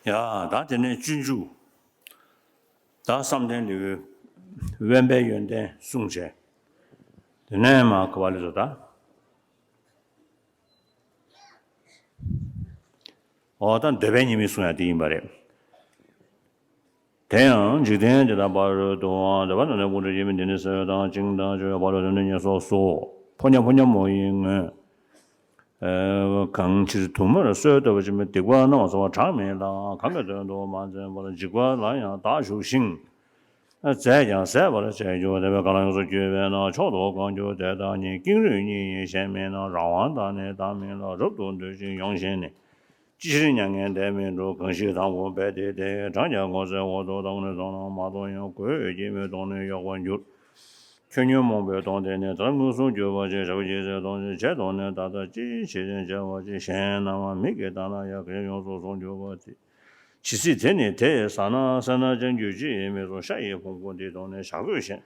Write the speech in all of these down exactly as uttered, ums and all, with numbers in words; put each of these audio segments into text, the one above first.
ཡ། ད་དེ་ནས་སྤྱོད་འཇུག་ད་བསམ་གཏན་ལེའུའི་དབེན་པའི་ཡོན་ཏན་གསུངས་བྱས། དེ་ནས་མ་ག་བ་ལས་སོ་ད། འོ་ད་འདོད་པའི་ཉེས་དམིགས་གསུང་ཡ་དེ་ཡིན་པ་རེད། དེ་ཡང་འཇིག་རྟེན་འདི་དག་པར་དུའང་འདོད་པ་དང་ནི་ཀུན་ཏུ་སྐྱེས་པའི་འདི་ནི་ཟེར་དང་བཅིངས་དང་བཅོལ་བའི་བར་དུ་དོན་དུ་ཉེར་སོགས་སོ། ཕོ་ཉ་ཕོ་ཉ་མོ་ཡི་ངོས། གང་ཕྱིར་དུ་མར་གསོལ་བཏབ་པ་ཅིན་སྡིག་པ་སྣང་བ་ཚོར་བ་གྲངས་མེད་ལ། གང་གི་དོན་དུ་མ་འཛེམས་པར་འཇིགས་པ་ལ་ཡང་བདག་ཞུགས་ཤིང་། རྫས་ཀྱང་ཟད་པར་བྱེད་འགྱུར། དེ་བས་གང་ལ་ཡོངས་སུ་གྱུར་པས་ན། མཆོག་ཏུ་གང་གྱུར་དེ་དག་ཉིད། ཀེང་རུས་གཉིས་ཡིས་གཞན་མིན་ན། རང་དབང་དང་ནི་བདག་མིན་ལ། རབ་ཏུ་འདོད་ཅིང་ཡོངས་བཞེས་ནས། ཅི་ཕྱིར་མྱ་ངན་འདས་མི་འགྲུབ། གང་ཞིག་དང་པོ་འབད་དེ་དེ། གྲངས་ཀྱང་ངོ་ཚའི་འོག་ཏུ་བཏང་ནས་སོང་ན། མ་གཏོགས་ཡང་གོས་སྐྱེད་མོས་གཏོང་ནས་གཡོགས་པར་འགྱུར། ཁྱོད་ཉོན་མོངས་པའི་གདོང་དེ་ནི། ད་མངོན་སུམ་གྱུར་པ་ཅིག། ཞབས་ཀྱིས་བྱས་གཏོང་ཞིང་བྱས་གཏོང་ནས། ད་ལྟ་ཅི་ཕྱིར་བྱ་བ་ཅིག། གཞན་སྣང་བ་མིག་གིས་བལྟས་ན་ཡང་། གང་ཡོངས་སུ་བཟུང་གྱུར་པ་དེ། ཇི་སྲིད་དེ་ནི་དེ་ཟ་ན། སེར་སྣ་ཅན་གྱུར་ཅི་ཡིས་མི་གསུང་། ཤ་ཡི་ཕུང་པོ་འདི་གཏོང་ནས་བཞག་གོས་གཞན།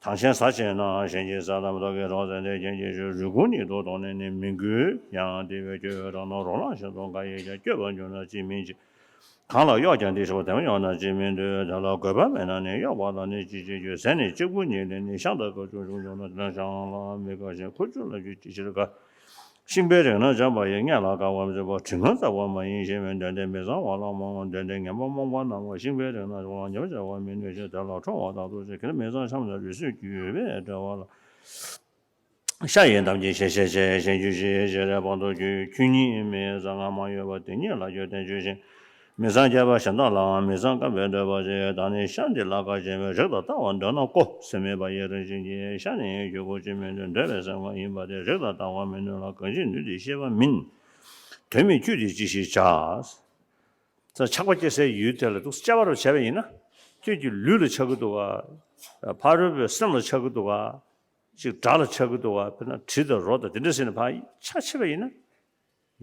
དང་གཞན་ཟ་བྱེད་ན། གཞན་གྱིས་ཟ་ལ་མ་གཏོགས་ཀྱི་རང་ཟ་དེ་གཞན་གྱིས་ཞུ། རུས་ཁུང་ཉིད་དུ་གཏོང་ནས་ནི། མི་འགུལ་ཡང་དེ་བས་སྐྱོ་བའི་རང་སྣང་། རོ་ལངས་ཤིན་ཏུ་དགའ་ཡིས་ཀྱང་། སྐྱོ་བར་འགྱུར་ན་ཅིས་མི་བྱེད། གང་ལ་གཡོགས་ཀྱང་དེ་ཞུགས། དེ་མ་གཡོགས་ན་ཅིས་མི་འདོད། དེ་ལ་དགོས་པ་མེད་ན་ནི་གཡོགས་པ་ལ་ནི་ཅི་བྱེད་རྒྱུ། ཟས་ནི་གཅིག་པུ་ཉིད་ལས་ནི། ཤིང་དང་ཁུ་བྱུག་བྱུང་བྱུང་ན། དེ་ནི་ཤིང་ལ་མི་དགའ་ཞིང་། ཁུ་བྱུག་ལ་ཁྱོད་ཅི་ཕྱིར་དགའ། ཤིང་པའི་རིགས་ནི་འཇམ་པ་ཡིས། མངལ་ལ་དགའ་བར་བྱེད་པ། དྲི་ངན་རྩ་བ་མ་ཡིན་ཞེས་པའི་འདོད་ལྡན་མི་ཚངས་པ་ལ་རྨོངས་པ། འདོད་ལྡན་ངན་པ་རྨོངས་པ་རྣམས་ལ། ཤིང་པའི་རིགས་ནི་འཇམ་པ་ཉམས་བྱ་བར་མི་ནུས་ཤིང་། དེ་ལ་ཁྲོ་བ་དང་སྡུག་བསྔལ་གྱིས། མི་ཚངས་ཤ་མི་ཚངས་རུས་སུ་གྱུར་པའི་འབྲེལ་བ་ལ། ཤ་ཡི་འདམ་གྱིས་བཤལ་བཤལ་བྱས། གཞན་གྱུར་ཅི་ཞེས་རེ་བ་དང་། ཁྱོད་ཉིད་མི་ཚངས་ང་མ་ཡོད་པ། དེ་ཉིད་ལ་ཁྱོད་བརྟེན་བྱོས་ཤིག། མི་ཚངས་སྐྱེས་པ་གཞན་དག་ལའང་། མི་ཚངས་སྐམ་པའི་འདོད་པ་ཅན། ད་ནི་ཤ་འདི་ལ་དགའ་བྱེད་པའི། རེག་དང་ལྟ་བར་འདོད་ན་ཀོ། སེམས་མེད་པ་ཡི་རང་བཞིན་གྱིས། ཤ་ནི་ཁྱོད་ཀོ་ཅི་མི་འདོད། འདོད་པའི་སེམས་ཀ་ཡིན་པ་དེ། རེག་དང་ལྟ་བར་མི་ནུས་ལ། གང་ཞིག་ནུས་དེས་ཤེས་པ་མིན། དོན་མེད་ཁྱོད་དེ་ཅི་ཞིག་བྱ། ས་ཆགས་པ་སྐྱེ་སའི་ཡུལ་དེ་ལ་འདུག་སེ་དཔྱད་པ་རུ་བྱས་པ་ཡིན་ན། ཁྱོད་ཀྱི་ལུས་ལ་ཆགས་ཀྱི་འདུག་ག། ཕ་རོལ་པོའི་སེམས་ལ་ཆགས་ཀྱི་འདུག་ག། ཅིག་དགྲ་ལ་ཆགས་ཀྱི་འདུག་ག། དཔེར་ན་དྲི་དང་རོ་དང་དེ་འདྲ་ཟེར་ནས་ཕར་ཆ་ཕྱེ་བ་ཡིན་ན།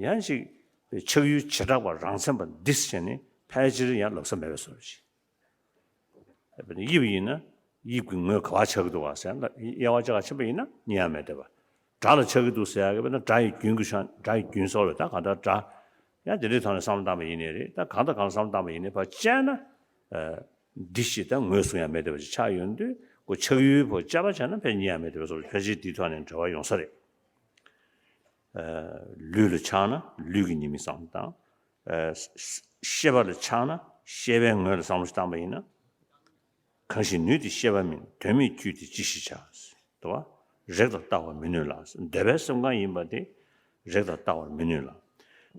ཡང་ཅིག་ཆགས་ཡུལ་བྱེ་བྲག་པ་རང་མཚན་པ་འདི་ཟེར་ནས་ཕལ་ཆེར་ཡང་ལབ་ས་མེད་པའི་བཟོ་འདྲ་ཅིག། དཔེར་ན་དབྱིབས་ཡིན་ན་དབྱིབས་ཀྱི་ངོས་ག་པར་ཆགས་ཀྱི་འདུག་ག་ཟེར་ན། དབྱེ་བ་ཕྱེ་ག་ཕྱིན་པ་ཡིན་ན་རྙེད་ཡ་མེད་བསྡད་པ། དགྲ་ལ་ཆགས་ཀྱི་འདུག་ཟེར་ཡ་གི་དཔེར་ན་དགྲ་ཡི་རྒྱུན་གྱི་ཆ། དགྲ་ཡི་རྒྱུན་ཟེར་བ་ད་གང་ལྟར་དགྲ། ཡང་དེ་འདྲའི་ཐོག་ནས་བསམ་བློ་བཏང་པ་ཡིན་ནའི་རེད། ད་གང་དང་གང་བསམ་བློ་བཏང་པ་ཡིན་ནའི་ཕར་དཔྱད་ན། ཨ། འདི་ཞེས་ད་ངོས་བཟུང་ཡ་མེད་བསྡད་པ་ཞིག་ཆགས་ཡོང་དུས། ཁོ་ཆགས་ཡུལ་ཕར་དཔྱད་པ་བྱས་ན་ཕར་རྙེད་ཡ་མེད་བསྡད་པ་སོགས་ཕལ་ཆེར་འདིའི་ཐོག་ནས་འབྲེལ་བ་ཡོང་ས་རེད། ཨ། ལུས་ལ་ཆགས་ན་ལུས་ཀྱི་ཉེས་དམིགས་བསམ་བློ་བཏང་། ཨ། ཤེས་པ་ལ་ཆགས་ན་ཤེས་པའི་ངོས་ལ་བསམ་བློ་ཞིག་བཏང་པ་ཡིན་ན། གང་ཞིག་ནུས་དེས་ཤེས་པ་མིན། དོན་མེད་ཁྱོད་དེ་ཅི་ཞིག་བྱ། དོ། རེག་དང་ལྟ་བར་མི་ནུས་ལ། འདོད་པའི་སེམས་གང་ཡིན་པ་དེ། རེག་དང་ལྟ་བར་མི་ནུས་ལ།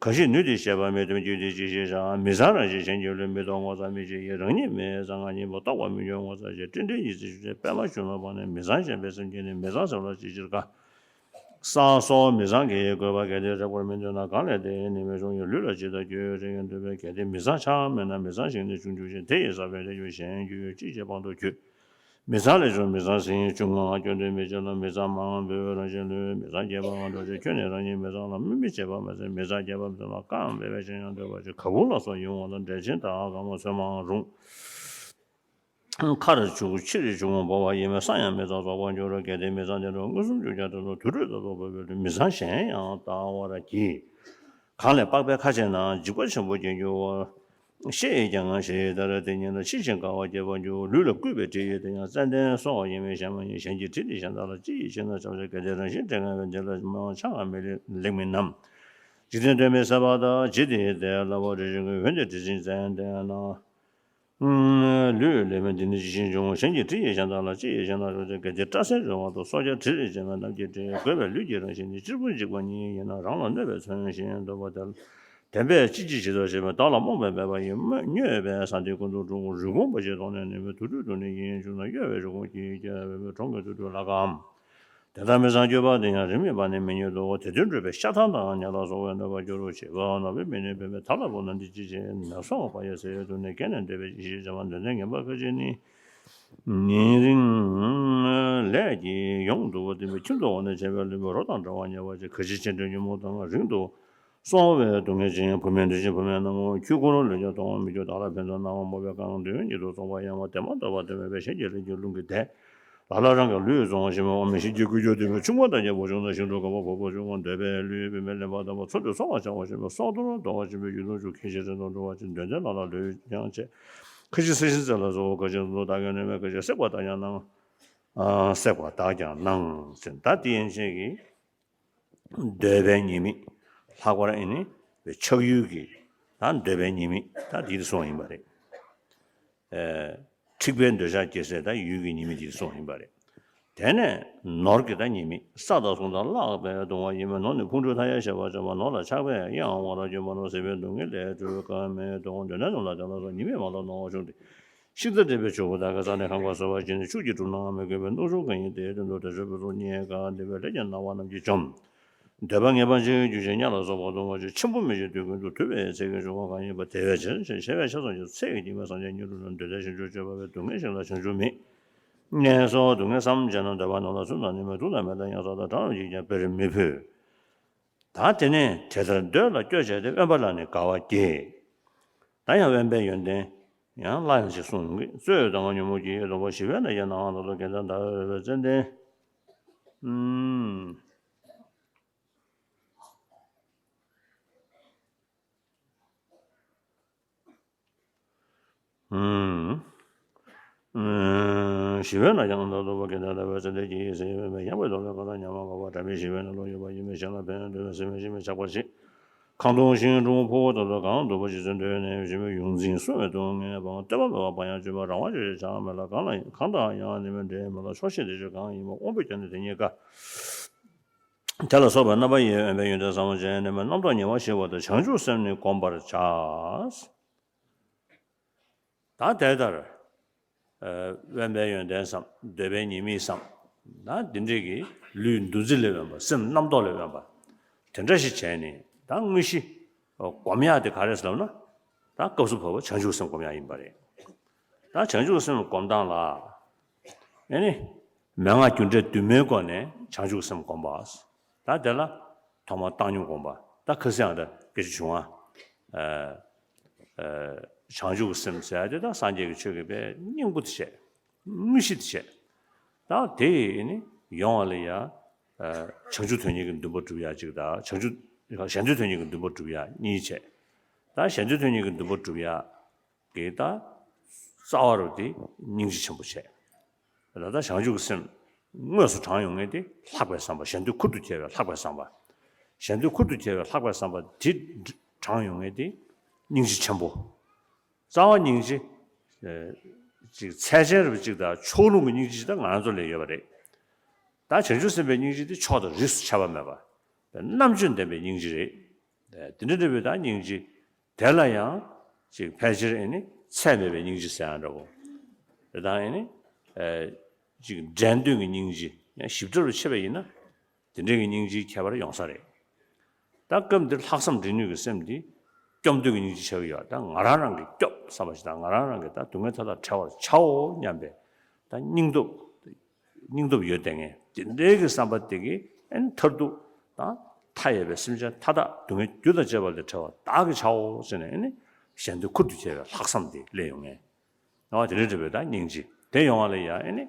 གང་ཞིག་ནུས་དེས་ཤེས་པ་མིན། དོན་མེད་ཁྱོད་དེ་ཅི་ཞིག་བྱ། མི་ཚངས་རང་བཞིན་གཞན་གྱི་ལུས། མི་རྟོག་ངོ་ཚ་མི་ཤེས་ཡིན། རང་ཉིད་མི་ཚངས་ང་ཉིད་མིན། རྟོག་པ་མི་འགྱུར་ངོ་ཚ་ཞེས། སྤྲིན་བྲལ་ཉི་ཚེ་ཆུ་ཆེན་པདྨ་ཞུན་མ་བར་ནས། མི་ཚངས་གཞན་པའི་སེམས་ཀྱིས་ནི། མི་ཚངས་སེམས་ལ་ཅི་ཕྱིར་དགའ། སངས་སོ། མི་ཚངས་དགེ་ཡི་དགོས་པ་གལ་ཏེ་རེག་པར་མི་འདོད་ན། གང་ལས་དེ་ནི་མི་འབྱུང་ཡང་། ལུས་ལ་ཇི་ལྟར་འགྱུར་རེག་ཡང་འདོད་པས། གལ་ཏེ་མི་ཚངས་ཆགས་མེད་ན། མི་ཚངས་ཤིང་ནི་འབྱུང་འགྱུར་ཞིང་། དེ་ཡི་ཟག་པས་རེག་གྱུར་གཞན་འགྱུར་ཡང་། ཅི་བྱེད་དཔང་དུ་གྱུར། མི་ཚངས་ལས་བྱུང་མི་ཚངས་ཟིན། བྱུང་ངོ་སྐྱོན་དོན་མི་བྱེད་ལ། མི་ཚངས་མ་འོངས་འབད་པའི་རང་བཞིན་ལུས། མི་ཚངས་སྐྱེས་པ་ང་འདྲ་ཅན། ཁྱོད་ནི་རང་ཉིད་མི་ཚངས་ལ། སྨོས་མི་བྱེད་པ་མ་ཟད་མི་ཚངས་སྐྱེས་པ་མི་ཚངས་ལ། རྐང་བས་པའི་ཆེ་ཡང་འདོད་པ་ཅན། ག་བུ་ལ་སོགས་ཡུལ་དབང་དང་། འབྲས་ཆན་དང་གང་མ་ཚོད་མང་རུང་། ཁར་བྱུག་ཕྱིར་བྱུག་འོང་འབོ་བ་ཡིན་པས། བསམ་ཡང་མི་བསམ་རྫོགས་པར་འགྱུར་རོ། གལ་ཏེ་མི་བསམ་དེ་འདྲ་མངོན་སུམ་གྱུར་ཀྱང་། དེ་ལ་དུར་ཁྲོད་ལྟ་བུར་འབོ་བའི་ལུས། མི་བསམ་གཞན་ཡང་ལྟ་བར་བགྱི། གང་ལས་པགས་པའི་ཁ་ཕྱེ་ན། འཇིགས་པ་ཆེན་པོ་སྐྱེ་འགྱུར་བ། ཤེས་ཡིས་ཀྱང་ཞེས་ལྟར། དེ་ཉིད་ལ་ཕྱིན་ཅི་དགའ་བ་སྐྱེ་བར་འགྱུར། ལུས་ལ་བསྐུས་པའི་དྲི་ཡིས་དེ་ཡང་ཙན་དན་གསོ་བ་ཡིན་པས་གཞན་མ་ཡིན། གཞན་གྱི་དྲི་ནི་གཞན་དག་ལ། ཅི་ཡིས་ཕྱིར་ན་ཆགས་ཤིང་། གལ་ཏེ་རང་བཞིན་དྲི་ངན་པས། འདི་ལ་མི་དབང་ཆང་ངམ་མི་ལེགས་མིན་ནམ། འཇིག་རྟེན་སྟོན་པས་གསལ་བ་ལྟར། ཇི་སྟེ་དེ་ལ་བ་དྲི་ཞིམ་གྱིས། འོན་ཏེ་དྲི་ཞིམ་ཙན་དན་ན། ལུས་ལེགས་མིན་འདི་ནི་ཇི་ཞིག་འབྱུང་། གཞན་གྱི་དྲི་ཡིས་གཞན་དག་ལ། ཅི་ཡིས་ཕྱིར་ན་ཆགས་ཤིང་། གལ་ཏེ་སྐྲ་སེར་རེག་པ་དང་། སྲོག་ཆགས་དྲི་རེག་བྱེད་མིན་ནམ། ཅི་སྟེ་བསྒོས་པའི་ལུས་ཀྱི་རང་བཞིན་ནི། གཅེར་བུ་འཇིགས་པ་ཉིད་ཡིན་ན། རང་ལ་གནོད་པས་མཚོན་ཞིང་འདོད་པ་དེ་ལ། དེ་འབད་ཅི་ཅི་ཇི་ལྟར་བྱས་པ། བདག་ལ་རྨོངས་པས་འབད་པ་ཡིས། སྨོད་སྨྱོས་པས་ས་འདི་ཀུན་ཏུ་སྒྲོག་རུས་ཁུང་འབོ་ཞིང་དོང་ནས་ནི། མི་དུར་ཁྲོད་དུ་ནི་ཡིན་བྱུང་ན། གཡོ་བའི་རུས་ཁུང་གྱིས་ཀྱང་། འོན་པའི་གྲོང་གི་དུར་ཁྲོད་ལ་གང་། དེ་ལྟར་མི་ཚངས་སྤྱོད་པ་དེ་ཡང་། རིམས་ཡོད་པ་ནི་མི་ཉིད་དོ། དེ་དུས་འགྲོ་བའི་ཤ་ཐང་དང་། ཉ་ལ་སོགས་པའི་གནོད་པ་སྐྱོ་རུ་བྱེད་པ། ནག་པོའི་མི་ནི་འབད་མེད་ད་ལ་བུ་ན། འདི་ཅི་བྱེད་ནད་སོགས་པ་ཡི་ཟས་ཡོད་དུ་ནི། རྒས་ནས་འདོད་པས་ཅི་ཞིག་བྱ་བ། འདོད་ལྡན་ངན་པ་ཁ་ཅིག་ནི། ཉིན་རེ་ལས་ཀྱིས་ཡོངས་བསྡུ་བ། བསྟན་པའི་ཁྱིམ་དུ་འོངས་ནས་བྱས་པའི་བླུན་པོ། རོ་དང་འདྲ་བར་ཉེ་བར་བྱེད། ག་ཅི་བྱེད་འདྲ་ཉོན་མོངས་དང་རིང་དུ་སོང་བས་སྡུག་བསྔལ་ཅན། བུད་མེད་འདྲ་ཅན་བུད་མེད་རྣམས་ཁྱུ་འཁོར་ལུས་ཀྱང་གཏོང་བར་མི་འགྱུར། བདག་ལ་ཕན་ཚུན་སྣང་བ་མོས་པས་གང་། དོན་ཉིད་དུ་རྫོགས་པ་ཡང་བ། དེ་མ་ཐག་པ་དེ་མེད་པས་གཞན་གྱི་ལུས་ཀྱི་རླུང་གིས་བདས། ལ་ལ་རང་གི་ལུས་བཙོང་བ་ཞིག་མ་འོ་མི་ཤི་སྐྱེ་དགུ་རྒྱུ་དུས་མེད་ཆུང་མ་དང་རྒྱལ་པོ་ཆུང་དང་ཞིང་དུ་དགའ་བ་ཕོ་ཕོ་ཆུང་བ་འདོད་པའི་ལུས་པའི་མེ་ལེན་པ་དང་པོ་ཚོ་དུས་སོང་བ་བྱང་བ་ཞིག་མ་སྲོག་ཏུ་རང་དོ་བ་ཞིག་མ་ཡུལ་ལུང་ཆུ་ཁྱི་ཤི་རེ་དང་འགྲོ་བ་ཅིན་འདོད་ལྡན་ལ་ལ་ལུས་ཀྱང་བྱེད། ཁ་ཤི་ས་ཤི་ཚེ་ལ་སོགས་ཁ་ཤི་ལུ་བདག་གི་ནུས་མེད་ཁ་ཤི་བསྲེག་པ་དག་ཀྱང་སྣང་། ཨ་བསྲེག་པ་དག་ཀྱང་སྣང་ཟེར་ད་དེ་ཡན་ཆད་ཀྱི། འདོད་པའི་ཉེས་དམིགས། ལྷག་པར་ཨེ་ནི་ཆགས་ཡུལ་གྱི་ད་འདོད་པའི་ཉེས་དམིགས་ད་འདི་གསུངས་ཡིན་པ་རེད། ཨེ། འཁྲིག་པའི་འདོད་ཆགས་སྐྱེ་སའི་ད་ཡུལ་གྱི་ཉེས་དམིགས་འདི་གསུངས་ཡིན་པ་རེད། དེ་ནས་ནོར་གྱི་ད་ཉེས་དམིགས་ས་དང་གཟུངས་དང་བརླག་པའི་གདུང་བ་ཡིན་མིན་ནོར་ནི་ཕུང་ཁྲོལ་མཐའ་ཡས་ཤེས་པར་བྱ་བ་ནོར་ལ་ཆགས་པས་གཡེང་བར་གྱུར་པ་ནོར་ཟད་པའི་སྡུག་བསྔལ་ལས་གྲོལ་དཀའ་མེད་དོ་འདོད་ན་ནོར་ལ་བྱ་ལ་སོགས་ཉེས་དམིགས་མ་ལོག་ནོར་བ་བྱུང་སྟེ། ཤིང་རྟ་འདྲེན་པའི་ཕྱུག་པོ་དག་གི་རྩ་ནས་ཁམས་ཁ་གསོ་བ་བྱས་ནས་ཕྱུགས་ཀྱི་སྒྲུབ་ནའང་མི་དགོས་པའི་སྣུབས་ཆུང་གང་ཡིན་དེའི་དོན་དུ་དྲི་ཤོར་བུ་སོགས་རྙེད་དཀའ་འདོད་པའི་ལས་ཀྱི་སྣང་བ་རྣམས་ཀྱིས་བཅོམ། འདོད་པ་ངེས་པར་འབྱིན་རྒྱུ་ཞེས་གཉའ་ལ་སོགས་པ་སྡུག་བསྔལ་ཆེ་ཆེན་པོ་མི་བྱེད་དུས་ཀུན་ཏུ་དུབ་པའི་ཚིག་གི་འབྱུང་བ་གང་ཡིན་པ་དེ་བས་ཇེ་ཆེ་ཆེ་བའི་ཆ་ཚང་གི་ཚད་ཀྱིས་སྙིགས་མའི་སངས་རྒྱས་ཉིད་དུ་ནི་འདོད་ལྡན་ཞིང་སྐྱོ་སྤྱོད་པ་བས་སྡུག་བསྔལ་ཞིང་ལ་བྱང་ཆུབ་མེད། ངན་སོང་སྡུག་བསྔལ་བསམ་བྱས་ན་འདོད་པ་ནོར་ལ་སུ་དང་ནི་མེད་དུག་དང་མེ་དང་གཡང་ས་དང་གྲང་རླུང་གིས་ཀྱང་དཔེར་མི་ཕུད། ད་དེ་ནས་དེ་ལྟར་འདོད་ལ་སྐྱོ་བྱས་ཏེ་དབེན་པ་ལ་ནི་དགའ་བ་སྐྱེ། ད་ཡང་དབེན་པའི་ཡོན་ཏན་ཡང་སླར་ཡང་ཞིག་གསུངས་ཡོང་གི། རྩོད་ཡོད་དང་ཉོན་མོངས་ཀྱི་ཡིད་དང་པོ་ཞི་བའི་ནང་གི་སྣང་བ་ལ་སོགས་དགེ་འདུན་ཟླ་བའི་རོལ་པའི་ཙན་དན། ཨུམ། ཞི་བའི་ནང་གི་སྣང་བ་ལྟ་བུ་དགེ་འདུན་ལྟ་བུའི་ཚེ་འདས་ཀྱི་ཡིད་སེམས་ཡོད་པས་ཡངས་པའི་ཐོག་ལས་གང་དང་ཉམས་པ་འགག་པ་དྲན་པའི་ཞི་བའི་གནས་ལུགས་ཡོད་པ་ཡིན་པས་གཞན་ལ་ཕན་ཡོན་འདོད་པའི་སེམས་ཡོད་ཞིང་མི་ཆགས་པ་ཞིག་ཁང་སྟོང་ཞིང་དྲུང་ཕུ་བོ་ལྟ་བུ་གང་འདུག་པ་ཞིག་ཚེ་འདོད་ནས་ཞི་བའི་ཡོངས་འཛིན་སྲུང་བའི་སྡུག་བསྔལ་བའང་སྟོན་པ་མེད་པ་བག་ཡངས་སྤྱོད་པ་རང་དབང་ཆོས་ཅན་བྱ་བ་མེད་ལ་གང་ལ་གང་དང་ཡང་ནི་མི་འབྲལ་མེད་ལ་ཆོག་ཤེས་བདེ་སྤྱོད་གང་ཡིན་པ་དབང་པོས་ཀྱང་ནི་དེ་ཉིད་དགའ། དེ་ལ་སོགས་པའི་རྣམ་པ་ཡིས་དབེན་པའི་ཡོན་ཏན་བསམ་བློ་ཅན་ནི་མ་རྣམ་རྟོག་ཉེ་བར་ཞི་བ་དང་བྱང་ཆུབ་སེམས་ནི་བསྒོམ་པར་བྱ། ད་དེ་ལྟར། ཨ་དབེན་པའི་ཡོན་ཏན་བསམ། འདོད་པའི་ཉེས་དམིགས་བསམ། ད་འདི་འདྲས་ཀྱི་ལུས་འདུ་འཛི་ལས་དབེན་པ་སེམས་རྣམ་རྟོག་ལས་དབེན་པ། དེ་འདྲ་ཞིག་བྱས་ནས་ད་དངོས་གཞི་སྒོམ་ཡག་དེ་ག་རེ་ཟེར་ལབ་ན། ད་སྐབས་སུ་བབ་པ་བྱང་ཆུབ་སེམས་སྒོམ་ཡག་ཡིན་པ་རེད། ད་བྱང་ཆུབ་སེམས་སྒོམ་སྟངས་ལ། ཨེ་ནི། མན་ངག་རྒྱུ་འབྲས་བདུན་མའི་སྒོ་ནས་བྱང་ཆུབ་སེམས་སྒོམ་པ། ད་དེ་ལ་ཐོག་མར་བཏང་སྙོམས་སྒོམ་པ། ད་ཁ་སང་ཡང་ད་སྐད་ཆ་བྱུང་བ། ཨ་ཨ་བྱང་ཆུབ་སེམས་ཟེར་ཡ་དེ་ད་སངས་རྒྱས་ཀྱི་ཆོས་ཀྱི་དཔེ་སྙིང་པོ་དེ་བྱས། དངོས་གཞི་དེ་བྱས། ད་དེ་ནི་ཡོང་བ་ལ་ཡ། ཨ་བྱང་ཆུབ་དོན་གཉེར་གྱི་འདུན་པ་སྒྲུབ་ཡ་གཅིག་དང་བྱང་ཆུབ་གཞན་དོན་དོན་གཉེར་གྱི་འདུན་པ་སྒྲུབ་ཡ་གཉིས་བྱས། ད་གཞན་དོན་དོན་གཉེར་གྱི་འདུན་པ་སྒྲུབ་ཡ་གི་ད་རྩ་བ་རུ་དེ་སྙིང་རྗེ་ཆེན་པོ་བྱས། ད་ལྟ་བྱང་ཆུབ་ཀྱི་སེམས་དངོས་སུ་དྲངས་ཡོང་མཁན་དེ་ལྷག་པའི་བསམ་པ། གཞན་དོན་ཁུར་དུ་བྱས་པའི་ལྷག་པའི་བསམ་པ། གཞན་དོན་ཁུར་དུ་བྱས་པའི་ལྷག་པའི་བསམ་པ་དེ་དྲངས་ཡོང་མཁན་དེ་སྙིང་རྗེ་ཆེན་པོ། རྩ་བ་སྙིང་རྗེ། ཨེ་ཅིག་ཚད་ཅན་རེད་པ་ཅིག་དང་ཕྱོགས་ལྷུང་གི་སྙིང་རྗེ་ཅིག་ད་ང་རང་ཚོ་ལ་ཡོད་པ་རེད། ད་བྱང་ཆུབ་སེམས་དཔའི་སྙིང་རྗེ་དེ་ཕྱོགས་དང་རིས་སུ་ཁྱབ་པ་མེད་པ། རྣམ་དཔྱོད་ལྡན་པའི་སྙིང་རྗེ་རེད། དེ་འདྲ་འདྲ་བའི་ད་སྙིང་རྗེ། དེ་ལ་ཡང་ཅིག་ཕལ་ཆེར་ཨེ་ནི་ཚད་མེད་པའི་སྙིང་རྗེ་ཟེར་ཡང་འདྲ་བོ། དེ་དང་ཨེ་ནི། ཨེ་ཅིག་འགྲན་བསྡུར་གྱི་སྙིང་རྗེ་ཡང་ཞིབ་ཕྲ་རུ་ཕྱེ་བ་ཡིན་ན། དེ་འདྲའི་གི་སྙིང་རྗེའི་ཁྱད་པར་ཡོང་ས་རེད། ད་སྐབས་འདིར་ལྷག་བསམ་འདྲེན་ནུས་ཀྱི་སེམས་འདི་སྐྱོབ་འདོད་ཀྱི་སྙིང་རྗེ་ཆགས་ཀྱི་ཡོད། ད་ང་རང་རང་གིས་སྐྱོབ་བསམ་པ་ཞིག་དང་ང་རང་རང་གིས་ད་སྡུག་བསྔལ་མཐའ་དག་བྲལ་བར་བྱའོ་སྙམ་པའི་ད་སྙིང་སྟོབས། སྙིང་སྟོབས་ཡོད་བསྡད་མཁན་དེ་འདྲའི་གི་བསམ་པ་དེ་གིས་ཨེ་ནི་མཐར་ཐུག་ད་མཐའ་ཡས་པའི་སེམས་ཅན་མཐའ་དག་སྡུག་བསྔལ་རྒྱུ་དང་བཅས་པ་ལས་བྲལ་བ་བདག་གིས་བྱའོ་ཟེར་ནས་ཨེ་ནི་གཞན་དོན་ཁུར་དུ་བྱས་པའི་ལྷག་བསམ་དེ་སླེབས་ཡོང་མཁན། ཨོ་དེ་འདྲ་འདྲ་བའི་ད་སྙིང་རྗེ་དེ་ཡོང་བ་ལ་ཡ་ཨེ་ནི།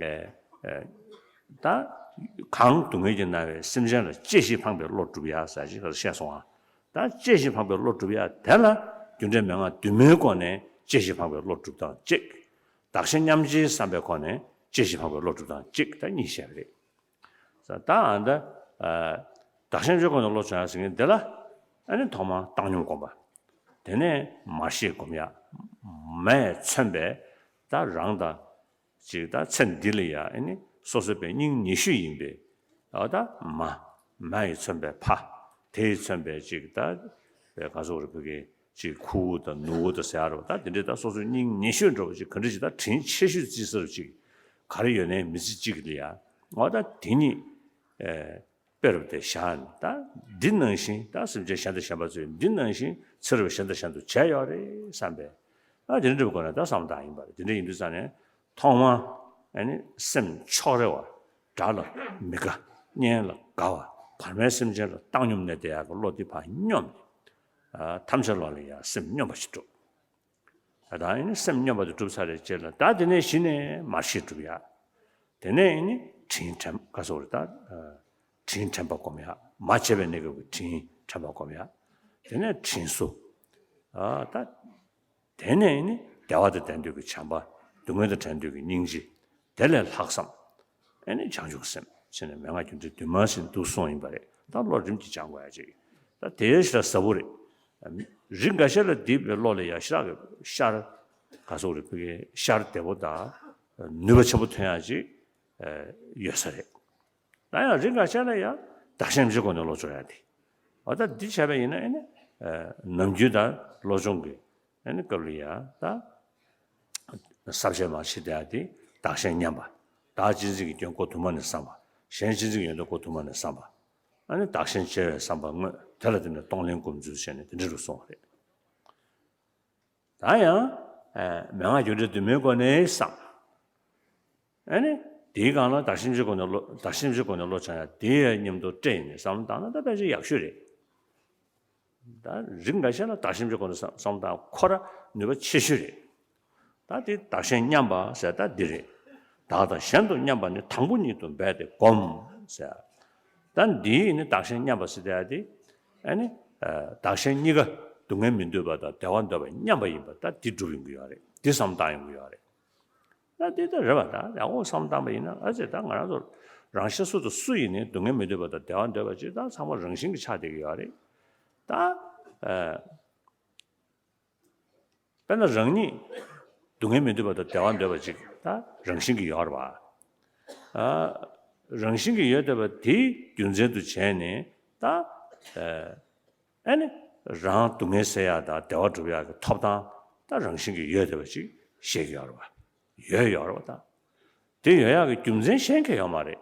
ཨེ་ཨེ་ད་གང་སྡུག་བསྔལ་གྱིས་མནར་བའི་སེམས་ཅན་ལ་གཅེས་ཤིང་ཕངས་པའི་བློ་སྒྲུབ་ཡ་ཟེར་ཅིག་ཁ་སང་བཤད་སོང་ང་། ད་གཅེས་ཤིང་ཕངས་པའི་བློ་སྒྲུབ་ཡ་དེ་ལ་རྒྱུ་འབྲས་མན་ངག་བདུན་མའི་སྒོ་ནས་གཅེས་ཤིང་ཕངས་པའི་བློ་སྒྲུབ་སྟངས་གཅིག་བདག་གཞན་མཉམ་བརྗེའི་བསམ་པའི་སྒོ་ནས་གཅེས་ཤིང་ཕངས་པའི་བློ་སྒྲུབ་སྟངས་གཅིག་ད་གཉིས་བཤད་པ་རེད། ད་ཨ་ད་ཨ་བདག་གཞན་བརྗེ་སྒོ་ནས་བློ་སྦྱོང་ཡ་ཟེར་མཁན་འདི་ལ་ཨ་ནི་ཐོག་མར་བཏང་སྙོམས་སྒོམ་པ། དེ་ནས་མར་ཤེས་སྒོམ་ཡ། མ་ཡིས་མཚོན་པའི་ད་རང་དང་ཅིག་ད་ཚེ་འདི་ལ་ཡ་ཨ་ནི་སོ་སོ་པའི་སྙིང་ཉེ་ཤོས་ཡིན་པའི་ཨ་ད་མ། མ་ཡིས་མཚོན་པའི་ཕ། དེ་ཡིས་མཚོན་པའི་ཅིག་ད་ག་ཟེར་རེད་བོད་སྐད་ཅིག་ཁུ་བོ་དང་ནུ་བོ་དང་ཟེར་ཡ་རེད་བ། ད་དེ་འདྲའི་ད་སོ་སོའི་སྙིང་ཉེ་ཤོས་འདྲ་བ་ཅིག་ག་འདྲ་ཅིག་ད་དྲིན་ཆེ་ཤོས་བརྩི་ས་རུ་ཅིག་ག་རེ་ཡོད་ནའི་མི་ཚེ་གཅིག་ལ་ཡ་ཨ་ད་དེ་ཉིད་ཨེ། དཔེ་རུ་དེ་བཞག་ནས་ད་འདི་ནང་བཞིན་ད་སེམས་ཅན་གཞན་དང་གཞན་པ་ཚོས་འདི་ནང་བཞིན་ཚེ་རབས་གཞན་དང་གཞན་དུ་བྱས་ཡོད་རེད་བསམ་པས། ཨ་དེ་འདྲ་འདྲ་བའི་སྒོ་ནས་ད་བསམ་བློ་བཏང་ཡིན་པ་རེད། དེ་འདྲ་ཡིན་དུས་ཙང་ནས་ཐོག་མར་ཨ་ནི་སེམས་ཕྱོགས་རེ་བ། དགྲ་ལ་མི་དགའ། གཉེན་ལ་དགའ་བ། བར་མའི་སེམས་ཅན་ལ་བཏང་སྙོམས་གནས་བསྡད་ཡག་གི་བློ་འདི་ཕར་སྙོམས་ནས། ཨ་ཐམས་ཅད་ལ་ལ་ཡང་སེམས་སྙོམས་པ་ཞིག་སྒྲུབ། ད་ལྟ་ཨེ་ནི་སེམས་སྙོམས་པ་དེ་གྲུབ་ཚར་བའི་རྗེས་ལ་ད་དེ་ནས་གཞི་ནས་མར་ཤེས་སྒྲུབ་ཡ། དེ་ནས་ནི་དྲིན་དྲན་ག་སོགས་རེད་ད། དྲིན་དྲན་པ་སྒོམ་ཡ། མ་བྱས་པའི་གནས་སྐབས་ཀྱི་དྲིན་དྲན་པ་སྒོམ་ཡ། དེ་ནས་དྲིན་གཟོ། ད། དེ་ནས་ནི་བདེ་བ་དང་ལྡན་འདོད་ཀྱི་བྱམས་པ། སྡུག་བསྔལ་དང་བྲལ་འདོད་ཀྱི་སྙིང་རྗེ། དེ་ལས་ལྷག་བསམ། ཨེ་ནི་བྱང་ཆུབ་སེམས་ཟེར་ནས་མན་ངག་རྒྱུ་འབྲས་བདུན་མ་ཟེར་འདུག་གསུངས་ཡིན་པ་རེད། ད་བློ་རིམ་གྱིས་སྦྱང་དགོས་ཡ་ཅིག་ད་དེ་ཞེ་དྲག་ཟབ་པོ་རེད། རིགས་འགའ་ཤས་ལ་འདི་བའི་བློ་ལ་ཡ་ཞེ་དྲག་གི་ཤར། ག་སོགས་རེད་ཕ་གི་ཤར་བདེ་པོ་དང་ནུས་པ་ཆེན་པོ་ཐོན་ཡ་ཅིག་ཡོད་ས་རེད། ད་ཡང་རིགས་འགའ་ཤས་ལ་ཡ་བདག་གཞན་མི་བྱེད་སྒོ་ནས་བློ་སྦྱོང་ཡ་དེ། འོ་ད་འདི་བྱས་པ་ཡིན་ན་ཨེ་ནི་ནམ་རྒྱུན་ད་བློ་སྦྱོང་གི་ཨེ་ནི་སྐབས་ལ་ཡ་ད། ས་བཅད་མ་ཕྱི་དེ་ཡ་དེ་བདག་གཞན་མཉམ་པ། བདག་གཅེས་འཛིན་གྱི་སྐྱོན་ཁོ་དུ་མ་ནས་བསམ་པ། གཞན་གཅེས་འཛིན་གྱི་ཡོན་ཏན་ཁོ་དུ་མ་ནས་བསམ་པ། ཨ་ནི་བདག་གཞན་བརྗེ་བའི་བསམ་པ་དངོས་དེ་ལ་བརྟེན་ནས་གཏོང་ལེན་སྒོམ་ཚུལ་བྱས་ནས་དེ་འདྲ་རུ་སོང་བ་རེད། ད་ཡང་། མན་ངག་རྒྱུ་འབྲས་བདུན་མའི་སྒོ་ནས་བསམ། ཨ་ནི་དེའི་སྒང་ལ་བདག་གཞན་བརྗེ་སྒོ་ནས་བློ་བདག་གཞན་བརྗེ་སྒོ་ནས་བློ་སྦྱང་ཡ་དེ་ཡ་མཉམ་དུ་སྤྲད་ཡིན་ནས་བསམ་བློ་བཏང་ན་ད་ཕལ་ཆེར་ཡག་ཤོས་རེད། ད་རིགས་འགའ་ཤས་ལ་བདག་གཞན་བརྗེ་སྒོ་ནས་བསམ་བསམ་བཏང་ཁོ་ར་ནུས་པ་ཆེ་ཤོས་རེད། ད་དེ་བདག་གཞན་མཉམ་པ་ཟེར་ད་འདི་རེད། བདག་དང་གཞན་དུ་མཉམ་པ་ནི་དང་པོ་ཉིད་དུ་འབད་དེ་བསྒོམ་ཟེར། ད་འདིའི་ནི་བདག་གཞན་མཉམ་པ་ཟེར་ཡ་དེ། ཨ་ནི། བདག་གཞན་གཉིས་ཀ་སྡུག་བསྔལ་མི་འདོད་པ་དང་བདེ་བ་འདོད་པ་མཉམ་པ་ཡིན་པ་ད་འདི་སྒྲུབ་ཡོང་གི་ཡོད་རེད། འདི་བསམ་བཏང་ཡོང་གི་ཡོད་རེད། ད་འདི་ལྟར་རེད་པ། ད་ཡག་པོ་བསམ་བཏང་པ་ཡིན་ན་ཨ་ཙི་ད་ང་རང་ཚོ་རང་གཞན་སུ་དང་སུ་ཡིན་ནའི་སྡུག་བསྔལ་མི་འདོད་པ་དང་བདེ་བ་འདོད་པ་ཅིག་ད་ཚང་མ་རང་བཞིན་གྱིས་ཆགས་བསྡད་ཀྱི་ཡོད་རེད། ད། དཔེར་ན་རང་ཉིད་སྡུག་བསྔལ་མི་འདོད་པ་དང་བདེ་བ་འདོད་པ་ཅིག་ད་རང་བཞིན་གྱིས་ཡོད་རེད་པ། རང་བཞིན་གྱིས་ཡོད་བསྡད་པ་དེའི་རྒྱུ་མཚན་དུ་བྱས་ནས་ད། ཨ་ནི། རང་སྡུག་བསྔལ་སེལ་ཡག་དང་བདེ་བ་སྒྲུབ་ཡག་གི་ཐོབ་ཐང་ད་རང་བཞིན་གྱིས་ཡོད་བསྡད་པ་ཅིག་བཤད་ཀྱི་ཡོད་རེད་པ། ཡོད་ཡོད་རེད་པ་ད། དེ་ཡོད་ཡག་གི་རྒྱུ་མཚན་གཞན་གང་ཡང་ཡོད་མ་རེད།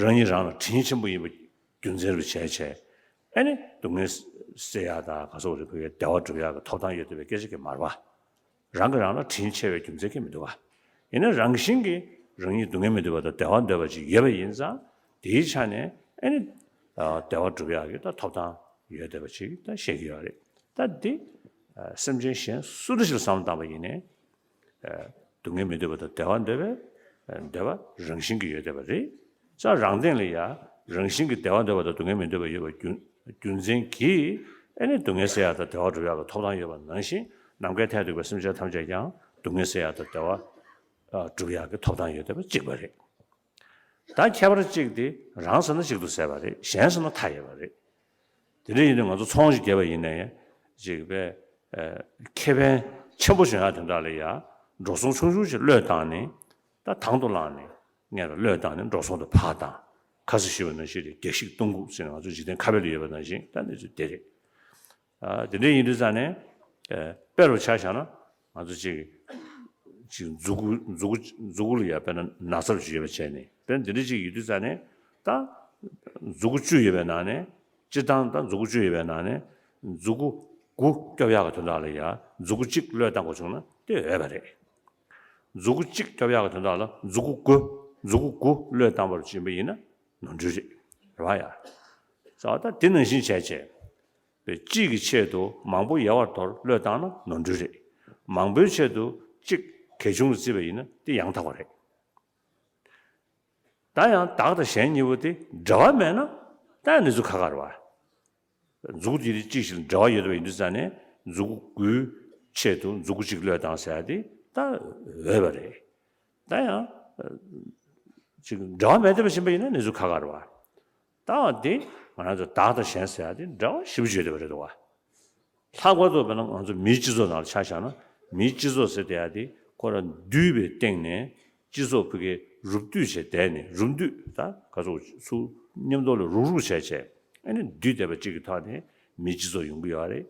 རང་ཉིད་རང་ལ་དྲིན་ཆེན་པོ་ཡིན་པ་རྒྱུ་མཚན་རུ་བྱས་བྱས། ཨ་ནི་སྡུག་བསྔལ་སེལ་ཡག་དང་ག་སོགས་རེ་བོད་ཀྱི་བདེ་བ་སྒྲུབ་ཡག་གི་ཐོབ་ཐང་ཡོད་བསྡད་པའི་སྐད་ཆ་གང་ཡང་མ་རེད་པ། རང་གིས་རང་ལ་དྲིན་ཆེ་བའི་རྒྱུ་མཚན་གང་ཡང་མི་འདུག་པ། ཡིན་ན་རང་བཞིན་གྱིས་རང་ཉིད་སྡུག་བསྔལ་མི་འདོད་པ་དང་བདེ་བ་འདོད་པ་ཅིག་ཡོད་པ་ཡིན་ཙང་དེའི་ཆ་ནས་ཨ་ནི། བདེ་བ་སྒྲུབ་ཡག་གི་ད་ཐོབ་ཐང་ཡོད་བསྡད་པ་ཅིག་ད་བཤད་ཀྱི་ཡོད་རེད། ད་འདི། སེམས་ཅན་གཞན་སུ་འདྲ་ཞིག་ལ་བསམ་བློ་བཏང་པ་ཡིན་ནའི། སྡུག་བསྔལ་མི་འདོད་པ་དང་བདེ་བ་འདོད་པའི་འདོད་པ་རང་བཞིན་གྱིས་ཡོད་བསྡད་པ་རེད། ས་རང་སྟེང་ལ་ཡང་རང་བཞིན་གྱིས་བདེ་བ་འདོད་པ་དང་སྡུག་བསྔལ་མི་འདོད་པ་ཡོད་པའི་རྒྱུ་རྒྱུ་མཚན་གྱིས་ཨ་ནི་སྡུག་བསྔལ་སེལ་ཡག་དང་བདེ་བ་སྒྲུབ་ཡག་གི་ཐོབ་ཐང་ཡོད་པ་ནང་བཞིན་ནམ་མཁའི་མཐས་གཏུགས་པའི་སེམས་ཅན་ཐམས་ཅད་ཀྱང་སྡུག་བསྔལ་སེལ་ཡག་དང་བདེ་བ་སྒྲུབ་ཡག་གི་ཐོབ་ཐང་ཡོད་བསྡད་པ་གཅིག་པ་རེད། ད་ཁྱད་པར་གཅིག་དེ་རང་ཟེར་ན་གཅིག་ཏུ་ཟད་པ་རེད། གཞན་ཟེར་ན་མཐའ་ཡས་པ་རེད། དེ་འདྲ་ཡིན་དུས་ང་ཚོ་ཚོང་ཞིག་རྒྱབ་པ་ཡིན་ནའི་ཅིག་པས་ཁེ་ཕན་ཆེན་པོ་བྱུང་ཡག་དོན་དག་ལ་ཡ་འགྲོ་སོང་ཆུང་ཆུང་ཞིག་བློས་བཏང་ནས་ད་དང་དུ་བླངས་ནས་ངས་ལ་བློས་བཏང་ནས་འགྲོ་སོང་དུ་ཕར་བཏང་། ཁ་སང་ཞུས་པ་ནང་བཞིན་རེད། རྒྱ་ཤིག་སྟོང་སྐུག་ཟེར་ནས་ང་ཚོ་འཇིག་རྟེན་ཁ་དཔེ་ལ་ཡོད་པ་ནང་བཞིན་ད་གནས་ཚུལ་དེ་རེད། དེ་འདྲ་ཡིན་དུས་ཙང་ནས། དཔེ་རུ་ཆ་བཞག་ན་ང་ཚོ་གཅིག་གཅིག་མཛུ་གུ་མཛུ་གུ་མཛུ་གུ་ལ་ཡ་དཔེར་ན་ན་ཚ་ཅིག་ཡོད་པ་བྱས་ནས་དཔེར་ན་འདི་འདྲ་ཅིག་ཡོད་དུས་ཙང་ནས་ད། མཛུ་གུ་བཅུ་ཡོད་པའི་ནང་ནས་སྤྱིར་བཏང་ད་མཛུ་གུ་བཅུ་ཡོད་པའི་ནང་ནས་མཛུ་གུ་དགུ་སྐྱོབ་ཡག་གི་དོན་དག་ལ་ཡ་མཛུ་གུ་གཅིག་བློས་བཏང་དགོས་བྱུང་ན་དེ་འོས་པ་རེད། མཛུ་གུ་གཅིག་སྐྱོབ་ཡག་གི་དོན་དག་ལ་མཛུ་གུ་དགུ་མཛུ་གུ་དགུ་བློས་བཏང་བར་བྱེད་པ་ཡིན་ན་ནོར་འཁྲུལ་རེད། རེད་བ་ཡ། ས་ད་དེ་ནང་བཞིན་བྱས་བྱས། པའི་གཅིག་གི་ཆེད་དུ་མང་པོ་ཡལ་བར་དོར་བློས་བཏང་ན་ནོར་འཁྲུལ་རེད། མང་པོའི་ཆེད་དུ་གཅིག་གལ་ཆུང་ལ་བརྩིས་པ་ཡིན་ན་དེ་ཡང་དག་པ་རེད། ད་ཡང་བདག་དང་གཞན་གཉིས་པོ་དེ་འབྲེལ་བ་མེད་ན་ད་ཡང་གནས་ཚུལ་ཁ་ཁ་རེད་བ། མཛུ་གུ་དེ་གཅིག་ཞིག་ལ་འབྲེལ་བ་ཡོད་པ་ཡིན་དུས་ཙང་ནས་མཛུ་གུ་དགུའི་ཆེད་དུ་མཛུ་གུ་གཅིག་བློས་བཏང་ཟེར་ཡ་དེ་ད་འོས་པ་རེད། ད་ཡང་ཅིག་འབྲེལ་བ་མེད་བསྡད་པ་ཕྱིན་པ་ཡིན་ན་གནས་ཚུལ་ཁ་ཁ་རེད་བ། ད་འདི་ང་རང་ཚོ་བདག་དང་གཞན་ཟེར་ཡ་དེ་འབྲེལ་བ་ཞེ་པོ་ཅིག་ཡོད་བསྡད་པ་རེད་འདུག་བ། ལྷག་པར་དུ་དཔེར་ན་ང་ཚོ་མིའི་སྤྱི་ཚོགས་ནང་ལ་ཆ་བཞག་ན་མིའི་སྤྱི་ཚོགས་ཟེར་བསྡད་ཡ་དེ་ཁོ་རང་འདུས་པའི་སྟེང་ནས་སྤྱི་ཚོགས་ཕ་གིའི་རུབ་བསྡུས་བྱས་བསྡད་ནས་རུབ་བསྡུས་ད་ག་ཚོད་ཚུར་མཉམ་དུ་ལ་རུག་རུག་བྱས་བྱས་ཨ་ནི་འདུས་བསྡད་པ་གཅིག་གི་ཐོག་ནས་མིའི་སྤྱི་ཚོགས་ཡོང་གི་ཡོད་རེད།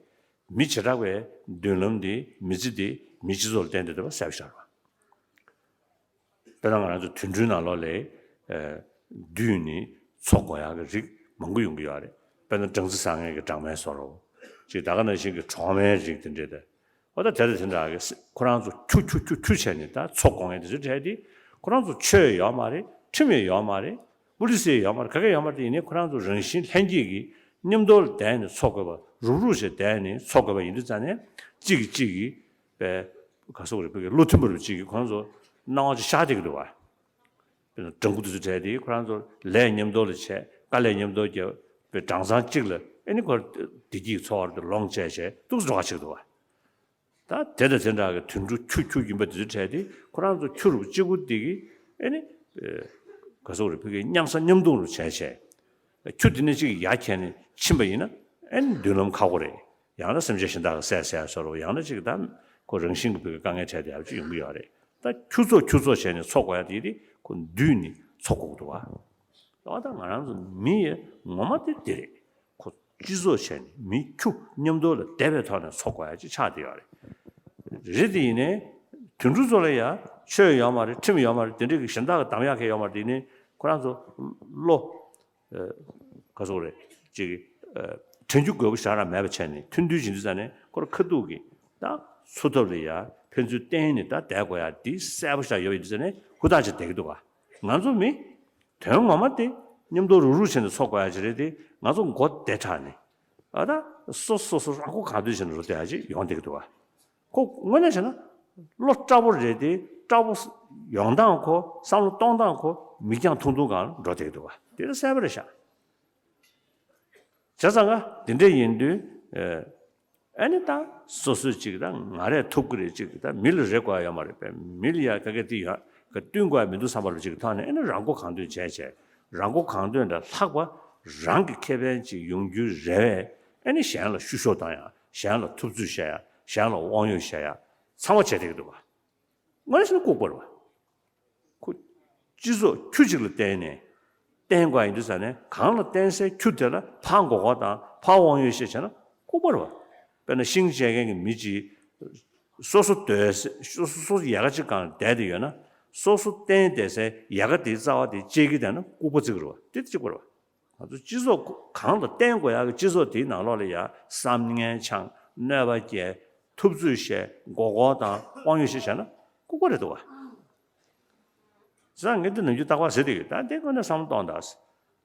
མི་བྱེ་བྲག་པའི་མདུན་ལམ་འདི་མི་ཚེ་འདི་མིའི་སྤྱི་ཚོགས་ལ་བརྟེན་ཏེ་བསྡད་པ་གསལ་པོ་ཤར་བ། དཔེར་ན་ང་རང་ཚོ་དུད་འགྲོའི་ནང་ལོགས་ལ་བསྡུས་ནས་འཚོ་དགོས་ཡག་གི་རིགས་མང་པོ་ཡོང་གི་ཡོད་རེད། དཔེར་ན་སྦྲང་རྩི་ཟ་མཁན་གྱི་སྦྲང་མའི་བཟོ་འདྲ། ཅིག་ད་ག་ནང་བཞིན་གྱི་གྲོག་མའི་རིགས་དེ་འདྲ་དེ། འོ་ད་དེ་དང་དེ་འདྲ་གི་ཁོ་རང་ཚོ་ཁྱུ་ཁྱུ་ཁྱུ་ཁྱུ་བྱས་ནས་ད་འཚོ་དགོས་མཁན་དེ་ཚོའི་གྲས་དེ་ཁོ་རང་ཚོ་ཆོས་ཡོད་མ་རེད། ཁྲིམས་ཡོད་མ་རེད། པོ་ལི་སི་ཡོད་མ་རེད། ག་གེ་ཡོད་མ་རེད། དེ་ཡིན་ནའི་ཁོ་རང་ཚོ་རང་བཞིན་ལྷན་སྐྱེས་ཀྱི་མཉམ་དུ་ལ་བསྡད་ནས་འཚོ་དགོས་པ་རུབ་རུབ་བྱས་བསྡད་ནས་འཚོ་དགོས་པ་ཡིན་དུས་ཙང་ནས་གཅིག་གིས་གཅིག་གིས་པའི་ག་སོག་རེད་བོད་ཀྱི་བློ་མཐུན་པ་རུ་གཅིག་གིས་ཁོ་རང་ཚོ་སྣང་བ་ཅིག་ཤར་བསྡད་ཀྱི་འདུག་བ། དཔེར་ན་སྦྲང་བུ་དེ་ཚོ་བྲལ་ཏེ་ཁོ་རང་ཚོ་ལས་མཉམ་དུ་ལ་བྱས། དཀའ་ལས་མཉམ་དུ་བརྒྱབ་པའི་སྦྲང་ཚང་གཅིག་ལ་ཨེ་ནི་ཁོ་བདེ་སྐྱིད་འཚོ་བར་དུ་ལོངས་སྤྱད་བྱས་འདུག་སེ་འགྲོ་ག་ཆགས་འདུག་བ། ད་དེ་དང་དེ་འདྲ་གི་དུད་འགྲོ་ཁྱུ་ཁྱུ་ཡིན་པ་དེ་ཚོ་བྲལ་ཏེ་ཁོ་རང་ཚོ་ཁྱུ་རུ་གཅིག་པུ་དེ་གི་ཨེ་ནི་ག་སོག་རེ་ཕ་གི་མཉམ་ཟ་མཉམ་འཐུང་རུ་བྱས་བྱས། ཁྱུ་དེ་ནས་གཅིག་ཡར་འཁྱེར་ནས་ཕྱིན་པ་ཡིན་ན་ཨེ་ནི་མདུན་ལམ་ཁག་པོ་རེད། ཡང་ན་སེམས་ཅན་གཞན་དག་གི་བསད་བསད་བཟོ་འདྲ་བོ། ཡང་ན་གཅིག་ད་ཁོ་རང་བཞིན་གྱི་ཕ་གི་དཀའ་ངལ་འཕྲད་བསྡད་ཡག་ཅིག་ཡོང་གི་ཡོད་རེད། ད་ཁྱུ་ཚོགས་ཁྱུ་ཚོགས་བྱས་ནས་འཚོ་དགོས་ཡ་དེ་དེ་ཁོ་འདུས་ནས་འཚོ་དགོས་འདུག་བ། ཨ་ད་ང་རང་ཚོ་མི་ཡི་ངོ་མ་དེ་དེ་རེད། ཁོ་སྤྱི་ཚོགས་བྱས་ནས་མི་ཁྱུ་མཉམ་དུ་ལ་བསྡད་པའི་ཐོག་ནས་འཚོ་དགོས་ཡ་ཅིག་ཆགས་བསྡད་ཡོད་རེད། རེད་དེ་ཡིན་ནའི་དུད་འགྲོ་ཚོ་ལ་ཡ་ཆོས་ཡོད་མ་རེད། ཁྲིམས་ཡོད་མ་རེད། དེ་འདྲ་གི་གཞན་དག་གི་གདམ་ཡག་གི་ཡོད་མ་རེད། དེ་ནི་ཁོ་རང་ཚོ་བློ་ག་སོག་རེད་ཅིག་དྲན་རྒྱུ་དགོས་པ་ཞེ་དྲག་མེད་པ་བྱས་ནས་ཐུང་ཐུང་བྱེད་དུས་ཙ་ནས་ཁོ་རང་ཁ་ཐུག་གི་ད་འཚོ་ཐབས་ལ་ཡ་ཕན་ཚུན་བརྟེན་ནས་ད་བསྡད་དགོས་ཡ་འདི་གསལ་པོ་ཞིག་ཡོད་པ་ཡིན་དུས་ཙ་ནས་ཧུར་ཐག་ཅིག་བསྡད་ཀྱི་འདུག་ག་ང་ཚོ་མི་དོན་ངོ་མ་དེ་མཉམ་དུ་རུག་རུག་བྱས་ནས་འཚོ་དགོས་ཡ་ཅིག་རེད་དེ། ང་ཚོ་མགོ་བདེ་དྲགས་ནས་ཨ་ད་སོ་སོ་སོ་རང་མགོ་གང་ཐོན་བྱས་ནས་འགྲོ་བསྡད་ཡ་ཅིག་ཡོང་བསྡད་ཀྱི་འདུག་ག་ཁོ་དངོས་གནས་བྱས་ན་བློ་དཀྲག་པོ་རེད་དེ། དཀྲག་པོ་ཡོང་སྟངས་ཁོ། བསམ་བློ་གཏོང་སྟངས་ཁོ་མིག་རྒྱང་ཐུང་ཐུང་སྒང་འགྲོ་བསྡད་ཀྱི་འདུག་ག་དེ་ལ་གསལ་པོ་རེད་ཤག་བྱས་ཙང་ག་དེ་འདྲ་ཡིན་དུས་ཨ་ནི་ད་སོ་སོས་ཅིག་ད་ང་རས་ཐུབ་ཀྱི་རེད། ཅིག་ད་མི་ལ་རེ་དགོས་ཡ་ཡོད་མ་རེད་པས། མི་ལ་ཡ་ག་གེ་དེ་ཡོད་ག་བསྟུན་དགོས་ཡ་མི་འདུག་བསམ་པ་ལ་ཅིག་ཐོག་ནས་ཨ་ནི་རང་མགོ་གང་ཐོན་བྱས་བྱས། རང་མགོ་གང་ཐོན་ལས་ལྷག་པ་རང་གི་ཁེ་ཕན་ཅིག་ཡོང་རྒྱུའི་རེ་བས་ཨ་ནི་གཞན་ལ་བཤུ་གཞོག་བཏང་ཡ། གཞན་ལ་ཐུབ་ཚོད་བྱེད་ཡ། གཞན་ལ་དབང་ཡོད་བྱེད་ཡ་ཚང་མ་བྱས་བསྡད་ཀྱི་འདུག་བ། དངོས་གནས་བྱས་ན་ལྐུགས་པ་རེད་བ། ཁོ་སྤྱི་ཚོགས་ཁྱུ་གཅིག་ལ་བརྟེན་ནས་བརྟེན་དགོས་ཡིན་དུས་ཙ་ནས་གང་ལ་བརྟེན་སའི་ཁྱུ་དེ་ལ་ཕར་མགོ་སྐོར་དང་ཕར་དབང་ཡོད་བཤད་བྱས་ན་ལྐུགས་པ་རེད་བ། དཔེར་ན་ཤིང་བཅད་མཁན་གྱི་མི་གཅིག་སོ་སོ་སྡོད་སའི་སོ་སོ་སོ་སོ་ཡལ་ག་གཅིག་སྒང་བསྡད་དེ་ཡོད་ན། སོ་སོ་བརྟེན་བསྡད་སའི་ཡལ་ག་དེའི་རྩ་བ་དེ་བཅད་ཀྱི་བསྡད་ན་ལྐུགས་པ་བརྩི་གི་རེད་བ། དེ་དེ་གཅིག་པ་རེད་བ། ང་ཚོ་སྤྱི་ཚོགས་གང་ལ་བརྟེན་དགོས་ཡག་གི་སྤྱི་ཚོགས་དེའི་ནང་ལོགས་ལ་ཡ་བསམ་ངན་འཆང་། གནོད་པ་སྐྱེལ། ཐུབ་ཚོད་བཤད། མགོ་སྐོར་དང་དབང་ཡོད་བཤད་བྱས་ན་ལྐུགས་པ་རེད་འདུག་བ། བྱས་ཙང་ངས་འདི་ནམ་རྒྱུན་རྟག་པར་ཟེར་བསྡད་ཡོད། ད་འདི་དངོས་གནས་བསམ་བློ་གཏོང་དང་།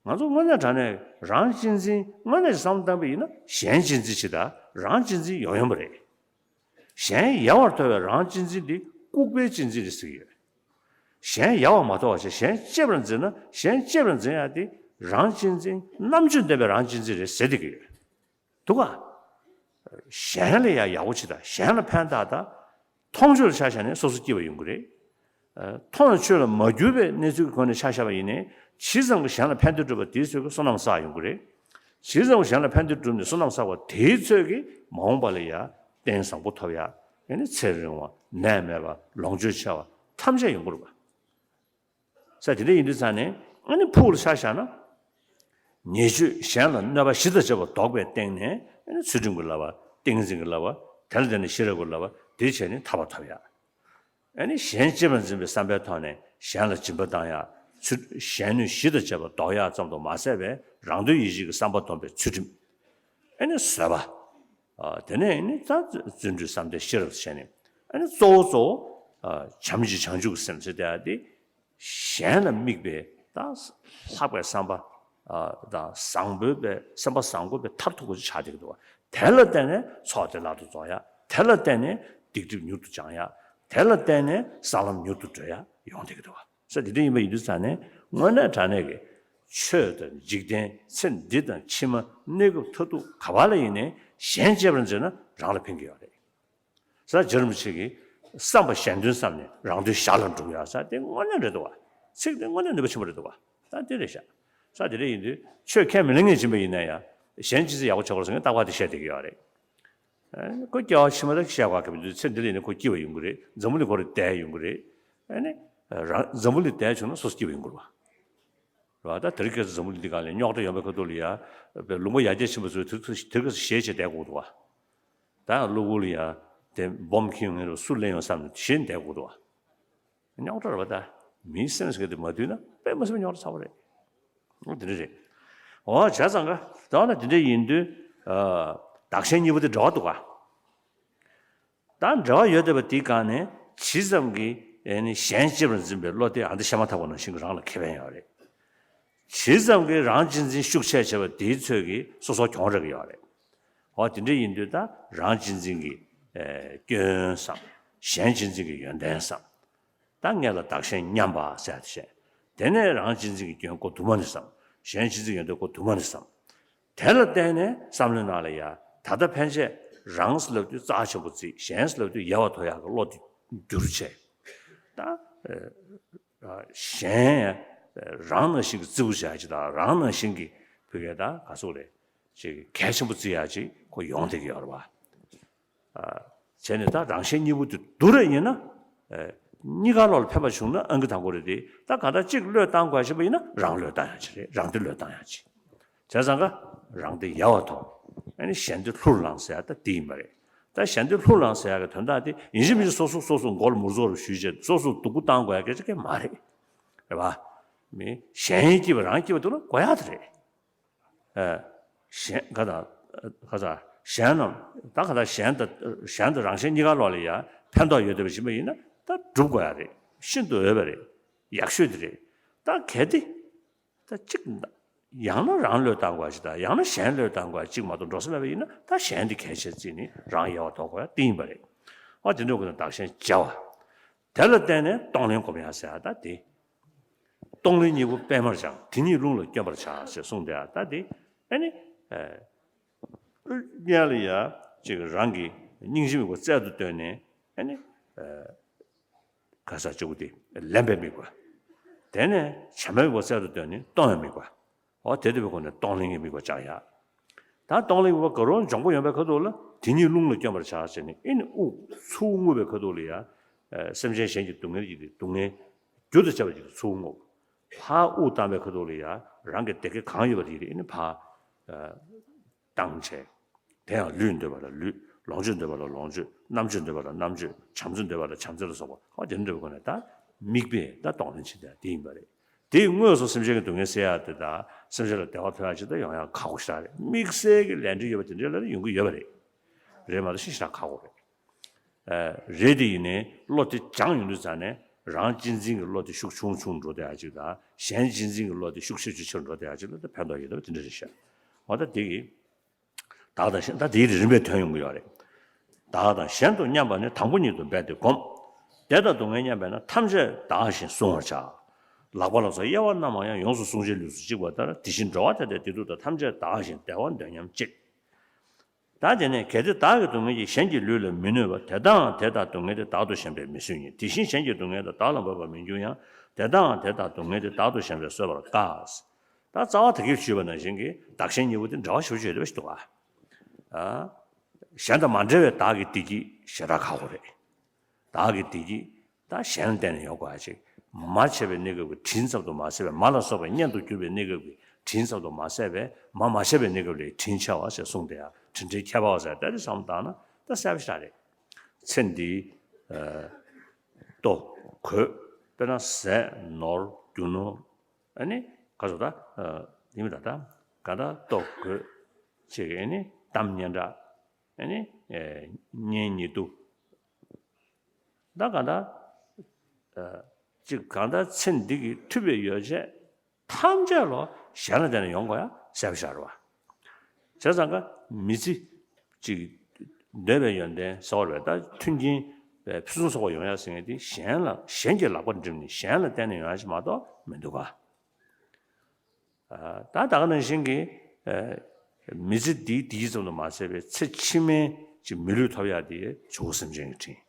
ང་ཚོ་དངོས་གནས་དྲང་གནས་རང་གཅེས་འཛིན་དངོས་གནས་བསམ་བློ་བཏང་པ་ཡིན་ན་གཞན་གཅེས་འཛིན་བྱེད་དང་རང་གཅེས་འཛིན་ཡོང་ཡོང་པ་རེད། གཞན་ཡལ་བར་མཐོ་བའི་རང་གཅེས་འཛིན་འདི་ལྐུགས་པའི་གཅེས་འཛིན་རེད་ཟེར་གྱི་ཡོད། གཞན་ཡལ་བར་མ་མཐོ་བ་བྱས་གཞན་གཅེས་པར་འཛིན་ན་གཞན་གཅེས་པར་འཛིན་ཡ་དེ་རང་གཅེས་འཛིན་རྣམ་དཔྱོད་ལྡན་པའི་རང་གཅེས་འཛིན་རེད་ཟེར་བསྡད་ཀྱི་ཡོད། འདུག་ག་གཞན་ལ་ཡང་ཡག་པོ་བྱེད་དང་གཞན་ལ་ཕན་བཏགས་དང་། མཐོང་ཆོས་ལ་ཆ་བཞག་ནས་སོ་སོ་སྐྱིད་པ་ཡོང་གི་རེད། ཨ། མཐོང་ཆོས་ལ་མ་གྱུར་པའི་གནས་ཚུལ་གྱི་སྒོ་ནས་ཆ་བཞག་པ་ཡིན་ནའི་ཇི་ཙམ་གྱིས་གཞན་ལ་ཕན་བདེ་བསྒྲུབ་པ་དེའི་ཚོད་ཀྱིས་བསོད་ནམས་བསགས་ཡོང་གི་རེད། ཇི་ཙམ་གྱིས་གཞན་ལ་ཕན་བདེ་བསྒྲུབས་ནས་བསོད་ནམས་བསགས་པ་དེའི་ཚོད་ཀྱིས་མ་འོངས་པ་ལ་ཡང་རྟེན་བཟང་པོ་ཐོབ་ཡ། ཨ་ནི་ཚེ་རིང་བ། ནད་མེད་པ། ལོངས་སྤྱོད་ཆེ་བ་ཐམས་ཅད་ཡོང་གི་རེད་པ། ས་དེ་འདྲ་ཡིན་དུས་ཙང་ནས་ཨ་ནི་ཕུགས་ལ་ཆ་བཞག་ན། ཉེས་སྤྱོད་གཞན་ལ་གནོད་པ་ཞི་དང་ཕྱད་པ་བཟློག་པའི་སྟེང་ནས་ཨ་ནི་ཚུལ་ཁྲིམས་ཀྱི་བསླབ་པ། ཏིང་འཛིན་གྱི་བསླབ་པ། དེ་ལ་བརྟེན་ནས་ཤེས་རབ་ཀྱི་བསླབ་པ་དེ་བྱས་ནས་ཐར་པ་ཐོབ་ཡ། ཨ་ནི་གཞན་གཅེས་པར་འཛིན་པའི་བསམ་པའི་ཐོག་ནས་གཞན་ལ་སྦྱིན་པ་བཏང་ཡ། ཚུལ་གཞན་གནོད་ཞི་དང་ཕྱད་པ་བཟློག་ཡ་ཙམ་དུ་མ་ཟད་པའི་རང་དོན་ཡིད་བྱེད་ཀྱི་བསམ་པ་སྡོམ་པའི་ཚུལ་ཁྲིམས། ཨ་ནི་བཟོད་པ། ཨ། དེ་ནས་ཨ་ནི་ད་བརྩོན་འགྲུས་བསམ་གཏན་ཤེས་རབ་བྱས་ནས་ཨ་ནི་གཙོ་བོ་གཙོ་བོ། ཨ། བྱམས་ཀྱི་བྱང་ཆུབ་ཀྱི་སེམས་ཟེར་དེ་ཡ་དེ། གཞན་ལ་དམིགས་པའི་ད་ལྷག་པའི་བསམ་པ། ཨ། དང་བཟང་པོའི་པའི་སེམས་པ་བཟང་པོ་པའི་མཐར་ཐུག་པ་ཆགས་བསྡད་ཀྱི་འདུག་བ། དེ་ལ་བརྟེན་ནས་ཚོགས་བདེ་བླག་ཏུ་རྫོགས་ཡ། དེ་ལ་བརྟེན་ནས་སྡིག་སྒྲིབ་མྱུར་དུ་སྦྱང་ཡ། དེ་ལ་བརྟེན་ནས་ས་ལམ་མྱུར་དུ་བགྲོད་ཡ་ཡོང་བསྡད་ཀྱི་འདུག་བ། ས་དེ་འདྲ་ཡིན་པ་ཡིན་དུས་ཙང་ནས་དངོས་གནས་དྲང་གནས་ཀྱི་ཆོས་དང་འཇིག་རྟེན་ཚེ་འདི་དང་ཕྱི་མ་གནས་སྐབས་མཐར་ཐུག་ག་པ་ལ་ཡིན་ནའི་གཞན་གཅེས་པར་འཛིན་ན་རང་ལ་ཕན་གྱི་ཡོད་རེད། ས་རྗེ་རིན་པོ་ཆེ་གིས་བསམ་པ་གཞན་དོན་བསམ་ནས་རང་དོན་ཞར་ལ་འགྲུབ་ཡ་ས་དེ་དངོས་གནས་རེད་འདུག་བ། ཚིག་དེ་དངོས་གནས་ནུས་པ་ཆེན་པོ་རེད་འདུག་བ། ད་དེ་རེད་ཤག་ས་དེ་འདྲ་ཡིན་དུས་ཆོས་ཁས་མི་ལེན་མཁན་ཡིན་པ་ཡིན་ན་ཡང་གཞན་གཅེས་འཛིན་ཡག་པོ་བྱེད་དགོས་ཟེར་མཁན་རྟག་པར་དེ་བཤད་བསྡད་ཀྱི་ཡོད་རེད། ཨ་ནི་ཁོ་སྐྱེ་བ་ཕྱི་མ་ད་བཤད་དགོས་ཀྱི་མི་འདུག་ཚེ་འདི་ལ་ཡིན་ན་ཁོ་སྐྱིད་པ་ཡོང་གི་རེད། འཛམ་བུ་གླིང་ཁོ་རང་བསྡད་ཡོང་གི་རེད། ཨ་ནི་རང་འཛམ་བུ་གླིང་བསྡད་བྱུང་ན་སོ་སོ་སྐྱིད་པ་ཡོང་གི་རེད་བ། རེད་བ། ད་དེ་རིང་ཁ་སང་འཛམ་བུ་གླིང་འདི་སྒང་ལ་རྙོག་དྲ་ཡོད་པའི་ཁ་ཐུག་ལ་ཡ། བའི་ལུང་པ་ཡར་རྒྱས་ཕྱིན་པ་ཚོས་དེ་ཚོ་དེ་རིང་ཁ་སང་ཞེད་བྱས་བསྡད་དགོས་འདུག་བ། ད་གློ་བུར་ལ་ཡ་དེ་སྦོམ་ཁྱེར་ཡོང་མཁན་རེད་བ། སུ་ལེན་ཡོང་བསམ་ནས་ཞེད་བསྡད་དགོས་འདུག་བ། རྙོག་དྲ་རེད་བ། ད་མིའི་སེམས་ཟེར་མཁན་དེ་མ་འདུས་ན་དཔེ་མི་སྲིད་པའི་རྙོག་དྲ་ཚ་པོ་རེད། འོ་དེ་འདྲ་རེད། འོ་བྱས་ཙང་ཀ་ད་ན་དེ་འདྲ་ཡིན་དུས། ཨ། བདག་གཞན་གཉིས་པོ་དེ་འབྲེལ་བ་འདུག་ག་ད་འབྲེལ་བ་ཡོད་བསྡད་པ་དེའི་སྒང་ནས་ཇི་ཙམ་གྱིས་ཨེ་ནི་གཞན་གཅེས་པར་འཛིན་པའི་བློ་དེ་ཨ་འདི་བཤད་མ་ཐག་པ་ནང་བཞིན་གྱི་རང་ལ་ཁེ་ཕན་ཡོད་རེད། ཇི་ཙམ་གྱིས་རང་གཅེས་འཛིན་ཤུགས་ཆེ་བྱས་པ་དེའི་ཚོད་ཀྱིས་སོ་སོ་གྱོང་རག་གི་ཡོད་རེད། འོ་དེ་འདྲ་ཡིན་དུས་ད་རང་གཅེས་འཛིན་གྱི་ཨེ་སྐྱོན་བསམ། གཞན་གཅེས་འཛིན་གྱི་ཡོན་ཏན་བསམ། ད་ངེད་ལ་བདག་གཞན་མཉམ་པ་ཟེར་ཏེ་བཤད། དེ་ནས་རང་གཅེས་འཛིན་གྱི་སྐྱོན་ཁོ་དུ་མ་ནི་བསམ། གཞན་གཅེས་འཛིན་ཡོན་ཏན་ཁོ་དུ་མ་ནི་བསམ། དེ་ལ་བརྟེན་ནས་བསམ་བློའི་ནང་ལ་ཡ། ད་ལྟ་ཕན་ཆད་རང་ལབ་དུས་རྩ་ཆེན་པོ་བརྩིས། གཞན་ལབ་དུས་ཡལ་བར་དོར་ཡག་གི་བློ་དེ་འགྱུར་བྱས། ད་གཞན་རང་ནང་བཞིན་གྱི་བརྩི་བ་བྱ་ཡག་ཅིག་དང་། རང་ནང་བཞིན་གྱི་བོད་སྐད་ད་ག་ཟེར་དགོས་རེད། ཅིག་གལ་ཆེན་པོ་བརྩི་ཡག་ཅིག་ཁོ་ཡོང་བསྡད་ཀྱི་ཡོད་རེད་བ། བྱས་ནས་ད་རང་གཞན་གཉིས་པོ་དེ་བསྡུར་རེ་ཡིན་ན། གཉིས་ཀ་ལོག་ལ་ཕན་པ་བྱུང་ན་ཨང་ཀི་དང་པོ་རེད་དེ། ད་གང་ལྟར་གཅིག་བློས་བཏང་དགོས་ཞེས་པ་ཡིན་ན་རང་བློས་བཏང་ཡག་ཅིག་རེད། རང་བདེ་བློས་བཏང་ཡག་ཅིག་བྱས་ཙང་ཀ་རང་བདེ་ཡལ་བར་དོར། ཨ་ནི་གཞན་བདེ་ལྷུར་བླངས་ཟེར་ཡག་ད་དེ་ཡིན་པ་རེད། ད་གཞན་བདེ་ལྷུར་བླངས་ཟེར་ཡག་གི་དོན་དག་དེ་ཡིན་གཅིག་མིན་གཅིག་སོ་སོ་སོ་སོ་མགོ་ལ་མུར་ཙོག་རུ་གཞུས་བྱས་སོ་སོ་སྡུག་པོ་བཏང་དགོས་ཡག་སྐད་ཆ་སྐད་མ་རེད། རེད་བ། མི་གཞན་སྐྱིད་པ་རང་སྐྱིད་པ་འདུག་ན་དགོས་ཡག་དེ་རེད། གཞན་ག་དང་ག་ས་གཞན་རྣམས་ད་ག་ད་གཞན་དང་གཞན་དང་རང་གཞན་གཉིས་ཀ་ལོག་ལ་ཡ་ཕན་ཐོགས་ཡོད་བསྡད་པ་ཞིག་མ་ཡིན་ན་ད་སྒྲུབ་དགོས་ཡག་རེད། ཤིན་ཏུ་འོས་པ་རེད། ཡག་ཤོས་དེ་རེད། ད་གལ་ཏེ་ད་གཅིག་ཡང་ན་རང་བློས་བཏང་དགོས་ཅིག་དང་ཡང་ན་གཞན་བློས་བཏང་དགོས་གཅིག་མ་གཏོགས་འགྲོ་ས་མེད་པ་ཡིན་ན་ད་གཞན་དེ་གལ་ཆེ་བརྩིས་ནས་རང་ཡལ་བར་དོར་དགོས་ཡག་དེ་ཡིན་པ་རེད། ཨ་དེ་འདྲ་དགོས་ན་བདག་གཞན་བརྗེ་བ། དེ་ལ་བརྟེན་ནས་གཏོང་ལེན་སྒོམ་ཡག་ཟེར་ཡག་ད་དེ། གཏོང་ལེན་གཉིས་པོ་སྤེལ་མར་སྦྱང་། དེ་གཉིས་རླུང་ལ་བསྐྱོན་པར་བྱ་ཞེས་གསུངས་ཏེ། ད་དེ་ཨ་ནི། ཨ། སྔོན་ལ་ཡ་ཅིག་རང་གི་སྙིང་རྗེ་དམིགས་པ་རྩལ་དུ་བཏོན་ནས་ཨ་ནི། ཨ། ག་ས་གཅིག་པུ་དེ་ལེན་པའི་དམིགས་པ། དེ་ནས་བྱམས་པའི་དམིགས་པ་རྩལ་དུ་བཏོན་ནས་གཏོང་བའི་དམིགས་པ། འོ་དེ་ལྟ་བུའི་སྒོ་ནས་གཏོང་ལེན་གྱི་དམིགས་པ་སྦྱང་ཡག་ད་གཏོང་ལེན་གྱི་དམིགས་པ་ག་རུ་འཇོང་པོ་ཡོང་པའི་ཁ་ཐུག་ལ་དེ་གཉིས་རླུང་ལ་བསྐྱོན་པར་བྱ་ཟེར་ནས་ཨེ་ནི་དབུགས་ཚུར་རྔུབ་པའི་ཁ་ཐུག་ལ་ཡ། ཨ། སེམས་ཅན་གཞན་གྱི་སྡུག་བསྔལ་གྱི་སྡུག་བསྔལ་རྒྱུ་དང་བཅས་པ་ཅིག་ཚུར་རྔུབ། ཕར་དབུགས་བཏང་པའི་ཁ་ཐུག་ལ་ཡ་རང་གི་བདེ་སྐྱིད་གང་ཡོད་པ་དེ་ཨེ་ནི་ཕར། ཨ། བཏང་བྱས། དེ་ཡང་ལུས་འདོད་པ་ལ་ལུས། ལོངས་སྤྱོད་འདོད་པ་ལ་ལོངས་སྤྱོད། རྣམ་དཔྱོད་འདོད་པ་ལ་རྣམ་དཔྱོད། བྱམས་བརྩེ་འདོད་པ་ལ་བྱམས་བརྩེ་ལ་སོགས་པ་ཨ་དེ་འདོད་པའི་སྒོ་ནས་ད་དམིགས་པས་ད་གཏོང་ལེན་བྱེད་ཡག་དེ་ཡིན་པ་རེད། དེས་དངོས་སུ་སེམས་ཅན་གྱི་སྡུག་བསྔལ་སེལ་ཡག་དེ་དང་སེམས་ཅན་ལ་བདེ་བ་ཐོབ་ཡག་ཅིག་ད་ཡོང་ཡག་ཁག་པོ་ཞེ་དྲག་རེད། དམིགས་བསལ་གྱི་ལས་འབྲེལ་ཡོད་པ་དེ་འདྲའི་ལ་ཡོང་གི་ཡོད་པ་རེད། རེད་མ་གཏོགས་ཤི་ཞེ་དྲག་ཁག་པོ་རེད། ཨ། རེད་དེ་ཡིན་ནའི་བློ་དེ་སྦྱངས་ཡོང་དུས་ཙང་ནས་རང་གཅེས་འཛིན་གྱི་བློ་དེ་ཤུགས་ཆུང་ཆུང་འགྲོ་བསྡད་ཡག་ཅིག་དང་གཞན་གཅེས་འཛིན་གྱི་བློ་དེ་ཤུགས་ཆེ་ཆེ་ཆེར་འགྲོ་བསྡད་ཡག་ཅིག་ལ་ད་ཕན་ཐོགས་ཡོད་པ་དེ་འདྲ་རེད་ཤག་འོ་ད་དེ་གི། བདག་དང་གཞན་ད་དེའི་རིམ་པས་ཐོན་ཡོང་གི་ཡོད་རེད། བདག་དང་གཞན་དུ་མཉམ་པ་ནི་དང་པོ་ཉིད་དུ་འབད་དེ་བསྒོམ། བདེ་དང་སྡུག་བསྔལ་མཉམ་པས་ན་ཐམས་ཅད་བདག་བཞིན་བཟུང་བར་བྱ། ལག་པ་ལ་སོགས་དབྱེ་བ་རྣམས་ཡང་ཡོངས་སུ་བཟུང་བྱའི་ལུས་སུ་གཅིག་པ་ལྟར་དེ་བཞིན་འགྲོ་བ་དེ་དག་བདེ་སྡུག་དང་ཐམས་ཅད་བདག་བཞིན་བདེ་བ་འདོད་སྙམ་གཅིག་ད་དེ་ནས་གལ་ཏེ་བདག་གི་སྡུག་བསྔལ་གྱིས་གཞན་གྱི་ལུས་ལ་མི་གནོད་པ། དེ་ལྟའང་དེ་དག་སྡུག་བསྔལ་དེ་བདག་ཏུ་ཞེན་པས་མི་བཟོད་ཉིད། དེ་བཞིན་གཞན་གྱི་སྡུག་བསྔལ་དེ་བདག་ལ་འབབ་པར་མི་འགྱུར་ཡང་། དེ་ལྟའང་དེ་དག་སྡུག་བསྔལ་དེ་བདག་ཏུ་ཞེན་པས་གསོད་པར་དཀའ། ད་རྩ་བ་ད་གིན་ཞུས་པ་ནང་བཞིན་གྱི་བདག་གཞན་གཉིས་པོ་དེ་འབྲེལ་བ་ཞེ་པོ་ཅིག་ཡོད་པ་ཞིག་འདུག་ག་ཨ། གཞན་དང་མ་འབྲེལ་བའི་བདག་གི་བདེ་སྐྱིད་ཞེ་དྲག་ཁག་པོ་རེད། བདག་གི་བདེ་སྐྱིད་ད་གཞན་ལ་བརྟེན་ནས་ཡོང་དགོས་ཡ་ཅིག་མ་བྱས་པའི་གནས་སྐབས་ཀྱི་དྲིན་ཙམ་དུ་མ་ཟད་པའི་མ་ལ་སོགས་པའི་གཉེན་དུ་གྱུར་པའི་གནས་སྐབས་ཀྱི་དྲིན་ཙམ་དུ་མ་ཟད་པའི་མ་མ་བྱས་པའི་གནས་སྐབས་ལ་དྲིན་ཆེ་བ་ཞེས་གསུངས་ཏེ་ཡང་དྲིན་དྲན་ཁྱད་པར་བ་ཟེར་ཏེ་བསམ་བཏང་ན་ད་གསལ་པོ་ཞིག་རེད། ཚེ་འདིའི་ལྟོ་གོས་དཔེར་ན་ཟས་ནོར་རྒྱུ་ནོར་ཨ་ནི་ག་ཚོད་ད་ཡིན་མིན་ད་ད་ག་ད་ལྟོ་གོས་ཅིག་ཨ་ནི་གཏམ་སྙན་གྲགས་ཨ་ནི་གཉེན་ཉེ་དུ། ད་གང་ལྟར། ཨ། གཅིག་གང་ལྟར་ཚེ་འདི་གི་ཐུབ་པའི་ཡོ་བྱད་ཐམས་ཅད་ལོ་གཞན་ལ་བརྟེན་ནས་ཡོང་དགོས་ཡ་གསལ་པོ་ཤར་བ། བྱས་ཙང་ཀ་མི་ཚེ་གཅིག་འདོད་པའི་ཡོན་ཏན་གསོལ་བའི་ད་མཐུན་རྐྱེན་ཕུན་སུམ་ཚོགས་པ་ཡོང་ཡ་ཟེར་མཁན་དེ་གཞན་ལ་གཞན་གྱི་ལག་པ་འགྲིམ་ནས་གཞན་ལ་བརྟེན་ནས་ཡོང་ཡ་ཞིག་མ་གཏོགས་མི་འདུག་ག་ད་ད་ག་ནང་བཞིན་གྱི་མི་ཚེ་འདིའི་བདེ་སྐྱིད་ཙམ་དུ་མ་ཟད་པའི་ཚེ་ཕྱི་མའི་ཅིག་མི་ལུས་ཐོབ་ཡག་དེ་ཇོ་བོ་སེམས་ཅན་གྱི་དྲིན།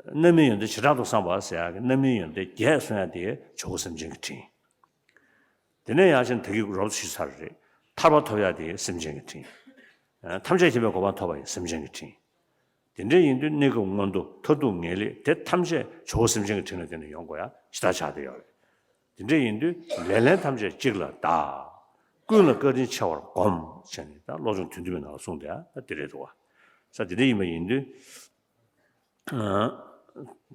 རྣམ་སྨིན་ཡོན་ཏན་བྱེ་བྲག་ཏུ་བསམ་པ་ཟེར་ཡག་གི་རྣམ་སྨིན་ཡོན་ཏན་བརྒྱད་གསུང་ཡག་དེ་ཇོ་བོ་སེམས་ཅན་གྱི་དྲིན། དེ་ནས་ཡང་ཅིན་ད་གིན་རོབ་ཞུས་ཚར་རེད། ཐར་པ་ཐོབ་ཡག་དེ་སེམས་ཅན་གྱི་དྲིན། ཐམས་ཅད་མཁྱེན་པའི་གོ་འཕང་ཐོབ་པ་ཡང་སེམས་ཅན་གྱི་དྲིན། དེ་འདྲ་ཡིན་དུས་གནས་སྐབས་མངོན་མཐོ་མཐར་ཐུག་ངེས་ལེགས་དེ་ཐམས་ཅད་ཇོ་བོ་སེམས་ཅན་གྱི་དྲིན་ལ་བརྟེན་ནས་ཡོང་དགོས་ཡ་ཞེ་དྲག་ཆགས་བསྡད་ཡོད་རེད། དེ་འདྲ་ཡིན་དུས་ལེ་ལན་ཐམས་ཅད་གཅིག་ལ་བདག་ཀུན་ལ་བཀའ་དྲིན་ཆེ་བར་བསྒོམ་བྱས་ནས་ད་བློ་སྦྱོང་དོན་བདུན་པའི་ནང་ལ་གསུངས་ཏེ་ད་དེ་རེད་འདུག་བ། ས་དེ་འདྲ་ཡིན་པ་ཡིན་དུས།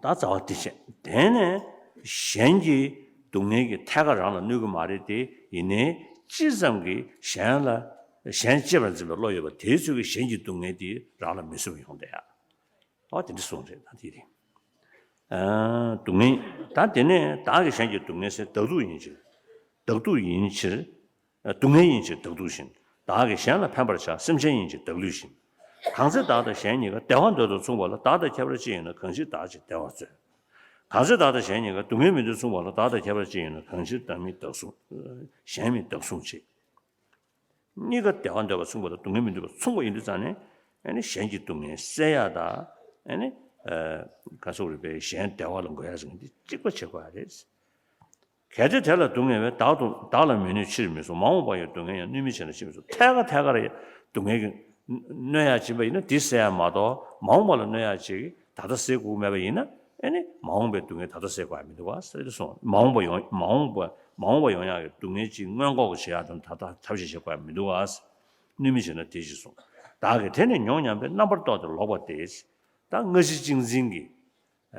ད་རྩ་བ་དེ་བྱས། དེ་ནས་གཞན་གྱི་སྡུག་བསྔལ་གྱི་ཐད་ཀར་རང་ལ་གནོད་ཀྱི་མ་རེད་དེ། ཡིན་ནའི་ཅི་ཙམ་གྱིས་གཞན་ལ་གཞན་གཅེས་པར་འཛིན་པའི་བློ་ཡོད་པ་དེའི་ཚོད་ཀྱིས་གཞན་གྱི་སྡུག་བསྔལ་དེ་རང་ལ་མི་བཟོད་པ་ཡོང་བསྡད་ཡ། ཨོ་དེ་འདྲ་གསུངས་རེད་ད་དེ་རིང་། སྡུག་བསྔལ་ད་དེ་ནས་བདག་གིས་གཞན་གྱི་སྡུག་བསྔལ་སེལ། བདག་སྡུག་ཡིན་ཕྱིར། བདག་སྡུག་ཡིན་ཕྱིར། སྡུག་བསྔལ་ཡིན་ཕྱིར་བདག་སྡུག་བཞིན། བདག་གིས་གཞན་ལ་ཕན་པར་བྱ། སེམས་ཅན་ཡིན་ཕྱིར་བདག་ལུས་བཞིན། གང་ཚེ་བདག་དང་གཞན་གཉིས་ཀ་བདེ་བ་འདོད་དུ་མཚུངས་པ་ལ། བདག་དང་ཁྱད་པར་ཅི་ཡིན་ན། གང་ཞིག་བདག་ཅེས་བདེ་བར་རྩོལ། གང་ཚེ་བདག་དང་གཞན་གཉིས་ཀ། སྡུག་བསྔལ་མི་འདོད་མཚུངས་པ་ལ། བདག་དང་ཁྱད་པར་ཅི་ཡིན་ན། གང་ཕྱིར་བདག་མིན་བདག་བཟུང་། གཞན་མིན་བདག་བཟུང་བྱེད། གཉིས་ཀ་བདེ་བ་འདོད་པ་མཚུངས་པ་དང་སྡུག་བསྔལ་མི་འདོད་པ་མཚུངས་པ་ཡིན་དུས་ཙང་ནས། ཨ་ནི་གཞན་གྱི་སྡུག་བསྔལ་སེལ་ཡ་དང་། ཨ་ནི་ཨ་ག་ཟེར་དགོས་རེད་པས། གཞན་བདེ་བ་ལ་འགོད་ཡ་ཟེར་མཁན་དེ་གཅིག་པ་བྱེད་དགོས་ཡ་རེད། གལ་ཏེ་དེ་ལ་སྡུག་བསྔལ་བས། བདག་ཏུ་བདག་ལ་མི་གནོད་ཕྱིར་མི་སྲུང་། མ་འོངས་པར་ཡང་སྡུག་བསྔལ་ཡང་གནོད་མི་བྱེད་ན་ཕྱིར་མི་སྲུང་། ཐད་ཀར་ཐད་ཀར་སྡུག་བསྔལ་གྱིས་གནོད་ཡ་བྱེད་པ་ཡིན་ན་དེ་སེལ་ཡ་མ་གཏོགས། མ་འོངས་པ་ལ་གནོད་ཡ་ཅིག་ད་ལྟ་སེལ་དགོས་མེད་པ་ཡིན་ན། ཨ་ནི་མ་འོངས་པའི་སྡུག་བསྔལ་ད་ལྟ་སེལ་དགོས་ཡ་མི་འདུག་ག་ཟེར་ཏེ་གསུངས། མ་འོངས་པ་ཡོང་མ་འོངས་པ་མ་འོངས་པ་ཡོང་ཡག་གི་སྡུག་བསྔལ་ཅིག་སྔོན་འགོག་བྱེད་ཡག་དང་ད་ལྟ་ཐབས་ཤེས་བྱེད་དགོས་ཡ་མི་འདུག་ག། གནོད་མི་བྱེད་ན་དེ་ཅིག་གསུངས། བདག་གིས་དེ་ནི་མྱོང་སྙམ་པའི། རྣམ་པར་རྟོག་སྟེ་ལོག་པ་སྟེ། ད་སྔ་ཕྱི་གཅེས་འཛིན་གྱི།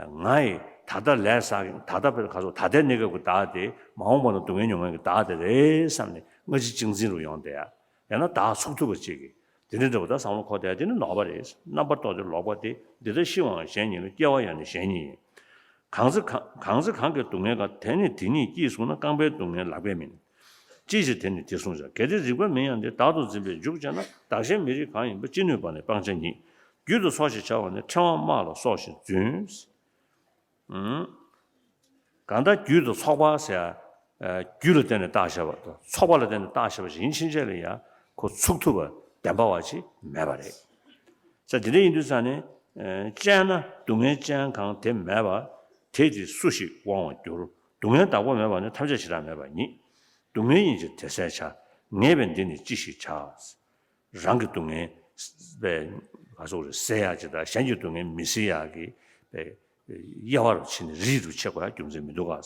ང་ཡི་ད་ལྟ་ལས་བསགས་ཀྱི། ད་ལྟ་བེར་ག་སོགས་ད་ལྟའི་གནས་སྐབས་ཀྱི་བདག་དེ། མ་འོངས་པ་ན་སྡུག་བསྔལ་མྱོང་མཁན་གྱི་བདག་དེ་རེད་བསམ་ནས་སྔ་ཕྱི་གཅེས་འཛིན་རུ་ཡོང་བསྡད་ཡ། ཡང་ན་བདག་ཚུགས་ཐུབ་པ་ཅིག་གིས་དེ་འདྲ་འདྲ་བོ་ད་བསམ་བློ་འཁོར་བསྡད་ཡ་དེ་ནི་ནོར་བ་རེད། རྣམ་པར་རྟོག་སྟེ་ལོག་པ་སྟེ། འདི་ལྟར་ཤི་བའང་གཞན་ཉིད་ལ། སྐྱེ་བ་ཡང་ནི་གཞན་ཉིད་ཡིན། གང་ཚེ་གང་གང་ཚེ་གང་གི་སྡུག་བསྔལ་དགའ། དེ་ནི་དེ་ཉིད་ཀྱིས་བཟུང་ན། རྐང་པའི་སྡུག་བསྔལ་ལག་པས་མིན། ཅིའི་ཕྱིར་དེ་ནི་དེ་བཟུང་བྱ། གལ་ཏེ་རིགས་པ་མིན་ཡང་དེ། བདག་ཏུ་འཛིན་པས་འཇུག་བྱས་ན། བདག་གཞན་མི་རིགས་གང་ཡིན་པ། ཅི་ནུས་པ་ནི་སྤང་བྱ་ཉིད། རྒྱུད་དུ་ཚོགས་ཞེས་བྱ་བ་ནི། ཕྲེང་བ་དམག་ལ་སོགས་ཤིང་རྫུན། ཨང་། གང་ལྟར་རྒྱུད་དུ་ཚོགས་པ་ཟེར་ཡ། ཨ་རྒྱུད་ལ་བརྟེན་ནས་བཏགས་བཞག་པ་དང་། ཚོགས་པ་ལ་བརྟེན་ནས་བཏགས་བཞག་པ་ཞིག་ཡིན་ཕྱིན་ཆད་ལ་ཡང་ཁོ་ཚུགས་ཐུབ་པ་བདེན་པ་བ་ཅིག་མེད་པ་རེད། ས་དེ་འདྲ་ཡིན་དུས་ཙང་ནས། ཨ་ཅན་ན་སྡུག་བསྔལ་ཅན་གང་དེ་མེད་པ། དེ་དེ་སུ་ཞིག་དབང་བར་འགྱུར། སྡུག་བསྔལ་བདག་པོ་མེད་པ་ནི། ཐམས་ཅད་ཞེ་དྲག་མེད་པ་ཉིད། སྡུག་བསྔལ་ཡིན་ཕྱིར་དེ་བསལ་བྱ། ངེས་པས་འདི་ནི་ཅི་ཞིག་བྱ། རང་གི་སྡུག་བསྔལ་པའི་ག་སོགས་རེ་སེལ་ཡག་ཅིག་དང་། གཞན་གྱི་སྡུག་བསྔལ་མི་སེལ་ཡག་གི་པའི་དབྱེ་བ་རུ་ཕྱེ་ནས་རིས་རུ་ཕྱེ་དགོས་ཡག་རྒྱུ་མཚན་མི་འདུག་ག།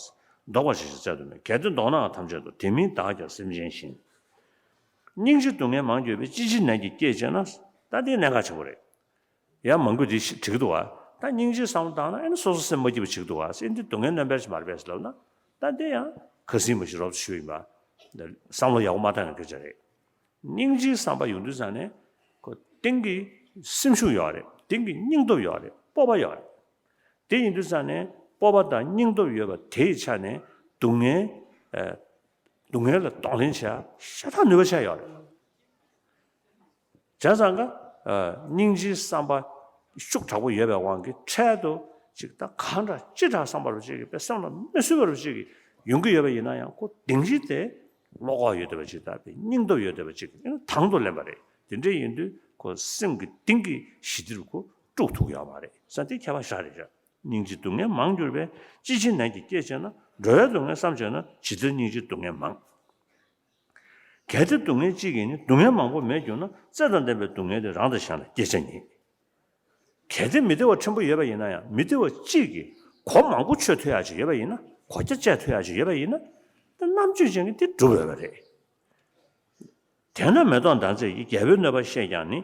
བཟློག་པ་ཞེས་བྱ་སྩལ་དུ་མེད། གལ་ཏེ་བཟློག་ནའང་ཐམས་ཅད་དུ། དེ་མིན་བདག་ཀྱང་སེམས་ཅན་བཞིན། སྙིང་རྗེ་སྡུག་བསྔལ་མང་གྱུར་པས། ཅི་ཕྱིར་ནད་ཀྱིས་སྐྱེད་བྱེད་ན། ད་འདི་གནད་འགག་ཆེན་པོ་རེད། ཡང་མང་པོས་འདི་ཞིག་དྲིས་འདུག་བ། ད་སྙིང་རྗེའི་བསམ་བློ་བཏང་ན། ཨ་ནི་སོ་སོ་སེམས་མ་སྐྱིད་པ་བྱེད་འདུག་བ། ཨེ་འདི་སྡུག་བསྔལ་རྣམ་པར་ཅན་མ་རེད་པས་ལབ་ན། ད་འདི་ཡང་ཁ་སིང་མ་ཞིག་རོབ་ཙམ་ཞུ་ཡིན་པ། བསམ་བློ་ཡག་པོ་མ་བཏང་ན་སྐད་ཆ་རེད། སྙིང་རྗེའི་བསམ་པ་ཡོང་དུས་ཙང་ནས་ཁོ་གཏིང་གི་སེམས་ཤུགས་ཡོད་རེད། གཏིང་གི་སྙིང་སྟོབས་ཡོད་རེད། སྤོབས་པ་ཡོད་རེད། དེ་ཡིན་དུས་ཙང་ནས་སྤོབས་པ་དང་སྙིང་སྟོབས་ཡོད་པ་དེའི་ཆ་ནས་སྡུག་བསྔལ། ཨ་སྡུག་བསྔལ་ལ་གདོང་ལེན་བྱེད་ཡ་ཤ་ཐག་ནུས་པ་ཆགས་ཡོད་རེད། བྱས་ཙང་ཀ། ཨ་སྙིང་རྗེའི་བསམ་པ་ཤུགས་དྲག་པོ་ཡོད་པའི་དབང་གིས་འཕྲལ་དུ་ཅིག་ད་གང་འདྲ་ཅི་འདྲ་བསམ་པ་རུ་ཅིག་གི་དཔེ་སེམས་ལ་མི་བཟོད་པ་རུ་ཅིག་གི་ཡོང་གི་ཡོད་པ་ཡིན་ན་ཡང་། ཁོ་གདིང་གཞི་དེ་བློ་ཁོག་ཡོད་བསྡད་པ་ཅིག་དང་། དཔེ་སྙིང་སྟོབས་ཡོད་བསྡད་པ་ཅིག་གིས་དང་དུ་ལེན་པ་རེད། དེ་འདྲ་ཡིན་དུས་ཁོ་སེམས་ཀྱི་གཏིང་གི་ཞི་བདེ་རུ་ཁོ་དཀྲུག་ཐུབ་ཡོད་མ་རེད་ཟེར། དེ་ཁྱད་པར་ཞེ་དྲག་རེད་ཤག། སྙིང་རྗེ་སྡུག་བསྔལ་མང་གྱུར་པས། ཅི་ཕྱིར་ནད་ཀྱིས་སྐྱེད་བྱེད་ན། འགྲོ་བའི་སྡུག་བསྔལ་བསམ་བྱས་ན། ཇི་ལྟར་སྙིང་རྗེའི་སྡུག་བསྔལ་མང་། གལ་ཏེ་སྡུག་བསྔལ་གཅིག་གིས་ནི། སྡུག་བསྔལ་མང་པོ་མེད་གྱུར་ན། རྩེ་དང་ལྡན་པའི་སྡུག་བསྔལ་དེ། རང་དང་གཞན་ལ་སྐྱེད་བྱ་ཉིད། གལ་ཏེ་མི་བདེ་བ་ཕྲན་བུ་ཡོད་པ་ཡིན་ན་ཡང་། མི་བདེ་བ་གཅིག་གིས་གོ་མང་པོ་ཆོད་ཐུབ་ཡག་ཅིག་ཡོད་པ་ཡིན་ན། གོ་རྒྱ་བཅད་ཐུབ་ཡག་ཅིག་ཡོད་པ་ཡིན་ན། དེ་རྣམ་དཔྱོད་ཅན་གྱིས་དེ་སྒྲུབ་འོས་པ་རེད། དེས་ན་མེ་ཏོག་ཟླ་མཛེས་ཀྱིས། རྒྱལ་པོའི་གནོད་པ་ཤེས་ཀྱང་ནི།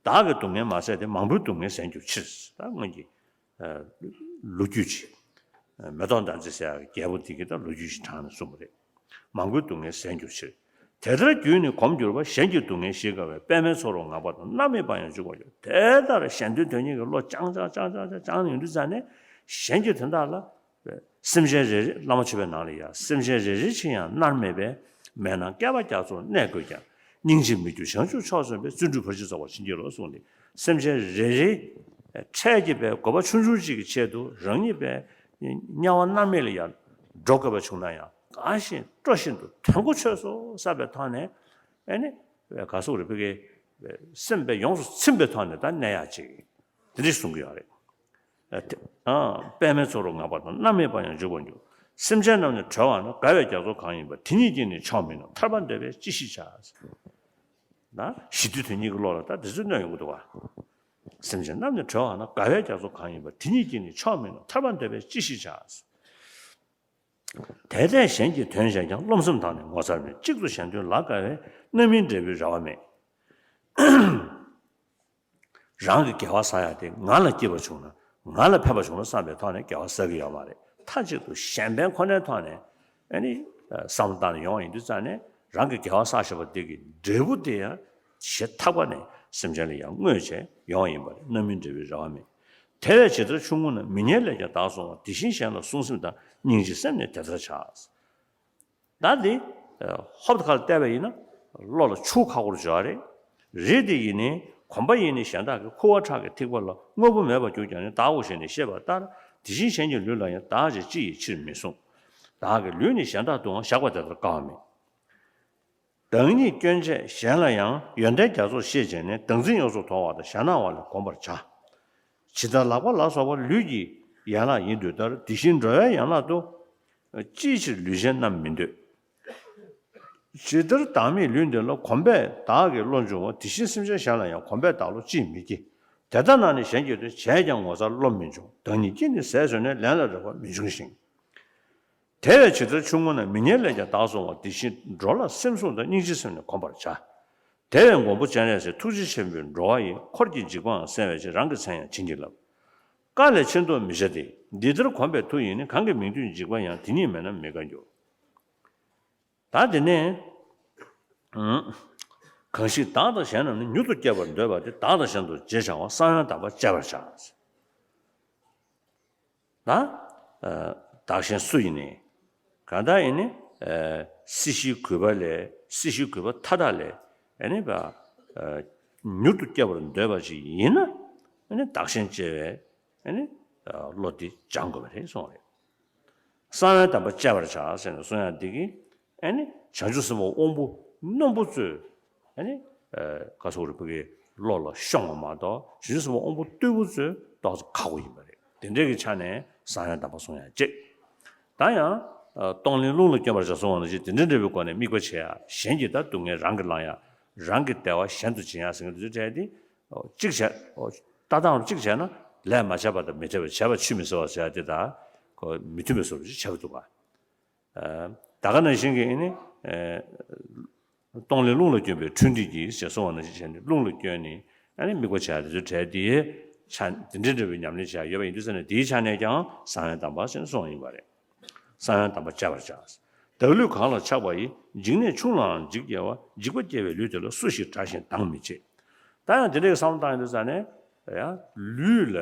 བདག་གི་སྡུག་བསྔལ་མ་བཟད་དེ། མང་པོའི་སྡུག་བསྔལ་གཟན་གྱུར་ཕྱིར། ད་སྔོན་གྱི་ལོ་རྒྱུས་ཅིག། མེ་ཏོག་ཟླ་མཛེས་ཟེར་ཡག་གི་རྒྱལ་པོ་དེ་གིས་ད་ལོ་རྒྱུས་ཤིག་དྲངས་ནས་གསུངས་པ་རེད། མང་པོའི་སྡུག་བསྔལ་གཟན་གྱུར་ཕྱིར། དེ་ལྟར་རྒྱུད་ནི་གོམས་གྱུར་པ། གཞན་གྱི་སྡུག་བསྔལ་ཞི་དགའ་བས། པདྨའི་ཚོགས་རབ་བསྔགས་པ་དང་། མནར་མེད་པ་ཡང་འཇུག་པར་འགྱུར། དེ་ལྟར་གཞན་དོན་དོན་གཉེར་གྱི་བློ་བཅངས་བཅངས་བཅངས་བཅངས་བཅངས་ཡོང་དུས་ཙང་ནས། གཞན་གྱི་དོན་དག་ལ། སེམས་ཅན་རེ་རེ། བླ་མ་མཆོད་པའི་ནང་ལ་ཡ། སེམས་ཅན་རེ་རེ་ཕྱིར་ཡང་མནར་མེད་པའི། མེད་ན་བསྐལ་པ་རྒྱ་མཚོར་གནས་དགོས་ཀྱང་། སྙིང་རྗེས་མི་འགྱུར་བྱང་ཆུབ་མཆོག་བརྩོན་པས། བརྩོན་འགྲུས་བར་ཆད་རྫོགས་པར་བྱིན་གྱིས་རློབས། གསུངས་ཏེ། སེམས་ཅན་རེ་རེ་འཕྲལ་གྱི་པའི་དགོས་པ་ཆུང་ཆུང་གཅིག་གི་ཆེད་དུ་རང་ཉིད་པའི་དམྱལ་བ་མནར་མེད་ལ་ཡང་འགྲོ་དགོས་པ་བྱུང་ན་ཡང་། དགའ་བཞིན་སྤྲོ་བཞིན་དུ་དོན་གོ་ཆོད་སོང་བསམ་པའི་ཐོག་ནས། ཨ་ནི་ག་སོགས་རེ་ཕ་གི་སེམས་པས་ཡོངས་སུ་ཚིམ་པའི་ཐོག་ནས་ད་གནས་ཡག་ཅིག་དེ་འདྲ་གསུང་གི་ཡོད་རེད། ཨ་དེ་ཨ་པདྨའི་ཚོགས་རབ་བསྔགས་པ་དང་། མནར་མེད་པ་ཡང་འཇུག་པར་འགྱུར། སེམས་ཅན་རྣམས་ནི་གྲོལ་བ་ན། དགའ་བའི་རྒྱ་མཚོ་གང་ཡིན་པ། དེ་ཉིད་ཀྱིས་ནི་མཆོག་མིན་ནོ། ཐར་པ་འདོད་པས་ཅི་ཞིག་བྱ། ན་ཞི་དུལ་དོན་གཉིས་ཀྱི་བློ་ལ་ད་དེ་ཚོ་གནོད་ཡོང་གི་འདུག་བ། སེམས་ཅན་རྣམས་ནི་གྲོལ་བ་ན། དགའ་བའི་རྒྱ་མཚོ་གང་ཡིན་པ། དེ་ཉིད་ཀྱིས་ནི་མཆོག་མིན་ནོ། ཐར་པ་འདོད་པས་ཅི་ཞིག་བྱ། དེ་ལྟས་གཞན་གྱི་དོན་བྱས་ཀྱང་། རློམ་སེམས་དང་ནི་ངོ་མཚར་མེད། གཅིག་ཏུ་གཞན་དོན་ལ་དགའ་བས། རྣམ་སྨིན་འབྲས་བུའི་རེ་བ་མེད། རང་གི་དགེ་བ་བསགས་ཡ་དེ་ང་ལ་སྐྱིད་པ་བྱུང་ན། ང་ལ་ཕན་པ་བྱུང་ན་བསམ་པའི་ཐོག་ནས་དགེ་བ་བསགས་ཀྱི་ཡོད་མ་རེད། མཐའ་གཅིག་ཏུ་གཞན་ཕན་ཁོ་ནའི་ཐོག་ནས། ཨ་ནི་བསམ་བློ་བཏང་ནས་ཡོང་བ་ཡིན་དུས་ཙང་ནས། རང་གི་དགེ་བ་བསགས་བཞག་པ་དེ་གི་འབྲས་བུ་དེ་ཡང་ཞེ་ཐག་པ་ནས་སེམས་ཅན་ལ་ཡང་བསྔོས་བྱས་ཡོང་བ་ཡིན་པ་རེད། རྣམ་སྨིན་འབྲས་བུའི་རེ་བ་མེད། དེ་བས་ཇི་ལྟར་ཆུང་ངུ་ན། མི་སྙན་ལས་ཀྱང་བདག་བསྲུང་བ། དེ་བཞིན་གཞན་ལ་བསྲུང་སེམས་དང་། སྙིང་རྗེའི་སེམས་ནི་དེ་ལྟར་བྱ། ད་འདི་ཧོབ་ཏེ་ཁ་ལ་བལྟས་པ་ཡིན་ན་བློ་ལ་ཆུ་ཁ་ཁོར་འཇོག་རེད། རེད་དེ་ཡིན་ནའི་གོམས་པ་ཡིན་ནའི་གཞན་དག་གི་ཁུ་བ་ཁྲག་གི་ཐིགས་པ་ལ་དངོས་པོ་མེད་པར་གྱུར་ཀྱང་ནི། བདག་གོ་ཞེས་ནི་ཤེས་པ་ལྟར། དེ་བཞིན་གཞན་གྱི་ལུས་ལ་ཡང་བདག་ཅེས་ཅི་ཡི་ཕྱིར་མི་གསུངས། བདག་གི་ལུས་ནི་གཞན་དག་ཏུའང་བཞག་པ་དེ་ལྟར་དཀའ་བ་མེད། བདག་ཉིད་སྐྱོན་བྱས་གཞན་ལ་ཡང་། ཡོན་ཏན་རྒྱ་མཚོར་ཤེས་བྱས་ནས། བདག་འཛིན་ཡོངས་སུ་དོར་བ་དང་། ཞེད་སྣང་བ་ལས་བསྒོམ་པར་བྱ། ཇི་ལྟར་ལག་པ་ལ་སོགས་པ་ལུས་ཀྱི་ཡན་ལག་ཡིན་དུས་ལྟར། དེ་བཞིན་འགྲོ་བའི་ཡན་ལག་ཏུ། ཅིའི་ཕྱིར་ལུས་ཅན་རྣམས་མི་འདོད། ཇི་ལྟར་བདག་མེད་ལུས་འདི་ལ། གོམས་པས་བདག་གི་བློ་འབྱུང་བ། དེ་བཞིན་སེམས་ཅན་གཞན་ལ་ཡང་། གོམས་པས་བདག་བློ་ཅིས་མི་སྐྱེ། དེ་ལྟ་ན་ནི་གཞན་གྱི་དོན། བྱས་ཀྱང་ངོ་མཚར་བློ་མི་འབྱུང་། བདག་ཉིད་ཀྱིས་ནི་ཟས་ཟོས་ནས། ལན་ལ་རེ་བ་མི་འབྱུང་ཞིང་། དེ་བས་ཇི་ལྟར་ཆུང་ངུ་ན། མི་ངན་ལས་ཀྱང་བདག་བསྲུང་བ། དེ་བཞིན་འགྲོ་ལ་སེམས་བཟུང་དང་། སྙིང་རྗེའི་སེམས་ནི་བསྒོམ་པར་བྱ། དེ་བས་མགོན་པོ་སྤྱན་རས་གཟིགས། ཐུགས་རྗེ་ཆེན་པོས་འགྲོ་བ་ཡི། འཁོར་གྱི་འཇིགས་པའང་བསལ་བའི་ཕྱིར། རང་གི་མཚན་ཡང་བྱིན་གྱིས་བརླབས། བཀའ་ལས་ཕྱིར་ལྡོག་མི་བྱ་སྟེ། འདི་ལྟར་གོམས་པས་མཐུ་ཡིས་ནི། གང་གི་མིང་བཏུས་འཇིགས་པ་ཡང་། དེ་ཉིད་མེད་ན་མི་དགའ་འགྱུར། ད་དེ་ནས། གང་ཞིག་བདག་དང་གཞན་རྣམས་ནི། མྱུར་དུ་སྐྱེ་བར་འདོད་པ་དེ། བདག་དང་གཞན་དུ་བརྗེ་བྱ་བ། གསང་བའི་དམ་པ་སྤྱད་པར་བྱ། ད། བདག་གཞན་སུ་ཡིན་ནི། གང་ལྟར་ཡིན་ནི། སྲིད་ཞིའི་རྒུད་པ་ལས། སྲིད་ཞིའི་རྒུད་པ་མཐའ་དག་ལས། ཨ་ནི་བ། མྱུར་དུ་སྐྱེ་བར་འདོད་པ་ཞིག་ཡིན་ན། ཨ་ནི་བདག་གཞན་བརྗེ་བའི། ཨ་ནི། བློ་དེ་སྦྱང་དགོས་པ་རེད་གསུངས་རེད། གསང་བའི་དམ་པ་སྤྱད་པར་བྱ་ཟེར་ནས་གསུང་ཡག་འདི་གིས། ཨ་ནི་བྱང་ཆུབ་སེམས་དཔའ་དབང་པོ་རྣོན་པོ་ཚོས། ཨ་ནི། ཨ་ག་སོགས་རིག་པ་གི་བློ་ལ་ཤོང་བ་མ་གཏོགས། བྱང་ཆུབ་སེམས་དཔའ་དབང་པོ་རྟུལ་པོ་ཚོས་ཏོག་ཙམ་ཁག་པོ་ཡིན་པ་རེད། དེ་འདྲའི་གི་ཆ་ནས་གསང་བའི་དམ་པ་གསུང་ཡག་གཅིག་ད་ཡང་། ཨ་གཏོང་ལེན་རླུང་ལ་བསྐྱོན་པར་བྱ་གསུང་བ་ནང་བཞིན་དེ་འདྲ་འདྲ་བའི་སྒོ་ནས་དམིགས་པ་བྱེད་ཡག་གཞན་གྱི་ད་སྡུག་བསྔལ་རང་གིས་བླང་ཡག་རང་གི་བདེ་བ་གཞན་དུ་སྦྱིན་ཡག་ཟེར་མཁན་དེ་ཚོའི་གྲས་དེ། གཅིག་བྱས། ལྟ་སྟངས་གཅིག་བྱས་ན། ལས་མ་བྱས་པ་དང་མི་འབྲལ་བར་བྱས་པ་ཆུད་མི་ཟ་བ་ཟེར་ཡག་དེ་དང་། ཁོ་མི་མཐུན་པའི་བཟོ་འདྲ་ཅིག་ཆགས་ཀྱི་འདུག་ག་ད་ག་ནང་བཞིན་གྱི་ཨ་ནི། གཏོང་ལེན་རླུང་ལ་བསྐྱོན་པའི་འཕྲོ་འདུས་ཀྱིས་ཞེས་གསུངས་པ་ནང་བཞིན་བྱས་ནས་རླུང་ལ་བསྐྱོན་ནས། ཨ་ནི་དམིགས་པ་བྱས་དེ་ཚོའི་གྲས་དེའི་ཆ་དེ་འདྲའི་འདྲ་བའི་ཉམས་ལེན་བྱས་ཡོད་པ་ཡིན་དུས་ཙ་ན། དེའི་ཆ་ནས་ཀྱང་གསང་བའི་དམ་པ་ཞེས་གསུངས་ཡིན་པ་རེད། གསང་བའི་དམ་པ་སྤྱད་པར་བྱ། བདག་ལུས་གང་ལ་ཆགས་པ་ཡིས། འཇིགས་ནས་ཆུང་ལའང་འཇིགས་སྐྱེ་བ། འཇིགས་པ་སྐྱེ་བའི་ལུས་དེ་ལ། སུ་ཞིག་དགྲ་ཞིང་སྡང་མི་བྱེད། ད་ཡང་དེ་འདྲའི་བསམ་བློ་བཏང་ཡོང་དུས་ཙ་ན། ཡང་ལུས་ལ་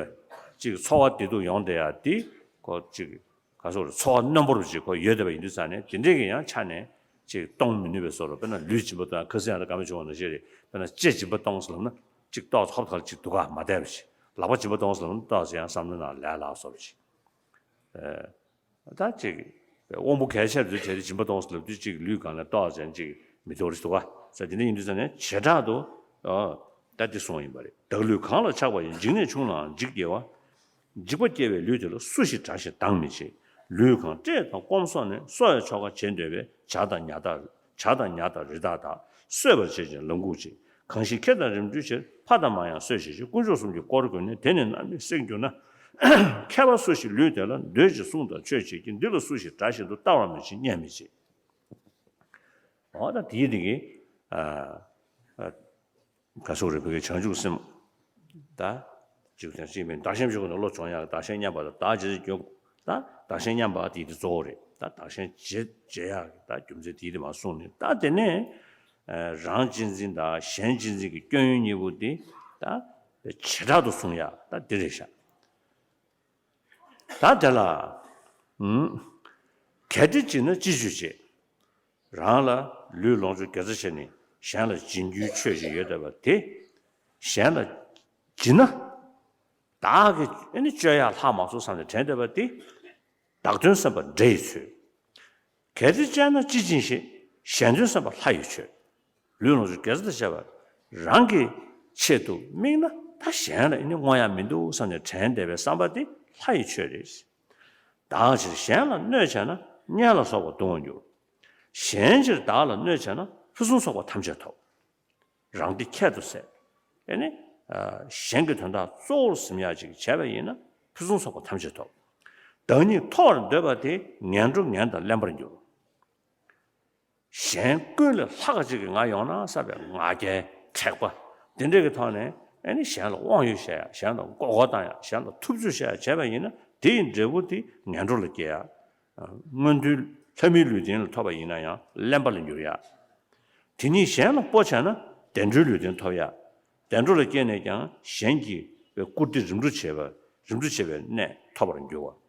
ཅིག་ཚོར་བ་བདེ་སྡུག་ཡོང་བསྡད་ཡག་དེ་ཁོ་ཅིག་ག་སོགས་རེད། ཚོར་བ་རྣོན་པོ་རུ་ཅིག་ཁོ་ཡོད་བསྡད་པ་ཡིན་དུས་ཙ་ན། དེ་འདྲའི་གི་ཡང་ཆ་ནས་ཅིག་གཏོང་མི་ནུས་པའི་བཟོ་འདྲ། དཔེར་ན་ལུས་སྦྱིན་པ་གཏོང་། ཁ་སང་ཡང་ད་ག་མི་བྱུང་བ་ནང་བཞིན་རེད། དཔེར་ན་ལྕེ་སྦྱིན་པ་གཏོང་ཟེར་ལབ་ན་ཅིག་ཏོག་ཙམ་ཧོབ་ཁ་ལ་ཅིག་སྡུག་ག་མ་བསྡད་པ་ཞིག་ལག་པ་སྦྱིན་པ་གཏོང་ཟེར་ལབ་ན་ཏོག་ཙམ་ཡང་བསམ་བློ་ནང་ལས་སླ་བ་བཟོ་འདྲ་ཅིག་ད་ཅིག་དབང་པོ་གལ་ཆེ་བ་ཚོའི་གྲས་དེ་སྦྱིན་པ་གཏོང་ཟེར་ལབ་དུས་ཅིག་ལུས་གང་ལ་ཏོག་ཙམ་ཅིག་མི་འདོར་རེ་འདུག་ག་ས། དེ་འདྲ་ཡིན་དུས་ཙ་ན་བྱེ་བྲག་ཏུ། ཨ་ད་འདི་གསུངས་ཡིན་པ་རེད། བདག་ལུས་གང་ལ་ཆགས་པ་ཡིས། འཇིགས་ནས་ཆུང་ལའང་འཇིགས་སྐྱེ་བ། འཇིགས་པ་སྐྱེ་བའི་ལུས་དེ་ལ། སུ་ཞིག་དགྲ་ཞིང་སྡང་མི་བྱེད། ལུས་གང་བཀྲེས་དང་སྐོམ་སོགས་ནས། གསོ་བའི་ཆོ་ག་བྱེད་འདོད་པས། བྱ་དང་ཉ་དང་། བྱ་དང་ཉ་དང་རི་དྭགས་དག་གསོད་པར་བྱེད་ཅིང་ལམ་འགུག་བྱེད། གང་ཞིག་ཁེ་དང་རིམ་གྲོའི་ཕྱིར། ཕ་དང་མ་ཡང་གསོད་བྱེད་ཅིང་། དཀོན་མཆོག་གསུམ་གྱི་དཀོར་བསྐུར་ནས། དེ་ནི་རྣམ་སྨིན་སྲེག་འགྱུར་ན། མཁས་པ་སུ་ཞིག་ལུས་དེ་ལ། འདོད་ཅིང་བསྲུང་དང་མཆོད་བྱེད་ཀྱི། འདི་ལ་སུ་ཞིག་དགྲ་བཞིན་དུ། བལྟ་བར་མི་བྱེད་བརྙས་མི་བྱེད། འོ་ད་དེའི་དེ་གི་ཨ་ཨ་ག་སོགས་རེད། བོད་ཀྱི་བྱང་ཆུབ་སེམས། ད་ཅིག་དང་ཅིག་མིན་བདག་གཞན་བརྗེ་དགོས་ན་བློ་སྦྱོང་ཡག་གི། བདག་གཞན་མཉམ་པ་དང་། བདག་བྱེད་ཀྱི་སྐྱོན། ད་བདག་གཞན་མཉམ་པ་དེ་དེ་གཙོ་བོ་རེད། ད་བདག་གཞན་བརྗེ་བརྗེ་ཡག་གི་ད་རྒྱུ་མཚན་དེ་དེ་མར་གསུངས་ནས། ད་དེ་ནས་ཨ་རང་གཅེས་འཛིན་དང་གཞན་གཅེས་འཛིན་གྱི་སྐྱོན་ཡོན་གཉིས་པོ་དེ་ད་བྱེ་བྲག་ཏུ་གསུང་ཡག་ད་དེ་རེད་ཤག་ད་དེ་ལ། ཨུམ། གལ་ཏེ་བྱིན་ན་ཅི་སྤྱོད་བྱེད། རང་ལ་ལུས་ལོངས་སྤྱོད་དགེ་རྩ་བྱས་ནས་གཞན་ལ་སྦྱིན་རྒྱུའི་ཆོས་ཤིག་ཡོད་བསྡད་པ་དེ། གཞན་ལ་བྱིན་ན། བདག་གིས་ཨ་ནི་སྤྱོད་ཡག་ལྷག་མ་སོང་བསམ་ནས་དྲན་བསྡད་པ་དེ། བདག་དོན་བསམ་པ་འདྲེ་ཡིས་འཚོལ། གལ་ཏེ་སྤྱད་ན་ཅི་བྱིན་ཞེས། གཞན་དོན་བསམ་པ་ལྷ་ཡིས་མཆོད། ལུས་ལོངས་སྤྱོད་དགེ་རྩ་དང་བཅས་པ་རང་གི་ཆེད་དུ་དམིགས་ན། ད་གཞན་ལ་ཨ་ནི་བསྔོ་ཡག་མི་འདུག་བསམ་ནས་དྲན་བསྡད་པའི་བསམ་པ་དེ་ལྷ་ཡི་ཆོས་རེད། བདག་ཕྱིར་གཞན་ལ་གནོད་བྱས་ན། གཉེན་ལ་སོགས་པ་གདུང་བར་འགྱུར། གཞན་ཕྱིར་བདག་ལ་གནོད་བྱས་ན། ཕུན་སུམ་ཚོགས་པ་ཐམས་ཅད་ཐོབ། རང་བདེ་ཁྱད་དུ་བསད། ཨེ་ནི། ཨ་གཞན་གྱི་དོན་དག་གཙོ་བོར་འཛིན་ཡག་ཅིག་བྱས་པ་ཡིན་ན། ཕུན་སུམ་ཚོགས་པ་ཐམས་ཅད་ཐོབ། བདག་ཉིད་མཐོ་བར་འདོད་པ་དེ། ངན་འགྲོ་ངན་དང་གླེན་པར་འགྱུར། གཞན་ཀུན་ལས་ལྷག་ཅིག་གི་ང་ཡོང་ན་བསམ་པའི་ང་རྒྱལ་དྲེགས་པ་དེ་འདྲ་གི་ཐོག་ནས། ཨེ་ནི་གཞན་ལ་དབང་ཡོད་བྱས་ཡག་གཞན་ལ་མགོ་སྐོར་བཏང་ཡག་གཞན་ལ་ཐུབ་ཚོད་བྱས་ཡག་བྱས་པ་ཡིན་ན། དེ་ཡི་འབྲས་བུ་དེ་ངན་འགྲོ་ལ་སྐྱེ་ཡག་མངོན་མཐོའི་ལྷ་མིའི་ལུས་རྟེན་ལ་ཐོབ་པ་ཡིན་ན་ཡང་གླེན་པ་ལ་འགྱུར་ཡག་དེ་ཉིད་གཞན་ལ་སྤོ་བྱས་ན་བདེ་འགྲོའི་ལུས་རྟེན་ཐོབ་ཡག་བདེ་འགྲོ་ལ་སྐྱེས་ནས་ཀྱང་གཞན་གྱི་བཀུར་སྟི་རིམ་གྲོ་བྱེད་པ། རིམ་གྲོ་བྱེད་པའི་གནས་ཐོབ་པར་འགྱུར་བ།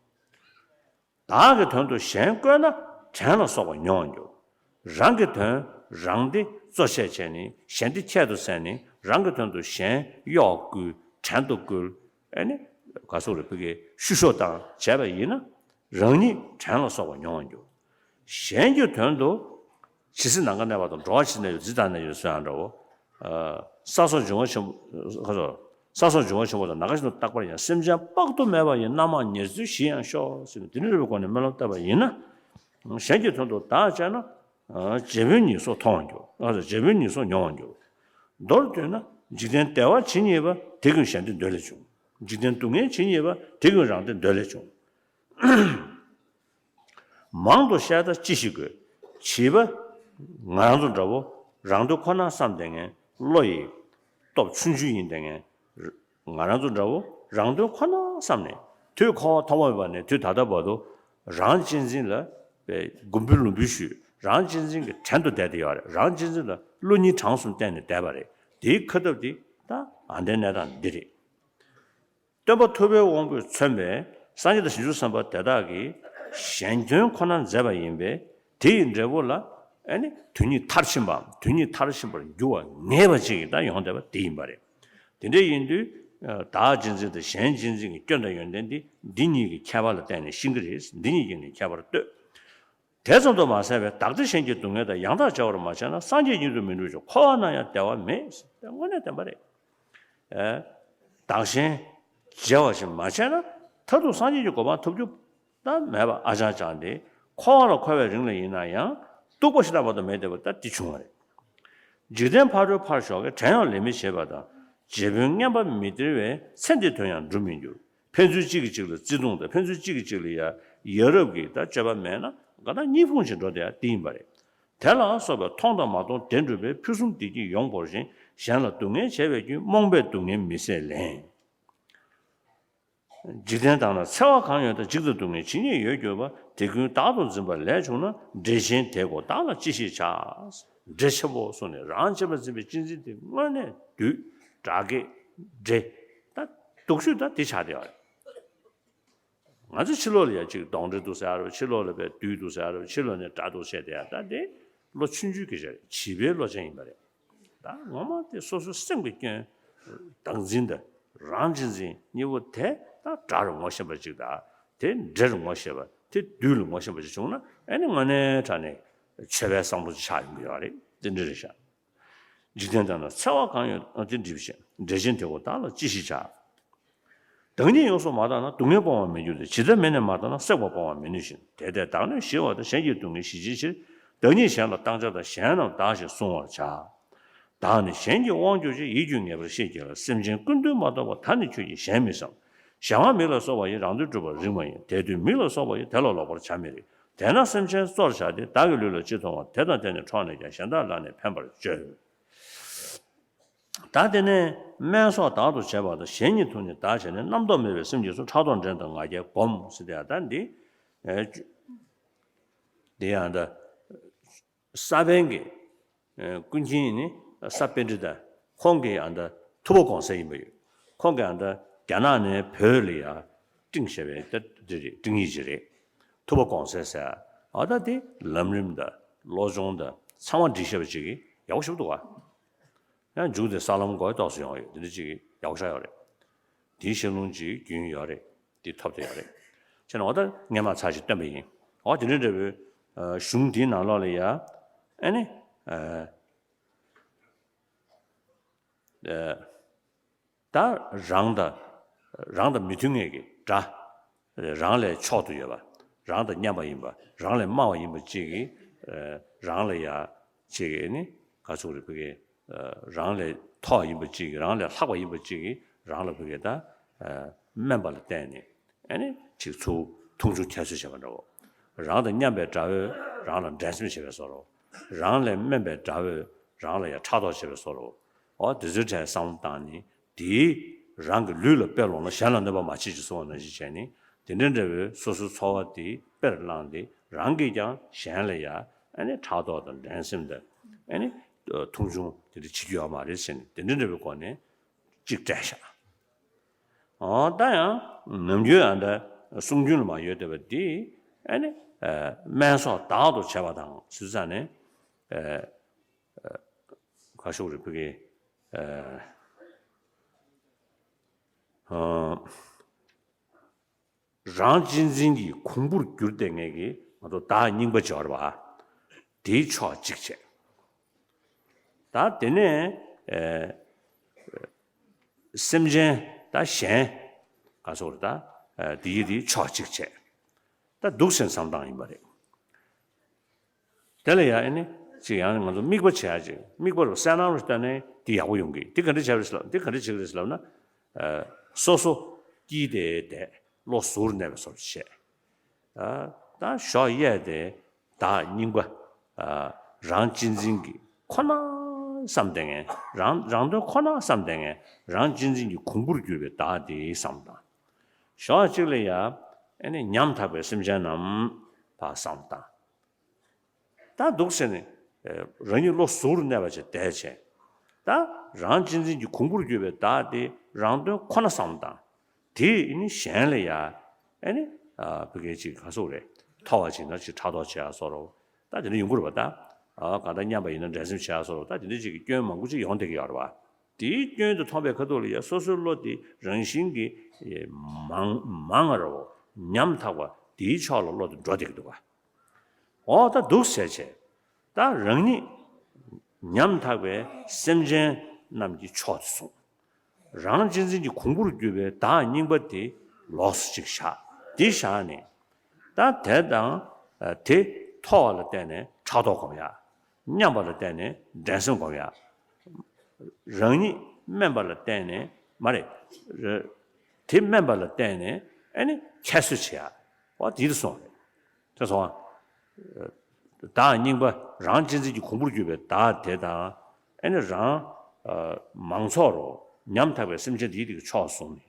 བདག་གི་དོན་དུ་གཞན་བཀོལ་ན། བྲན་ལ་སོགས་པ་མྱོང་བར་འགྱུར། རང་གི་དོན་རང་བདེ་གཙོ་ཆེ་བྱས་ནས། གཞན་བདེ་ཁྱད་དུ་བསད་ནས། རང་གི་དོན་དུ་གཞན་གཡོག་བཀོལ། བྲན་དུ་བཀོལ། ཨེ་ནི། ག་སོགས་རེ་ཕ་གིའི་བཤུ་གཞོག་དང་བྱས་པ་ཡིན་ན། རང་ཉིད་བྲན་ལ་སོགས་པ་མྱོང་བར་འགྱུར། གཞན་གྱི་དོན་དུ་ཇི་སྲིད་ནམ་མཁའ་གནས་པ་དང་། འགྲོ་བ་ཇི་སྲིད་གནས་ཡོད་ཇི་ལྟར་གནས་ཡོད་སོགས་ཡང་འདྲའོ། ས་སོགས་འབྱུང་བ་ཆེན་པོ། ས་སོགས་འབྱུང་བ་ཆེན་པོ་དང་ནམ་མཁའ་བཞིན་དུ་རྟག་པར་ཡང་། སེམས་ཅན་དཔག་ཏུ་མེད་པ་ཡི་རྣམ་མང་ཉེར་འཚོའི་གཞི་ཡང་ཤོག་ཟེར་ནས། དེ་འདྲ་བའི་སྒོ་ནས་སྨོན་ལམ་བཏབ་པ་ཡིན་ན། གཞན་གྱི་དོན་དུ་བདག་བྱས་ན། རྗེ་བོན་ཉིད་སོགས་མཐོང་བར་འགྱུར། རྗེ་བོན་ཉིད་སོགས་མྱོང་བར་འགྱུར། མདོར་བསྡུས་ན། འཇིག་རྟེན་བདེ་བ་ཇི་སྙེད་པ། དེ་ཀུན་གཞན་དོན་འདོད་ལས་བྱུང་། འཇིག་རྟེན་སྡུག་བསྔལ་ཇི་སྙེད་པ། དེ་ཀུན་རང་དོན་འདོད་ལས་བྱུང་། མང་དུ་བཤད་ད་ཅི་ཞིག་དགོས། བྱིས་པ་ང་རང་ཚོ་འདྲ་བོ་རང་དོན་ཁོ་ན་བསམ་བསྡད་མཁན། བློ་ཡི་སྟོབས་ཆུང་ཆུང་ཡིན་བསྡད་མཁན་ང་རང་ཚོ་འདྲ་བོ་རང་དོན་ཁོ་ན་བསམ་ནས། དུས་འཁོར་བ་ཐོག་མ་མེད་པ་ནས་དུས་ད་ལྟ་བར་དུ་རང་གཅེས་འཛིན་ལ་དཔེ་དགུ་འབུལ་ལོ་འབུལ་ཞུས། རང་གཅེས་འཛིན་གྱི་བྲན་དུ་བསྡད་དེ་ཡོད་རེད། རང་གཅེས་འཛིན་ལ་བློ་གཉིས་བྲང་གསུམ་བསྟན་ནས་བསྡད་པ་རེད། དེའི་ཁ་ཐབས་དེ་ད་ཨ་ནི་གནས་སྟངས་འདི་རེད། སྟོན་པ་ཐུབ་པའི་དབང་པོས་མཚོན་པའི་སངས་རྒྱས་དང་བྱང་ཆུབ་སེམས་དཔའ་དེ་དག་གིས་གཞན་དོན་ཁོ་ན་མཛད་པ་ཡིན་པས། དེ་ཡི་འབྲས་བུ་ལ་ཨ་ནི་དོན་གཉིས་མཐར་ཕྱིན་པའམ་དོན་གཉིས་མཐར་ཕྱིན་པར་འགྱུར་བ་ངེས་པ་ཅིག་གིས་ད་ཡོང་བསྡད་པ་དེ་ཡིན་པ་རེད། དེ་འདྲ་ཡིན་དུས། བདག་གཅེས་འཛིན་དང་གཞན་གཅེས་འཛིན་གྱི་སྐྱོན་དང་ཡོན་ཏན་འདི་འདི་གཉིས་ཀྱི་ཁྱད་པར་ལ་བརྟེན་ནས་ཤེས་ཀྱི་རེད། འདི་གཉིས་ཀྱིས་ནི་ཁྱད་པར་ལྟོས། དེ་ཙམ་དུ་མ་ཟད་པའི་བདག་བདེ་གཞན་གྱི་སྡུག་བསྔལ་དང་ཡང་དག་བརྗེ་བར་མ་བྱས་ན། སངས་རྒྱས་ཉིད་དུ་མི་འགྲུབ་ཅིང་། འཁོར་བ་ན་ཡང་བདེ་བ་མེད། དེ་དངོས་གནས་བདེན་པ་རེད། ཨེ། བདག་གཞན་བརྗེ་བ་ཞིག་མ་བྱས་ན། མཐར་ཐུག་སངས་རྒྱས་ཀྱི་གོ་འཕང་ཐོབ་རྒྱུ་ད་མེད་པ་ཨ་ཅང་ཅང་སྟེ། འཁོར་བ་ལ་འཁོར་བའི་རིང་ལ་ཡིན་ན་ཡང་། སྡུག་པ་ཞིག་ལ་མ་གཏོགས་མེད་བསྡད་པ་ད་འདི་བྱུང་བ་རེད། འཇིག་རྟེན་ཕ་རོལ་ཕར་ཞོག་གི་བྲན་ཡང་ལེན་མི་བྱེད་པ་དང་། རྗེ་བོན་སྙན་པ་མི་སྟེར་བས། ཚེ་འདིའི་དོན་ཡང་འགྲུབ་མི་འགྱུར། ཕན་ཚུན་གཅིག་གིས་གཅིག་ལ་བརྩེ་གདུང་དང་། ཕན་ཚུན་གཅིག་གིས་གཅིག་ལ་ཡ་ཡ་རབས་ཀྱི་ད་སྤྱོད་པ་མེད་ན། ག་ད་གཉིས་ཕུང་ཅིག་འགྲོ་བསྡད་ཡ་དེ་ཡིན་པ་རེད། དེ་ལ་སོགས་པའི་མཐོང་དང་མ་མཐོང་བདེན་གྲུབ་པའི། ཕུན་སུམ་བདེ་སྐྱིད་ཡོངས་བོར་ཞིང་། གཞན་ལ་སྡུག་བསྔལ་བྱས་པའི་རྐྱེན། རྨོངས་པས་སྡུག་བསྔལ་མི་བཟད་ལེན། འཇིག་རྟེན་དག་ན་འཚེ་བ་གང་ཡོད་དང་། འཇིགས་དང་སྡུག་བསྔལ་ཇི་སྙེད་ཡོད་གྱུར་པ། དེ་ཀུན་བདག་ཏུ་འཛིན་པ་ལས་བྱུང་ན། འདྲེ་ཆེན་དེ་ཀོ་བདག་ལ་ཅི་ཞིག་བྱ། འདྲེ་ཆེན་པོ་གསུངས་ནས་རང་གཅེས་པར་འཛིན་པའི་གཅེས་འཛིན་དེ་དངོས་གནས་བདུད་དགྲ་བགེགས་འདྲེ་ད་སྡུག་ཤོས་ད་དེ་ཆགས་བསྡད་ཡོད་རེད། ང་ཚོ་ཕྱི་ལོགས་ལ་ཡ་གཅིག་གདོན་འདྲེ་འདུག་ཟེར་ཡ་རེད། ཕྱི་ལོགས་ལ་བས་བདུད་འདུག་ཟེར་ཡ་རེད། ཕྱི་ལོགས་ནས་དགྲ་འདུག་བྱས་བསྡད་ཡ་ད་དེ་བློ་ཆུང་ཆུང་གི་རེད། བྱིས་པའི་བློ་ཅན་ཡིན་པ་རེད། ད་ངོ་མ་དེ་སོ་སོའི་སེམས་ཀྱི་སྐྱོན། བདག་འཛིན་དང་རང་གཅེས་འཛིན་གཉིས་པོ་དེ་ད་དགྲ་རུ་ངོ་ཤེས་པ་ཅིག་དང་། དེ་འདྲེ་རུ་ངོ་ཤེས་པ། དེ་བདུད་ལ་ངོ་ཤེས་པ་ཅིག་བྱུང་ན། ཨ་ནི་དངོས་གནས་དྲང་གནས་ཆོས་པའི་བསམ་བློ་ཅིག་ཆགས་ཡོང་གི་ཡོད་རེད། དེ་འདྲ་རེད་ཤག་འཇིག་རྟེན་དག་ན་འཚེ་བ་གང་ཡོད། ཨ་དེ་འདྲ་བཤད། འདྲེ་ཆེན་དེ་ཀོ་བདག་ལ་ཅི་ཞིག་བྱ། བདག་ཉིད་ཡོངས་སུ་མ་དག་ན། སྡུག་བསྔལ་སྤོང་བར་མི་འགྱུར་ཏེ། ཇི་ལྟར་མེ་ནི་མ་དག་ན། བསྲེགས་པ་སྤོང་བར་མི་ནུས་ཤིང་། དེ་ལྟས་བདག་ནི་ཞི་བ་དང་། གཞན་གྱི་སྡུག་བསྔལ་ཞི་བྱའི་ཕྱིར། བདག་ཉིད་གཞན་ལ་བཏང་བྱ་དང་། གཞན་རྣམས་བདག་བཞིན་བསྲུང་བར་བྱ། བདག་ནི་གཞན་གྱི་དབང་གྱུར་ཅིང་། ཡིད་ཀྱང་ངེས་པར་ཤེས་བགྱིད་ལ། སེམས་ཅན་ཀུན་འདུལ་མ་ཐོབ་བར། ད་ནི་ཁྱོད་ཀྱིས་གཞན་མི་བསམ། གཞན་དབང་མིག་ལ་སོགས་པ་ཡིས། རང་དོན་སྒྲུབ་པར་རིགས་མ་ཡིན། དེ་དུས་མིག་ལ་སོགས་པ་ཡིས། དེ་ལ་ལོག་པར་བྱ་མི་རིགས། དེས་ན་སེམས་ཅན་གཙོར་བྱ་སྟེ། བདག་གི་ལུས་ལ་ཅི་མཐོང་བ། དེ་དང་དེ་ནི་ཕྲོགས་ནས་ཀྱང་། གཞན་དག་ལ་ནི་ཕན་པར་བྱོས། ད་དེ་ནས་དམན་སོགས་བདག་ཏུ་བྱས་པ་དང་། གཞན་ཉིད་དུ་ནི་བདག་བྱས་ནས། རྣམ་རྟོག་མེད་པའི་སེམས་ཀྱིས་སུ། ཕྲག་དོག་འགྲན་དང་ང་རྒྱལ་བསྒོམ་ཟེར་ཏེ། ད་འདི་ཨེ་འདི་ཡང་ད་ས་པཎ་གྱི་ཨེ་ཀུན་མཁྱེན་ནི་ས་པཎྜི་ཏ། ཁོང་གི་ཡང་ད་ཐུབ་པ་གོང་གསལ་ཡིན་པ་ཡོད། ཁོང་གི་ཡང་ད་རྒྱ་ནག་ནས་བོད་ལ་ཡ་སྤྲིངས་བཞག་པའི་ད་འདི་རེད། སྤྲིངས་ཡིག་ཅིག་རེད། ཐུབ་པ་གོང་གསལ་ཟེར། ཨ་ད་དེ་ལམ་རིམ་དང་བློ་སྦྱོང་དང་ཚང་མ་བྲིས་བཞག་པ་ཅིག་གི་ཡག་པོ་ཞིག་འདུག་ག་ཡང་མཇུག་དེ་ས་ལམ་གོ་ཏོག་ཙམ་ཡོང་ཡོད། དེ་འདྲ་ཅིག་ཡག་པོ་ཆགས་ཡོད་རེད། དེའི་བཤད་ལུང་ཅིག་རྒྱུན་ཡོད་རེད། དེ་ཐོབ་བསྡད་ཡོད་རེད། བྱས་ན་འོ་ད་སྔས་མ་ཚར་ཞིག་བཏོན་པ་ཡིན། འོ་དེ་འདྲ་འདྲ་བོའི་ཨ་གཞུང་དེའི་ནང་ལོགས་ལ་ཡ་ཨ་ནི་ཨ་ཨ་ད་རང་དང་རང་དང་མི་མཐུན་ངེས་ཀྱི་དགྲ། རང་ལས་མཆོག་ཏུ་ཡོད་པ། རང་དང་མཉམ་པ་ཡིན་པ། རང་ལས་དམའ་བ་ཡིན་པ་གཅིག་གིས་ཨ་རང་ལ་ཡ་གཅིག་གིས་ནི་ག་ཚོད་རེད། ཕ་གི་ཨ་རང་ལས་མཐོ་བ་ཡིན་པ་གཅིག་གིས། རང་ལས་ལྷག་པ་ཡིན་པ་གཅིག་གིས་རང་ལ་ཕ་གི་ད་ཨ་དམན་པ་ལ་བརྟེན་ནས་ཨ་ནི་ཅིག་ཚུར་མཐོང་ཆུང་ཁྱད་གསོད་བྱེད་པ་འདྲ་བོ། རང་དང་མཉམ་པའི་དགྲ་བོས་རང་ལ་འགྲན་སེམས་བྱེད་པའི་བཟོ་འདྲ་བོ། རང་ལས་དམན་པའི་དགྲ་བོས་རང་ལ་ཡང་ཕྲག་དོག་བྱེད་པའི་བཟོ་འདྲ་བོ། འོ་དེ་ཚོའི་གྲས་བསམ་བློ་བཏང་ནས། དེས་རང་གི་ལུས་ལ་དཔེ་ལོངས་ན་གཞན་ལ་གནོད་པ་མ་བྱེད་ཅིག་གསུངས་པ་ནང་བཞིན་བྱས་ནས། དེ་འདྲ་འདྲ་བོའི་སོ་སོའི་འཚོ་བ་དེ་དཔེར་བླངས་ཏེ། རང་གིས་ཀྱང་གཞན་ལ་ཡང་ཨ་ནི་ཕྲག་དོག་དང་འགྲན་སེམས་དང་ཨ་ནི་མཐོང་ཆུང་དེ་འདྲ་བྱེད་རྒྱུ་ཡོད་མ་རེད་ཟེར་ནས། དེ་འདྲ་འདྲ་བོའི་སྒོ་ནས་གཅིག་སྤྲད་བཞག་འོ་ད་ཡང་ནམ་རྒྱུན་ཨ་ད་གསུང་རྒྱུན་ལ་མ་ཡོད་བསྡད་པ་འདི་ཨ་ནི་ཨ་དམན་སོགས་བདག་ཏུ་བྱས་པ་དང་ཟེར་ཙང་ནས། ཨ་ཨ་ག་ཤོག་རེད། ཕ་གི་ཨ་ཨ་ རང་གཅེས་འཛིན་གྱི་གོང་བུར་གྱུར་ཏེ་ངེས་ཀྱི་ང་ཚོ་བདག་རྙིང་པ་བྱེད་པ་རེད་པ། དེའི་ཕྱོགས་གཅིག་བྱས། ད་དེ་ནས་ཨེ། སེམས་ཅན་ད་གཞན་ག་སོགས་ད་དེ་ཡི་དེའི་ཕྱོགས་གཅིག་བྱས། ད་འདུག་སེ་བསམ་སྟངས་ཡིན་པ་རེད། དེ་ལ་ཡང་ཨེ་ནི་ཅིག་ཡང་ང་ཚོ་དམིགས་པ་བྱེད་ཡ་ཅིག་དམིགས་པ་རུ་གསལ་སྣང་རུ་བལྟས་ནས་དེ་ཡག་པོ་ཡོང་གི། དེ་ག་འདྲ་བྱས་པ་རེད་ཟེར་ལབ། དེ་ག་འདྲ་བྱེད་ཀྱི་རེད་ཟེར་ལབ་ན། སོ་སོ་སྐྱིད་དེ་བསྡད། བློ་གཟུར་གནས་པའི་བཟོ་འདྲ་བྱས། ད་ཞོགས་གཡས་དེ་བདག་རྙིང་པ། རང་གཅེས་འཛིན་གྱི་ཁོ་ན་བསམ་བསྡད་མཁན། རང་རང་དོན་ཁོ་ན་བསམ་བསྡད་མཁན། རང་གཅེས་འཛིན་གྱི་གོང་བུར་གྱུར་པའི་བདག་དེ་བསམ་དང་། ཞོགས་གཅིག་ལ་ཡ་ཨེ་ནི་ཉམ་ཐག་པའི་སེམས་ཅན་རྣམས་ཕར་བསམ་དང་། ད་འདུག་སེ་ནས་རང་ཉིད་བློ་གཟུར་གནས་པ་བྱས་བསྡད་བྱས། ད་རང་གཅེས་འཛིན་གྱི་གོང་བུར་གྱུར་པའི་བདག་དེ་རང་དོན་ཁོ་ན་བསམ་དང་། དེ་ནི་གཞན་ལ་ཡ་ཨེ་ནི་ཕ་གི་ཅིག་ག་སོགས་རེད། མཐོ་བ་ཅིག་ན་ཅིག་ཕྲག་དོག་བྱེད་ཡ་སོགས་རོ། ད་དེ་འདྲ་ཡོང་གི་རེད་པ། ད་གང་ལྟར་མཉམ་པ་ཡིན་ན་འགྲན་སེམས་བྱེད་ཡ་སོགས་རོ། ད་དེ་འདྲ་ཅིག་གི་སྐྱོན་མང་པོ་ཅིག་ཡོང་བསྡད་ཀྱི་ཡོད་རེད་པ། དེའི་སྐྱོན་དེ་མཐོང་པའི་ཁ་ཐུག་ལ་ཡ་སོ་སོའི་བློ་དེ་རང་བཞིན་གྱིས་མང་མང་ང་རོ། ཉམ་ཐག་པ་དེའི་ཕྱོགས་ལ་བློ་དེ་འགྲོ་བསྡད་ཀྱི་འདུག་ག་འོ་ད་འདུག་ཟེར་བྱས། ད་རང་ཉིད་ཉམ་ཐག་པའི་སེམས་ཅན་རྣམས་ཀྱི་ཕྱོགས་སུ་བཟུང་། རང་གཅེས་འཛིན་གྱི་གོང་བུར་གྱུར་པའི་བདག་རྙིང་པ་དེ་ལོགས་སུ་གཅིག་བཞག་དེ་བཞག་ནས། ད་དེ་དང་དེ་མཐོ་བ་ལ་བརྟེན་ནས་ཕྲག་དོག་སྒོམ་ཡ། མཉམ་པ་ལ་བརྟེན་ནས་འགྲན་སེམས་སྒོམ་ཡ། རང་ཉིད་དམན་པ་ལ་བརྟེན་ནས་མ་རེད། དེ་དམན་པ་ལ་བརྟེན་ནས་ཨེ་ནི་ཁྱད་གསོད་བྱེད་ཡ། འོ་དེ་དུ་སོང་རེད། དེ་སོང་བ། བདག་རྙིང་པ་རང་གཅེས་འཛིན་གྱི་གོང་བུར་གྱུར་པའི་བདག་དེ་དང་། ཨེ་ནི་རང་མང་ཚོགས་རོ། ཉམ་ཐག་པའི་སེམས་ཅན་དེའི་དེ་གི་ཕྱོགས་སུ་བཟུང་ནས།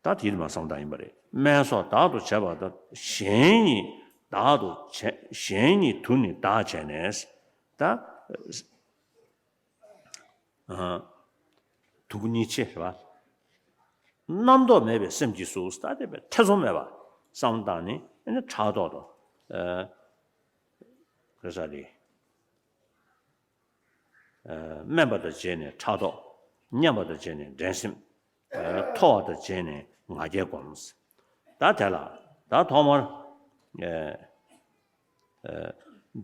ད་ད་དེའི་མ་བསམ་བཏང་ཡིན་པ་རེད། དམན་སོགས་བདག་ཏུ་བྱས་པ་དང་གཞན་ཉིད་བདག་ཏུ་བྱས། གཞན་ཉིད་དུ་ནི་བདག་བྱས་ནས། ད་དུ་བ་གཉིས་ཆེ་རེད་པ། རྣམ་རྟོག་མེད་པའི་སེམས་ཀྱིས་སུ་ད་དེ་བས་ཐེ་ཚོམ་མེད་པ་བསམ་བཏང་ནས་ཨེ་ནི་ཕྲག་དོག་དང་། ག་རེ་ཟེར་དེ། དམན་པ་དང་བཅས་ནས་ཕྲག་དོག་མཉམ་པ་དང་བཅས་ནས་འགྲན་སེམས། མཐོ་བ་དང་བཅས་ནས་ང་རྒྱལ་སྒོམ། ད་དེ་ལ་ད་ཐོག་མར།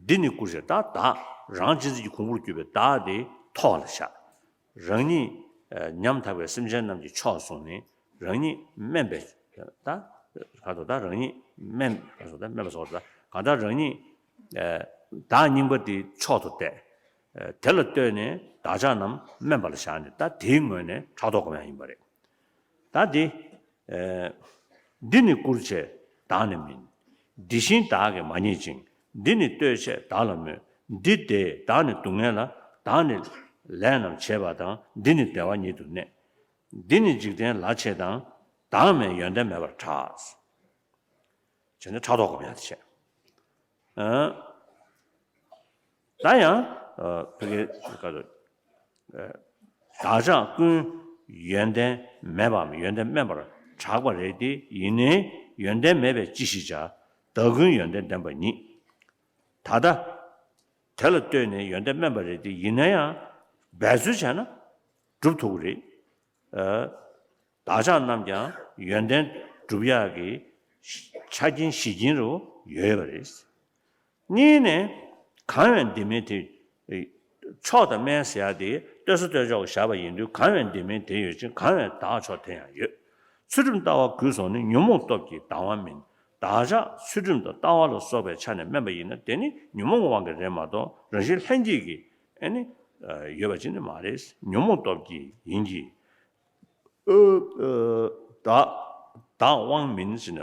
འདི་ནི་སྐུར་བྱེད་ད་བདག་རང་གཅེས་འཛིན་གྱི་གོང་བུར་གྱུར་པའི་བདག་དེ་མཐོ་བ་ལ་བཞག་རང་ཉིད་ཉམ་ཐག་པའི་སེམས་ཅན་རྣམས་ཀྱི་ཕྱོགས་སུ་བཟུང་ནས་རང་ཉིད་དམན་པའི་ད་ག་དོ་ད་རང་ཉིད་དམན་ག་སོ་ད་དམན་པ་སོ་ད་གང་ལྟར་རང་ཉིད་བདག་རྙིང་པ་དེའི་མཆོག་ཏུ་བལྟས། དེ་ལ་ལྟོས་ནས་བདག་ཅག་རྣམས་དམན་པ་ལ་བཞག་ནས་ད་དེའི་ངོས་ནས་ཕྲག་དོག་སྒོམ་ཡ་ཡིན་པ་རེད། ད་དེ། འདི་ནི་སྐུར་བྱེད་བདག་ནི་མིན། འདི་བཞིན་བདག་གིས་མ་རྙེད་ཅིང་། འདི་ནི་ལྟོས་བྱས་བདག་ལ་སྨོད། འདི་བདེ་བདག་ནི་སྡུག་བསྔལ་ལ། བདག་ནི་ལས་རྣམས་བྱེད་པ་དང་། འདི་ནི་བདེ་བ་ཉིད་དུ་གནས། འདི་ནི་འཇིག་རྟེན་ལ་ཆེ་དང་། བདག་མེད་ཡོན་ཏན་མེད་པར་གྲགས། བྱས་ནས་ཕྲག་དོག་སྒོམ་ཡ་དེ་བྱས། ད་ཡང་ཕ་གི་བདག་ཅག་ཀུན་ཡོན་ཏན་མེད་པའམ་ཡོན་ཏན་དམན་པར་གྲགས་པ་རེད་དེ། ཡིན་ནའི་ཡོན་ཏན་མེད་པས་ཅི་ཞིག་བྱ། བདག་ཀུན་ཡོན་ཏན་ལྡན་པ་ཉིད། ད་ལྟ་དེ་ལ་ལྟོས་ནས་ཡོན་ཏན་དམན་པ་རེད་དེ། ཡིན་ན་ཡང་འབད་རྩོལ་བྱས་ན་སྒྲུབ་ཐུབ་ཀྱི་རེད། བདག་ཅག་རྣམས་ཀྱང་ཡོན་ཏན་སྒྲུབ་ཡག་གི་ཆ་རྐྱེན་གཞི་རྐྱེན་རུ་ཡོད་པ་རེད། གཉིས་ནས། གང་བས་འདི་མིན་དེ། མཆོག་དང་དམན་ཟེར་ཡག་དེ་ལྟོས་ས་ལྟོས་ཕྱོགས་བཞག་པ་ཡིན་དུས། གང་བས་འདི་མིན་དེ་ཡོད་ཅིང་། གང་བས་བདག་མཆོག་དེ་ཡང་ཡོད། ཚུལ་ཁྲིམས་ལྟ་བ་གུད་སོང་ནི། ཉོན་མོངས་སྟོབས་ཀྱིས་ལྡང་བ་མིན། བདག་ཅག་ཚུལ་ཁྲིམས་དང་ལྟ་བ་ལ་སོགས་པའི་ཆ་ནས་དམན་པ་ཡིན་ན་དེ་ནི་ཉོན་མོངས་ཀྱི་དབང་གིས་རེད་མ་གཏོགས་རང་བཞིན་ལྷན་སྐྱེས་ཀྱིས་ཨེ་ནི་ཡོད་པ་ཅིག་ནི་མ་རེད། ཉོན་མོངས་སྟོབས་ཀྱིས་ཡིན་གྱི། བདག་བདག་དབང་མིན་ཟེར་ན།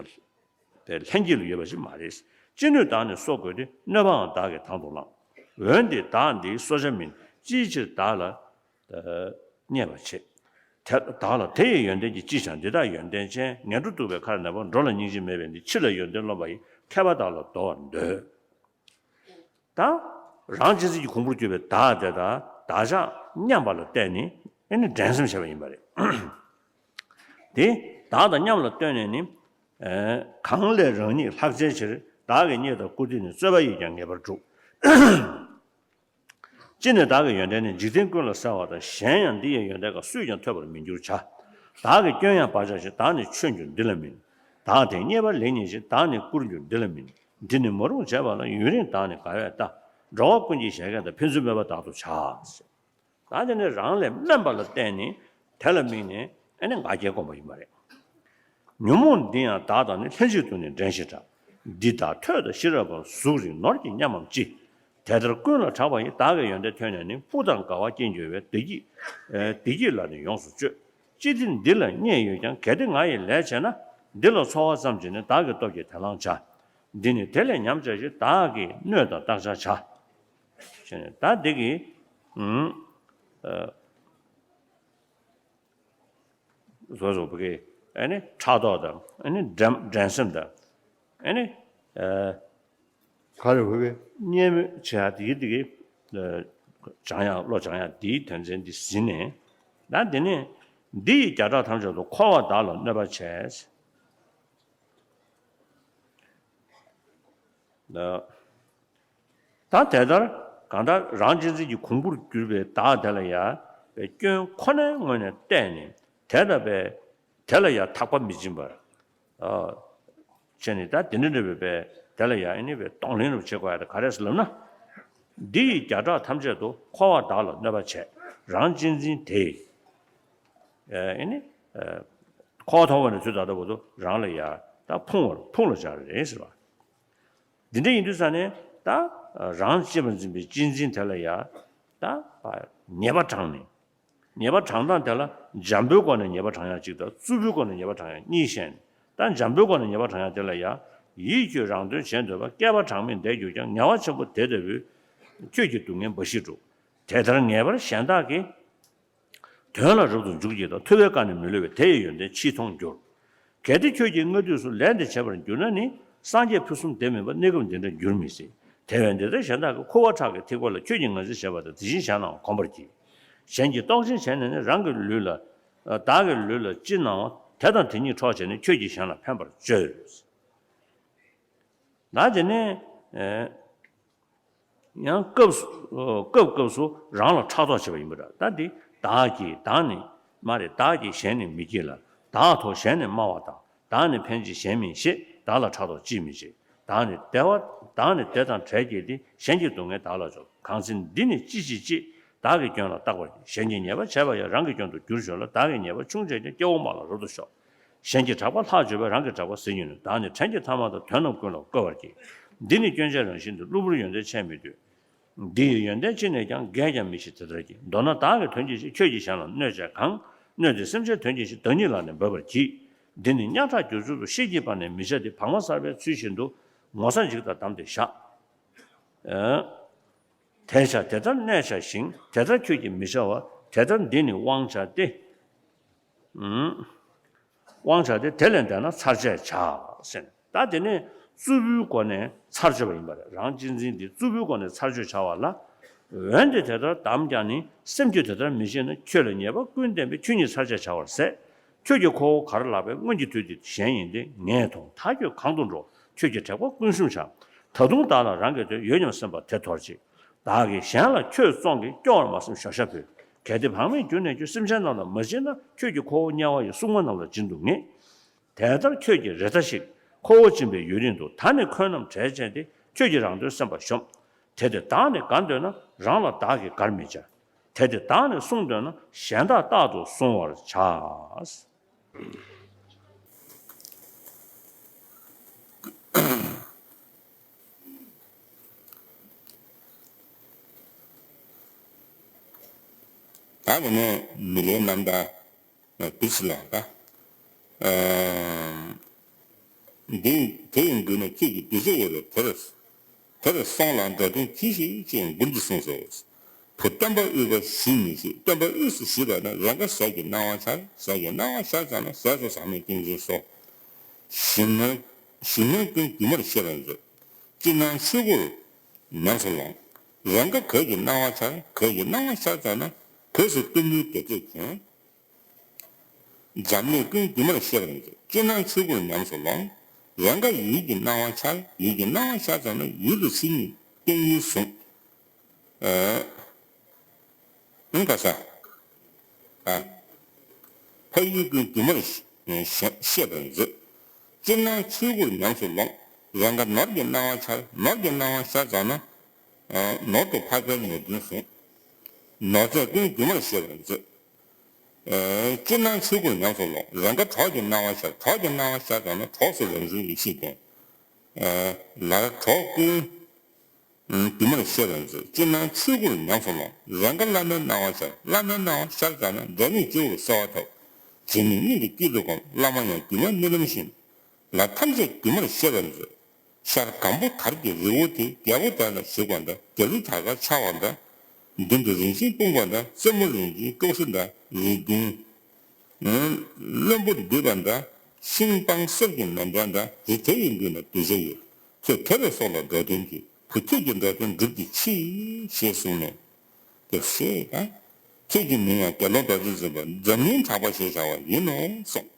དེ་ལྷན་སྐྱེས་ལ་ཡོད་པ་ཞིག་མ་རེད། ཅི་ནུས་བདག་ནི་གསོ་དགོས་ཏེ། གནོད་པའང་བདག་གིས་དང་དུ་བླང་། འོན་ཏེ་བདག་འདིའི་གསོ་བྱ་མིན། ཅིའི་ཕྱིར་བདག་ལ་བརྙས་པར་བྱེད། དེ་བདག་ལ་དེ་ཡི་ཡོན་ཏན་གྱིས་ཅི་བྱ། འདི་དག་ཡོན་ཏན་ཅན། ངན་འགྲོ་གཏུགས་པའི་ཁར་གནས་པ། འགྲོ་ལ་སྙིང་རྗེ་མེད་པས་ནི། ཕྱི་ལ་ཡོན་ཏན་རློམ་པ་ཡི། མཁས་པ་དག་ལ་འདོར་བར་འདོད། ད་རང་གཅེས་འཛིན་གྱི་གོང་བུར་གྱུར་པའི་བདག་དེ་དང་བདག་ཅག་མཉམ་པ་ལ་བལྟས་ནས་ཨེ་ནི་འགྲན་སེམས་བྱས་པ་ཡིན་པ་རེད། དེ་བདག་དང་མཉམ་ལ་ལྟོས་ནས་ནི། གང་ལས་རང་ཉིད་ལྷག་བྱའི་ཕྱིར། བདག་གི་རྙེད་དང་བཀུར་སྟི་ནི། རྩོད་པ་ཡིས་ཀྱང་ངེས་པར་འགྲུབ། ཅི་ནས་བདག་གི་ཡོན་ཏན་ནི། འཇིག་རྟེན་ཀུན་ལ་གསལ་བ་དང་། གཞན་ཡང་འདི་ཡི་ཡོན་ཏན་ཀུན། སུས་ཀྱང་ཐོས་པར་མི་འགྱུར་བྱ། བདག་གི་སྐྱོན་ཡང་བག་ཆགས་ཤིང་། བདག་ནི་མཆོད་འགྱུར་འདི་ལ་སྨིན། བདག་དེས་རྙེད་པ་ལེགས་རྙེད་ཅིང་། བདག་ནི་བཀུར་འགྱུར་འདི་ལ་སྨིན། འདི་ནི་མ་རུངས་བྱས་པ་ལ། ཡུན་རིང་བདག་ནི་དགའ་བས་ལྟ། འགྲོ་བ་ཀུན་གྱི་གཞལ་ཡས་དང་། ཕན་ཚུན་སྨོད་པ་དག་ཏུ་བྱ། ད་དེ་ནི་རང་ལས་དམན་པ་ལ་བརྟེན་ནས་དེ་ལ་དམིགས་ནས་ཨ་ནི་ང་རྒྱལ་སྒོམ་པ་ཡིན་པ་རེད། ཉོན་མོངས་འདི་ཡང་བདག་དང་ནི། ལྷན་ཅིག་ཏུ་ནི་འགྲན་ཞེས་གྲག། འདི་དག་ཐོས་དང་ཤེས་རབ་འབར། གཟུགས་རིང་ནོར་གྱིས་ཉམས་པའམ་ཅི། དེ་ལྟར་ཀུན་ལ་གྲགས་པ་ཡི། བདག་གི་ཡོན་ཏན་ཐོས་ནས་ནི། སྤུ་དང་དགའ་བ་སྐྱེས་འགྱུར་བས། བདེ་སྐྱིད་ཨེ་བདེ་སྐྱིད་ལ་ནི་ཡོངས་སུ་སྤྱོད། ཅི་སྟེ་འདི་ལ་རྙེད་ཡོད་ཀྱང་། གལ་ཏེ་ང་ཡི་ལས་བྱས་ན། འདི་ལ་འཚོ་བ་ཙམ་གྱིས་ནི། བདག་གི་སྟོབས་ཀྱིས་དེ་བླང་བྱ། འདི་ནི་དེ་ལས་ཉམས་བྱ་ཞིང་། བདག་གིས་སྣོད་དང་བརྟག་བྱར་བྱ། ཞེས་ནས་ད་འདི་གི་ཨུམ་ཨ་བཟོ་བཟོ་བོ་གི་ཨ་ནི་ཕྲག་དོག་དང་ཨ་ནི་འགྲན་འགྲན་སེམས་དང་ཨ་ནི་ཨ་ག་རེ་བོད་པའི་བརྙས་སྨོད་བྱེད་ཡག་དེ་གི་དེ་གི་ཨ་སྦྱང་ཡག་བློ་སྦྱང་ཡག་དེའི་དོན་ཚན་འདི་ཟིན་ནས། ད་འདི་ནི་འདི་ཡི་བརྒྱ་ཕྲག་ཐམས་ཅད་དུ། འཁོར་བ་བདག་ལ་གནོད་པ་བྱས། ད་དེ་ལྟར་གང་ལྟར་རང་གཅེས་འཛིན་གྱི་གོང་བུར་གྱུར་པའི་བདག་དེ་ལ་ཡང་སྐྱོན་ཁོ་ནའི་ངོས་ནས་བལྟས་ནས་དེ་ལ་བས་དེ་ལ་ཡང་ཐག་པ་མི་སྦྱིན་པར། ཨ་བྱས་ནས་ད་དེ་འདྲ་འདྲ་བའི་བས་དེ་ལ་ཡང་ཨ་ནི་བས་གདོང་ལེན་རུ་བྱེད་དགོས་ཡ་དེ་ག་རེ་ཟེར་ལབ་ན། འདི་ཡི་བརྒྱ་ཕྲག་ཐམས་ཅད་དུ། འཁོར་བ་བདག་ལ་གནོད་པ་བྱས། རང་གཅེས་འཛིན་དེ་ཨེ་ནི་ཨེ་འཁོར་བ་ཐོག་མ་ནས་ཚུར་ད་ལྟ་བར་དུ་རང་ལ་ཡ་ད་ཕུང་བར་ཕུང་ལ་སྦྱར་རེད་ཟེར་བ། འདི་འདྲ་ཡིན་དུས་ཙང་ནས་ད་རང་གཅེས་པར་འཛིན་པའི་གཅེས་འཛིན་དེ་ལ་ཡ་ད་ཉེས་པ་དྲངས་ནས། ཉེས་པ་དྲངས་སྟངས་དེ་ལ་འཇམ་པོའི་སྒོ་ནས་ཉེས་པ་དྲངས་ཡ་གཅིག་དང་རྩུབ་པོའི་སྒོ་ནས་ཉེས་པ་དྲངས་ཡ་གཉིས་བཤད་ནས། ད་འཇམ་པོའི་སྒོ་ནས་ཉེས་པ་དྲངས་ཡ་དེ་ལ་ཡ། ཡིད་ཁྱོད་རང་དོན་བྱེད་འདོད་པ། བསྐལ་པ་གྲངས་མེད་འདས་གྱུར་ཀྱང་། ངལ་བ་ཆེན་པོ་དེ་ལྟ་བུས། ཁྱོད་ཀྱི་སྡུག་བསྔལ་འབའ་ཞིག་འགྲུབ། དེ་ལྟར་ངེས་པར་གཞན་དག་གི་དོན་ལ་རབ་ཏུ་འཇུག་ཅིག་དང་། ཐུབ་པའི་བཀའ་ནི་མི་བསླུ་བས། དེ་ཡི་ཡོན་ཏན་ཕྱིས་མཐོང་འགྱུར། གལ་ཏེ་ཁྱོད་ཀྱིས་སྔ་དུས་སུ། ལས་འདི་བྱས་པར་གྱུར་ན་ནི། སངས་རྒྱས་ཕུན་སུམ་བདེ་མིན་པ། གནས་སྐབས་འདི་འདྲ་འགྱུར་མི་སྲིད། དེ་བས་འདི་ལྟར་གཞན་དག་གི། ཁུ་བ་ཁྲག་གི་ཐིགས་པ་ལ། ཁྱོད་ཀྱིས་ངར་འཛིན་བྱས་པ་དང་། དེ་བཞིན་གཞན་ལའང་གོམས་པར་གྱིས། གཞན་གྱིས་རྟོག་ཅིང་བྱས་ནས་ནི། རང་གི་ལུས་ལ་བདག་གི་ལུས་ལ་ཅི་སྣང་བ། དེ་དང་དེ་ཉིད་འཕྲོག་བྱས་ནས། ཁྱོད་ཀྱིས་གཞན་ལ་ཕན་པར་བྱོས། ད་དེ་ནས་ཨེ། ཡང་སྐབས་སུ་སྐབས་སྐབས་སུ་རང་ལ་ཕྲག་དོག་བྱེད་པ་ཡིན་པ་འདྲ། ད་འདི་བདག་གིས་བདག་ནི་མ་རེད། བདག་གིས་གཞན་ནི་མི་བགྱིད་ལ། བདག་ཐོག་གཞན་ནི་སྨྲ་བ་དང་། བདག་ནི་ཕན་ཕྱིར་གཞན་མིན་ཞེས། བདག་ལ་ཕྲག་དོག་ཅིས་མི་བྱེད། བདག་ནི་བདེ་བ་བདག་ནི་བདེ་དང་བྲལ་བགྱིད་དེ། གཞན་གྱི་སྡུག་བསྔལ་བདག་ལ་འཇོག། གང་ཚེ་འདི་ནི་ཅི་ཞིག་ཅེས། བདག་གི་སྐྱོན་ལ་བརྟག་པར་གྱིས། གཞན་གྱི་ཉེས་པ་བྱས་པ་ཡང་། རང་གི་སྐྱོན་དུ་འགྱུར་ཞོར་ལ། བདག་གི་ཉེས་པ་ཆུང་བྱས་ཀྱང་། སྐྱེ་བོ་དམངས་ལ་རབ་ཏུ་ཤོག། གཞན་གྱི་གྲགས་པ་ལྷག་བརྗོད་པས། རང་གི་གྲགས་པ་ཟད་འགྱུར་ནས། བདག་ནི་བྲན་གྱི་ཐ་མལ་དང་། དོན་རྣམས་ཀུན་ལ་བཀོལ་བར་གྱིས། འདི་ནི་སྐྱོན་ཅན་རང་བཞིན་ཏེ། གློ་བུར་ཡོན་ཏན་ཆེར་མི་འདོད། འདི་ཡི་ཡོན་ཏན་ཅི་ནས་ཀྱང་། རྒས་ཀྱང་མི་ཤི་དེ་ལྟར་གྱིས། མདོར་ན་བདག་གི་དོན་གྱིས་ཤིག། ཁྱོད་ཀྱིས་གཞན་ལ་གནོད་བྱས་གང་། གནོད་དེ་སེམས་ཅན་དོན་གྱིས་ཤིག། བདག་ཉིད་ལ་ནི་འབབ་པར་གྱིས། འདི་ནི་སྙན་གྲགས་འགྱུར་ཚུལ་དུ། ཤེས་བགྱིས་པ་ནི་མི་བྱ་སྟེ། བག་མ་གསར་པའི་ཚུལ་བཞིན་དུ། ངོ་ཚ་འཇིགས་དང་བསྡམས་ཏེ་བཞག། ཨ། དེར་བྱ་དེ་ལྟར་གནས་བྱ་ཞིང་། དེ་ལྟར་ཁྱོད་ཀྱིས་མི་བྱ་བར། དེ་ལྟར་འདི་ནི་དབང་བྱ་སྟེ། ཨུམ། དབང་བྱ་སྟེ། དེ་ལས་འདས་ན་ཚར་བཅད་བྱ་ཟེར། ད་དེ་ནས་རྩུབ་པོའི་སྒོ་ནས་ཚར་གཅོད་པ་ཡིན་པ་རེད། རང་གཅེས་འཛིན་འདི་རྩུབ་པོའི་སྒོ་ནས་ཚར་གཅོད་བྱ་བ་ལ། འོན་ཏེ་དེ་ལྟར་བསྡམས་ཀྱང་ནི། སེམས་ཁྱོད་དེ་ལྟར་མི་བྱེད་ན། ཁྱོད་ལ་ཉེས་པ་ཀུན་བསྟན་པས། ཁྱོད་ཉིད་ཚར་བཅད་བྱ་བར་ཟད། ཁྱོད་ཀྱིས་ཁོ་བོ་གར་བརླག་པའི། སྔོན་གྱི་དུས་འདི་གཞན་ཡིན་ཏེ། ངས་མཐོང་མཐའ་ཁྱོད་གང་དུ་འགྲོ། ཁྱོད་ཀྱི་དྲེགས་པ་ཀུན་བཤུམས་བྱ། ད་དུང་བདག་ལ་རང་གི་དོན། ཡོད་སྙམ་སེམས་པ་དེ་དོར་ཅིག། བདག་གིས་གཞན་ལ་ཁྱོད་བཙོང་གིས། སྐྱོ་བར་མ་བསམ་ཞོ་ཤ་ཕུལ། གལ་ཏེ་བག་མེད་གྱུར་ནས་ཀྱང་། སེམས་ཅན་རྣམས་ལ་མ་བྱིན་ན། ཁྱོད་ཀྱིས་ཁོ་བོ་དམྱལ་བ་ཡི། སྲུང་མ་རྣམས་ལ་སྦྱིན་དུ་ངེས། དེ་ལྟར་ཁྱོད་ཀྱིས་རེ་ད་ཞིག། ཁོ་བོ་སྦྱིན་པའི་ཡུན་རིང་དུ། ད་ནི་འཁོན་རྣམས་བྲལ་བྱས་ཏེ། ཁྱོད་ཀྱིས་རང་དོན་སེམས་པར་ཞོམ། དེ་སྟེ་བདག་ནི་དགའ་འདོད་ན། རང་ལ་བདག་གིས་དགར་མི་བྱ། དེ་སྟེ་བདག་ནི་སྲུང་འདོད་ན། གཞན་དག་རྟག་ཏུ་སྲུང་བར་བྱ། ད་འོ་ན་མི་ལའི་རྣམ་ཐར་འདི་ཞིག་ལ་ད། འདི་དེ་ཡི་མགུལ་ནས་ཁྱེད་ཀྱི་གདུལ་བྱ་འོ་རེ་དེར། དེར་སོང་ལ་འགྲོ་དོན་གྱིས་ཤིག་ཅེས་མགུར་འདི་གསུངས་སོ། བུ་སྟོན་པ་དབུས་པ་ཞིག་མི་ཤེས། སྟོན་པ་དབུས་སུ་ཞིག་པ་ན། རང་དགའ་ཟས་ཀྱི་སྣང་བ་འཆར། ཟས་ཀྱི་སྣང་བ་ཤར་ཙམ་ན། ཟས་སོགས་ཟག་མེད་ཏིང་འཛིན་སོགས། ཞིམ་མནན་ཞིམ་མནན་ཀུན་སྒྱུ་མར་ཤེས་པར་མཛོད། ཅིར་སྣང་ཆོས་སྐུར་ཉམས་སུ་ལོངས། རང་དགའ་གོས་ཀྱི་སྣང་བ་འཆར། གོས་ཀྱི་སྣང་བ་ཤར་ཙམ་ན། གོས་སུ་གཏུམ་མོའི་བདེ་སྐྱིད་འབྱུང་། འཛམ་གླིང་ཀུན་སྒྱུ་མར་ཤེས་པར་མཛོད། ཅིར་སྣང་ཆོས་སྐུར་ཉམས་སུ་ལོངས། རང་དགའ་ཡིད་ཀྱི་སྣང་བ་འཆར། ཡིད་ཀྱི་སྣང་བ་ཤར་ཙམ་ན། ཡུལ་དུ་ཕྱིན་ནས་སྐྱོན་ཡུལ་བཟུང་། ཨ། ཨང་ག་ས། ཨ། ཕ་ཡུལ་ཀུན་སྒྱུ་མར་ཤེས་པར་མཛོད། ཅིར་སྣང་ཆོས་སྐུར་ཉམས་སུ་ལོངས། རང་དགའ་ནོར་གྱི་སྣང་བ་འཆར། ནོར་གྱི་སྣང་བ་ཤར་ཙམ་ན། ནོར་དུ་འཕགས་པའི་ནོར་བདུན་བཟུང་། ནོར་རྫས་ཀུན་སྒྱུ་མར་ཤེས་པར་མཛོད། ཅིར་སྣང་ཆོས་སྐུར་ཉམས་སུ་ལོངས། རང་དགའ་གྲོགས་ཀྱི་སྣང་བ་ཤར། གྲོགས་ཀྱི་སྣང་བ་ཤར་ཙམ་ན་གྲོགས་སུ་རང་བྱུང་ཡེ་ཤེས་ལྡན། ལར་གྲོགས་ཀུན་སྒྱུ་མར་ཤེས་པར་མཛོད། ཅིར་སྣང་ཆོས་སྐུར་ཉམས་སུ་ལོངས། རང་དགའ་བླ་མའི་སྣང་བ་ཤར། བླ་མའི་སྣང་བ་ཤར་ཙམ་ན་སྒྲ་མིག་སྤྱི་བོར་གསལ་བ་ཐོབ། བྱིང་རྨུགས་གཉིད་ཀྱི་དཀྱིལ་དུ་སྒོམ། བླ་མ་ཡང་སྒྱུ་མའི་རྨི་ལམ་བཞིན། ལ་ཐམས་ཅད་སྒྱུ་མར་ཤེས་པར་མཛོད། ཤར་སྒམ་པོ་དར་གྱི་རི་བོ་དེ། རྒྱལ་པོ་དེ་ལ་བཞུགས་པ་འདྲ། རྒྱལ་གླུ་དར་དཀར་འཕྱར་བ་འདྲ། མདུན་དུ་རིན་ཆེན་སྤུངས་པ་འདྲ། རྩེ་མོ་རིན་ཆེན་ཀེའུ་སུ་འདྲ། རི་བདུན་བློན་པོ་འདུས་པ་འདྲ། ཤིང་སྤང་གསེར་གྱི་མེ་འདྲ་འདྲ། རི་དེ་ཡི་མདུན་ན་གདུལ་བྱ་ཡོད། ཁྱོད་དེ་ལ་སོགས་ལ་འགྲོ་དོན་གྱི། བུ་ཁྱོད་ཀྱི་འགྲོ་དོན་སྒྲུབ་ཀྱི་མཆིས། ཞེས་གསུངས་ནས། དེ་ཞེས་དང་། ཁྱོད་ཀྱི་མིང་ཡང་དགེ་སློང་རྡོ་རྗེ་འཛིན་པ་འཛམ་གླིང་གྲགས་པ་ཞེས་བྱ་བ་ཡིན་ནོ་གསུངས།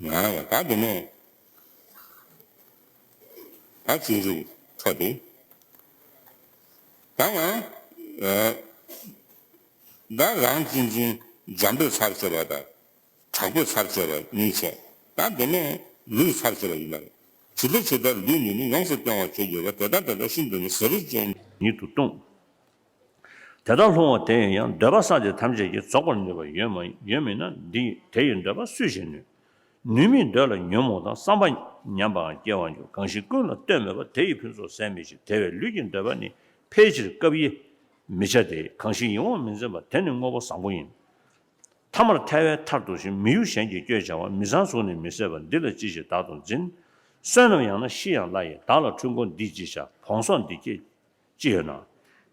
ང་ཡང་ད་དེ་ནས་ད་རྗེས་འཇུག་འཕྲོ་དེ། ད་ང་ད་རང་གཅེས་འཛིན་འཇམ་པོས་ཚར་བཅད་པ་དང་། དྲག་པོས་ཚར་བཅད་པ་གཉིས་བྱས། ད་དེ་ནས་ལུས་ཚར་བཅད་པ་ཡིན་པ་རེད། ཇི་ལྟ་ཇི་ལྟར་ལུས་འདི་ནི་ཡོངས་སུ་སྐྱོང་བར་བྱེད་དགོས་པ། དེ་ལྟར་དེ་ལྟར་ཤིན་ཏུ་ནི་ཟས་རིགས་ཅན་ཉིད་དུ་ལྟུང་། དེ་ལྟར་ལྷུང་བ་དེ་ཡིན་ཡང་འདོད་པ་བསགས་ཏེ་ཐམས་ཅད་ཀྱིས་རྫོགས་པར་ནུས་པ་ཡོད་མ་ཡོད་མིན་ན། འདི་དེ་ཡི་འདོད་པ་སུས་བཞེས་ནུས། ནུས་མེད་འདོད་ལ་ཉོན་མོངས་དང་། བསམ་པ་ཉམས་པའང་སྐྱེ་བར་འགྱུར། གང་ཞིག་ཀུན་ལ་ལྟོས་མེད་པ། དེ་ཡི་ཕུན་ཚོགས་ཟད་མི་ཤེས། དེ་བས་ལུས་ཀྱི་འདོད་པ་ནི་ཕལ་ཆེར་སྐབས་ཡེ་མི་བྱ་སྟེ། གང་ཞིག་ཡིད་འོང་མི་འཛིན་པ། དེ་ནི་དངོས་པོ་བཟང་པོ་ཡིན། ཐ་མར་ཐལ་བའི་མཐར་ཐུག་ཅིང་། མི་གཡོ་གཞན་གྱིས་བསྐྱོད་བྱ་བ། མི་ཚངས་གཟུགས་ནི་མི་བཟད་པ། འདི་ལ་ཅི་ཞིག་བདག་ཏུ་འཛིན། བསོད་ནམས་ཡང་ན་ཤི་ཡང་སླ་ཡི། བདག་ལ་འཁྲུལ་འཁོར་འདིས་ཅི་བྱ། བོང་སོགས་འདི་སྐད་ཅི་ཡོད་ན།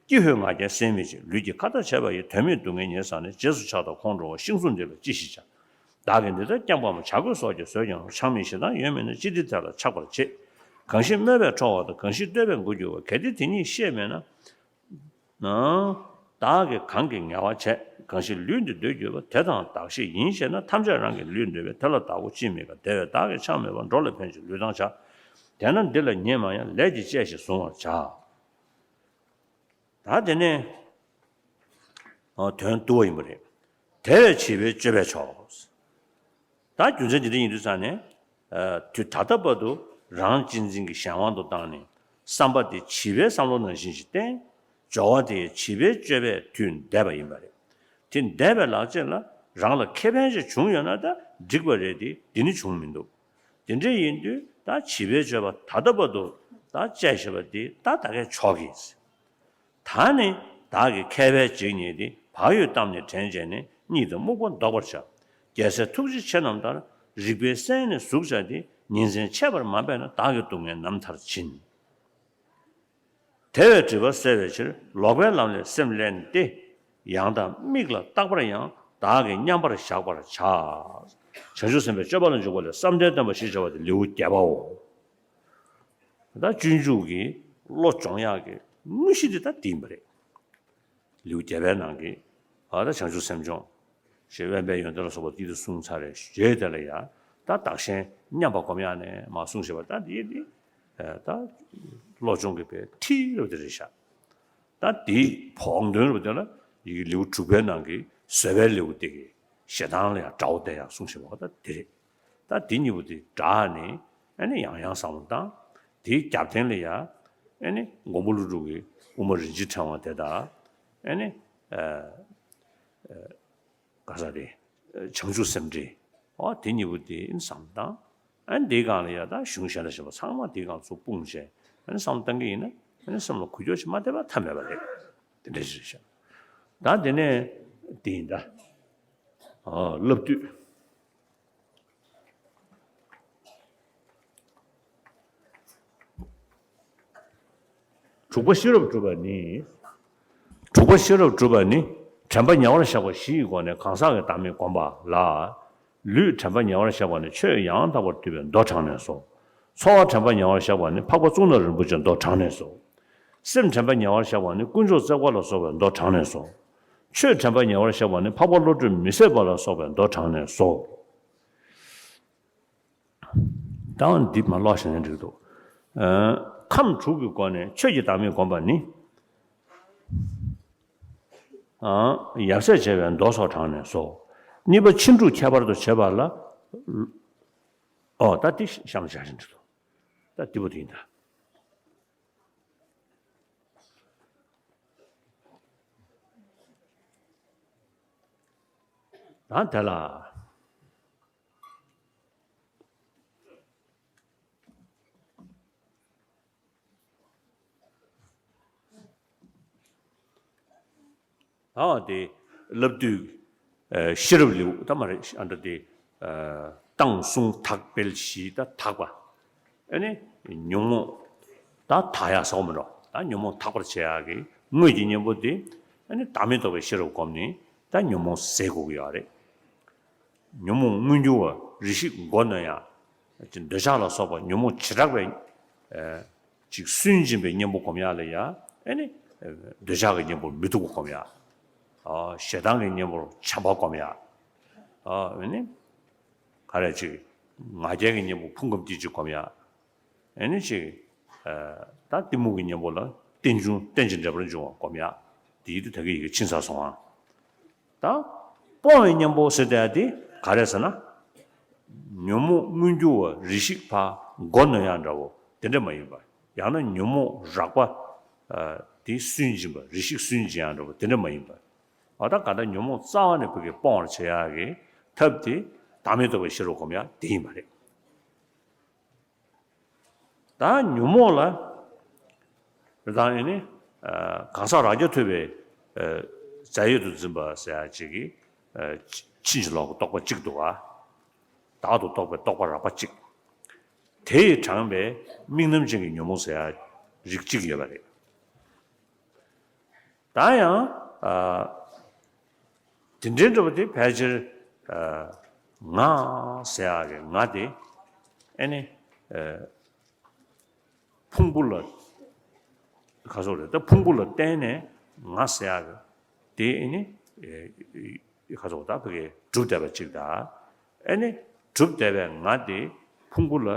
ཀྱི་ཧུད་ང་རྒྱལ་ཟད་མི་བྱེད། ལུས་ཀྱི་ཁ་མཐའ་བྱས་པ་ཡི། དོན་མེད་སྡུག་བསྔལ་ཉེ་ས་ནས། རྗེས་སུ་ཆགས་དང་ཁོང་ཁྲོ་བ། ཤིང་གཟུགས་འདི་ལ་ཅི་ཞིག་བྱ། བདག་གིས་འདི་ལྟར་བསྐྱངས་པ་མ། བྱ་རྒོད་སོགས་ཀྱིས་ཟོས་ཀྱང་རུང་། ཆགས་མེད་ཞེ་སྡང་ཡོད་མིན་ན། ཅི་སྟེ་དེ་ལ་ཆགས་པར་བྱེད། གང་ཞིག་སྨོད་པས་ཁྲོ་བ་དང་། གང་ཞིག་བསྟོད་པས་མགོ་སྒྱུར་བ། གལ་ཏེ་དེ་གཉིས་ཤེས་མེད་ན། ན། བདག་གིས་གང་གིས་ངལ་བ་བྱས། གང་ཞིག་ལུས་འདི་འདོད་གྱུར་པ། དེ་དང་བདག་བཤེས་ཡིན་ཞེ་ན། ཐམས་ཅད་རང་གི་ལུས་འདོད་པས། དེ་ལ་བདག་པོ་ཅིས་མི་དགའ། དེ་བས་བདག་གིས་ཆགས་མེད་པར། འགྲོ་ལ་ཕན་ཕྱིར་ལུས་བཏང་བྱ། དེས་ན་འདི་ལ་ཉེས་མ་ཡིན། ལས་ཀྱི་བཅས་ཤིང་གཟུང་བར་བྱ། ད་དེ་ནས་དོན་བསྡུ་བ་ཡིན་པ་རེད། དེ་བས་བྱིས་པའི་སྤྱོད་པས་ཆོག། ད་རྒྱུ་མཚན་འདི་འདྲ་ཡིན་དུས་ཙང་ནས། དུས་ད་ལྟ་བར་དུ་རང་གཅེས་འཛིན་གྱི་གཞན་དབང་དུ་བཏང་ནས། བསམ་པ་དེ་བྱིས་པའི་བསམ་བློ་ནང་བཞིན་ཞིག་བསྟེན། སྦྱོར་བ་དེ་བྱིས་པའི་སྤྱོད་པས་དུས་འདས་པ་ཡིན་པ་རེད། དེ་འདས་པའི་ལག་རྗེས་ལ་རང་ལ་ཁེ་ཕན་ཞིག་བྱུང་ཡོད་ན་ད་འགྲིག་པ་རེད་དེ། འདི་ནི་བྱུང་མི་འདུག། དེ་འདྲ་ཡིན་དུས་ད་བྱིས་པའི་སྤྱོད་པ་ད་ལྟ་བར་དུ་ད་སྤྱད་བཞིན་པ་འདི་ད་ད་གས་ཆོག་གི། ད་ནི་བདག་གི་ཁེ་ཕན་བྱེད་ཉེས་ཏེ། བག་ཡོད་གཏམ་ནི་དྲན་བྱས་ནས། གཉིད་དང་རྨུགས་པ་བཟློག་པར་བྱ། རྒྱལ་སྲས་ཐུགས་རྗེ་ཆེ་རྣམས་ལྟར། རིག་པའི་སེན་ནི་ཟུག་བྱ་སྟེ། ཉིན་མཚན་ཆད་པར་མ་འབད་ན། བདག་གི་སྡུག་བསྔལ་རྣམ་ཐར་འབྱིན། དེ་བས་སྒྲིབ་པ་བསལ་བའི་ཕྱིར། ལོག་པའི་ལམ་ལས་སེམས་བསླན་ཏེ། ཡང་དག་དམིགས་ལ་རྟག་པར་ཡང་། བདག་གིས་མཉམ་པར་བཞག་པར་བྱ། བྱང་ཆུབ་སེམས་དཔའི་སྤྱོད་པ་ལ་འཇུག་པ་ལས་བསམ་གཏན་བསྟན་པ་ཞེས་བྱ་བ་དེ་ལེའུ་བརྒྱད་པའོ། ད་སྤྱོད་འཇུག་གི་བློ་སྦྱོང་ཡག་གི་དངོས་གཞི་དེ་ད་འདི་ཡིན་པ་རེད། ལེའུ་བརྒྱད་པའི་ནང་གི་ཨ་ད་བྱང་ཆུབ་སེམས་སྦྱོང་ཞེས་དབེན་པའི་ཡོན་ཏན་ལ་སོགས་པ་འདི་དུ་གསུངས་ཚར་རེད། རྗེས་དེ་ལ་ཡང་ད་བདག་གཞན་མཉམ་པར་སྒོམ་ཡག་ནས་མར་གསུངས་བཞག་པ་ད་འདི་འདི་ད་བློ་སྦྱོང་གི་པའི་ཁྲིད་རབ་དེ་རེད་ཤག། ད་འདི་བོགས་འདོན་རབ་དེ་ལ་ཡི་གེ་ལེའུ་དྲུག་པའི་ནང་གི་བཟོད་པའི་ལེའུ་དེ་གི་ཞེ་སྡང་ལ་ཡང་དགྲ་བོ་དེ་ཡང་གསུངས་བཞག་པ་ད་འདི་རེད། ད་འདི་གཉིས་པོ་དེ་བསྒྲགས་ནས་ཨ་ནི་ཡང་ཡང་བསམ་བློ་བཏང་། དེའི་རྒྱབ་རྟེན་ལ་ཡང་ཨ་ནི་མགོན་པོ་ཀླུ་སྒྲུབ་ཀྱི་དབུ་མ་རིན་ཆེན་ཕྲེང་བ་དེ་དང་ཨ་ནི་ག་ས་རེད། བྱང་ཆུབ་སེམས་འགྲེལ། ཨོ་དེ་གཉིས་པོ་དེ་ཨ་ནི་བསམ་བློ་བཏང་། ཨ་ནི་དེའི་སྒང་ལ་ཡང་ད་གཞུང་གཞན་དང་གཞན་པ་ཚང་མ་དེའི་སྒང་ཚུར་སྤུངས་བྱས་ཨ་ནི་བསམ་བློ་བཏང་གི་ཡིན་ན་ཨ་ནི་བསམ་བློ་འགུལ་སྐྱོད་ཅིག་མ་བསྡད་པ་ཐབས་མེད་པ་རེད། དེ་འདྲ་ཞིག་རེད་ཤག། ད་དེ་ནས་དེ་ཡིན་ད། ཨོ་བསླབ་བཏུས། དྲུག་པ་ཤེས་རབ་སྒྲུབ་པ་ནི། དྲུག་པ་ཤེས་རབ་སྒྲུབ་པ་ནི། དྲན་པ་ཉེ་བར་བཞག་པ་བཞི་ཡི་སྒོ་ནས་གང་ཟག་གི་བདག་མེད་བསྒོམ་པ་ལ། ལུས་དྲན་པ་ཉེ་བར་བཞག་པ་ནི་ཆོས་ཡང་དག་པར་སྡུད་པའི་མདོ་དྲངས་ནས་སོ། ཚོར་བ་དྲན་པ་ཉེ་བར་བཞག་པ་ནི་འཕགས་པ་གཙུག་ན་རིན་པོ་ཆེའི་མདོ་དྲངས་ནས་སོ། སེམས་དྲན་པ་ཉེ་བར་བཞག་པ་ནི་དཀོན་མཆོག་བརྩེགས་པ་ལ་སོགས་པའི་མདོ་དྲངས་ནས་སོ། ཆོས་དྲན་པ་ཉེ་བར་བཞག་པ་ནི་འཕགས་པ་བློ་གྲོས་མི་ཟད་པ་ལ་སོགས་པའི་མདོ་དྲངས་ནས་སོ། ད་འདི་མ་ཀློག་བཞག་ན་འགྲིག་འདུག། ཨ། ཁམས་དྲུག་གི་སྒོ་ནས་ཆོས་ཀྱི་བདག་མེད་བསྒོམ་པ་ནི། ཨ། ཡབ་སྲས་བྱེ་བའི་མདོ་སོགས་དྲངས་ནས་སོ། གཉིས་པ་ཕྱིན་དྲུག་ཁྱད་པར་དུ་བྱེད་པ་ལ། ཨོ་ད་འདི་གཤམ་བཞག་བཞིན་དུ། ད་འདི་པོ་དེ་ཡིན་ད། ད་དེ་ལ། ཨ་དེ་བསླབ་བཏུས། ཨ་ཤེས་རབ་ལེའུ་ད་མ་རེད། ཨ་འདྲ་དེ། ཨ་བཏང་བསྲུང་དག་སྤེལ་བཞི་ད་དག་པ། ཨ་ནི་ཉོན་མོངས། ད་དག་ཡག་ཟེར་བ་མིན་འགྲོ། ད་ཉོན་མོངས་དག་པར་བྱེད་ཡག་གི་དངོས་ཀྱི་གཉེན་པོ་དེ། ཨ་ནི་བདག་མེད་རྟོགས་པའི་ཤེས་རབ་བསྒོམས་ནས་ད་ཉོན་མོངས་ཟད་དགོས་ཀྱི་ཡོད་རེད། ཉོན་མོངས་མངོན་གྱུར་བ་རེ་ཞིག་མགོ་གནོན་ཡག་འདོད་ཆགས་ལ་སོགས་པ་ཉོན་མོངས་བྱེ་བྲག་པའི། ཨ་ཅིག་སུན་འབྱིན་པའི་གཉེན་པོ་སྒོམ་ཡག་ལ་ཡ། ཨ་ནི་འདོད་ཆགས་ཀྱི་གཉེན་པོ་མི་སྡུག་པ་སྒོམ་ཡག་ཨ་ཞེ་སྡང་གི་གཉེན་པོར་བྱམས་པ་སྒོམ་ཡག་ཨ་ནི་ག་རེ་ཅིག་ང་རྒྱལ་གྱི་གཉེན་པོ་ཕུང་ཁམས་སྐྱེ་འཆི་སྒོམ་ཡག་ཨ་ནི་ཅིག་ཨ་ད་གཏི་མུག་གི་གཉེན་པོ་ལ་རྟེན་འབྱུང་རྟེན་ཅིང་འབྲེལ་པར་འབྱུང་བ་སྒོམ་ཡག་དེ་ཡིད་དུ་ད་གི་ཡི་གེ་ཕྱིན་ཚར་སོང་ཨ། ད་སྤོང་བའི་གཉེན་པོ་ཟེར་དེ་དེ་ག་རེ་ཟེར་ན། ཉོན་མོངས་མངོན་གྱུར་བ་རེ་ཞིག་ཕར་མགོ་གནོན་ཡག་འདྲ་བོ་དེ་འདྲ་མ་ཡིན་པ། ཡང་ན་ཉོན་མོངས་རགས་པ་ཨ་དེ་སུན་འབྱིན་པ་རེ་ཞིག་སུན་འབྱིན་ཡག་འདྲ་བོ་དེ་འདྲ་མ་ཡིན་པ། འོ་ད་ག་ད་ཉོན་མོངས་རྩ་བ་ནས་བུ་གའི་སྤོང་བར་བྱེད་ཡག་གི་ཐབས་དེ་བདག་མེད་རྟོགས་པའི་ཤེས་རབ་སྒོམ་ཡག་དེ་ཡིན་པ་རེད། ད་ཉོན་མོངས་ལ། རེ་དང་ཨེ་ནི། གང་ཟག་རང་རྐྱ་ཐུབ་པའི་རྫས་ཡོད་དུ་འཛིན་པ་ཟེར་ཡག་ཅིག་གིས། ཕྱིན་ཅི་ལོག་གི་རྟོག་པ་གཅིག་འདུག་ག་བདག་ཏུ་རྟོག་པའི་རྟོག་པ་རགས་པ་གཅིག་དེ་ཡིས་དྲངས་པའི་དམིགས་རྣམ་ཅན་གྱི་ཉོན་མོངས་ཟེར་ཡག་རིགས་གཅིག་ཡོད་པ་རེད། ད་ཡང་། ཨ་དེ་འདྲའི་འདྲ་བོ་དེ་ཕལ་ཆེར། ཨ་ང་ཟེར་ཡག་གི་ང་དེ། ཨེ་ནི། ཨ་ཕུང་པོ་ལ། ག་སོགས་རེད་ད་ཕུང་པོ་ལ་བརྟེན་ནས་ང་ཟེར་ཡག་གི་དེ་ཨེ་ནི། ཨེ་ག་སོགས་ད་ཕ་གི་གྲུབ་བསྡད་པ་གཅིག་དང་། ཨེ་ནི་གྲུབ་བསྡད་པའི་ང་དེ་ཕུང་པོ་ལ་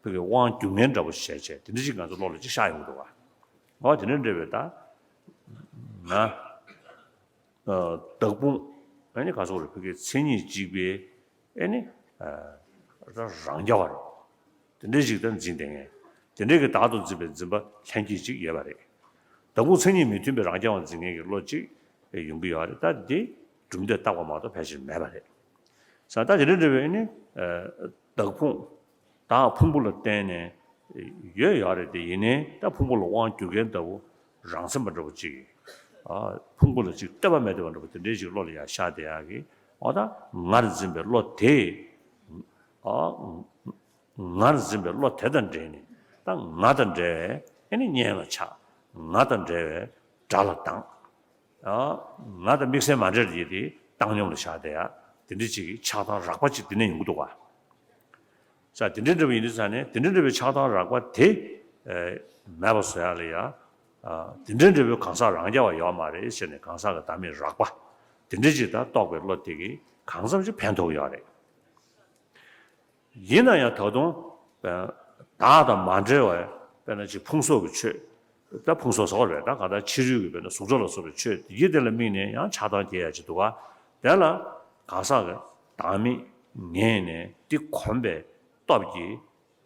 ཕ་གི་དབང་སྒྱུར་མཁན་འདྲ་བོ་བྱས་བྱས་དེ་འདྲ་ཅིག་ང་ཚོ་བློ་ལ་ཅིག་ཤར་ཡོང་གི་འདུག་ག་འོ་དེ་འདྲ་འདྲ་བའི་ད་ང་། བདག་ཕུང་ཨེ་ནི་ག་སོགས་རེད་ཕ་གི་མཚན་ཉིད་གཅིག་པའི་ཨེ་ནི། ད་རང་རྐྱ་བ་རེད། དེ་འདྲ་ཞིག་ད་འཛིན་བསྡད་མཁན། དེ་འདྲ་གི་བདག་ཏུ་འཛིན་པའི་འཛིན་པ་ལྷན་སྐྱེས་ཅིག་ཡོད་པ་རེད། བདག་ཕུང་མཚན་ཉིད་མི་མཐུན་པའི་རང་རྐྱ་བ་འཛིན་མཁན་གྱི་བློ་གཅིག་ཡོང་གི་ཡོད་རེད་ད་འདི་གྲུབ་འབྲས་བཏགས་པ་མ་གཏོགས་ཕལ་ཆེར་མེད་པ་རེད། ས་ད་དེ་འདྲ་འདྲ་བའི་ནི། བདག་ཕུང་། བདག་ཕུང་པོ་ལ་བརྟེན་ནས་ཡོད་ཡོད་རེད་དེ་ཡིན་ནའི་ད་ཕུང་པོ་ལ་དབང་སྒྱུར་མཁན་ལྟ་བུ་རང་མཚན་པ་འདྲ་བོ་ཅིག་ཕུང་པོ་ལ་ཅིག་ལྟོས་པ་མེད་བསྡད་པ་འདྲ་བོ་དེ་འདྲའི་ཅིག་བློ་ལ་ཡང་ཤར་བསྡད་ཡག་གི་འོ་ད་ངར་འཛིན་པའི་བློ་དེ། ངར་འཛིན་པའི་བློ་དེ་དང་འབྲེལ་ནས་ད་ང་དང་འབྲེལ་བའི་ཨེ་ནི་གཉེན་ལ་ཆགས། ང་དང་འབྲེལ་བའི་དགྲ་ལ་སྡང་། ང་དང་དམིགས་བསལ་མ་འདྲེས་ཀྱི་དེ་བཏང་སྙོམས་ལ་བཞག་བསྡད་ཡ། དེ་འདྲ་ཅིག་གི་ཆགས་སྡང་རགས་པ་ཅིག་དེ་ནས་ཡོང་གི་འདུག་ག་ས་དེ་འདྲ་འདྲ་བ་ཡིན་དུས་ཙང་ནས་དེ་འདྲ་འདྲ་བའི་ཆགས་སྡང་རགས་པ་དེ་མེད་པ་བཟོ་ཡ་ལ་ཡ། དེ་འདྲ་འདྲ་བའི་གང་ཟག་རང་རྐྱ་བ་ཡོད་མ་རེད་ཟེར་ནས་གང་ཟག་གི་བདག་མེད་རགས་པ། དེ་འདྲ་ཅིག་ད་རྟོགས་པའི་བློ་དེ་གིས་གང་འཚམ་ཅིག་ཕན་ཐོགས་ཡོད་རེད། ཡིན་ན་ཡང་ད་དུང་། བདག་དང་མ་འབྲེལ་བའི་དཔེར་ན་ཅིག་ཕུང་གསོག་གི་ཆོས། ད་ཕུང་གསོག་ཟེར་བ་རེད་ད་གང་ལྟར་ཕྱི་རོལ་གྱི་དཔེར་ན་གཟུགས་སྒྲ་ལ་སོགས་པའི་ཆོས་དེ་ཡིད་དེ་ལ་དམིགས་ནས་ཡང་ཆགས་སྡང་སྐྱེ་ཡ་ཅིག་འདུག་ག་དེ་ལ་གང་ཟག་གི་བདག་མེད་ངེས་ནས་དེ་གོམས་པའི་སྟོབས་ཀྱིས་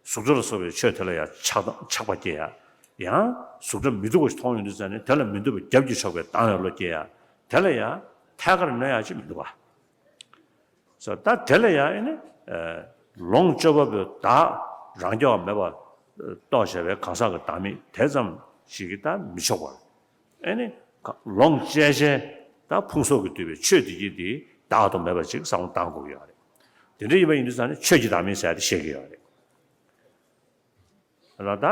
གཟུགས་སྒྲ་ལ་སོགས་པའི་ཆོས་དེ་ལ་ཡང་ཆགས་སྡང་ཆགས་པ་སྐྱེ་ཡ། ཡང་གཟུགས་སྒྲ་མི་སྡུག་པ་ཞིག་མཐོང་ཡོང་དུས་ཙང་ནས་དེ་ལ་མི་འདོད་པ་རྒྱབ་ཀྱིས་ཕྱོགས་པའི་སྡང་བའི་བློ་སྐྱེ་ཡ། དེ་ལ་ཡང་ཐད་ཀར་གནོད་ཡ་ཅིག་མི་འདུག་ག་ས་ད་དེ་ལ་ཡང་ཨེ་ནི། ལོངས་སྤྱོད་པ་པོའི་བདག་རང་རྐྱ་བ་མེད་པ་རྟོགས་བྱས་པའི་གང་ཟག་གི་བདག་མེད་དེ་ཙམ་ཞིག་གིས་ད་མི་ཆོག་པར། ཨེ་ནི། ལོངས་སྤྱད་བྱའི་ད་ཕུང་གསོག་གིས་བསྡུས་པའི་ཆོས་དེ་གྱིས་དེ་བདག་ཏུ་མེད་པ་ཅིག་བསམ་བློ་བཏང་དགོས་ཀྱི་ཡོད་རེད། དེ་འདྲ་ཡིན་པ་ཡིན་དུས་ཙང་ནས་ཆོས་ཀྱི་བདག་མེད་ཟེར་ཡ་དེ་བཤད་ཀྱི་ཡོད་རེད། ལ་ད།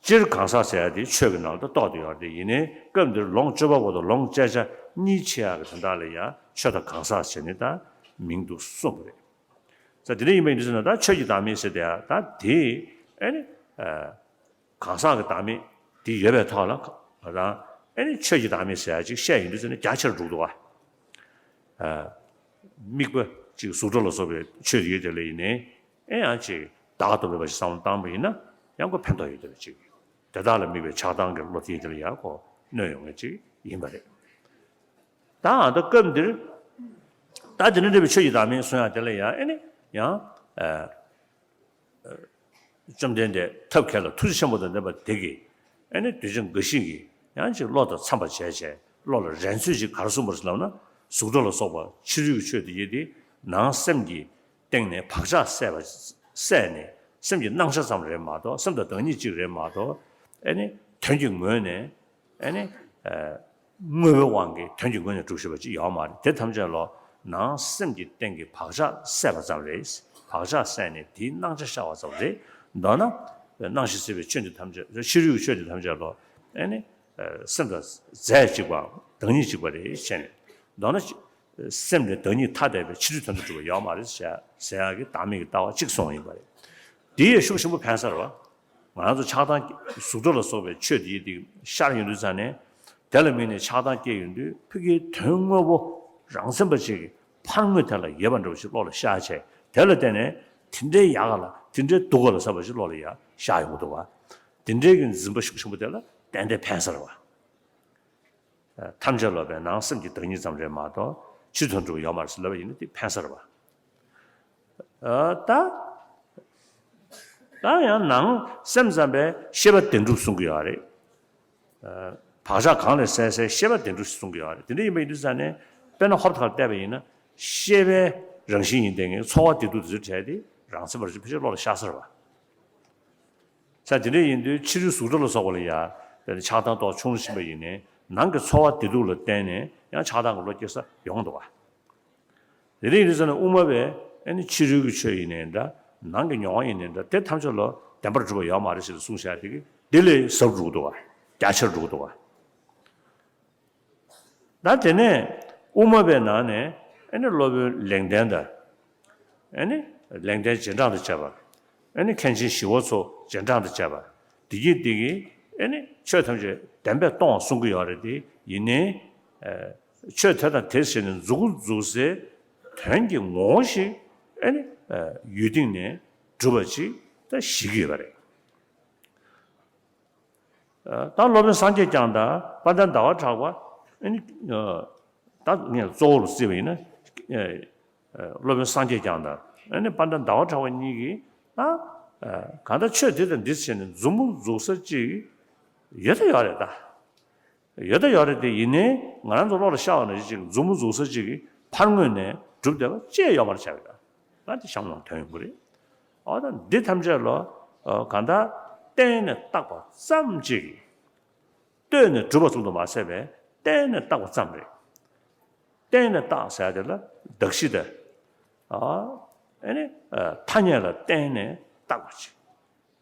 སྤྱིར་གང་ཟག་ཟེར་ཡ་དེ་ཆོས་ཀྱི་ནང་ལ་ད་གཏོགས་ཏེ་ཡོད་རེད་དེ་ཡིན་ནའི་སྐབས་འདིར་ལོངས་སྤྱོད་པ་པོ་དང་ལོངས་སྤྱད་བྱ་གཉིས་ཕྱེ་ཡག་གི་དོན་དག་ལ་ཡང་ཆོས་དང་གང་ཟག་ཟེར་ནས་ད་མིང་དུ་གསུངས་པ་རེད། ས་དེ་འདྲ་ཡིན་པ་ཡིན་དུས་ཟེར་ན་ད་ཆོས་ཀྱི་བདག་མེད་ཟེར་དེ་ཡ་ད་དེ་ཨེ་ནི། གང་ཟག་གི་བདག་མེད་དེ་ཡོད་པའི་ཐོག་ལ་ང་རང་ཨེ་ནི་ཆོས་ཀྱི་བདག་མེད་ཟེར་ཡ་ཅིག་བཤད་ཡོང་དུས་ཟེར་ན་རྒྱ་ཆེར་འགྲོ་གི་འདུག་ག་དམིགས་པ་ཅིག་གཟུགས་སྒྲ་ལ་སོགས་པའི་ཆོས་དེ་ཡོད་དེ་ལ་ཡིན་ནའི། ཨེ་ཡང་ཅིག་བདག་ཏུ་མེད་པ་ཞིག་བསམ་བློ་བཏང་པ་ཡིན་ན་ཡང་ཁོ་ཕན་ཐོགས་ཡོད་བསྡད་པ་ཅིག་དེ་དག་ལ་དམིགས་པའི་ཆགས་སྡང་གི་བློ་དེ་དེ་ལ་ཡང་ཁོ་གནོད་ཡོང་མཁན་ཅིག་ཡིན་པ་རེད། ད་ཨ་ད་སྐབས་འདིར་ད་དེ་འདྲ་འདྲ་བའི་ཆོས་ཀྱི་བདག་མེད་གསུང་ཡག་དེ་ལ་ཡང་ཨེ་ནི་ཡང་ཨ། བཅོམ་ལྡན་འདས་ཐབས་མཁས་ལ་ཐུགས་རྗེ་ཆེན་པོ་དང་ལྡན་པ་དེ་གིས་ཨེ་ནི་གདུལ་བྱ་འགའ་ཞིག་གིས་ཡང་ཅིག་བློ་དང་འཚམས་པར་བྱས་བྱས་བློ་ལ་རན་ཚོད་ཅིག་ག་རེ་གསུངས་པ་རེད་ལབ་ན། གཟུགས་སྒྲ་ལ་སོགས་པ་ཕྱི་རོལ་གྱི་ཆོས་དེ་ཡི་དེ་ནང་སེམས་ཀྱི་སྟེང་ནས་བག་ཆགས་བསལ་བ་བསལ་ནས་སེམས་ཀྱི་སྣང་ཆ་ཙམ་རེད་མ་གཏོགས། སེམས་དང་བདག་ཉིད་གཅིག་རེད་མ་གཏོགས། ཨེ་ནི་དོན་གྱི་ངོས་ནས་ཨེ་ནི་ཨ་དངོས་པོའི་དབང་གིས་དོན་གྱི་ངོས་ནས་གྲུབ་བཞག་པ་ཅིག་ཡོད་མ་རེད། དེ་ཐམས་ཅད་ལོ་ནང་སེམས་ཀྱི་སྟེང་གི་བག་ཆགས་བསལ་བ་ཙམ་རེད། བག་ཆགས་བསལ་ནས་དེའི་སྣང་ཆ་ཤར་བ་ཙམ་རེད། མདོར་ན་སྣང་ཞིང་སྲིད་པའི་ཆོས་འདི་ཐམས་ཅད་ཕྱི་རོལ་གྱི་ཆོས་འདི་ཐམས་ཅད་ལོ་ཨེ་ནི་སེམས་དང་རྫས་གཅིག་པའམ་བདག་ཉིད་གཅིག་པ་རེད་བྱས་ནས། མདོར་ན་སེམས་ནི་བདག་ཉིད་ཐ་དད་པའི་ཕྱི་རོལ་དོན་དུ་གྲུབ་པ་ཡོད་མ་རེད་ཟེར་ཟེར་ཡག་གི་བདག་མེད་ཀྱི་ལྟ་བ་གཅིག་གསུངས་ཡིན་པ་རེད། དེ་ཡི་ཤུགས་ཆེན་པོ་ཕན་ས་རེད་བ། ང་རང་ཚོ་ཆགས་སྡང་གཟུགས་སྒྲ་ལ་སོགས་པའི་ཆོས་དེ་ཡི་དེ་ཤར་ཡོང་དུས་ཙང་ནས། དེ་ལ་དམིགས་ནས་ཆགས་སྡང་སྐྱེ་ཡོང་དུས་ཕ་གིའི་དོན་དངོས་པོ་རང་མཚན་པ་ཅིག་གི་ཕར་ངོས་དེ་ལ་ཡོད་པ་འདྲ་བ་ཞིག་བློ་ལ་ཤར་བྱས། དེ་ལ་བརྟེན་ནས་དེ་འདྲའི་ཡག་ག་ལ་དེ་འདྲའི་སྡུག་ག་ལ་བསམ་པ་ཞིག་བློ་ལ་ཡ་ཤར་ཡོང་གི་འདུག་བ། དེ་འདྲའི་གི་འཛིན་པ་ཤུགས་ཆེན་པོ་དེ་ལ་ཏན་ཏན་ཕན་ས་རེད་བ། ཐམས་ཅད་ལོ་པའི་ནང་སེམས་ཀྱི་བདག་ཉིད་ཙམ་རེད་མ་གཏོགས་ཕྱིར་དོན་གྲུབ་ཡོད་མ་རེད་ཟེར་ལབ་པ་ཡིན་ན་དེ་ཕན་ས་རེད་བ། ཨ་ད། ད་ཡང་ནང་སེམས་ཙམ་པས་ཤེས་པ་བདེན་གྲུབ་གསུང་གི་ཡོད་རེད། ཨ་བག་ཆགས་གང་ལས་བསལ་སའི་ཤེས་པ་བདེན་གྲུབ་གསུང་གི་ཡོད་རེད། དེ་འདྲ་ཡིན་པ་ཡིན་དུས་ཙང་ནས་དཔེར་ན་ཧོབ་ཏེ་ཁར་བལྟས་པ་ཡིན་ན་ཤེས་པའི་རང་བཞིན་ཡིན་དེ་ངས་ཚོར་བ་བདེ་སྡུག་དེ་ཚོའི་གྲས་དེ་རང་མཚན་པར་ཕལ་ཆེར་བློ་ལ་ཤར་ས་རེད་བ། ས་དེ་འདྲ་ཡིན་དུས་ཕྱི་རོལ་གཟུགས་སྒྲ་ལ་སོགས་པ་ལ་ཡང་དཔེར་ན་ཆགས་སྡང་རྟོག་ཆུང་རུ་ཕྱིན་པ་ཡིན་ནའི་ནང་གི་ཚོར་བ་བདེ་སྡུག་ལ་བརྟེན་ནས་ཡང་ཆགས་སྡང་གི་བློ་སྐྱེ་ས་ཡོང་འདུག་བ། དེ་འདྲ་ཡིན་དུས་ཙང་ནས་དབུ་མ་པས་ཨེ་ནི་ཕྱི་རོལ་གྱི་ཆོས་ཡིན་ནའི་འདྲ། ནང་གི་མྱོང་བ་ཡིན་ནའི་འདྲ། དེ་ཐམས་ཅད་ལ་བདེན་པར་གྲུབ་པ་ཡོད་མ་རེད་ཞེས་གསུངས་བཞག་དེ་གི་དེ་ལས་ཟབ་འགྲོ་གི་འདུག་བ། རྒྱ་ཆེར་འགྲོ་གི་འདུག་བ། ད་དེ་ནས་དབུ་མ་པའི་ནང་ནས་ཨེ་ནི་སློབ་དཔོན་ལེགས་ལྡན་དང་། ཨེ་ནི་ལེགས་ལྡན་རྗེས་འབྲང་དང་བཅས་པ། ཨེ་ནི་མཁན་ཆེན་ཞི་བ་འཚོ་རྗེས་འབྲང་དང་བཅས་པ། འདི་གིས་འདི་གིས་ཨེ་ནི་ཆོས་ཐམས་ཅད་བདེན་པས་སྟོང་བ་གསུང་གི་ཡོད་རེད་དེ། ཡིན་ནའི་ཨེ་ཆོས་དེ་དང་དེ་བྱས་ནས་མཛུབ་གུ་འཛུགས་སའི་དོན་གྱི་ངོ་བོ་ཞིག་ཨེ་ནི་ཨེ་ཡུལ་སྟེང་ནས་གྲུབ་པ་ཅིག་ད་བཞེད་ཀྱི་ཡོད་པ་རེད། ད་སློབ་དཔོན་སངས་རྒྱས་བསྐྱངས་དང་དཔལ་ལྡན་ཟླ་བ་གྲགས་པ། ཨེ་ནི་ད་ངས་གཙོ་བོ་རུ་བརྩིས་པ་ཡིན་ན། སློབ་དཔོན་སངས་རྒྱས་བསྐྱངས་དང་ཨེ་ནི་དཔལ་ལྡན་ཟླ་བ་གྲགས་པ་གཉིས་ཀྱིས་ད་གང་ལྟར་ཆོས་འདི་དང་འདི་བྱས་ནས་མཛུབ་མོ་འཛུགས་ས་ཅིག་ཡོད་ད་ཡོད་རེད་ད། ཡོད་ད་ཡོད་རེད་དེ། ཡིན་ནའི་ང་རང་ཚོ་བློ་ལ་ཤར་བ་ནང་བཞིན་ཅིག་མཛུབ་མོ་འཛུགས་ས་ཅིག་གི་ཕར་ངོས་ནས་གྲུབ་བསྡད་པ་ཅིག་ཡོད་མ་རེད་བྱ་གི་ད། ད་དེ་གཤམ་ལ་དོན་ཡོང་གི་རེད། འོ་ད་འདི་ཐམས་ཅད་ལོ་གང་ལྟར་བརྟེན་ནས་བཏགས་པ་ཙམ་ཅིག་གིས། ལྟོས་ནས་གྲུབ་པ་ཙམ་དུ་མ་ཟད་པའི་བརྟེན་ནས་བཏགས་པ་ཙམ་རེད། བརྟེན་ནས་བཏགས་ཟེར་ཡ་དེ་ལ་གདགས་གཞི་དང་། ཨ་ཨེ་ནི་ཐ་སྙད་ལ་བརྟེན་ནས་བཏགས་པ་ཅིག་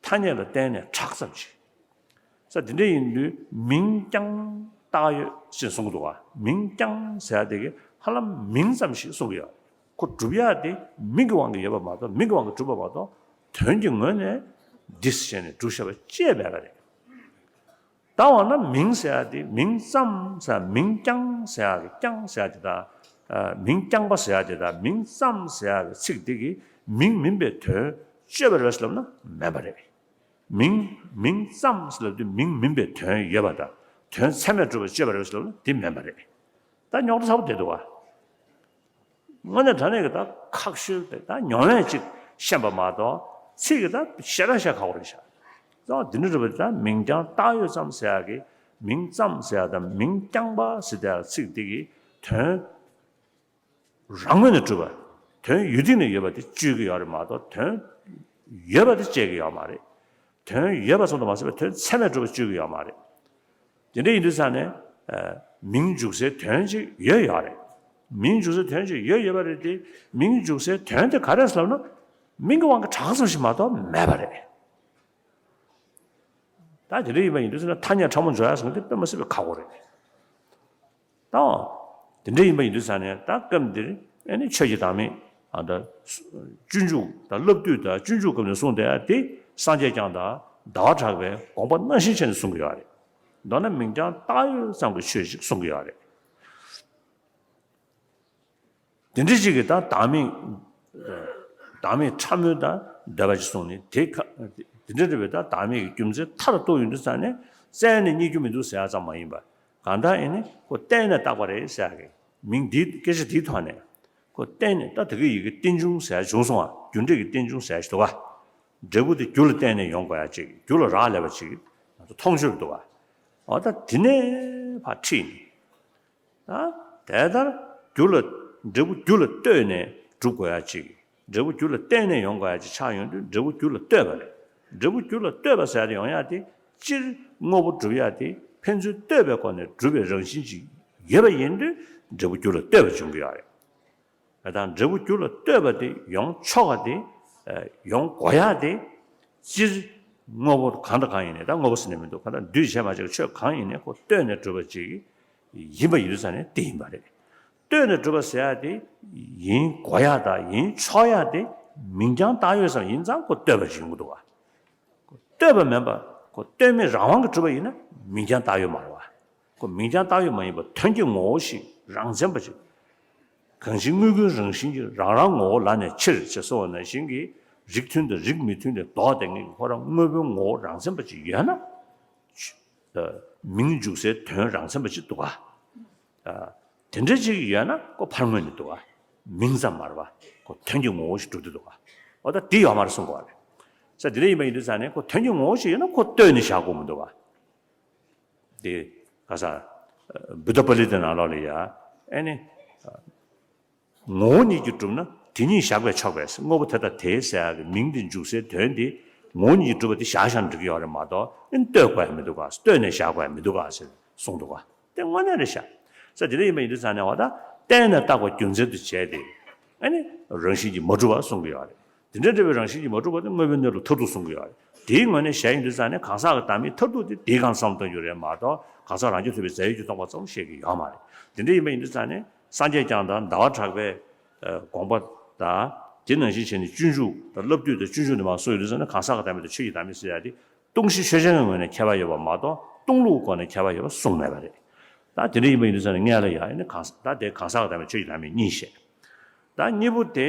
ཐ་སྙད་ལ་བརྟེན་ནས་གྲགས་ཙམ་ཅིག་ས་དེ་འདྲ་ཡིན་དུས་མིང་རྐྱང་བཏགས་ཡོད་ཅེས་གསུང་གི་འདུག་བ། མིང་རྐྱང་ཟེར་ཡ་དེ་གི་ཧ་ལམ་མིང་ཙམ་ཞིག་གསུང་གི་ཡོད། ཁོ་གྲུབ་ཡ་དེ་མིང་གི་དབང་གིས་ཡོད་པ་མ་གཏོགས། མིང་གི་དབང་གིས་གྲུབ་པ་མ་གཏོགས། དོན་གྱི་ངོས་ནས་འདི་ཟེར་ནས་གྲུབ་བཞག་པ་ཅིག་མེད་པ་རེད། ད་འོ་ན་མིང་ཟེར་ཡ་དེ་མིང་ཙམ་ཟེར་ཡ། མིང་རྐྱང་ཟེར་ཡ་གི་རྐྱང་ཟེར་ཡ་དེ་དང་། ཨ་མིང་རྐྱང་པ་ཟེར་ཡ་དེ་དང་མིང་ཙམ་ཟེར་ཡ་གི་ཚིག་དེ་གིས་མིང་མིན་པའི་དོན་བརྗོད་པ་རེད་ཟེར་ལབ་ན་མེད་པ་རེད། མིང་མིང་ཙམ་ཟེར་ལབ་དུས་མིང་མིན་པའི་དོན་ཡོད་པ་དང་དོན་ཚད་མས་གྲུབ་པ་བརྗོད་པ་རེད་ཟེར་ལབ་ན་དེ་མེད་པ་རེད། ད་རྙོག་དྲ་ཚ་པོ་དེ་འདུག་བ། དངོས་གནས་དྲང་གནས་ཀྱི་ད་ཁག་ཤོས་དེ་ད་མྱོང་བས་ཅིག་ཤེས་པ་མ་གཏོགས་ཚིག་གི་ད་ཞེ་དྲག་བཤད་ཁག་པོ་རེད་ཤག་ད་འདི་འདྲ་རེད་པ། ད་མིང་རྐྱང་བཏགས་ཡོད་ཙམ་ཟེར་ཡག་གི་མིང་ཙམ་ཟེར་ཡག་དང་མིང་རྐྱང་པ་ཟེར་ཡག་ཚིག་འདི་གི་དོན་རང་ངོས་ནས་གྲུབ་པ། དོན་ཡུལ་སྟེང་ནས་ཡོད་པ་དེ་བརྗོད་ཀྱི་ཡོད་རེད་མ་གཏོགས་དོན་ཡོད་པ་དེ་བཤད་ཀྱི་ཡོད་མ་རེད། དོན་ཡོད་པ་ཙམ་དུ་མ་ཟད་པའི་དོན་ཚད་མས་གྲུབ་པ་བརྗོད་ཀྱི་ཡོད་མ་རེད། དེ་འདྲ་ཡིན་དུས་ཙང་ནས། ཨ་མིང་འཇུག་སའི་དོན་ཅིག་ཡོད་ཡོད་རེད། མིང་འཇུག་སའི་དོན་ཅིག་ཡོད་ཡོད་པ་རེད་དེ། མིང་འཇུག་སའི་དོན་དེ་ག་རེ་ཟེར་ལབ་ན། མིང་གི་དབང་གིས་གྲགས་ཙམ་ཞིག་མ་གཏོགས་མེད་པ་རེད། ད་དེ་འདྲ་ཡིན་པ་ཡིན་དུས་ཙང་ནས་ཐ་སྙད་ཕྲ་མོ་འཇོག་ཡག་ཟེར་མཁན་དེ་དཔེ་མི་སྲིད་པའི་ཁག་པོ་རེད། ད་དེ་འདྲ་ཡིན་པ་ཡིན་དུས་ཙང་ནས་ད་སྐབས་འདིར་ཨེ་ནི་ཆོས་ཀྱི་བདག་མེད། ཨ་ད་སྤྱོད་འཇུག་དང་བསླབ་བཏུས་དང་སྤྱོད་འཇུག་སྐབས་ནས་གསུངས་བསྡད་ཡ་དེ་སངས་རྒྱས་བསྐྱངས་དང་ཟླ་བ་གྲགས་པའི་དགོངས་པ་ནང་བཞིན་བྱས་ནས་གསུང་གི་ཡོད་རེད། མདོར་ན་མིང་རྐྱང་བཏགས་ཡོད་ཙམ་གྱི་ཆོས་ཤིག་གསུང་གི་ཡོད་རེད། དེ་འདྲ་ཅིག་གིས་ད་བདག་མེད། བདག་མེད་ཕྲ་མོའི་ད་འདོད་པ་ཅིག་གསུངས་ནས་དེ་ཁ། དེ་འདྲ་རེད་པས། ད་བདག་མེད་ཀྱི་རྒྱུ་མཚན་མཐར་གཏུགས་ཡོང་དུས་ཙང་ནས་བཙལ་ནས་རྙེད་རྒྱུ་མི་འདུག་ཟེར་ཡ་ཙམ་མ་ཡིན་པ། གང་ལྟར་ཨེ་ནི་ཁོ་བརྟེན་ནས་བཏགས་པ་རེད་ཟེར་ཡ་གི་ མིང་འདི་སྐད་ཆ་འདིའི་ཐོག་ནས་ཁོ་བརྟེན་ནས། ད་དེ་གི་ཡི་གེ་རྟེན་འབྱུང་ཟེར་ཡ་བྱུང་སོང་བ། རྒྱུ་འབྲས་ཀྱི་རྟེན་འབྱུང་ཟེར་ཡ་ཞིག་འདུག་ག་འབྲས་བུ་དེ་རྒྱུ་ལ་བརྟེན་ནས་ཡོང་དགོས་ཡ་ཅིག་རྒྱུ་ལ་རག་ལས་པ་ཅིག་ང་ཚོ་མཐོང་ཆོས་འདུག་ག་འོ་ད་དེ་ནས་ཕར་ཁྲིད་ནས། ད་དེ་ལྟར་རྒྱུ་ལ། འབྲས་བུ་རྒྱུ་ལ་ལྟོས་ནས་གྲུབ་དགོས་ཡ་ཅིག་འབྲས་བུ་རྒྱུ་ལ་བརྟེན་ནས་ཡོང་དགོས་ཡ་ཅིག་ཆགས་ཡོང་དུས་འབྲས་བུ་རྒྱུ་ལ་ལྟོས་པ་རེད། འབྲས་བུ་རྒྱུ་ལ་ལྟོས་པ་ཟེར་ཡ་དེ་ཡོང་ཡ་དེ། སྤྱིར་དངོས་པོ་གྲུབ་ཡ་དེ་ཕན་ཚུན་ལྟོས་པའི་སྒོ་ནས་གྲུབ་པའི་རང་བཞིན་ཅིག་ཡོད་པ་ཡིན་དུས། འབྲས་བུ་རྒྱུ་ལ་ལྟོས་པ་འབྱུང་གི་ཡོད་རེད། ད་འབྲས་བུ་རྒྱུ་ལ་ལྟོས་པ་དེ་ཡོང་ཆོག་པ་དེ། ཨ། ཡོང་དགོས་ཡ་དེ། སྤྱིར་དངོས་པོ་གང་དང་གང་ཡིན་ནའི། ད་དངོས་པོ་ཟེར་ནས་མི་འདུག་གང་ལྟར་འདུས་བྱས་མ་བྱས་ཀྱི་ཆོས་གང་ཡིན་ནའི་ཁོ་ལྟོས་ནས་གྲུབ་པ་ཅིག་ཡིན་པ་ཡིན་དུས་ཙང་ནས་དེ་ཡིན་པ་རེད། ལྟོས་ནས་གྲུབ་པ་ཟེར་ཡ་དེ་ཡིན་དགོས་ཡ་དང་ཡིན་ཆོག་ཡ་དེ་མིང་རྐྱང་བཏགས་ཡོད་ཙམ་ཡིན་ཙང་ཁོ་ལྟོས་པ་ཅིག་ཡོང་གི་འདུག་ག་ལྟོས་པ་མིན་པ། ཁོ་ལྟོས་མེད་རང་དབང་གིས་གྲུབ་པ་ཡིན་ན་མིང་རྐྱང་བཏགས་ཡོད་མ་རེད་བ། ཁོ་མིང་རྐྱང་བཏགས་ཡོད་མ་ཡིན་པ་དོན་གྱི་ངོ་བོ་ཞིག་རང་མཚན་པ་ཅིག་གང་ཞིག་དངོས་ཀུན་རང་བཞིན་གྱིས། རང་རང་ངོ་བོ་ལ་ནི་ཕྱིར། ཞེས་གསུངས་པ་ནང་བཞིན་གྱི། རིགས་མཐུན་དང་རིགས་མི་མཐུན་དེ་ལྡོག་སྟེ་ངེས་ཀྱི་ཁོ་རང་དངོས་པོའི་ངོ་བོ་རང་མཚན་པ་ཅིག་ཡོད་ན། མིང་འཇུག་སའི་དོན་རང་མཚན་པ་ཅིག་འདུག་ག་དེ་འདྲ་ཅིག་ཡོད་ན་ཁོ་ཕར་མངོན་ནས་འདུག་ག་མིང་ཙམ་མ་རེད་བ། ཁོ་དོན་གྱི་ངོ་བོ་ཞིག་གྲུབ་བསྡད་འདུག་ག་འོ་ད་དེ་ཡོད་མ་རེད་གསུང་དགོས་པ་རེད། ས་དེ་འདྲ་ཡིན་པ་ཡིན་དུས་ཙང་ནས་ཁོ་དོན་གྱི་ངོ་བོ་ཞིག་ཡོད་ན་ཁོ་ལྟོས་ནས་བཞག་དགོས་མི་འདུག་ག་དེ་ག་ས། བུདྡྷ་པཱ་ལི་ཏའི་ནང་ལོགས་ལ་ཡ། ཨེ་ནི། ངོ་བོ་ཉིད་ཀྱིས་གྲུབ་ན་དེ་ཉིད་བཞག་པས་ཆོག་པས། དངོས་པོ་དེ་དང་དེའི་ཟེར་ཡག་གི་མིང་དེ་འཇུག་སའི་དོན་དེ་ངོ་བོ་ཉིད་ཀྱིས་གྲུབ་པ་དེ་བཞག་བཞག་ན་འགྲིག་གི་ཡོད་རེད་མ་གཏོགས། ཨེ་ནི་ལྟོས་དགོས་ཡ་མི་འདུག་ག་ལྟོས་ནས་བཞག་དགོས་ཡ་མི་འདུག་ག་ཟེར་གསུངས་འདུག་ག་དེ་དངོས་གནས་རེད་ཤག་ས་དེ་འདྲ་ཡིན་པ་ཡིན་དུས་ཙང་ནས་འོ་ད་བརྟེན་ནས་བཏགས་པ་རྒྱུ་མཚན་དུ་བྱས་ཏེ། ཨེ་ནི་རང་བཞིན་གྱིས་མ་གྲུབ་པ་གསུང་གི་ཡོད་རེད། དེ་འདྲ་འདྲ་བའི་རང་བཞིན་གྱིས་མ་གྲུབ་པ་དེ་དངོས་པོའི་གནས་ལུགས་མཐར་ཐུག་གསུང་གི་ཡོད་རེད། དེའི་ངོས་ནས་བཤད་ཡིན་དུས་ཙང་ནས་གང་ཟག་གི་བདག་མེད་མཐར་ཐུག་དེ་དེའི་སྒང་བསམ་བློ་གཏོང་རྒྱུ་རེད་མ་གཏོགས། གང་ཟག་རང་རྐྱ་ཐུབ་པའི་རྫས་ཡོད་ཀྱིས་སྟོང་པ་ཙམ་བཤད་ཀྱི་ཡོད་མ་རེད། དེ་འདྲ་ཡིན་པ་ཡིན་དུས་ཙང་ནས་སངས་རྒྱས་བསྐྱངས་དང་ཟླ་བ་གྲགས་པའི་དགོངས་པ་དང་། དེ་ནང་བཞིན་བྱས་ནས་སྤྱོད་འཇུག་དང་། བསླབ་བཏུས་དང་། སྤྱོད་འཇུག་འདི་མ་སོགས་ཡོད་དུས་ཙང་ནས་གང་ཟག་གི་བདག་མེད་དང་ཆོས་ཀྱི་བདག་མེད་ཟེར་ཡ་དེ་སྟོང་གཞི་ཆོས་ཅན་གྱི་ངོས་ནས་ཁྱད་པར་ཡོད་པ་མ་གཏོགས་སྟོང་ལུགས་སྒོ་ནས་ཁྱད་པར་ཡོད་པ་གསུངས་མེད་པ་རེད། ད་དེ་འདྲ་ཡིན་པ་ཡིན་དུས་ཙང་ནས་སྔོན་ལ་ཡ་ཨེ་ནི་གང་ཟག་ད་དེ་གང་ཟག་གི་བདག་མེད་ཆོས་ཀྱི་བདག་མེད་གཉིས་བཤད། ད་གཉིས་པོ་དེ།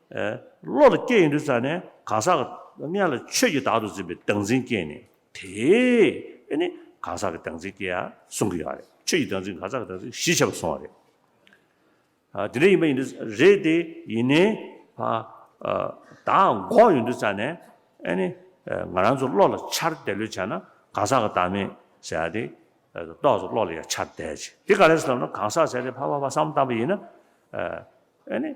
ཨེ། བློ་ལ་སྐྱེས་ཡིན་དུས་ཙང་ནས་གང་ཟག་གི་སྔོན་ལ་ཆོས་ཀྱི་བདག་ཏུ་འཛིན་པའི་བདག་འཛིན་སྐྱེས་ནས་དེ་ཨེ་ནི་གང་ཟག་གི་བདག་འཛིན་སྐྱེ་ཡ་གསུང་གི་ཡོད་རེད། ཆོས་ཀྱི་བདག་འཛིན་གང་ཟག་གི་བདག་འཛིན་གཞི་བྱས་པ་གསུང་བ་རེད། ཨ། དེ་འདྲ་ཡིན་པ་ཡིན་དུས་རེད་དེ། ཡིན་ནའི་ཨ། ཨ། བདག་འགོག་ཡོང་དུས་ཙང་ནས་ཨེ་ནི། ཨ། ང་རང་ཚོ་བློ་ལ་འཆར་བདེ་ལོས་བྱས་ན་གང་ཟག་གི་བདག་མེད་ཟེར་ཡ་དེ། ཨ། ཏོག་ཙམ་བློ་ལ་ཡ་འཆར་བདེ་ཅིག་དེ་ག་རེ་ཟེར་ལབ་ན་གང་ཟག་ཟེར་དེ་ཕར་ཕར་ཕར་བསམ་བཏང་པ་ཡིན་ན། ཨ། ཨེ་ནི།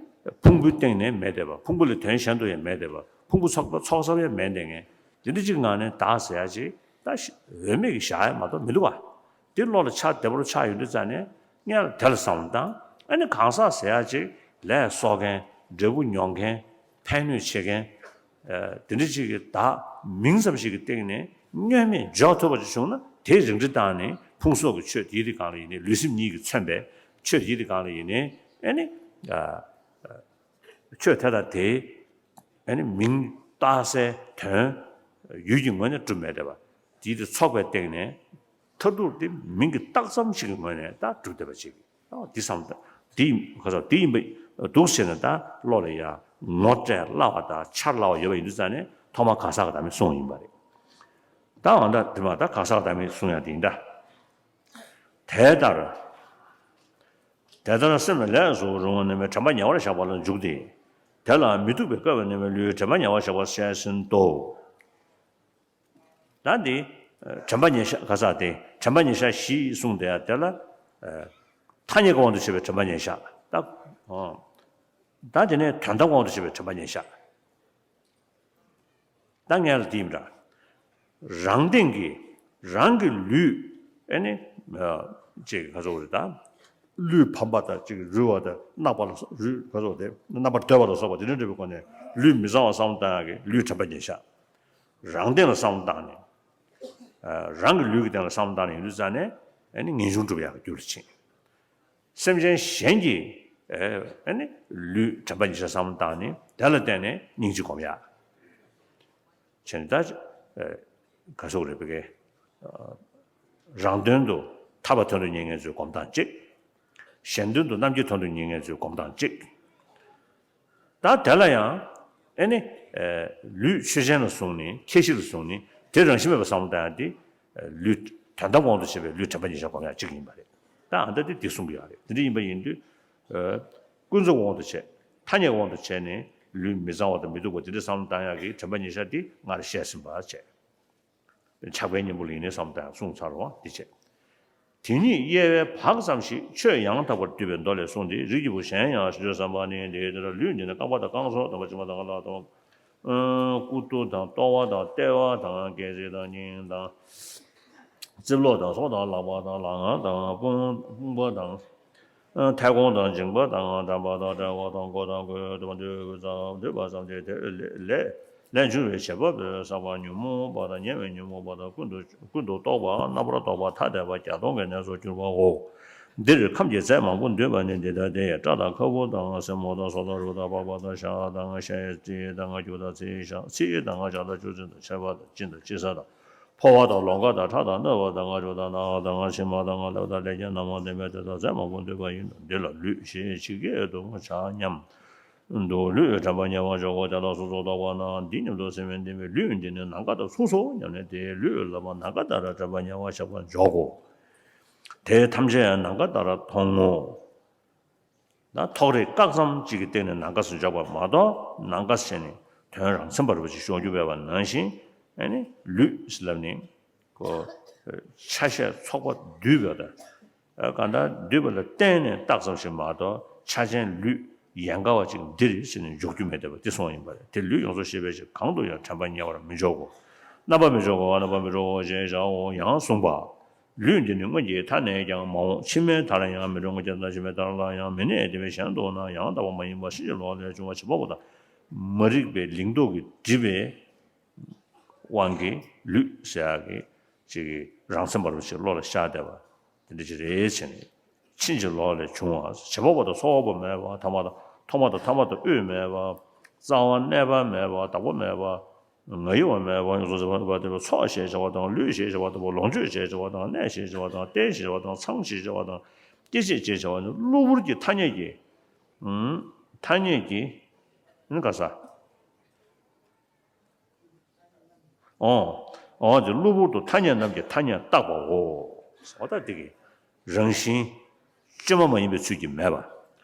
ཕུང་པོའི་སྟེང་ནས་མེད་བསྡད་པ། ཕུང་པོ་ལས་དོན་གཞན་དུ་ཡང་མེད་བསྡད་པ། ཕུང་པོ་ཚོགས་པ་ཚོགས་བསགས་ཡང་མེད་བསྡད་མཁན་དེ་འདྲ་ཅིག་ངང་ནས་བདག་ཟེར་ཡ་ཅིག་ད་འོས་མེད་ཀྱི་བཞག་ཡ་མ་གཏོགས་མི་འདུག་བ། དེ་བློ་ལ་འཆར་བདེ་པོ་ཆགས་ཡོང་དུས་ཙང་ནས་སྔོན་ལ་དེ་ལ་བསམ་བློ་བཏང་། ཨ་ནི་གང་ཟག་ཟེར་ཡ་ཅིག་ལས་གསོག་མཁན། འབྲས་བུ་མྱོང་མཁན། ཕན་གནོད་བྱེད་མཁན། ཨ། དེ་འདྲ་ཅིག་གི་བདག་མིང་ཙམ་ཞིག་གི་སྟེང་ནས་བསྙོན་མེད་འཇོག་ཐུབ་པ་ཅིག་བྱུང་ན་དེ་རིགས་འགྲེ་བཏང་ནས་ཕུང་སོགས་ཀྱི་ཆོས་དེའི་རིགས་གང་ལ་ཡིན་ནའི། ལུས་སེམས་གཉིས་ཀྱིས་མཚོན་པའི་ཆོས་དེའི་རིགས་གང་ལ་ཡིན་ནའི། ཨ་ནི། ཨ། ཆོས་དེ་དང་དེའི། ཨ་ནི་མིང་བཏགས་སའི་དོན་ཡུལ་གྱི་ངོས་ནས་གྲུབ་མེད་བསྡད་པ། དེའི་དེ་ཚོགས་པའི་སྟེང་ནས་མཐར་ཐུག་དེ་མིང་གི་རྟགས་ཙམ་ཞིག་གི་ངོས་ནས་ད་གྲུབ་བསྡད་པ་ཅིག་འདི་བསམ། འདི་ག་ས་འདི་ཡིན་པ་འདུག་ཟེར་ནས་ད་བློ་ལ་ཡ་ངོ་སྤྲད་སླ་བ་དང་འཆར་སླ་བ་ཡོད་པ་ཡིན་དུས་ཙང་ནས་ཐོག་མར་གང་ཟག་གི་བདག་མེད་གསུངས་ཡིན་པ་རེད། ད་འོ་ན་དེ་མ་ད་གང་ཟག་གི་བདག་མེད་གསུང་ཡ་དེ་ཡིན་ད། དེ་ལྟར། དེ་ལྟར་སེམས་ལ་ལས་སུ་རུང་བ་རྣམས་དྲན་པ་ཉེ་བར་བཞག་པ་ལ་འཇུག་སྟེ། དེ་ལ་མི་སྡུག་པའི་དགའ་བ་རྣམས་ལུས་དྲན་པ་ཉེ་བར་བཞག་པ་ཞེས་ཟིན་ཏོ། ད་འདི་དྲན་པ་ཉེར་བཞག་ག་ས་དེ་དྲན་པ་ཉེར་བཞག་བཞི་གསུངས་དེ་ཡང་དེ་ལ་ཐ་སྙད་ཀྱི་དབང་དུ་བྱས་པའི་དྲན་པ་ཉེར་བཞག་ད། ད་དེ་ནས་དོན་དམ་དབང་དུ་བྱས་པའི་དྲན་པ་ཉེར་བཞག་ད་ངས་ལ་དེ་ཡིན་འདྲ། རང་སྟེང་གི་རང་གི་ལུས། ཨེ་ནི། ཅིག་ག་ཚོད་རེད་ད། ལུས་ཕམ་པ་དང་ཅིག་རུལ་བ་དང་རྣག་པ་ལ་སོགས་རུལ་ག་ཚོད་དེ་རྣམ་པར་དོད་པ་ལ་སོགས་པ་དེ་འདྲ་འདྲ་བའི་སྒོ་ནས་ལུས་མི་གཙང་བ་བསམ་བློ་བཏང་ཡག་གི་ལུས་དྲན་པ་ཉེར་བཞག་རང་སྟེང་ལ་བསམ་བློ་བཏང་ནས། རང་གི་ལུས་ཀྱི་སྟེང་ལ་བསམ་བློ་བཏང་ནས་ཡིན་དུས་ཙང་ནས་ཨེ་ནི་ངེས་འབྱུང་སྒྲུབ་ཡག་གི་རྒྱུ་ལ་ཕྱིན། སེམས་ཅན་གཞན་གྱི་ཨེ་ནི་ལུས་དྲན་པ་ཉེར་བཞག་བསམ་བློ་བཏང་ནས་དེ་ལ་བརྟེན་ནས་སྙིང་རྗེ་སྒོམ་ཡག་བྱས་ནས་ད་ག་ཟེར་དགོས་རེད་པས་ཀྱེ། རང་དོན་དུ་ཐར་པ་དོན་དུ་གཉེར་མཁན་ཚོའི་སྒོམ་སྟངས་གཅིག་གཞན་དོན་དུ་རྣམ་མཁྱེན་དོན་དུ་གཉེར་མཁན་ཚོའི་སྒོམ་སྟངས་གཅིག་ད་དེ་ལ་ཡང་ཨེ་ནི་ལུས་ཆོས་ཅན་ལ་བཟུང་ནས་ཁྱད་གཞི་ལ་བཟུང་ནས་དེ་རང་བཞིན་མེད་པར་བསམ་བློ་བཏང་ཡག་དེ་ལུས་དོན་དམ་དབང་དུ་བྱས་པའི་ལུས་དྲན་པ་ཉེར་བཞག་སྒོམ་ཡག་གཅིག་ཡིན་པ་རེད། ད་ཨ་ད་དེ་འདི་གསུང་གི་ཡོད་རེད། དེ་འདྲ་ཡིན་པ་ཡིན་དུས་ ཀུན་རྫོབ་དབང་དུ་བྱས། ཐ་སྙད་དབང་དུ་བྱས་ནས་ལུས་མི་གཙང་བ་དང་མི་སྡུག་པ་དེ་འདྲ་བསམ་བློ་བཏང་ཡག་གི་དྲན་པ་ཉེར་བཞག་འདི་སྔར་བཤད་ཟིན་པ་བྱས། ཆགས་པའི་གཉེན་པོ་ལ་ཡིན་ནའི་བསམ་བློ་བཏང་ཡག་གསུངས་ཚར་བ་འདི་བྱས། དེ་ཉིད་དབྱེ་བའི་བག་ཙམ་ཞིག་ཆོས་ཡང་དག་པར་བསྡུས་པའི་མདོ་ལས་གསུངས་ཏེ། རིགས་ཀྱི་བུ་གཞན་ཡང་ཞེས་བརྗོད་བསམ་པ་ནི་འདི་ལྟར་ལུས་འདི་ནི་རྐང་པ་དང་རྐང་སོ་དང་པ་ཅིག་མ་དང་ལ་དང་། སྐུ་ཏོ་དང་ལྟོ་བ་དང་ལྟེ་བ་དང་སྐེ་ཚེ་དང་སྙིང་དང་། རྩིབ་ལོགས་དང་སོ་དང་ལག་པ་དང་ལག་ངར་དང་དཔུང་དཔུང་པ་དང་། མཐེ་བོང་དང་མཇིང་པ་དང་འགྲམ་པ་དང་དཔྲལ་བ་དང་མགོ་དང་མགོའི་འདུ་བ་འདུས་ཙམ་འདུས་པ་ཙམ་གྱིས་དེ་ལས་ལས་འབྱུང་བའི་བྱེད་པ་པོའི་བསགས་པ་ཉོན་མོངས་པ་དང་ཉེ་བའི་ཉོན་མོངས་པ་དང་ཀུན་ཏུ་ཀུན་ཏུ་རྟོག་པ་རྣམ་པར་རྟོག་པ་ཐ་དད་པ་བརྒྱ་སྟོང་གི་གནས་སུ་གྱུར་པའོ། འདིར་ཁམས་ཀྱི་རྫས་མང་པོ་འདུས་པ་ནི་འདི་ལྟ་སྟེ། སྐྲ་དང་ཁ་སྤུ་དང་སེན་མོ་དང་སོ་དང་རུས་དང་པགས་པ་དང་ཤ་དང་ཤའི་རྩི་དང་རྒྱུ་དང་ཚིལ་ཞང་ཚིལ་དང་ཞག་དང་ཆུ་ཚོད་དང་ཆར་པ་དང་སྤྱི་དང་དཔྱི་ས་དང་། ཕོ་བ་དང་ལོང་ག་དང་ཁྲག་དང་རྣ་བ་དང་ངག་ཆུ་དང་སྣ་ཁ་དང་མཆིལ་མ་དང་ལྷ་དང་ལས་ཀྱི་རྣམ་མང་ལྡན་པའི་དེ་དག་རྫས་མང་པོ་འདུས་པ་ཡིན་ནོ། འདི་ལ་ལུས་ཞེས་ཇི་སྐད་དུ་བྱ་སྙམ་དུ་ལུས་དྲན་པ་ཉེ་བར་འཇོག་གོ། དེ་ལ་སོ་སོར་རྟོག་པ་ན་འདི་སྙམ་དུ་སེམས་པས་འདི་མིན་ལུས་འདི་ནི་ནམ་མཁའ་དང་མཚུངས་སོ་སྙམ་ནས་དེའི་ལུས་ལ་མ་ནམ་མཁའ་ལྟར་དྲན་པ་ཉེ་བར་བཞག་པར་འཇོག་གོ། དེ་ཐམས་ཅད་ནམ་མཁའ་ལྟར་མཐོང་ངོ་། ད་ཐོགས་རེག་བཀག་ཙམ་གཅིག་གི་སྟེང་ནས་ནམ་མཁའ་སུ་འཇོག་པ་མ་གཏོགས་ནམ་མཁའ་ཟེར་ནས་དོན་རང་མཚན་པ་རུ་ཅིག་ཤོར་རྒྱུ་བས་པ་ནང་བཞིན། ཨ་ནི་ལུས་ལབ་ནི་ཁོ་ཆ་ཤས་ཚོགས་པ་འདུས་པ་དང་། གང་ལྟར་འདུས་པ་ལ་བརྟེན་ནས་བཏགས་ཙམ་ཞིག་མ་གཏོགས་ཆ་ཅན་ལུས་ཡན་ག་བ་ཅིག་འདི་རེད་ཟེར་ནས་འཇོག་རྒྱུ་མེད་བསྡད་པ་དེ་གསུངས་ཡིན་པ་རེད། དེ་ལུས་ཡོངས་སུ་ཤེས་པའི་ཕྱིར་གང་དུ་ཡང་དྲན་པ་ཉེ་བར་མི་འཇོག་གོ། རྣམ་པར་མི་འཇོག་གོ། རྣམ་པར་མི་འཇོག་གོ་ཞེས་བྱའོ། ཡང་གསུངས་པ། ལུས་འདི་ནི་སྔོན་གྱི་མཐའ་ནས་ཀྱང་མ་འོངས་ཕྱི་མའི་མཐར་ཡང་མི་འགྲོ། སྔོན་གྱི་མཐའ་ཕྱི་མའི་མཐར་ལ་ཡང་མི་གནས། དེ་བས་གཞན་དུ་ན་ཡང་དག་པ་མ་ཡིན་པ་ཕྱིན་ཅི་ལོག་ལས་བྱུང་བ་བྱེད་པ་པོ་དང་མ་རིག་པའི་ལིང་ཏོག་གིས་བསྒྲིབས་པའི་དབང་གིས་ལུས་ཟེར་ཡག་གི་ཅིག་གི་རང་མཚན་པ་རུ་ཅིག་བློ་ལ་ཤར་བསྡད་པ་དེ་འདྲ་ཅིག་རེད་ཟེར་ནས། ཕྱིན་ཅི་ལོག་ལས་བྱུང་བ་བྱེད་པ་པོ་དང་ཚོགས་པ་མེད་པ། ཐ་མ་དང་ཐོག་མ་དང་ཐ་མ་དང་དབུས་མེད་པ། རྩ་བ་གནས་པ་མེད་པ། བདག་པོ་མེད་པ། ང་ཡི་བ་མེད་པ། ཡོངས་སུ་ཟད་པ་དེ་ཚོགས་ཞེས་བྱ་བ་དང་ལུས་ཞེས་བྱ་བ་དང་ལོངས་སྤྱོད་ཞེས་བྱ་བ་དང་གནས་ཞེས་བྱ་བ་དང་རྟེན་ཞེས་བྱ་བ་དང་ཚང་ཞེས་བྱ་བ་དང་སྐྱེ་མཆེད་ཅེས་བྱ་བ་ནི་གློ་བུར་གྱི་ཐ་སྙད་ཀྱི། ཐ་སྙད་ཀྱི། ནི་ག་ས། འོ། འོ་དེ་གློ་བུར་དུ་ཐ་སྙད་རྣམས་ཀྱི་ཐ་སྙད་བཏགས་པའོ། འོ་ད་དེ་གི་རང་བཞིན་བཅོས་མ་མ་ཡིན་པའི་ཚུལ་གྱིས་མེད་པ།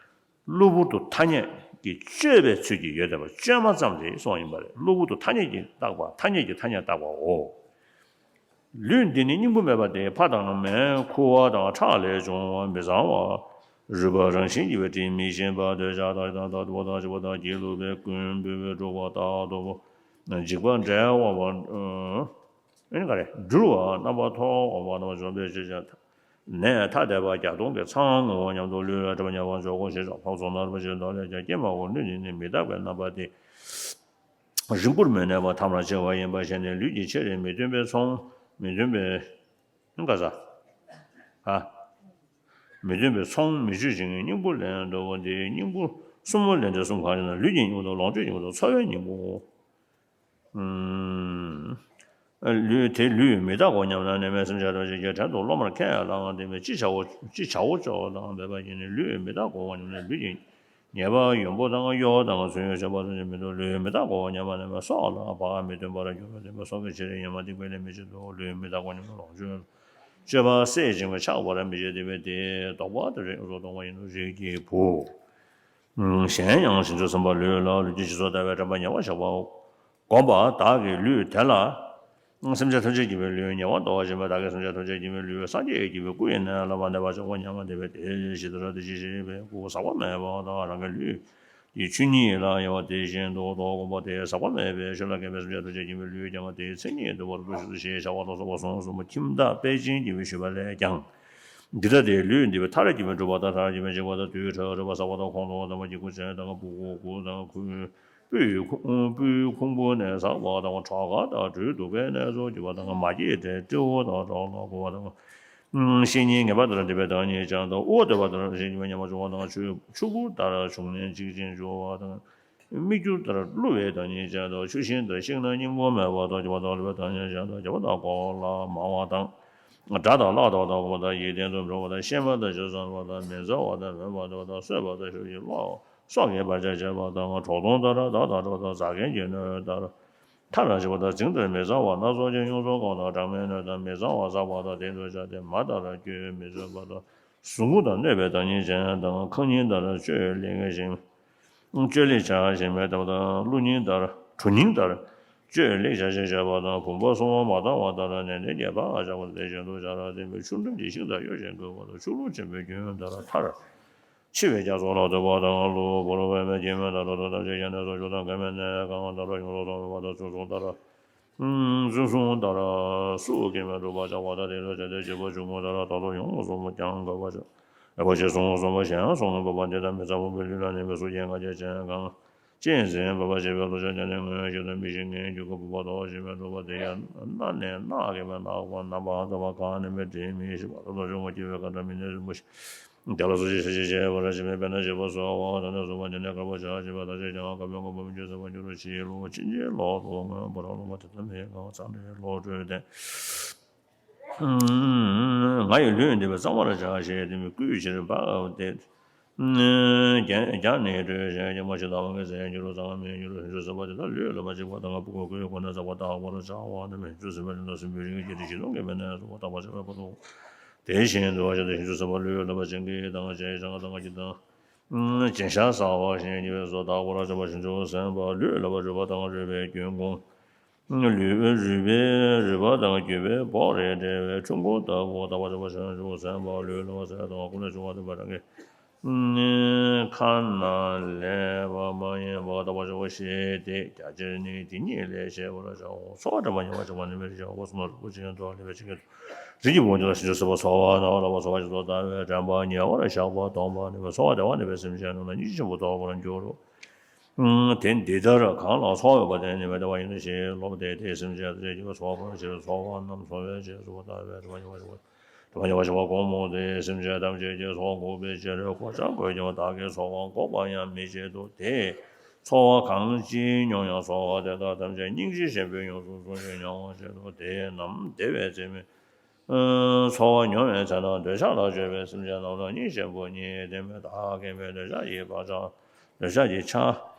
གློ་བུར་དུ་ཐ་སྙད་ཀྱིས་བཅོས་པའི་ཚུལ་གྱིས་ཡོད་བསྡད་པ་བཅོས་མ་ཙམ་རེད་གསུངས་ཡིན་པ་རེད། གློ་བུར་དུ་ཐ་སྙད་ཀྱིས་བཏགས་པ་ཐ་སྙད་ཀྱིས་ཐ་སྙད་བཏགས་པའོ། ལུས་འདི་ནི་སྙིང་པོ་མེད་པ་སྟེ་ཕ་དང་མའི་ཁུ་བ་དང་ཁྲག་ལས་བྱུང་བ་མི་གཙང་བ། རུས་པ་རང་བཞིན་གྱིས་པའི་དྲི་མི་ཞིམ་པ་འདོད་ཆགས་དང་དང་དང་དུ་བ་དང་ཞིག་པ་དང་སྐྱིད་ལུག་པའི་རྐུན་པོས་པའི་དཀྲུགས་པ་དག་ཏུ་འཇིགས་པ་འབྲལ་བ་བ། ཨེ་ག་རེ་འགྲུལ་བ་རྣམ་པར་ཐོག་འོང་བ་རྣམ་པར་འཇོམས་པའི་ཕྱིར་བྱ། ནད་ཐ་དད་པ་བརྒྱ་སྟོང་གིས་ཚང་ངོ་སྙམ་དུ་ལུས་ལ་དྲན་པ་ཉེ་བར་འཇོག་གོ་ཞེས་སོགས་ཕག་ཚོགས་ནར་བ་ཞེས་མདོ་ལས་ཀྱང་སྐྱེས་མ་གོ། ལུས་འདི་ནི་མི་རྟག་པའི་རྣམ་པ་སྟེ། རིང་པོར་མི་གནས་པ་ཐ་མར་ཆེ་བ་ཡིན་པ་ཤེས་ནས་ལུས་ཀྱི་ཆེད་དུ་མི་མཐུན་པའི་ཚོང་མི་མཐུན་པའི། ཨང་ག་ས། ཧ། མི་མཐུན་པའི་ཚོང་མི་སྤྱོད་ཅིང་སྙིང་པོ་ལེན་འདོད་པ་འདི་སྙིང་པོ་གསུམ་པོ་ལེན་འདོད་གསུམ་གང་ཡིན་ན་ལུས་ཀྱི་སྙིང་པོ་དང་ལོངས་སྤྱོད་སྙིང་པོ་དང་འཚོ་བའི་སྙིང་པོ། ལུས་དེ་ལུས་མི་རྟག་གོ་སྙམ་ན་ནད་མེད་སེམས་ཅན་ཐམས་ཅད་ཀྱི་བྲན་དུ་སློབ་མར་མཁས་ལའང་དེ་མིན་ཅི་བྱའོ་ཅི་བྱའོ་ཅོག་དང་འབད་པ་ཡིན་ནི་ལུས་མི་རྟག་གོ་སྙམ་ན་ལུས་ཀྱི་ཉེས་པ་ཡོན་པོ་དང་གཡོ་དང་ཚུལ་ཡོན་ཆོད་པ་ཐམས་ཅད་མི་འདུག་ལུས་མི་རྟག་གོ་སྙམ་པ་ནི་སྲོག་ལ་བག་མི་མཐུན་པར་འགྱུར་བ་སྟོན་པ་སྲོག་གི་ཕྱིར་ཡང་མ་སྡིག་པའི་ལས་མི་བྱེད་དོ། ལུས་མི་རྟག་གོ་སྙམ་ན་ལོངས་སྤྱོད་སྤྱོད་པ་སྲེད་ཅིང་ཆགས་པར་མི་བྱེད་དེ་བས་ཏེ་ལྡོག་པ་དེ་རེད་སོ་སྡོམ་པ་ཡིན་ནོ། རིགས་ཀྱི་བུ། གཞན་ཡང་བྱང་ཆུབ་སེམས་དཔའ་ལུས་ལ་ལུས་ཀྱི་སྦྱིན་སོགས་ལྟ་བའི་དྲན་པ་ཉེ་བར་བཞག་པ། བསྒོམ་པ་བདག་གི་ལུས་དེ་ལ། སེམས་ཅན་ཐམས་ཅད་མཁྱེན་པའི་ལུས་ཉེ་བར་འདོགས་པ་ཞེས་པ་བདག་གིས་སེམས་ཅན་ཐམས་ཅད་མཁྱེན་པའི་ལུས་སངས་རྒྱས་ཀྱིས་མཁྱེན་པའི་སྐུ་ཡི་གནས་ལ་མ་གནས་པ་ཅོག་པོ་སྙམ་པ་དེ་བས་ཏེ་ཞེས་དེ་ར་དེ་ཅི་ཞེས་པའི་སྐུ་ཟག་པ་མེད་པ་དང་རང་གི་ལུས་ཀྱི་ཆོས་ཉིད་ལ་དབྱེ་བ་དེ་བཞིན་དུ་བསྒོམ་པ་དེ་ཟག་པ་མེད་པའི་ཆོས་ལ་མཁས་པའི་སེམས་ཅན་ཐམས་ཅད་མཁྱེན་པའི་ལུས་ཀྱང་དེའི་མཚན་ཉིད་དུ་བར་དུ་ཞེས་བྱ་བ་ལ་སོགས་པ་གསུངས་སོ། ཁྱིམ་བདག་དཔལ་ཆེན་མཁྱེན་པས་ཞུས་པ་ལས་ཀྱང་། འདི་ལྟ་སྟེ་ལུས་འདི་པའི་མཐར་མཁྱེན་པས་གྲུབ་པ་དང་མཐར་མཁྱེན་པས་འཇིག་པ་དང་དུས་མཐར་གྲུབ་པ་ཟག་པ་དང་ཁོང་དུ་བ་དང་པ་གི་སྐུ་ཅན་དང་སྤུ་གུ་དང་ཁུ་སྤུའི་ཁུ་སྤུའི་ཁུང་བུ་ནས་ཟག་པ་དང་ཁྲག་དང་སྦྲུལ་གདུག་པའི་གནས་སུ་གྱུར་པ་དང་མ་སྐྱེས་དགྲའི་སྤྲེའུ་དང་གྲོགས་ལ་རྒོལ་བ་དང་། བཤེས་གཉེན་ངེས་པར་དུ་འདི་པའི་བདག་ཉིད་ཅན་དང་དབུ་བ་འདོད་པ་དང་བཤེས་གཉེན་ཉམས་པ་བྱུང་བ་དང་ཆུ་ཆུ་བུར་ལྟར་བྱུང་ནས་འཇིག་ཅིང་སྐྱོ་བ་དང་། སྨིག་རྒྱུ་ལྟར་བསླུ་བའི་བདག་ཉིད་ཅན་དང་ཆུ་ཤིང་ལྟར་ཤིང་ནི་སྙིང་པོ་མེད་པ་དང་འཇིག་པ་དང་བསླུ་བའི་བདག་ཉིད་ཅན་དང་རྒྱལ་པོ་དང་འཁོར་ལ་མང་བ་དང་། སྒྲ་དང་གླགས་ལྟ་བ་དང་གོ་བ་དང་ཡིད་བརྟན་དུ་འགྲོ་བ་དང་ཤེས་པ་དང་ཆོས་བསམ་པ་དང་མི་འཚེ་བ་དང་མོས་པ་འདོད་པ་དང་གསོད་པ་དང་ཞབས་ཀྱི་བློ་སྲོག་གི་བར་ཆད་བྱེད་པ་དང་གྲོགས་དུང་ལྟར་བདག་དང་གྲོགས་དང་ཟག་གོས་ཀྱི་སྣོད་ལྟར་མཐའ་ལ་ཞིག་པ་དང་རྫིང་ལྟར་མི་གཙང་བ་སྣ་ཚོགས་ཀྱི་ཡོངས་སུ་གང་དང་གྲངས་མེད་སྣོད་དང་མི་གཙང་བ་ཟག་པ་དང་དེ་འདོད་ཆགས་ཏེ་མ་ལྟར་སྐྱོན་མི་བཟོད་པ་དང་། གཟུགས་སྐུ་དང་གནོད་པའི་བདག་ཉིད་ཅན་དང་། ཁ་སྙིང་ལྟར་གཅོད་ལེགས་ཤིང་། གཅོད་ལེགས་བྱ་ཞིང་མེད་པ་དང་། ཀླུ་སྙིང་ལྟར་གྲུ་སྙིང་ལྟར་གཅོད་ལེགས་བྱ་ཞིང་བྱེད་པ་དང་། བུམ་པ་གསུམ་པོ་མ་བཏང་བ་ལྟར་ནན་ཏན་གྱིས་འབག་བྱ་བ་དེ་བཞིན་དུ་བྱ་ར་བརྟན་པའི་ཆུ་འགྲམ་གྱི་ཤིང་དང་གཡོ་ཞིང་བསྐུལ་བ་དང་། ཆུ་ཀླུང་ཆེན་པོའི་རྒྱུན་ལྟར་མཐར། འཆི་བའི་རྒྱ་མཚོ་ལ་གཏུགས་པ་དང་། གློ་བུར་བའི་མེ་སྐྱེས་མེ་ལྟར་རབ་ཏུ་བཏབ་ཅིང་། གཞན་ནད་སོགས་བཅུ་དང་མཁལ་མའི་ནད་གང་ལྟར་ཡོངས་སུ་སྟོངས་པ་དང་། ཚུལ་གསུམ་ལྟར། ཚུལ་གསུམ་ལྟར་སུ་སྐྱེས་མེ་འགྲུབ་པར་བྱ་བ་དང་། དེ་ལ་བྱ་དེ་བྱེད་པོ་ཆུང་ངུ་ལྟར་ད་དུ་ཡོངས་སུ་སྲུང་ཀྱང་དགོས་པར་བྱ། ཨ་པ་ཅེ་སོང་སོང་བ་གཞན་སོང་བ་པ་འདི་ལྟར་མི་ཚངས་པ་པོའི་ལུས་ལ་གནས་པའི་གཟུགས་ཅན་ང་རྒྱལ་ཅན་གང་། གཅེས་འཛིན་པ་པ་བྱེད་པའི་བློ་ཅན་དེ་ནི་ངོ་ཤེས་དང་མི་ཤེས་ངའི་རྒྱུད་ཀྱི་བུམ་པ་ལྟ་བུ་ཞིག་མེད་འགྲུབ་པ་དེ་ཡང་སྣ་ནས་སྣ་གས་པའི་ནག་པོ་རྣམ་པ་ཙམ་པ་གང་ནས་མི་འདྲེས་མི་ཤེས་པ་ལྟ་བུ་བྱུང་བ་སྐྱེ་བའི་དགའ་སྤྲོ་མི་གནས་རིན་པོ་ཆེ། དེ་ལ་སོ་སྐྱེ་ཤ་ཤེས་བྱེད་པར་བྱེད་མེད་པས་ན་བྱེད་པ་གསོལ་བ་དང་ནི་གསོལ་བ་འདི་ནི་དཀར་པོ་བྱ་བྱེད་པ་དང་ཞེས་བྱ་བ་དཀར་པོའི་དངོས་པོ་མི་འགྱུར་ཟད་པར་འགྱུར་རོ། ཕྱི་ཡི་ལོ་ཕྱིན་ཆད་ལོ་ཐོག་ངོས་པར་ལོ་མ་དེ་ལྟར་མེད་ཀྱང་ཚངས་པའི་ལོ་སྤྲོས་ཏེ། ང་ཡི་ལུས་འདི་བས་གཙང་བར་བྱ་ཞེས་དེ་མི་བསྐུལ་ཕྱིར་འབག་སྟེ། རྒྱང་ནས་བྲོས་ཞེས་ཀྱང་མ་ཤི་དྭངས་མ་གིས་ཟད་འགྱུར་རོ། གཙང་མ་མི་འགྱུར་རོ། ཕྱིན་ཅི་ལོག་པ་དེ་དག་ལུས་ལ་མ་བྱེད་པ་དང་། ཕུང་པོ་ཀུན་ཁོ་ནས་གཙང་བར་བརྟག་པར་བྱ་བ་ནི་མི་འགྱུར་ཟད་པ་དེ་དག་སྲིན་པོའི་རིགས་ཀྱི་རིགས་ཀྱི་ལུས་ཀྱི་མི་གནས་སོགས་པ་བརྟག་པར་བྱ་བའི་བར་དུ། དེ་བཞིན་དུ་བྱ་སྟེ་ཕྱིན་ཅི་ལོག་པ་ལུས་ལ་མ་བྱེད་ཀྱི་དང་བྱས་ཀྱང་གཙང་གི་དང་། སྦྱིན་བྱ་བཟའ་བ་ཞིང་ཉེ་བའི་སོ་བརྟག་པར་བྱ་བ་ཕྱིན་ཅི་ཟད་པ་ལུས་ལ་བ་རུས་པ་དང་རུས་པའི་རྒྱུན་གོང་། ལུས་པའི་རུས་པའི་རུས་པ་དང་རྒྱུས་པའི་བོགས་རེ་འབྲེལ་བའི་འཁྲུལ་འཁོར་ལྟ་བུ་བརྟག་པར་བྱ་བ་ཕྱིན་ཅི་ཟད་པ་ལུས་ལ་བ་ཟད་དང་ཀུན་ནས་འབྱུང་བ་སྟོན་པ་རང་གི་ཁ་ན་ལས་པ་མ་ཡིན་པ་བརྟག་པར་བྱ་བ་ཞེས་ཏེ་རྒྱ་ཆེར་ནི་དེ་ཉིད་ལས་ཤེས་པར་བྱའོ། ཚོར་བ་སྒྲིབ་པ་ཉེ་བར་བྱེད་པ་ནི་མི་རིགས་བྱ་བ་གསུམ་ལ་རིགས་པ་ཆེ་ཆུང་དུ་ལེགས་པའི་ཆེ་ཆུང་དུ། རིགས་ཀྱི་བུ་འདི་ལ་ཕྱིན་ཅི་ལོག་པ་ཚོར་བ་སྣང་བ་ལ་བ་ཚོར་བ་ཞིག་ཏུ་ལྟ་བས་དྲན་པ་ཉེ་བར་བཞག་པ་སྟོང་པ་ནི་མི་ཚོར་བ་དེ་བ་ནི་བའི་སེམས་ཅན་རྣམས་ལ་སྙིང་རྗེ་ཆེན་པོ་ཐོབ་པར་འགྱུར་རོ། དེ་འདི་ལྟར་གང་ལ་ཚོར་བ་ཡོད་པ་དེ་ནི་མི་བདེ་བ་ཡིན་ནོ་ཞེས་སློབ་སྟེ་དེའི་སེམས་ཅན་དེ་སྐྱེ་བ་ཚོར་བར་བྱེད། ཚོར་བ་རྣམས་ཚོར་བའི་རྗེས་སུ་བདག་པས་སྒྲིབ་པ་ཉེ་བར་ཞོག་པ། སྒྲིབ་པ་ཉེ་བར་ཞོག་པ་གོང་མོ་དེའི་སེམས་ཅན་ཐམས་ཅད་ཀྱི་ཚོར་བ་འགོག་པའི་ཕྱིར་གོ་ཆ་བགོས་ཀྱང་བདག་གི་ཚོར་བ་འགོག་པ་ཡང་མི་བྱེད་དོ། དེས་ཚོར་བ་གང་ཅིའི་མྱོང་ཡང་ཚོར་བ་དེ་དག་ཐམས་ཅད་སྙིང་རྗེ་ཆེན་པོས་ཡོངས་སུ་བཟུང་ཞིང་མྱོང་བར་བྱེད་དོ། དེ་རྣམས་བདེ་བའི་ཚེ་མི་ཚོར་བ་མྱོང་བའི་ཚེ་ན་འདོད་ཆགས་ལ་སྤྱོད་པའི་སེམས་ཅན་རྣམས་ལ་སྙིང་རྗེ་ཆེན་པོ་ཉིད་ལྡན་པས་བདག་གིས་འདོད་ཆགས་ཀྱི་བག་ཆགས་འདོད་ཆགས་ཀྱི་ཆགས་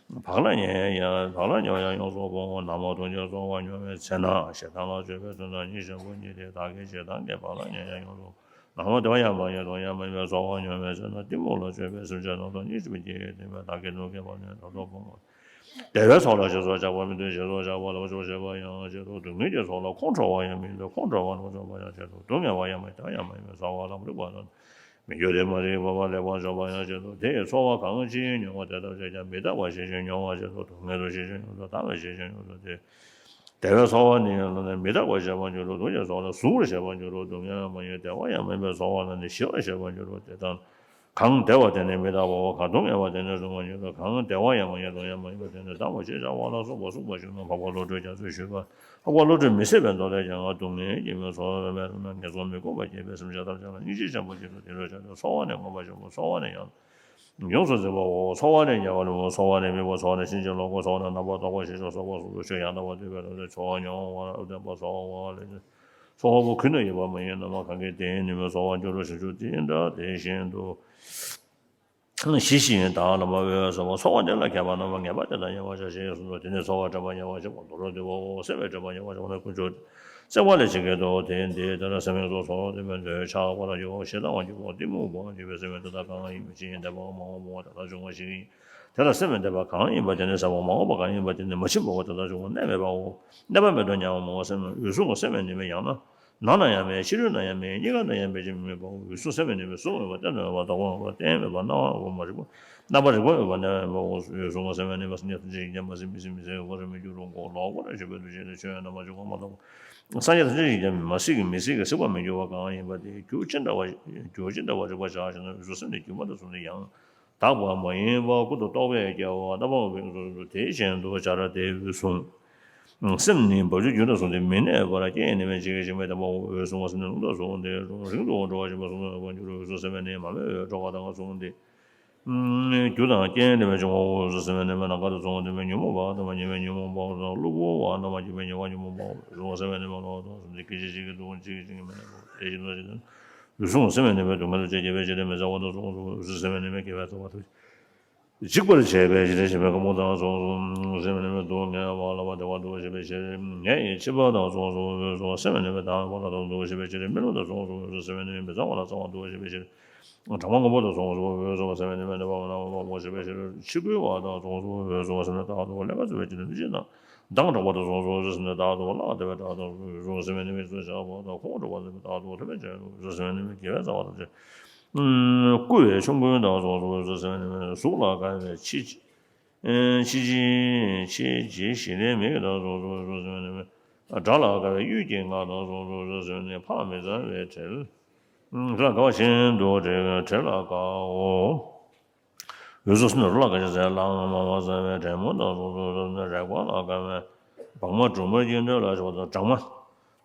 བག་ལ་ཉལ་ཡང་བག་ལ་ཉལ་བ་ཡང་ཡོངས་སུ་སྤོང་ངོ་། ནག་མོ་སྟོང་གི་ཚོར་བ་མྱོང་བའི་ཚེ་ན་ཞེ་སྡང་ལ་སྤྱོད་པའི་ཚེ་ན་སྙིང་རྗེ་ཆེན་པོ་ཉིད་ལྡན་བདག་གིས་ཞེ་སྡང་གི་བག་ལ་ཉལ་ཡང་ཡོངས་སུ་ནག་མོ་བདེ་བ་ཡང་མ་ཡིན་སྡུག་བསྔལ་མ་ཡིན་པའི་ཚོར་བ་མྱོང་བའི་ཚེ་ན་གཏི་མུག་ལ་སྤྱོད་པའི་སེམས་ཅན་རྣམས་ལ་སྙིང་རྗེ་ཆེན་པོ་ཉིད་ལྡན་པས་བདག་གིས་སྡུག་བསྔལ་བག་ལ་ཉལ་ཡང་ཡོངས་སུ་སྤོང་ངོ་། བདེ་བའི་ཚོགས་ལ་རྗེས་སུ་ཆགས་པ་མི་འདོད་རྗེས་སུ་ཆགས་པ་ལ་སྤྱོད་པ་ཞེས་པ་ཡང་བྱེད་དོ། སྡུག་བསྔལ་གྱི་ཚོགས་ལ་ཁོང་ཁྲོ་བ་ཡང་མི་འདོད་ཁོང་ཁྲོ་བ་ལ་སྤྱོད་པ་ཡང་བྱེད་དོ། སྡུག་བསྔལ་བ་ཡང་མི་འདོད་ཡང་མ་ཡིན་པའི་ཚོར་བ་ལ་མ་རིག་པ་དང་མི་འགྱུར་ཏེ་མ་རིག་པ་ལེགས་པར་འཇོམས་པ་ཡང་བྱེད་དོ། དེ་ཡི་ཚོར་བ་གང་ཅིའི་མྱོང་བ་དེ་དག་ཆོས་ཀྱང་མི་རྟག་པ་ཤེས་ཤིང་མྱོང་བར་བྱེད་དོ། སྡུག་བསྔལ་དུ་ཤེས་ཤིང་མྱོང་དང་རྟག་པར་ཤེས་ཤིང་མྱོང་དང་དེ་བདེ་བའི་ཚོར་བ་ནི་ཡང་ནི་མི་རྟག་པར་ཤེས་པར་འགྱུར་རོ། སྡུག་བསྔལ་ཚོགས་ལ་གཟུགས་པར་ཤེས་པར་འགྱུར་རོ། སྡུག་བསྔལ་མ་ཡིན་བདེ་བ་ཡང་མིན་པའི་ཚོར་བ་ལ་ནི་ཞི་བར་ཤེས་པར་འགྱུར་རོ། དེ་ལྟར་གང་བདེ་བ་དེ་ནི་མི་རྟག་པའོ། གང་སྡུག་བསྔལ་བ་དེ་ནི་གཟུགས་མ་ཡིན་ནོ། གང་བདེ་བ་ཡང་མ་ཡིན་སྡུག་བསྔལ་མ་ཡིན་པ་དེ་ནི་དྭངས་པ་ཞེས་བྱ་བ་ལ་སོགས་པ་གསུངས་པ་བཞིན་དུ་འཕགས་པ་བློ་གྲོས་རྒྱ་མཚོས་ཞུས་པ། འཕགས་པ་བློ་གྲོས་མི་ཟད་པའི་མདོ་ལས་ཀྱང་སྡུག་བསྔལ་གྱི་མི་ཚོར་བས་མི་རུང་ན་ངན་སོང་མི་ཁོམ་པ་སྐྱེས་པའི་སེམས་ཅན་ཐམས་ཅད་ལ་སྙིང་རྗེ་ཆེན་པོ་བྱེད་དོ། དེ་འདྲ་བྱས་ཏེ་ཚོར་བ་ནི་མངོན་པར་ཞེན་པ་ཚོར་བ་ནི་ཡང་ཡོངས་སུ་འཛིན་པའོ། ཚོར་བ་ནི་ཉེ་བར་ལེན་པ་ཚོར་བ་ནི་དམིགས་པ་ཚོར་བ་ནི་ཕྱིན་ཅི་ལོག་པ་ཚོར་བ་ནི་རྣམ་པར་རྟོག་པ་ཞེས་བྱ་སོགས་པ་གསུམ་དུ་ཆོས་ཡང་དག་པར་སྟོན་པའི་ལམ་ལས་ཚོར་བ་མྱོང་བ་ལ་བརྟེན་པ་ཚོར་བ་ལ་ཚོར་བ་པོ་གུད་ན་ཡོད་པ་མ་ཡིན་ནམ། གང་གིས་དེའི་ནུས་མེད་ཚོར་བར་འགྱུར་རོ་ཞེས་ཞུ། དེ་འདྲ་དེ་བཞིན་དུ་ཞི་ཞིང་དག་ལ་མ་འོད་ཟེར་བ་ཚོར་བ་དེ་ལ་མཁས་པ་རྣམས་ངེས་པར་དེ་དག་ཉེ་བར་བྱ་ཞེས་གསུངས་སོ། དེ་ནས་ཚོར་བ་སྒྲིབ་པ་ཉེ་བར་བྱེད་པ་མདོར་བསྡུ་བའོ། སེམས་པའི་སྒྲིབ་པ་ཉེ་བར་བྱེད་པ་ནི་ཀུན་སྤྱོད་བརྩེ་བ་ལས་བྱེད་ཀྱི་འདུག་དེ་འདི་ལྟར་སེམས་ཡོངས་སུ་ཚོར་བ་དེ་མེད་འདོད་ཆགས་པ་ལ་འགྱུར་བ་ཞེ་སྡང་བ་འགྱུར་བ་གཏི་མུག་པ་འགྱུར་བའི་སེམས་དེ་དག་གང་ཡིན་པ་ཅི་ཡིན་བདེ་བ་མང་པོ་མང་བ་དེ་དག་འབྱུང་བ་ཞིག་ཡིན། དེ་ལ་སེམས་མི་འདོད་པ་གང་ཡིན་པ་དེ་ནི་ཟད་པ་མང་པོ་གང་ཡིན་པ་དེ་ནི་མ་ཕྱིན་པའོ། དེ་དག་འབྱུང་བ་གནས་མེད་པའོ། གནས་པ་མེད་དོ་སྙམ་པ་མང་པོ་སེམས་འོད་སྲུང་གི་སེམས་མི་ནུས་མེད་ཡང་ན། ནང་ན་ཡང་མེད། ཕྱི་རོལ་ན་ཡང་མེད། གཉིས་ཀ་ན་ཡང་མེད་ཅིང་མི་མེད་པའོ། འོད་སྲུང་སེམས་མི་ནུས་མེད། གཟུགས་མེད་པ། རྟེན་མེད་པ། རྟོག་པ་མེད་པ། རྟེན་མེད་པ། སྣང་བ་མེད་པ། མ་རིག་པ། རྣམ་པར་རིག་པ་མེད་པ། གནས་པ་མེད་པའོ། འོད་སྲུང་གི་སེམས་མི་ནུས་མེད། སེམས་ཉིད་ཐམས་ཅད་ཡིན་ཀྱང་མ་ཟིན་མི་ཟིན་མི་ཟད་པའི་སྒོ་རུ་མི་འགྱུར་རོ། འགོག་ལོག་པར་ཞེན་པའི་འདུ་བྱེད་དེ་ཆོས་ཡང་དག་པར་འཇོག་པ་མ་ཐོབ། སངས་རྒྱས་ཐམས་ཅད་ཡིན་ཀྱང་མ་སྲིད་ཀྱི་མི་སྲིད་ཀྱི་སྲིད་པ་མི་འགྱུར་བ་གང་ཡིན་པ་དེ་རྒྱུ་ཅི་འདྲ་བ་རྒྱུ་ཅི་འདྲ་བ་རིག་པར་བྱ་ཞེ་ན། འོད་སྲུང་སེམས་ནི་སྒྱུ་མ་ལྟར་གཟུགས་འདི་ཡང་དག་པ་མ་ཡིན་པ་ཀུན་ཏུ་རྟོག་པས་སྐྱེ་བ་རྣམ་པར་དབང་པོའི་ངན་སོང་གསུམ་དུ་དེ་བཞིན་དུ་སྦྱར་ཏེ། འོད་སྲུང་སེམས་ནི་འབབ་ཆུ་རྒྱུན་དུ་བཟུང་སྟེ་མི་གནས་པར་སྐྱེ་ནས་མེད་ཅིང་ཞིག་མེད་དམ་པའོ། འོད་སྲུང་བ་སེམས་ནི་རླུང་དང་བཟུང་སྟེ་རིང་དུ་འགྲོ་བ་ཞིག་མ་སོང་བ་འགྱུར་རོ། འོད་སྲུང་སེམས་ནི་མ་རྨོས་པའི་སྤྲོ་བ་དང་བཟུང་སྟེ་རྒྱུ་དང་རྐྱེན་ལས་མ་བྱུང་བའོ། འོད་སྲུང་སེམས་ནི་མེ་ནམ་མཁའ་དང་བཟུང་སྟེ་མེ་ཉོན་མོངས་པ་དང་མ་ཉེས་པའི་ཉོན་མོངས་པ་དང་གློ་བུར་བ་རྣམ་པར་འགྱུར་བའི་ཉེ་བར་ཉོན་མོངས་པའོ། འོད་སྲུང་སེམས་ནི་མེ་ལོག་པ་དང་བཟུང་སྟེ་སྐད་ཅིག་གཅིག་གིས་སྡུག་བསྔལ་ཅི་ཞིག་མི་གནས་པ་དེ་བཞིན་དུ་འོད་སྲུང་སེམས་ནི་མེ་སྡུག་བསྔལ་དུ་སྐྱེ་བའི་ཕྱིར་ཏེ་མི་བཟད་པ་དང་བཟུང་སྟེ། འོད་སྲུང་སེམས་ནི་མེ་སྐྱེ་བའི་ཚོར་བ་དང་ འཇིག་པར་བྱེད་པའི་ཕྱིར། ཞེས་པའི་སྐུ་མདོག་དང་སོགས་སུ་སེམས་ནི་མི་སྡུག་བསྔལ་བ་ལ་བ་བདེ་བ་འདུ་ཞེས་པའི་ཕྱིར། ཉེ་བའི་འཆི་བ་དང་སོགས་སུ་འོས་སུ་སེམས་ནི་མི་དག་པ་ལ་དོགས་འདུ་ཞེས་པའི་ཕྱིར། མི་ལུས་དང་སོགས་སུ་འོས་སུ་སེམས་ནི་མི་གཙང་བ་ལ་གཙང་བ་འདུ་ཞེས་པའི་ཕྱིར། གྲང་མོ་སྔོན་པོ་དང་སོགས་སུ་འོས་སུ་སེམས་ནི་མི་ནད་པ་ལ་མ་བ་འོས་ཞེས་པའི་ཕྱིར། འཆི་འཁོར་བ་དང་སོགས་སུ་འོས་སུ་སེམས་ནི་དག་ཏུ་ལེན་པར་བྱེད་པའི་ཕྱིར། ལུས་ཅན་དང་། མདངས་དྲག་པ་དང་སོགས་སུ་འོས་སུ་སེམས་ནི་དག་ཏུ་ལེན། བདེ་བ་དྲག་དང་སོགས་སུ་འོས་སུ་སེམས་ནི་མི་ཚུགས་ཆགས་པ་དང་། ཁོང་ཁྲོ་བ་དང་སོགས་སུ་འོས་སུ་སེམས་ནི་མི་དགེ་བའི་རྩ་བ་དང་བཅས། བསྐུལ་བའི་ཆོམ་རྐུན་དང་སོགས་སུ་འོས་སུ་སེམས་ནི་མི་གཟུགས་ལ་དགའ་བའི་ཕྱི་ཕྱི་ཕྱི་ཕྱི་ཕྱི་ཞི་ལའི་མིག་དང་སོགས་སུ་འོས་སུ་སེམས་ནི་མི་དགྲ་ལ་དགའ་བའི་གཡུལ་གྱི་ངག་དང་སོགས་སུ་འོས་སུ་སེམས་ནི་ཕ་མི་བཟང་བའི་བྲེལ། དགྲ་ལ་དགའ་བ་བཞིན་དུ་བྲེལ་བྲེལ་ལ་དགའ་འོ། འོས་སུ་སེམས་ནི་རོ་ལ་དགའ་བའི་ཟས་ལ་མ་བ་བཟའ་བའི་བྲན་མོ་དང་སོགས་སུ་འོས་སུ་སེམས་ནི་རེག་པ་ལ་དགའ་བའི་སྦྲང་མ་སྦྲུམ་མའི་སྣོད་ལ་སོགས་པ་དང་སྦྲང་མ།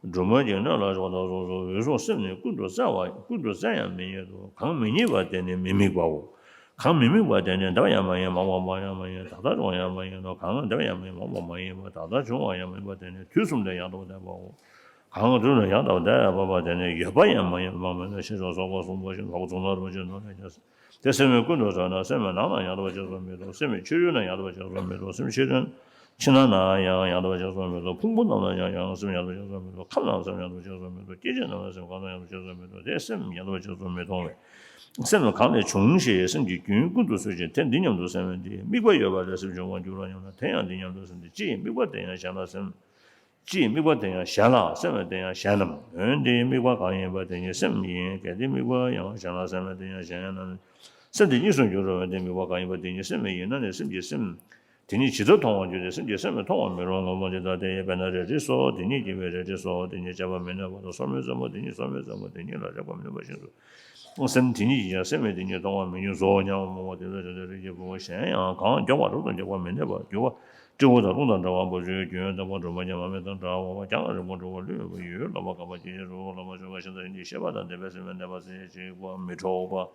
སྦྲུམ་མའི་སྣོད་ལ་སོགས་པ་དང་སོགས་སུ་འོས་སུ་སེམས་ནི་ཀུན་ཏུ་བསལ་བ་ཀུན་ཏུ་བསལ་ཡང་མི་རྙེད་དོ། གང་མི་རྙེད་པ་དེ་ནི་མི་དམིགས་པའོ། གང་མི་དམིགས་པ་དེ་ནི་འདས་པ་ཡང་མ་ཡིན། མ་འོངས་པ་ཡང་མ་ཡིན། ད་ལྟ་བྱུང་བ་ཡང་མ་ཡིན་ནོ། གང་འདས་པ་ཡང་མ་ཡིན། མ་འོངས་པ་མ་ཡིན་པ། ད་ལྟ་བྱུང་བ་ཡང་མ་ཡིན་པ་དེ་ནི་དུས་གསུམ་ལས་ཡང་དག་པར་འདས་པའོ། གང་དུས་ལ་ཡང་དག་པར་འདས་པ་དེ་ནི་ཡོད་པ་ཡང་མ་ཡིན་པ་མ་ཡིན་པ་ཤེས་སོ། སོགས་པ་གསུངས་པ་བཞིན་དུ་གཟུགས་སྣང་རིན་པོ་ཆེའི་ནང་ལས་ཀྱང་། དེ་སེམས་ཀུན་ཏུ་གྲོལ་ན་སེམས་ནང་ན་ཡང་དག་པར་གཅེར་བུར་མི་མཐོང་། སེམས་ཕྱི་རོལ་ན་ཡང་དག་པར་གཅེར་བུར་མི་མཐོང་། སེམས་ཕྱི་རོལ་ཕྱི་ནང་ན་ཡང་ཡང་དག་པར་གཅེར་བུར་མི་མཐོང་། ཕུང་པོ་རྣམས་ན་ཡང་ཡང་སེམས་ཡང་དག་པར་གཅེར་བུར་མི་མཐོང་། ཁམས་རྣམས་སེམས་ཡང་དག་པར་གཅེར་བུར་མི་མཐོང་། སྐྱེ་མཆེད་རྣམས་ན་སེམས་གང་དུ་ཡང་དག་པར་གཅེར་བུར་མི་མཐོང་། དེ་སེམས་ཡང་དག་པར་གཅེར་བུར་མི་མཐོང་བས། སེམས་གང་ལས་བྱུང་ཞེས་སེམས་ཀྱི་རྒྱུན་ཀུན་ཏུ་གསོད་ཅིང་དེ་འདི་སྙམ་དུ་སེམས་པས་འདི་དམིགས་པ་ཡོད་པ་ལས་སེམས་བྱུང་བར་འགྱུར་རོ་སྙམ་ན། དེ་ཡང་འདི་སྙམ་དུ་སེམས་ཏེ། ཅི་ཡིས་དམིགས་པ་དེ་ཡང་གཞན་ལ་སེམས། ཅི་ཡིས་དམིགས་པ་དེ་ཡང་གཞན་ལ་སེམས་པ་དེ་ཡང་གཞན་ནམ། འོན་ཏེ་དམིགས་པ་གང་ཡིན་པ་དེ་ཉིད་སེམས་ཡིན། གལ་ཏེ་དམིགས་པ་ཡང་གཞན་ལ་སེམས་པ་དེ་ཡང་གཞན་ཡིན་ན་ནི། སེམས་དེ་གཉིས་སུ་འགྱུར་རོ། འོན་ཏེ་དམིགས་པ་གང་ཡིན་པ་དེ་ཉིད་སེམས་མེད་ཡིན་ན་ནི། སེམས་ཀྱིས་སེམས་དེ་ཉིད་ཇི་ལྟར་མཐོང་བར་འགྱུར་ཏེ། སེམས་ཀྱིས་སེམས་མཐོང་བར་མི་རུང་ངོ་། འདི་ལྟ་སྟེ། དཔེར་ན་རལ་གྲི་སོགས་དེ་ཉིད་ཀྱིས་རལ་གྲི་སོགས་དེ་ཉིད་བཅད་པར་མི་ནུས་པ་དང་། སོར་མོའི་རྩེ་མོ་དེ་ཉིད་སོར་མོའི་རྩེ་མོ་དེ་ཉིད་ལ་རེག་པར་མི་ནུས་པ་བཞིན་དུ། སེམས་དེ་ཉིད་ཀྱིས་ཀྱང་སེམས་མེད་དེ་ཉིད་མཐོང་བར་མི་འགྱུར་རོ་སྙམ་མོ། དེ་ལྟར་བྱུང་སྟེ་རིགས་ཀྱི་བུ་གཞན་ཡང་གང་མགྱོགས་པ་རབ་ཏུ་འཇོག་པར་མི་ནུས་པར་འགྱུར་བ། སྤྲེའུ་དང་རླུང་དང་འདྲ་བ་པོ་ཆུའི་རྒྱུན་ལྟ་བུ་སྦྲུམ་པ་ཅན་མ་མི་དང་འདྲ་བ་པ་ཀྱང་རིང་པོར་འགྲོ་བ་ལུས་ཡོད་པ་ཡུལ་ལ་མ་གབ་པ་ཅི་ཞིག་རུང་ལ་མ་ཞོན་པ་ཤིན་ཏུ་ཡིན་ཏེ། ཤེས་པ་དང་ལྡན་པས་སེམས་ནི་གནས་པ་ཟད་ཅིག་པ་མི་འཕྲོ་བ།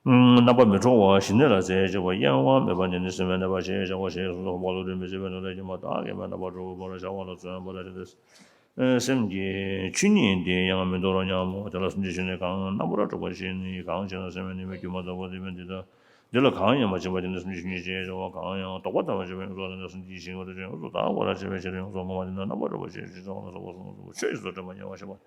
རྣམ་པ་མི་འཕྲོ་བ་ཞི་གནས་ལ་ཟད་ཅིག་པ་གཡེང་བ་མེད་པ་འདི་ནི་སེམས་ནི་གནས་པ་ཞེས་བྱ་བ་ཞེས་གསུངས་སོ། འཕགས་པ་ཀླུ་སྒྲུབ་མི་ཟད་པའི་ནོར་ལས་བརྒྱན་པ་བདག་གིས་མེད་རྣམ་པར་གྲོལ་བའི་བར་བྱ་བ་ལ་བརྩོན་པར་བྱ་སྟེ། སེམས་ཀྱི་ཆོས་ཉིད་འདི་ཡང་མི་འདོར་རོ་སྙམ་མོ། དེ་ལ་སེམས་ཀྱི་ཆོས་ཉིད་གང་རྣམ་པར་གྲོལ་བ་ཞིག་ནི་གང་ཞེ་ན། སེམས་ནི་མི་སྒྱུ་མ་ལྟ་བུ་སྟེ། དཔེ་འདི་ལྟར། འདི་ལ་གང་ཡང་མ་བྱིན་པ་དེ་ནི་སེམས་ཀྱི་ཆོས་ཉིད་ཅེས་བྱ་བ། གང་ཡང་ལྡོག་པ་ལྟ་བུ་ཞིག་ཡོངས་སུ་བརྟག་ནས་སེམས་ཀྱི་ཞི་བ་དང་ཡོངས་སུ་དག་པར་བྱེད་པའི་ཕྱིར་ཡོངས་སུ་བསྔོ་བ་དེ་ནི་རྣམ་པར་གྲོལ་བ་ཞེས་བྱ་བ་ལ་སོགས་པ་གསུངས་སོ། ཆོས་ཀྱི་ཚུལ་དྲན་པ་ཉེ་བར་བཤད་པ།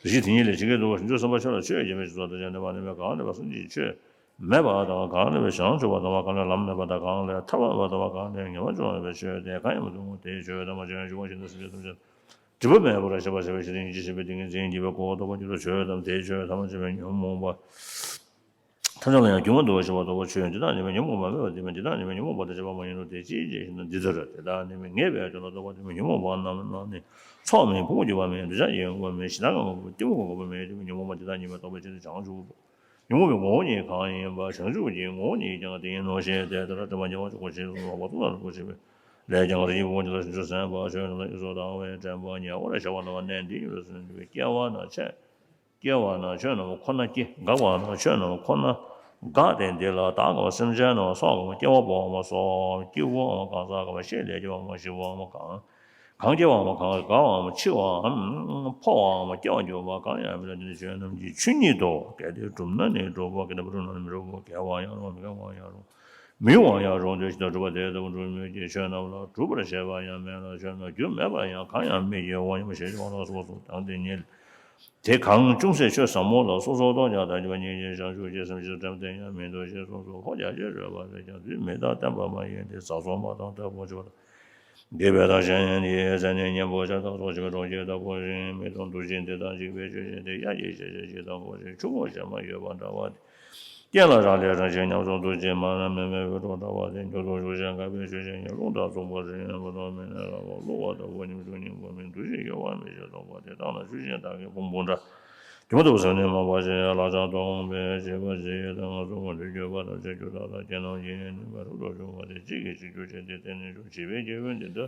རེ་ཞིག་དེ་ཉིད་ལས་ཇི་སྐད་དུ། བྱང་ཆུབ་སེམས་དཔའ་ཆོས་ལ་སྤྱོད་པའི་ཕྱིར་ཞེས་སོགས་དེ་ལྟར་ནི་མ་ནི་མེད། གང་ལས་པ་སེམས་ཀྱི་ཆོས་མེད་པ་དང་། གང་ལས་པའི་བྱང་ཆུབ་པ་དང་། གང་ལས་ལམ་མེད་པ་དང་། གང་ལས་ཐར་པ་མེད་པ་དང་། གང་ལས་ངེས་པར་འབྱུང་བའི་ཆོས་དེ་གང་ཡང་མི་མཐོང་ངོ་། དེའི་ཆོས་ཐ་མ་ཅན་ཞུ་བ་ཞེས་པ་ནི་སེམས་ཅན་ཐམས་ཅད་སྒྲིབ་པ་མེད་པར་ཤེས་པར་བྱ་བའི་ཕྱིར། ཉོན་ཅིག་ཤེས་པའི་ཏིང་ངེ་འཛིན་བསྐྱེད་པའི་སྒོ་ལ་ལྡོག་པར་འགྱུར་རོ། ཆོས་ཐམས་ཅད་པའི་ཉོན་མོངས་པ་ཐམས་ཅད་ལ་ཡང་སྒྱུ་མ་ལྟ་བུ་ཞེས་པ་ལྟ་བུ་ཆོས་འདི་དག་ཉེས་པའི་ཉོན་མོངས་པ་མེད་པར་ལྡན་པས། འདི་དག་ཉེས་པའི་ཉོན་མོངས་པ་དང་བཅས་པ་མ་ཡིན་ནོ། དེ་ཅིའི་ཕྱིར་ཞེ་ན། འདི་ལྟར་དེ་དག་ཉེས་པའི་ངེས་པའི་དོན་ལ་ལྡོག་པར་ལྡན་པའི་ཉོན་མོངས་པ་རྣམས་ནི་ཚོགས་མེད། ཕུང་པོ་འགྱུར་བ་མེད། འདོད་ཆགས་ཡོད་པ་མེད། ཞེ་སྡང་ཡོད་པ་མེད། གཏི་མུག་གི་ངོ་བོ་མེད། ཉེས་པའི་ཉོན་མོངས་པ་འདི་དག་ཉེས་པ་ལྟ་བུ་ཆོས་ཉིད་བྱང་ཆུབ་ཉོན་མོངས་པའི་ངོ་བོ་ཉིད་གང་ཡིན་པ། བྱང་ཆུབ་ཀྱི་ངོ་བོ་ཉིད་ཀྱང་དེ་ཡིན་ནོ་ཞེས་དེ་ལྟར་དྲན་པ་ཉེ་བར་གཅོད་པ་ཞེས་གསུངས་པ། མཐོང་ལ་རིགས་ཀྱི་བུ་འདི་ལ་བྱང་ཆུབ་སེམས་དཔའ་ཆོས་རྣམས་ལ་ཡོངས་སུ་བཟུང་བ་དང་། དྲན་པ་ཉེ་བར་བྱ་བ་ལ་གནས་འདི་ཉིད་ལ་སེམས་འདུལ་བའི་སྐྱེ་བ་ན་ཆད། སྐྱེ་བ་ན་ཆོས་རྣམས་ཁོ་ན་སྐྱེ། འགག་པ་ན་ཆོས་རྣམས་ཁོ་ན་འགག་སྟེ། འདི་ལ་བདག་གམ་སེམས་ཅན་ནམ། སྲོག་གམ་སྐྱེ་བ་པོའམ་སྲོག་སྐྱེ་བོའམ་གང་ཟག་གམ། ཤེད་ལས་སྐྱེ་བའམ་ཤི་བའམ་གང་། གང་སྐྱེ་བའམ་གང་འགག་པའམ་འཆི་བའམ་འཕོ་བའམ་སྐྱེ་བར་འགྱུར་བ་གང་ཡང་མེད་ལ། འདི་ནི་ཆོས་རྣམས་ཀྱི་ཆོས་ཉིད་དོ། གལ་ཏེ་གྲུབ་ན་ནི་གྲུབ་བོ། གལ་ཏེ་མ་གྲུབ་ན་ནི་མི་འགྲུབ་བོ། འགལ་བར་ཡང་རུང་། མི་འགལ་བར་ཡང་རུང་། མི་གཡོ་བར་ཡང་རུང་། དེ་བཞིན་དུ་གྲུབ་པ་དེ་ལྟ་བུ་གྲུབ་མོད་ཀྱི། ཆོས་རྣམས་ལ་གྲུབ་པར་བྱེད་པ་ཡང་མེད་ལ། ཆོས་རྣམས་རྒྱུ་མེད་པར་ཡང་གང་ཡང་མི་འགྱུར་བ་ཡིན་པ་ཞེས་བྱ་བ་ལ་སོགས་སོ། དང་དེ་ཉིད་དེ་གང་ཅུང་ཟད་ཆོས་ཟབ་མོ་ལ་སོ་སོར་རྟོག་ཀྱང་དང་རྒྱུ་མ་ཉིད་ཀྱིས་བྱང་ཆུབ་ཀྱི་སེམས་ཤེས་སུ་དྲན་པ་དེ་ཡང་མི་འདོད་ཅེས་གསུངས་སོ། ལྷོ་རྒྱ་ཆེར་རོལ་པ་པས་ཀྱང་དུས་མི་རྟག་བསྟན་པ་མ་ཡིན་ཏེ། ཟག་སོགས་མ་དང་ལྟ་བུར་གྱུར་པ་དང་། སྡིག་པའི་རྟགས་གཞན་ཡང་དེའི་ཚེ་ནི་གཉེན་པོ་ཆགས་སྡང་སོགས་ཆེན་པོའི་གྲོགས་ཀྱི་བདག་པོ་ཞིག་མི་མཐོང་། འདུ་བྱེད་འདི་དག་འཇིག་པའི་ཆོས་ཅན་ཏེ། གཡག་གི་ཤ་ཤེད་ཅིག་དང་པོ་ཞིག །ཆུ་བོ་གཞན་མ་ཡོད་པ་འདྲ་བ་སྟེ། རྐྱེན་ལ་རག་ལས་རང་བཞིན་ཉམས་སུ་འདུ་བྱེད་མ་རྣམས་མི་མེད་པའི་གྲོགས་འདྲ་བ་སྟེ། འགྱུར་དུ་ཞུགས་ཤིང་འགག་པའི་ཆོས་ཅན་ཡིན། རླུང་དང་མཚུངས་པར་རིགས་ངན་པ་དང་མི་ནད་ར་བ་བསླུ་བ་ལྟ་བུ་ཉམ་ཆུང་སྙིང་པོ་མེད། འདུ་ཤེས་གཡོ་བ་མི་ཤེས་སྟོང་པ་སྟེ། བརྟགས་ན་ཆུ་ཤིང་དག་གི་ཕུང་པོ་འདྲ། སྒྱུ་མ་ལྟ་བུ་སེམས་ནི་མ་བ་ཞེས་ལག་ཆ་སྟོང་པས་བྱས་པ་ཞིག་ཡོད་དེ། ང་ཚོ་མ་ལུས་འགྱུར་བ་དང་བཅས་རྒྱུ་དག་ལ་སྐྱེ་ནམ་ཡིན་ནམ་མིན་པ་རབ་ཏུ་བྱུང་བ་སྟེ། གཅིག་གིས་གཅིག་གྱུར་ཅན་དེ་བརྟེན་ནས་བྱུང་། བྱིས་པའི་སྐྱེ་བོས་འདི་འདྲ་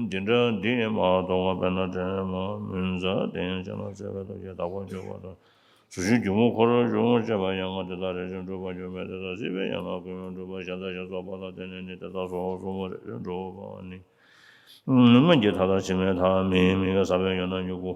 འདི་འདྲ་འདི་མ་མཐོང་བ། དཔེར་ན་དྲེད་མོང་མུན་བཟང་སྟེ། ཡང་བྱས་ན་ཚད་པའི་སྟོབས་ཀྱིས་དག་པར་གྱུར་པ་དང་། གཟུགས་ཅན་སྒྱུ་མའི་འཁོར་བྱུང་བ་བཅས་པ་ཡང་དེ་དག་རེ་ཞིག་འགྲུབ་པར་འགྱུར་མོད། དེ་དག་སྲིད་པའི་ཡན་ལག་ཀུན་ཡང་འགྲུབ་པ་གཞན་དག་ཞེས་སོགས་པ་ལ་བརྟེན་ནས་ནི་དེ་དག་སོ་སོར་རེ་ཞིག་འགྲུབ་པ་ནི། སྔོན་གྱི་མཐའ་དང་ཕྱི་མའི་མཐའ། མིང་མིང་གི་ས་བོན་ཡོད་ན་མྱུ་གུ།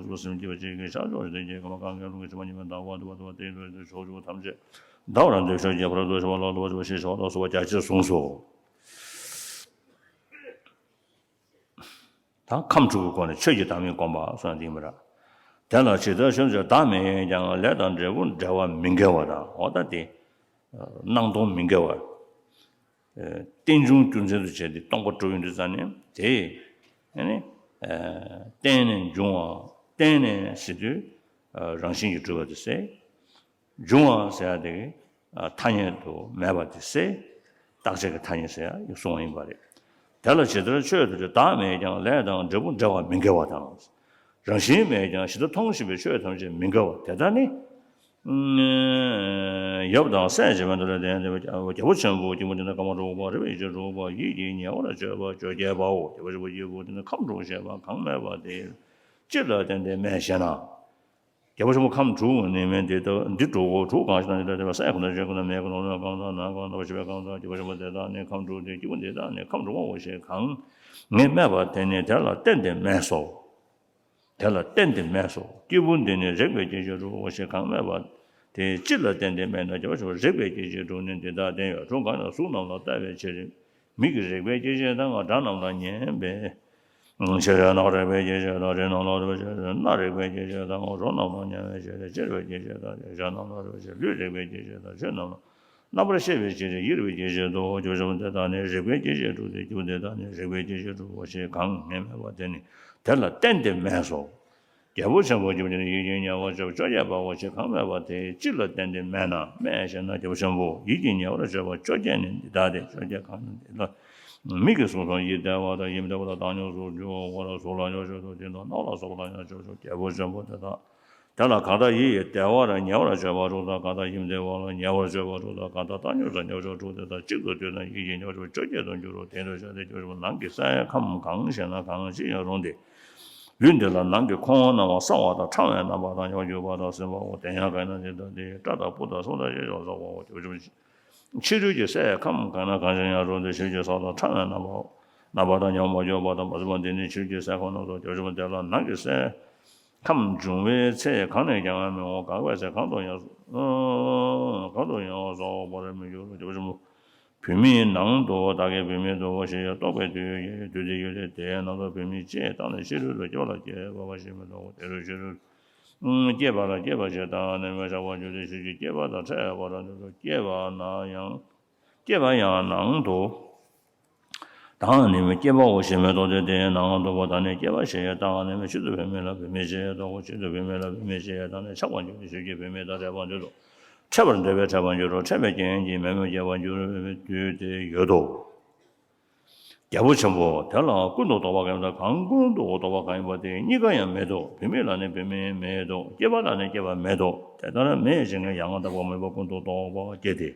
བ་ཅུ་པོ་སེམས་བསྐྱེད་པ་གཅིག་གིས་ཤར་ཕྱོགས་ཞིང་བདེ་ཆེན་ཁམས་གང་གཱའི་ཀླུང་གི་བྱེ་མ་སྙེད་པ་ཟླ་བ་དུ་བ་དུ་བ་སྟེ་ལུས་ཏེ་ཕྱོགས་བཅུ་པོ་ཐམས་ཅད་ཟླ་བར་འདོད་ཆགས་སྐྱེ་བར་འདོད་ཆགས་ལ་ལོག་པར་བྱེད་པ་ཞེས་བྱ་བ་ལ་སོགས་པ་རྒྱ་ཆེར་གསུངས་སོ། ད་ཁམས་དྲུག་གི་སྒོ་ནས་ཆོས་ཀྱི་བདག་མེད་བསྒོམ་པ་སོགས་ཡིན་པ་རེད། དེ་ལ་ཇི་ལྟར་ཤེས་བྱ་བདག་མེད་ཀྱང་ལས་དང་འབྲས་བུ་འབྲེལ་བ་མི་འགལ་བ་དང་འོ་ད་དེ་སྣང་སྟོང་མི་འགལ་བ། རྟེན་འབྱུང་རྒྱུ་མཚན་དུ་བྱས་ཏེ་སྟོང་པ་གྲུབ་ཡོང་དུས་ཙམ་ནས་དེ་ནི་རྟེན་ནས་འབྱུང་བ་རྟེན་ནས་ཟེར་དུས་རང་བཞིན་གྱིས་གྲུབ་པ་དེ་ཟེར། འབྱུང་བ་ཟེར་ཡ་དེ་ཐ་སྙད་དུ་མེད་པ་དེ་སེ། རྟག་ཆད་ཀྱི་ཐ་སྙད་ཟེར་ཡ་གསུངས་པ་ཡིན་པ་རེད། དེ་ལ་ཇི་ལྟར་ཆོས་ཐམས་ཅད་བདག་མེད་ཀྱང་ལས་དང་འབྲས་བུ་འབྲེལ་བ་མི་འགལ་བ་དང་། རང་བཞིན་མེད་ཀྱང་ཇི་ལྟར་མཐོང་བཞིན་པའི་ཆོས་ཐམས་ཅད་མི་འགལ་བ་དེ་ལྟར་ནི། ཡབ་དང་སྲས་ཀྱི་མན་ངག་ལས་བརྟེན་ཏེ་རྒྱལ་པོ་ཆེན་པོ་སྐྱེས་བུ་འདི་ནི་ཁམས་དྲུག་པ་རིག་པའི་སྤྱི་དྲུག་པ་ཡིད་ཀྱིས་ཉེ་བར་སྤྱོད་པ་བཅོ་བརྒྱད་པའོ། རྒྱལ་པོ་ཆེན་པོ་སྐྱེས་བུ་འདི་ནི་ཁམས་དྲུག་ཞེས་པ་གང་སྨྲས་པ་དེ་སྤྱི་ལ་བརྟེན་ཏེ་སྨྲས་ཞེ་ན། རྒྱལ་པོ་ཆེན་པོ་ཁམས་དྲུག་ནི་མེད་དེ་ལྟ་འདི་དྲུག་གོ། དྲུག་གང་ཞེ་ན། འདི་ལྟ་སྟེ་སའི་ཁམས་དང་ཆུའི་ཁམས་དང་མེའི་ཁམས་དང་རླུང་ཁམས་དང་ནམ་མཁའི་ཁམས་དང་འདབ་མ་བཞི་པའི་ཁམས་དང་། རྒྱལ་པོ་ཆེན་པོ་དེ་དག་ནི་ཁམས་དྲུག་སྟེ་སྐྱེས་བུ་འདི་དག་ནི་ཁམས་དྲུག་པའོ་ཞེས་གང་ངས་སྨྲས་པ་དེ་ནི་དེ་ལ་བརྟེན་ཏེ་སྨྲས་སོ། དེ་ལ་བརྟེན་ཏེ་སྨྲས་སོ། སྐྱེས་བུ་འདི་ནི་རིག་པའི་སྐྱེ་མཆེད་དྲུག་པའོ་ཞེས་གང་སྨྲས་པ། དེ་སྤྱི་ལ་བརྟེན་ཏེ་སྨྲས་ན། རྒྱལ་པོ་ཆེན་པོ་རིག་པའི་སྐྱེ་མཆེད་དྲུག་ནི་འདི་ལྟར་བསྟན་ཡོད། དྲུག་གང་ཞེ་ན། གཟུགས་རྣམས་ལ་ལྟ་བའི་ཕྱིར། མིག་གི་རེག་པའི་སྐྱེ་མཆེད་དང་། སྒྲ་རྣམས་ལ་ཉན་པའི་ཕྱིར། རྣག་རེག་པའི་སྐྱེ་མཆེད་དང་། དྲི་རྣམས་ལ་ལྟ་བའི་ཕྱིར། སྣ་རེག་པའི་སྐྱེ་མཆེད་དང་། རོ་རྣམས་ལ་མྱང་བའི་ཕྱིར། དབྱེ་བའི་སྐྱེ་མཆེད་དང་། ཞག་རྣམས་ལ་ལྟ་བའི་ཕྱིར། ལུས་རེག་པའི་སྐྱེ་མཆེད་དང་། ཆོས་རྣམས་ལ་རྣམ་པར་ཤེས་པའི་ཕྱིར། ཡིད་རེག་པའི་སྐྱེ་མཆེད་དོ། རྒྱལ་པོ་ཆེན་པོ་དེ་དག་ནི་རེག་པའི་སྐྱེ་མཆེད་དྲུག་སྟེ། སྐྱེས་བུ་འདི་དག་ནི་རེག་པའི་སྐྱེ་མཆེད་དྲུག་པོ་ཞེས་གང་ངས་སྨྲས་པ་དེ་ནི་དེ་ལ་བརྟེན་ཏེ་སྨྲས་སོ། རྒྱལ་པོ་ཆེན་པོ་སྐྱེས་བུ་འདི་ནི་ཡིད་ཀྱིས་ཉེ་བར་སྤྱོད་པ་བཅོ་བརྒྱད་པའོ་ཞེས་གང་སྨྲས་པ། དེ་སྤྱི་ལ་བརྟེན་ཏེ་སྨྲས་ན། སྨྲས་ཞེ་ན། རྒྱལ་པོ་ཆེན་པོ་ཡིད་ཀྱིས་ཉེ་བར་སྤྱོད་པ་བཅོ་བརྒྱད་ནི་འདི་ལྟ་སྟེ། བཅོ་བརྒྱད་གང་ཞེ་ན། འདི་ལ་མིག་གིས་གཟུགས་སོགས་ཡིད་བདེ་བ་དང་ཡིད་མི་བདེ་བ་དང་བཏང་སྙོམས་སུ་འགྱུར་བ་གཟུགས་ལ་ཡང་སྤྱོད་དོ། དེ་དག་རྣ་བ་ལ་སོགས་པ་ལ་ཡང་སྤྱོད་ཅིང་། རྒྱལ་པོ་ཆེན་པོ་དེ་དག་དེ་ལ་གང་དག་ཡིད་ཀྱིས་བདེ་བར་ཉེ་བར་སྤྱོད་པ་དྲུག་དང་། གང་དག་ཡིད་མི་བདེ་བ་ལ་ཉེ་བར་སྤྱོད་པ་དྲུག་དང་། གང་དག་བཏང་སྙོམས་སུ་ཉེ་བར་སྤྱོད་པ་དྲུག་དེ་དག་གཅིག་ཏུ་བསྡུས་ན་ཡིད་ཀྱི་ཉེ་བར་སྤྱོད་པ་བཅོ་བརྒྱད་དུ་འགྱུར་རོ། དེ་འདྲ་བྱས་ཏེ་སྐྱབས་བཅོལ་བ་ནང་གི་སའི་ཁམས་གང་ཞེ་ན་གང་ཅི་ཡང་རུང་སྟེ། ཡུལ་འདི་ལ་ནང་གི་ཁོང་རྣམ་པ་སྲ་བ་དང་ཕྲ་བའི་རྣམ་པ་དང་ཉེ་བར་གྱུར་པ་དང་ཟིན་པའོ། དེ་ཡང་གང་ན་དེ་དག་དེ་སྐྲ་དང་སྤུ་དང་སོ་དང་ཤ་ཡང་སོགས་པའོ། སྐྱབས་བཅོལ་བ་ཕྱི་རོལ་གྱི་སའི་ཁམས་གང་ན་གང་ཞིག་ཡང་རུང་སྟེ་ཕྱི་རོལ་གྱི་སྲ་དང་ཕྲ་བའི་རྣམ་པའོ། རྣམ་པ་དང་ཉེ་བར་མ་གྱུར་པ་དང་མ་ཟིན་པ་འདི་ནི་ཕྱི་རོལ་གྱི་སའི་ཁམས་རྣམས་སོ། སྐྱབས་བཅོལ་བ་དེ་ལ་ནང་གི་སའི་ཁམས་འབྱུང་བའི་ཚེ་གང་ནས་ཀྱང་མི་འོང་། འགག་པའི་ཚེ་གང་དུ་ཡང་གང་དུ་ཡང་སོང་བར་མི་འགྱུར། སྐྱབས་བཅོལ་བ་བུད་མེད་ནང་དུ་བདག་གི་བུད་མེད་དུ་ཞེས་རྟོག་པའི་དུས་ཡིན། དུས་དེ་ཡོད་དེ་དེའི་ནང་དུ་བུད་མེད་ཅེས་བཏགས་ནས་ཕྱི་རོལ་དུ་སྐྱེ་བ་ལ་སྐྱེས་པ་ཞེས་མི་འདོགས། དེ་རུ་ཕྱི་རོལ་སྐྱེས་པ་ལ་སྐྱེས་པ་ཞེས་བཏགས་ནས་མི་བཞག་པར་འགྱུར་ཏེ་ཕྱི་རོལ་གྱི་སྐྱེས་པ་དང་ཕྲད་པར་འགྱུར་རོ། སྐྱེས་པ་ན་ཡང་སྐྱེས་པ་ཡང་ནང་དུ་བཏགས་ནས་མི་སྐྱེས་པའོ་ཞེས་མི་འདོགས་ཏེ། དེའི་ནང་དུ་བ་དག་ནི་སྐྱེས་པ་ཞེས་བཏགས་ནས་མི་ཕྱི་དུ་བུད་མེད་ལ་བུད་མེད་ཅེས་འདོགས། ཕྱི་དུ་བུད་མེད་ལ་བུད་མེད་ཅེས་བཏགས་ནས་ཆགས་པར་འགྱུར་ཏེ་ཕྱི་རོལ་གྱི་བུད་མེད་དང་འཕྲད་པར་འགྱུར་རོ། འཕྲད་པར་འདོད་པས་འཕྲད་པར་འགྱུར་རོ། འཕྲད་པའི་རྐྱེན་གྱིས་མེ་མོ་སྐྱེ་བར་འགྱུར་བའི་དུས་དེ་ཡོད་དོ། རྒྱལ་པོ་ཆེན་པོ་དེ་ལ་ཀུན་ཏུ་རྟོག་པ་གང་ཡིན་པ་དང་། གང་ཀུན་ཏུ་རྟོག་པ་གང་ཡིན་པ་དེ་གཉིས་ཀ་ཡང་མེད་དོ། བུད་མེད་ལ་ནི་བུད་མེད་མེད་དོ། སྐྱེས་པ་ལ་ནི་སྐྱེས་པ་མེད་དོ། དེ་ལྟར་མེད་ཅིང་ཡང་དག་པ་མེད་པ་ཀུན་ཏུ་རྟོག་པ་སྐྱེ་སྟེ།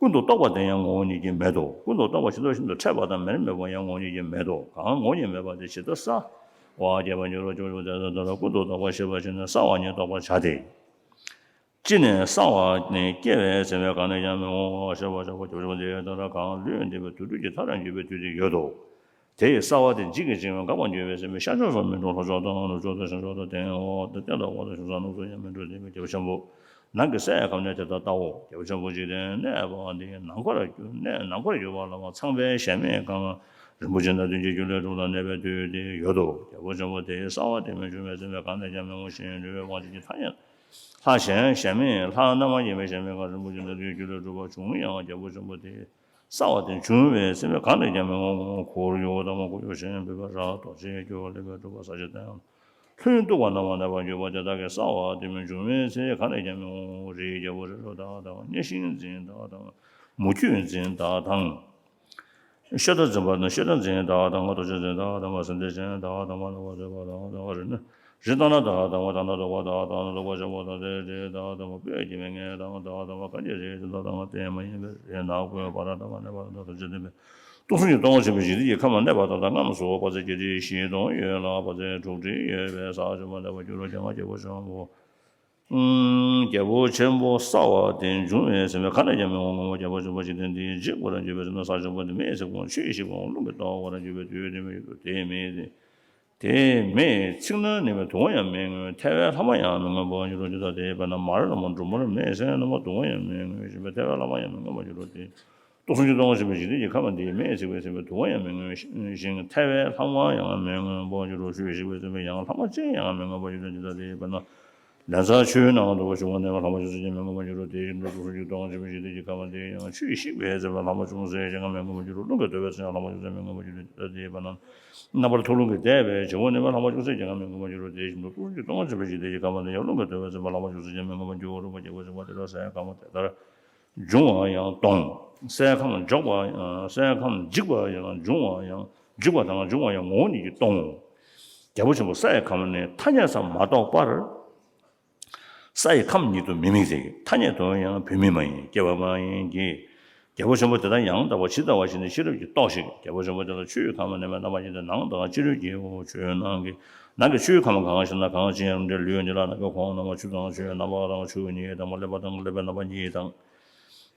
ཀུན་ཏུ་རྟོག་པ་དེ་ཡང་ངོ་བོ་ཉིད་ཀྱིས་མེད་དོ། ཀུན་ཏུ་རྟོག་པ་ཇི་ལྟ་བ་བཞིན་དུ་འཕྲད་པ་དང་མེར་མེར་མེད་པ་ཡང་ངོ་བོ་ཉིད་ཀྱིས་མེད་དོ། གང་ངོ་བོ་ཉིད་མེད་པ་དེ་ཇི་ལྟར་གསལ་བར་སྐྱེ་བར་འགྱུར་རོ། སྐྱབས་བཅོལ་བ་དེ་ལྟར་ཀུན་ཏུ་རྟོག་པ་ཞེས་པ་ཞིག་ནི་གསལ་བ་ཉིད་རྟོགས་པར་བྱ་སྟེ། ཅི་ནས་གསལ་བ་ནི་སྐྱེ་བའི་ཚེ་མེད་གང་ནས་ཀྱང་མི་འོང་བ་ཞེས་པ་བྱ་བ་སྐྱབས་བཅོལ་བ་དེ་ལྟར་གང་ལུས་འདས་པའི་དུར་ཁྲོད་ཀྱི་མཐའ་རུ་གྱུར་པའི་དུས་དེ་ཡོད་དོ། དེ་ཡི་གསལ་བ་དེ་འཇིག་གི་འཇིག་པས་འགག་པར་འགྱུར་བའི་ཚེ་མེད་ཤར་ཕྱོགས་སུ་མི་འགྲོ། ལྷོ་ཕྱོགས་དང་ནུབ་ཕྱོགས་དང་བྱང་ཕྱོགས་དང་སྟེང་འོག་དང་སྟེང་དང་འོག་དང་ཕྱོགས་བཟང་ནུབ་སུ་ཡང་མི་འགྲོ། དེ་མེད་རྒྱལ་པོ་ཆེན་པོ། ནང་གི་སའི་ཁམས་ནི་དེ་ལྟར་བལྟའོ། རྒྱལ་པོ་ཆེན་པོ་འཇིག་རྟེན་གནས་པ་འདི་ནམ་མཁར་གྱུར་ནས་ནམ་མཁར་གྱུར་པ་ལ་ཚངས་པའི་གཞལ་མེད་ཁང་རིན་པོ་ཆེ་སྣ་བདུན་གྱི་རྒྱུ་ལས་གྲུབ་ལ་གནས་པའི་དུས་དེ་ཡོད་དོ། རྒྱལ་པོ་ཆེན་པོ་དེའི་གསལ་བ་དེ་མི་འབྱུང་བའི་ཚེ་མེད་གང་ནས་ཀྱང་མི་འོང་ཞིང་ལུས་དབང་ཕྱུག་གི་ཐ་སྙད་ལྷ་གཞན་གཞལ་མེད་ལྷ་རྣམ་པར་རྒྱལ་བའི་གཞལ་མེད་ཁང་རིན་པོ་ཆེ་སྣ་བདུན་གྱི་རྒྱུ་ལས་གྲུབ་པ་བྱུང་ཡང་རྒྱལ་པོ་ཆེན་པོ་དེའི་གསལ་བ་དེ་འབྱུང་བའི་ཚེ་མེད་གང་ནས་ཀྱང་མི་འོང་། འཁོར་ཡུག་དང་མ་འཁོར་ཡུག་གཞན་བུམ་པ་རབ་རྟོག་ཆེན་གྱུར་པ་ལས་གྲུབ་པ་ས་གཞི་དང་ལྷུན་སྟུག་པ་རྣམ་པར་གནས་པར་གྱུར་པ་དེ་དག་གི་གསལ་བ་དེ་མི་འབྱུང་བའི་ཚེ་གང་ནས་ཀྱང་མི་འོང་། རིའི་རྒྱལ་པོ་རི་རབ་དག་དང་། གཉའ་ཤིང་འཛིན་དག་དང་། མུ་ཁྱུད་འཛིན་དག་དང་། ཤོད་ད་འཛིན་པ་དང་། ཤོད་ད་འཛིན་དག་དང་། རྡོ་རྗེ་འཛིན་དག་དང་། སེང་ལྡེང་ཅན་དག་དང་། རྣ་བ་བཟོད་པ་དང་། རི་ནི་རི་དྭགས་ནག་དག་དང་། དག་སྣ་དོག་པ་དག་དང་། སྣ་དོག་པ་ཆེན་པོ་དང་། དེ་དེ་དག་དང་། སྤོས་ཀྱི་མེ་ངད་དང་དག་དང་། གངས་ཀྱི་རི་དེ་དག་དང་། དེ་མ་ཡིན་པའི་རི་ནག་པོའི་བར་དག་དང་། གནས་པ་དང་། ཐམས་ཅད་མཐུན་པའི་སྟོང་གསུམ་གྱི་སྟོང་པ་ཆེན་པོའི་འཇིག་རྟེན་གྱི་ཁམས་ལ་གནས་པ་དག་དང་། རྔམས་སུ་བ་ཚྭ་བརྒྱད་ཁྲི་བཞི་སྟོང་ཡོད་ལ། བ་ཚྭ་དྲུག་ཁྲི་ཡོད་པའི་ས་ཆེན་པོར་གནས་པར་འགྱུར་རོ། ཀྱང་རྒྱལ་པོ་ཆེན་པོ། ཨུམ། རྒྱལ་པོ་ཆེན་པོ་གསལ་བ་དེ་འབྱུང་བའི་ཚེ་མེད་གང་ནས་ཀྱང་མི་འོང་ངོ་། རྒྱལ་པོ་ཆེན་པོ་འཇིག་རྟེན་འདི་འཇིག་པར་འགྱུར་བའི་ཚེ་ན་ས་ཆེན་པོ་འདི་མེས་ཚིག་པའམ་ཆུ་ཡིས་ཤིག་པའམ་རླུང་གིས་གཏོར་བར་འགྱུར་བའི་དུས་དེ་མི་ཡོད་དོ། དེ་མེས་ཚིག་ན་ནི་མེ་དུ་བ་ཡང་མི་མངོན། ཐལ་བའི་ལྷག་མ་ཡང་མི་མངོན་པར་འགྱུར་རོ། ཇི་ལྟར་དེའི་དཔེར་ན་མར་རྣམས་སྦྲུམ་མར་མེས་ཚིག་ན་མེ་དུ་བ་ཡང་མི་མངོན་ཞིང་། ཐལ་བའི་ལྷག་མ་ཡང་མི་མངོན་པར་འགྱུར་རོ། དེ་སྟོང་གསུམ་གྱི་སྟོང་པ་ཆེན་པོའི་འཇིག་རྟེན་གྱི་ཁམས་འདི་མེས་ཚིག་པའི་ཚིག་མེད་དུ་བ་ཡང་མི་མངོན་ཞིང་། ཐལ་བའི་ལྷག་མ་ཡང་མི་མངོན་པར་འགྱུར་རོ། ཆུ་ཡིས་ཤིག་པའི་ཚིག་མེད་ཡང་ལྷག་མ་ཅན་ཡང་མི་མངོན་པར་འགྱུར་རོ། ཇི་ལྟར་དེའི་དཔེར་ན་ལན་ཚྭ་ཆུའི་ནང་དུ་ཞུགས་པ་ནས་ལྷག་མ་ཅུང་ཟད་ཀྱང་མི་མངོན་པར་འགྱུར་རོ། དེ་བཞིན་དུ་སྟོང་གསུམ་གྱི་སྟོང་པ་ཆེན་པོའི་འཇིག་རྟེན་གྱི་ཁམས་འདི་ཡང་ཆུ་ཡིས་ཤིག་པའི་ཚེ་ལྷག་མ་ཅུང་ཟད་ཀྱང་མི་མངོན་པར་འགྱུར་རོ། རླུང་གིས་གཏོར་བའི་ཚེ་ཡང་ལྷག་མ་ཅུང་ཟད་མི་མངོན་པར་འགྱུར་རོ། ཇི་ལྟར་དེའི་དཔེར་ན་རྣམ་པར་འཐོར་རླུང་གིས་བདས་པའི་བྱེད་པོ་ནི་ལྷག་མ་ཅུང་ཟད་ཀྱང་མི་མངོན་པར་འགྱུར་རོ། དེ་བཞིན་དུ་སྟོང་གསུམ་གྱི་སྟོང་པ་ཆེན་པོའི་འཇིག་རྟེན་གྱི་ཁམས་འདི་ཡང་རླུང་གིས་གཏོར་བའི་ཚེ་ལྷག་མ་ཅུང་ཟད་ཀྱང་མི་མངོན་པར་འགྱུར་རོ། རྒྱལ་པོ་ཆེན་པོ་དེ་ལ་སའི་ཁམས་དེ་ལྟར་འབྱུང་བ་ཡང་སྟོང་། སའི་ཁམས་འཇིག་པ་ཡང་། སའི་ཁམས་འཇིག་པ་ཡང་འབྱུང་བ་ཡང་། འཇིག་པ་དང་འབྱུང་བ་ཡང་ངོ་བོ་ཉིད་ཀྱིས་སྟོང་། རྒྱལ་པོ་ཆེན་པོ་སའི་ཁམས་ནི་ཐ་སྙད་ས་མ་གཏོགས་པར། སའི་ཁམས་ཉིད་དུ་མི་དམིགས་ཏེ། ཐ་སྙད་དུ་ཡང་བུད་མེད་མ་ཡིན། སྐྱེ་བ་མ་ཡིན་གྱི། རྒྱལ་པོ་ཆེན་པོ་དེ་ལྟར་ཡང་དག་པ་ཇི་ལྟ་བ་བཞིན་དུ་ཤེས་རབ་ཀྱིས་རྟོགས་ཤིག། རྒྱལ་པོ་ཆེན་པོ་དེ་ལ་ཆུའི་ཁམས་ནི་མེད་པར་རྣམ་པར་བསྙེངས་ཏེ། ནང་དང་ཕྱི་རོལ་གྱི་འོ་ཆུའི་ནང་གི། ནང་གི་ཆུའི་ཁམས་གང་ཞེ་ན་གང་ཅི་ཡང་རུང་སྟེ། ལུས་འདི་ལ་ནང་གི་ཁོང་རྣམས་ཆུ་དང་ཆུའི་རྣམ་པ་དང་ཆུ་གཉིས་དང་། རླན་པ་དང་རླན་པའི་རྣམ་པ་གཉིས་དང་།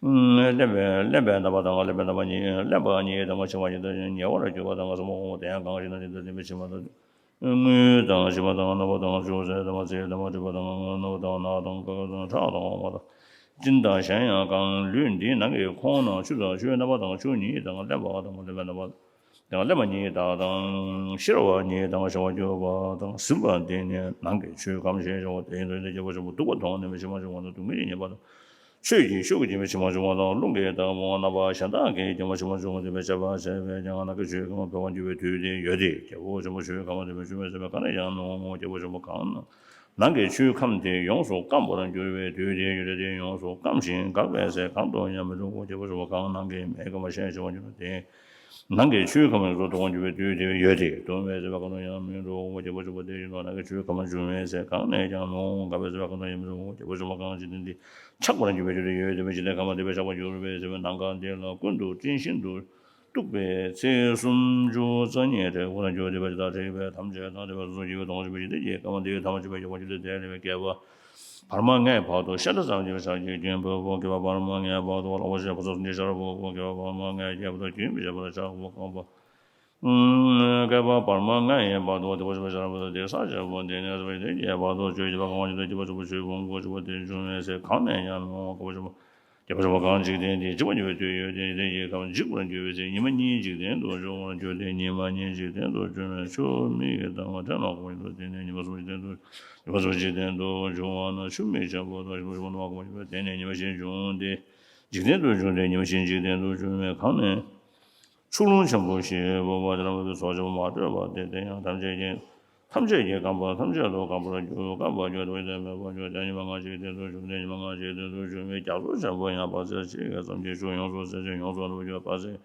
རླན་པའི་རླན་པའི་རྣམ་པ་དང་རླན་པའི་རྣམ་པ་གཉིས། རླན་པ་གཉིས་དང་ཕྱི་མ་གཉིས་དང་ཉེ་བར་གྱུར་པ་དང་གསུམ་པོ། དེ་ཡང་གང་ཞེ་ན་དེ་ལྟར་བསྟན་པའི་ཕྱི་མ་དང་། དངུལ་དང་ཕྱི་མ་དང་རྣམ་པ་དང་ཅུང་ཟད་དང་ཚིལ་དང་དྲི་མ་དང་རྣམ་པ་དང་ནག་དང་དཀར་དང་ཁྲག་དང་འོ་མ་དང་སྤྱིན་དང་གཞན་ཡང་གང་། ལུས་འདིའི་ནང་གི་ཁོང་རྣམས་ཆུ་དང་ཆུའི་རྣམ་པ་དང་ཆུ་གཉིས་དང་རླན་པ་དང་རླན་པའི་རྣམ་པ་དང་རླན་པ་གཉིས་དག་དང་། གཤེར་བ་གཉིས་དང་གཤེར་བ་གྱུར་པ་དང་ཟིན་པ་འདི་ནི་ནང་གི་ཆུའི་ཁམས་ཞེས་བྱའོ། དེ་ཡིན་དུ་ནི་རྒྱལ་པོ་ཆེན་པོ་སྡུག་པ་མཐོང་ནས་མི་ཕྱི་མ་བྱུང་བ་དང་སྡུག་བསྔལ་གྱི་ཉེས་པ་དང་། ཆོས་ཀྱི་ཤུགས་ཀྱིས་མི་ཕྱི་མ་བྱུང་བ་དང་རླུང་གིས་བཏང་བ་རྣམ་པ་གཞན་དག་གིས་ཀྱང་མི་ཕྱི་མ་བྱུང་བ་དེ་བས་ཁྱབ་པ་བྱས་པས་ཀྱང་ནང་གི་ཆུའི་ཁམས་འཕེལ་བར་འགྱུར་བའི་དུས་དེ་ཡོད་དེ། རྒྱལ་པོ་ཆེན་པོ་ཆུའི་ཁམས་དེ་མི་འབྱུང་བའི་ཚེ་མེད་གང་ནས་ཀྱང་མི་འོང་ངོ་། རྒྱལ་པོ་ཆེན་པོ་གང་ན་ནང་གི་ཆུའི་ཁམས་དེ་ཡོངས་སུ་སྐམ་པར་འགྱུར་བའི་དུས་དེ་ཡོད་དེ། དེ་ཡོངས་སུ་སྐམ་ཞིང་འགག་པའི་ཚེ་གང་དུ་ཡང་མི་འགྲོ་ངོ་། རྒྱལ་པོ་ཆེན་པོ་གང་ནང་གི་མེས་སྐམ་པ་ཤས་ཆེ་བར་འགྱུར་ཏེ། ནང་གི་ཆུའི་ཁམས་ཡོངས་སུ་གཏོང་བར་འགྱུར་བའི་དུས་དེ་ཡོད་དེ། གདུང་བས་བསད་པའི་ཁ་དོག་ཡང་མི་འགྲོ། རྒྱལ་པོ་ཆེན་པོ་དེ་བཞིན་དུ་ནང་གི་ཆུའི་ཁམས་འབྱུང་བའི་ཚེ་གང་ནས་ཀྱང་མི་འོང་། འགགས་པས་བསད་པའི་ཁ་དོག་ཡང་མི་འོང་། རྒྱལ་པོ་ཆེན་པོ་གང་འཇིག་རྟེན་འདི་ཆགས་པར་འགྱུར་བའི་དུས་དེ་ཡོད་དེ། འཇིག་རྟེན་ཁམས་དེ་བས་ཆགས་པར་འགྱུར་བའི་ཚེ་ནམ་མཁའ་འདི་ལ་ཀུན་ཏུ་སྤྲིན་ཤིན་ཏུ་གཏུགས་པའི་ཚེས་སུམ་ཅུ་རྩ་གཉིས་དེ་ཁོ་ན་འགྱུར་བ་དེ་བས་ཇི་ལྟར་དྲེགས་པས་ཐམས་ཅད་དང་དེ་བས་སོ་སོར་འགྱུར་བའི་དོང་ཞིག་པའི་ཞིང་དེ་ཡི་ཁམས་དེ་ཐམས་ཅད་པའི་ཡོད་པ་འགྱུར་ཏེ་དེ་ལས་བསྐལ་པ་བར་མ་ལྔའི་བར་དུ་ཤ་ཁྲག་ཙམ་གྱི་ཆགས་ཀྱི་རྒྱུན་བུ་བུ་བསྐལ་པ་བར་མ་ལྔའི་བར་དུ་ལོག་པར་ཤེས་པ་སོགས་འདི་ཤར་བུ་བུ་བསྐལ་པ་བར་མ་ལྔའི་རྒྱལ་པོ་དང་རྒྱུན་མི་ཆད་པར་ཆགས་བུ་རྐང་པ། བསྐལ་པ་བར་མ་ལྔའི་བར་དུ་དེ་བ་ཆུ་བ་ཤར་བུ་དེ་ས་ཤར་བུ་དེ་ནས་བུ་དེ་རྒྱལ་བར་དུ་ཆོས་ཀྱི་བ་གང་བ་ཉིད་དུ་སྐྱེ་བ་ཆུ་བ་ཆུའི་བུ་མགོ་ཆུ་བ་དེ་འབྱུང་བའི་ཚེ་གང་ནས་ཡང་མི་འོང་། བསྐལ་པ་ཆུ་བ་རྒྱལ་པོ་ཆེན་པོ་གང་འཇིག་རྟེན་འདི་འཇིག་པར་འགྱུར་བའི་དུས་ཡོད་དེ། འཇིག་རྟེན་གྱི་ཁམས་འཇིག་པར་འགྱུར་བའི་ཚེ་ཉི་མ་གཉིས་འཇིག་རྟེན་དུ་འབྱུང་བར་འགྱུར་ཏེ། ཉི་མ་གཉིས་འཇིག་རྟེན་དུ་འབྱུང་བའི་ཆུ་མིག་གི་ལྟ་བ་དེ་ནོག་གོ་དེ་ནས་ཉི་མ་གསུམ་འཇིག་རྟེན་དུ་ཉི་མ་གསུམ་འཇིག་རྟེན་དུ་འབྱུང་བ་ན་ཆུ་མིག་ཆེན་པོ་དང་ཆུ་མིག་ཆེན་པོ་དེ་ནས་ཉི་མ་བཞི་འབྱུང་སྟེ། འཇིག་རྟེན་དུ་འབྱུང་སྟེ་ཉི་མ་བཞི་འཇིག་རྟེན་དུ་འབྱུང་བའི་ཁམས་ནས་ཆུ་ཀླུང་ཆེན་པོ་ཞེས་འབོད་པ་དེ་ལ་མོས་པའི་ཚོགས་ཆེན་པོ་མ་དྲོས་པ་སྟེ། དེ་ཡང་ཐམས་ཅད་ཀྱི་ཐམས་ཅད་ཀྱིས་བསྐམ་པ་ཐམས་ཅད་དུ་བསྐམ་པར་འགྱུར། བསྐམ་པར་འགྱུར་ཏེ་མེད་པར་འགྱུར་ཏེ། ཉི་མ་ལྔ་འཇིག་རྟེན་དུ་འབྱུང་སྟེ་ཉི་མ་ལྔ་འཇིག་རྟེན་དུ་འབྱུང་བའི་རྒྱ་མཚོ་ཆེན་པོ་ཡང་བར་ཚད་གཅིག་གམ་ཙམ་གྱི་ཆུ་ཡོངས་སུ་ཟད་ཅིང་ཡོངས་སུ་འགྲུབ་པར་འགྱུར། བར་ཚད་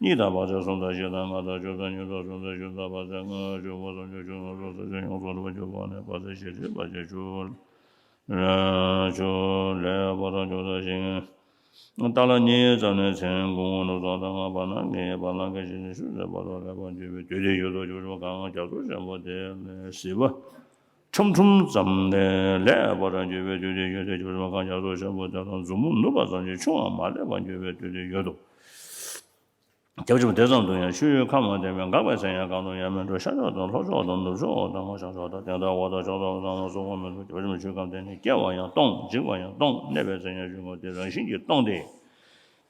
གཉིས་དང་བར་ཚད་གསུམ་དང་བཞི་དང་ལྔ་དང་བཅུ་དང་བཅུ་དང་གསུམ་དང་བཅུ་དང་བར་ཚད་ལྔ་བཅུ་པོ་སུམ་ཅུ་ཆུ་ཡོངས་སུ་ཟད་ཅིང་ཡོངས་སུ་འགྲུབ་པར་འགྱུར་བ་ནས་བར་ཚད་བཞི་ཅུའི་བར་ཆད་བཅུ། ཆུ་ལས་བར་དུ་འགྱུར་ཟད་ཅིང་། ཏཱ་ལ་གཉིས་ཙམ་ནས་མཚན་དགུང་ནུབ་ཙམ་དང་བར་སྣང་གི་བར་སྣང་གི་ཞིང་ནས་ཆུ་ཟད་བར་དུ་ལེགས་པར་འགྱུར་བའི་དུས་དེ་ཡོད་དོ། ཆུ་ཆུ་གང་རྒྱ་མཚོ་ཆེན་པོ་དེ་ལས་ཟིལ་པ་ཁྲམ་ཁྲུམ་ཙམ་ལས་ལེགས་པར་འགྱུར་བའི་དུས་དེ་ཡོད་དེ། ཆུ་ཆུ་གང་རྒྱ་མཚོ་ཆེན་པོ་དེ་དང་མཛུབ་མོ་ནུབ་པ་ཙམ་གྱི་ཆུའང་མ་ལེགས་པར་འགྱུར་བའི་དུས་དེ་ཡོད་དོ། རྒྱ་མཚོ་ཆེན་པོ་དེ་ཙམ་དུ་ཡང་ཆུའི་ཁམས་དེ་མེད། འགགས་པའི་ཚེ་ཡང་གང་དུ་ཡང་མི་འགྲོ། ཤར་ཕྱོགས་དང་ལྷོ་ཕྱོགས་དང་ནུབ་ཕྱོགས་དང་བྱང་ཕྱོགས་དང་སྟེང་དང་འོག་དང་ཕྱོགས་དང་ཚང་མ་སོ་སོར་མི་འགྲོ། རྒྱ་མཚོ་ཆེན་པོ་ཆུའི་ཁམས་དེ་ནི་སྐྱེ་བ་ཡང་སྟོང་། འཇིག་པ་ཡང་སྟོང་། གནས་པའི་ཚེ་ཡང་ཆུའི་ཁམས་དེ་རང་བཞིན་གྱིས་སྟོང་སྟེ།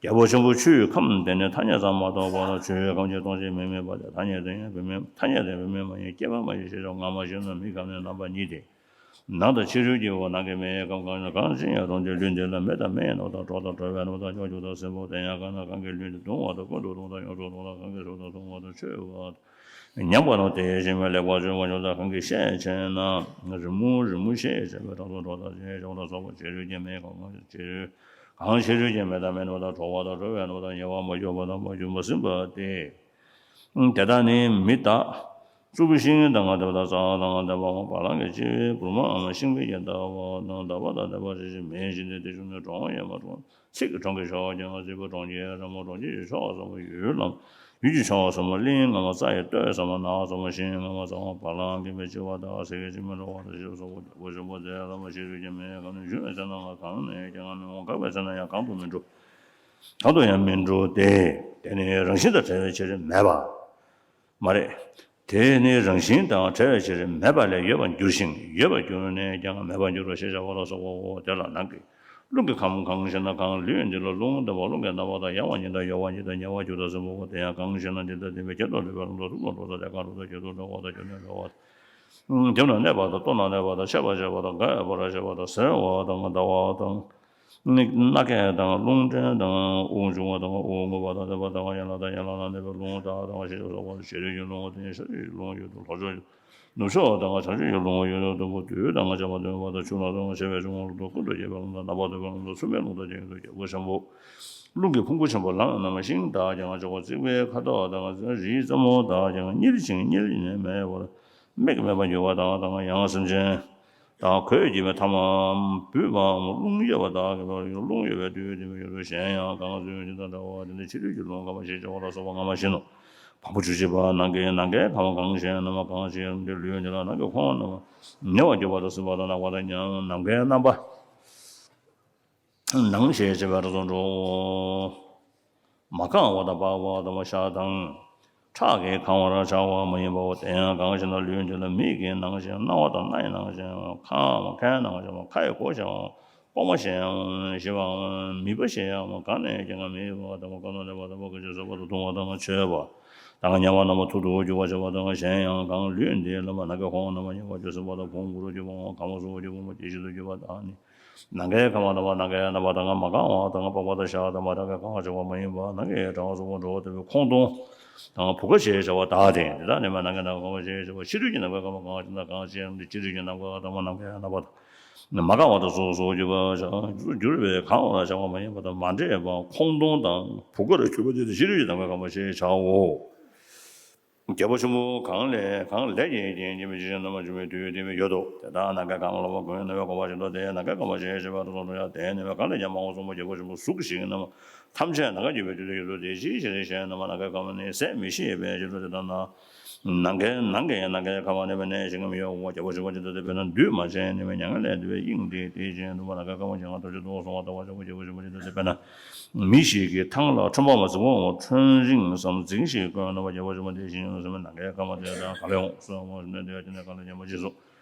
རྒྱལ་པོ་ཆེན་པོ་ཆུའི་ཁམས་དེ་ནི་ཐ་སྙད་ཙམ་མ་གཏོགས་པ་ལ་ཆུའི་ཁམས་ཀྱིས་སྟོང་ཞིང་མི་དམིགས་པ་སྟེ། ཐ་སྙད་དེ་ཡང་བུད་མེད་ཐ་སྙད་དེ་བུད་མེད་མ་ཡིན། སྐྱེས་པ་མ་ཡིན། ཞེས་བྱ་བ་སྔ་མ་བཞིན་ནོ། མིའི་ཁམས་ནི་རྣམ་པ་གཉིས་ཏེ། ནང་དང་ཕྱི་རོལ་གྱི་འོག་ནམ་མཁའི་མེ་ཡི་ཁམས་གང་ཞིག་ན་གང་ཞིག་ཡང་སྟོང་སྟེ། ལུས་འདི་ལ་མེ་དང་མེའི་རྣམ་པ་དང་གྲོགས་དང་གྲོགས་པའི་རྣམ་པ་དང་ཀྱང་འབྱུང་དང་སྲིན་པོ་དེ་ཡང་གང་ན་གང་གིས་ལུས་འདི་གདུང་བ་དང་ཀུན་ཏུ་གདུང་དང་ཡོངས་སུ་གདུང་དང་གང་གིས་གཟུགས་དང་མཐོང་བ་དང་ཆོས་པ་དང་ཉམས་པ་དང་དེ་བཞིན་གཤེགས་པ་ལེགས་པར་བརྗོད་པ་ཉུང་དང་གང་གིས་ཤས་ཆེ་ན་རི་མོ་རི་མོ་ཞེས་བྱ་བའི་གྲངས་སུ་གྲོགས་དང་ཞེས་བྱ་བ་ལ་སོགས་པ་ཕྱི་རོལ་གྱི་མེའི་ཁམས་གང་ཕྱི་རོལ་གང་ཕྱི་རོལ་གྱི་མེ་དང་མེའི་རྣམ་པ་དང་གྲོགས་པ་དང་གྲོགས་པའི་རྣམ་པ་དང་ཉེ་བར་མ་གྱུར་པ་དང་མ་གྱུར་མ་ཟིན་པ་སྟེ། དེ་དག་ནི་མི་དག་གཙུག་ཕུད་ཤིང་དང་ལྡན་པ་དང་རྩྭ་དང་ལྡན་པའམ་བ་ལང་གི་ལྕི་བའི་བུར་མའམ་ཤིང་བལ་གྱིས་བརྡབས་པ་དང་བརྡབས་པ་དང་བརྡབ་པ་ཞེས་བྱའི་མེའི་ཞིང་སྟེ། དེ་ཆུ་ནི་གྲོང་ཡང་མ་གྲོང་ཚིག་གི་གྲོང་གི་ཕྱོགས་ཀྱང་ཚིག་པའི་གྲོང་ཁྱེར་ར་མོ། གྲོང་ཁྱེར་གྱི་ཕྱོགས་ཟབ་མོ་ཡུལ་ལམ་ཡུལ་གྱི་ཕྱོགས་ཟབ་མོ་གླིང་ངམ་རྩྭ་ཡི་སྟོད་ཟབ་མོ་ནགས་ཟབ་མོ་ཤིང་ངམ་རྩྭ་བ་ལང་གིས་མི་འཇིགས་པ་དང་ཟས་ཀྱིས་ཅི་མི་འགྲོ་བ་དང་ཞེས་སོགས་པ་རྒྱལ་པོ་ཆེན་པོ་དེ་ལ་མ་ཕྱི་རོལ་གྱི་མེའི་ཁམས་ནི་འབྱུང་བའི་ཚེ་ན་ལ་གང་ནས་ཀྱང་མི་འོང་། འགགས་པའི་ཚེ་ན་ཡང་གང་དུ་མི་འགྲོ། གང་དུ་ཡང་མི་འགྲོ་སྟེ། དེ་ནི་རང་བཞིན་དང་བྲལ་བའི་ཕྱིར་མེད་པ། མ་རེད། དེ་ནི་རང་བཞིན་དང་བྲལ་བའི་ཕྱིར་མེད་པ་ལས་ཡོད་པར་འགྱུར་ཞིང་ཡོད་པར་གྱུར་ནས་ཀྱང་མེད་པར་འགྱུར་རོ་ཞེས་བྱ་བ་ལ་སོགས་པའོ། དེ་ལ་ནང་གི་རླུང་གི་ཁམས་གང་ཞེ་ན་གང་ལུས་འདི་ལ་རླུང་ལྡན་པ་རླུང་གི་རྣམ་པ་དང་ཡང་བ་ཉིད་དང་ཡོད་པ་ཉིད་དང་ཉེ་བར་གྱུར་དང་ཟིན་པའོ། དེ་ཡང་གང་ཞེ་ན་འདི་ལྟ་སྟེ་བའི་ཁྱད་དུ་ལུས་པའི་རླུང་དང་ཐུག་ལ་འགྲོ་ས་དེ་གང་འགྲོ་ས་ཁྱད་དུ་འགྲོ་བ་དང་ཁྱད་དུ་འགྲོ་བ་དང་། དེ་ན་གནས་པ་དང་ལྟོ་ན་གནས་པ་དང་མཆེད་པར་བྱེད་པ་དང་འགག་པར་བྱེད་པ་དང་ཟད་པ་དང་ཟླ་བ་དང་། སྣ་ཁ་དང་རླུང་ཕྲན་དང་དབུགས་འབྱུང་བ་དང་དབུགས་རྔུབ་པ་དང་ལྡན་པ་དང་ཡན་ལག་དང་ཡན་ལག་ལ་གནས་པའི་རླུང་དག་དང་ཞེས་སོགས་པ་ཕྱི་རོལ་གྱི་རླུང་དེ་ཤར་ཕྱོགས་ཀྱི་རླུང་ཡོད་དོ། ལྷོ་ཕྱོགས་ཀྱི་ནུབ་ཕྱོགས་དང་བྱང་ཕྱོགས་ཀྱི་རླུང་ཡོད་དོ། དུམ་བུ་རྡུལ་དང་བྱེ་མ་བདུན་པ་དང་ཆུ་ལ་སོགས་ཤེས་པའི་འབྱུང་བ་ལ་ཀུན་ཏུ་སྐྱེད་པའི་རླུང་དང་རྣམ་པ་གདོན་པའི་རླུང་དང་མཚུངས་པའི་རླུང་དག་ཀྱང་ཡོད་དོ། རྒྱལ་པོ་ཆེན་པོ། རླུང་གི་ཕུང་པོ་ཆེན་པོ་ལངས་རྣམས་ཤིང་དག་ཀྱང་ལྕོགས་པ་རྩིག་པའི་ཁ་དོག་དང་རིའི་རྩེ་མོ་དག་ཀྱང་གཉེར་ཅིང་གཉེར་ནས་མེད་པར། མིག་མེད་པར་འགྱུར་བ་དང་དང་ཡང་སེམས་ཅན་དང་གོས་ཀྱི་མེ་ཐ་མ་འབུད་པའམ་རླུང་གཡོ་བ་དག་གི་ལོར་རླུང་གཡོ་བའི་དུས་དེ་མི་འགྱུར་རོ། གཞན་ཡང་གང་ཚུན་དེ་དང་འདྲ་བ་དེ་ནི་ཕྱི་རོལ་གྱི་རླུང་གང་བ་ཞེས་བྱ་བ་ལ་སོགས་པ་སྔ་མ་བཞིན་ནོ། བམ་པོ་བཅུ་གཅིག་པ། ནམ་མཁའི་ནམ་མཁའི་ཁམས་གང་ཞེ་ན་མ་གང་ཞེ་ན་དེ་ལུས་འདི་ལ་ནམ་མཁའི་ཁོང་རྣམས་ཉེ་བར་གྱུར་པ་དང་ཟིན་པ་དང་ནམ་མཁའི་རྣམ་པ། ནང་ཞེས་བྱ་བའི་ར་ཙོ་འགྲོ། མ་གང་བ་དང་སྤགས་པ་དང་ཤ་དང་ཁྲག་གིས་གང་བར་བྱ་བ་མ་ཡིན་པའོ། དེ་ཡང་གང་ཞེ་ན་ལུས་འདི་ལ་མིག་གི་ནང་ཞེན་རྣ་བ་དང་སྣའི་ནང་ཞེན་ཁའམ་ཁའི་ནང་ཞེན་ཁའི་གོ་ཞེན་ལྐོག་མ་ཞེན་ཞི་བའམ་མིད་པ་ཞེན་ཡང་གང་ནས་ཀྱང་མི་འོང་བ་དང་། གང་དུ་གནས་པ་དང་གང་ཞིག་བཟོད་པ་དང་གདུང་བ་དང་མཆོད་པ་དང་ཉེ་བར་རྣམ་པ་ཐུར་དུ་འགྱུར་བར་བྱ་བ་དང་། གཞན་ཡང་གང་ལུས་འདི་ལ་མ་ནམ་མཁའི་ཁོང་རྣམས་ཉེ་བར་གྱུར་ཟིན་པ་དང་ཕུང་པོ་རུ་གྱུར་པའམ་གང་བ་སོ་སོར་གྱུར་པའམ་ཇི་བཞིན་དུ་གྱུར་པ་དག་ནི། ནམ་མཁའི་ཁམས་དང་ནམ་མཁའི་རྣམ་པ་དང་མ་གང་བ་དང་སྤགས་པ་དང་ཤ་དང་མ་གང་བར་བྱ་བ་མ་ཡིན་པ། ནམ་མཁའི་གྲང་བ་སོགས་པ་འགྲོ་བ་ལྟ་བུའི་ཁོང་སྟོང་དང་བུ་ག་ཞེས་བྱ་བ་དག་སྟེ། དེ་དག་ནི་མ་ནམ་མཁའི་ནམ་མཁའ་གང་བ་ཞེས་བྱ་བ་ཕྱི་རོལ་གྱི་ནམ་མཁའི་ཁམས་གང་ཞེ་ན་གང་ཞེ་ན་ཕྱི་རོལ་གྱི་ནམ་མཁའ་དང་མ་ནམ་མཁའི་རྣམ་པ་དང་ མ་འགགས་པ་དང་སོ་སོར་གྱུར་པ་གྱུར་པས་གང་ལ་བཞག་པ་མ་ཡིན་པ་དང་མ་འདྲེས་པ་ཁོང་སྟོང་དང་བུ་གར་གྱུར་པ་དེ་ཕྱི་རོལ་གྱི་ནམ་མཁའི་ཁམས་པ་ཞེས་བྱའོ། རྒྱལ་པོ་ཆེན་པོ་གང་ལས་གང་ལས་ཀྱི་རྐྱེན་གྱིས་མི་ཤེས་རྣམ་པར་འབྱུང་བའི་དུས་དེ་ཡོད་དོ། དེ་དག་ནམ་མཁའི་ཁམས་ལ་བ་ཀུན་ནམ་མཁའི་གོ་འཕང་ཞིང་དུ་དེ་ནམ་མཁའི་ཁམས་པ་ཞེས་བྱ་བའི་དུས་སུ་ཡང་དེ་ནམ་མཁའི་གང་ལས་ཀྱང་མང་བ་གསུམ་པོ་རྒྱལ་པོ་ཆེན་པོ་གཟུགས་ཤིང་རྣམ་ཐམས་ཅད་ནམ་མཁའ་གྱུར་པའི་དུས་དེ་ཡོད་དོ། དེ་ཅིའི་ཕྱིར་ཞེ་ན་ནམ་མཁའི་ཁམས་ནི་ཟད་མི་ཤེས་པའི་ཕྱིར་རོ། དེ་ལྟ་ན། ནམ་མཁའི་ནམ་མཁའི་ནམ་མཁའི་ཁམས་ནི་མེད་ནས་ཞིང་ཁམས་ཡོད་པ་རྒྱལ་པོ་ཆེན་པོ་ཅི་འདོད་དེ་དཔེར་ན་འདུས་མ་བྱས་ནི་མེད་མྱ་ངན་ལས་འདས་པའི་དབྱིངས་དེ་དེ་བཞིན་དུ་མ་ནམ་མཁའི་ཁམས་ཀྱང་ཐོབ་བྱེད་དུ་གསུངས་པ་ལྟ་བུ་རྒྱལ་པོ་ཆེན་པོ་ཅི་འདོད་དེ་དཔེར་ན། མི་ཞིག་གིས་ཐང་ལ་ཁྲོན་པ་མ་ཟིན་པའམ་ཁྲོན་རིང་སམ་རྫིང་ཞིག་བསྐོན་ན་བ་རྒྱལ་པོ་ཆེན་པོ་དེ་བཞིན་དུ་ནམ་མཁའི་ཁམས་དེ་དག་ག་ལས་འོང་སོ། འོང་ཞིང་དེ་ཡང་དེ་ནས་གང་ལ་ཉམས་པ་ཅི་སོ།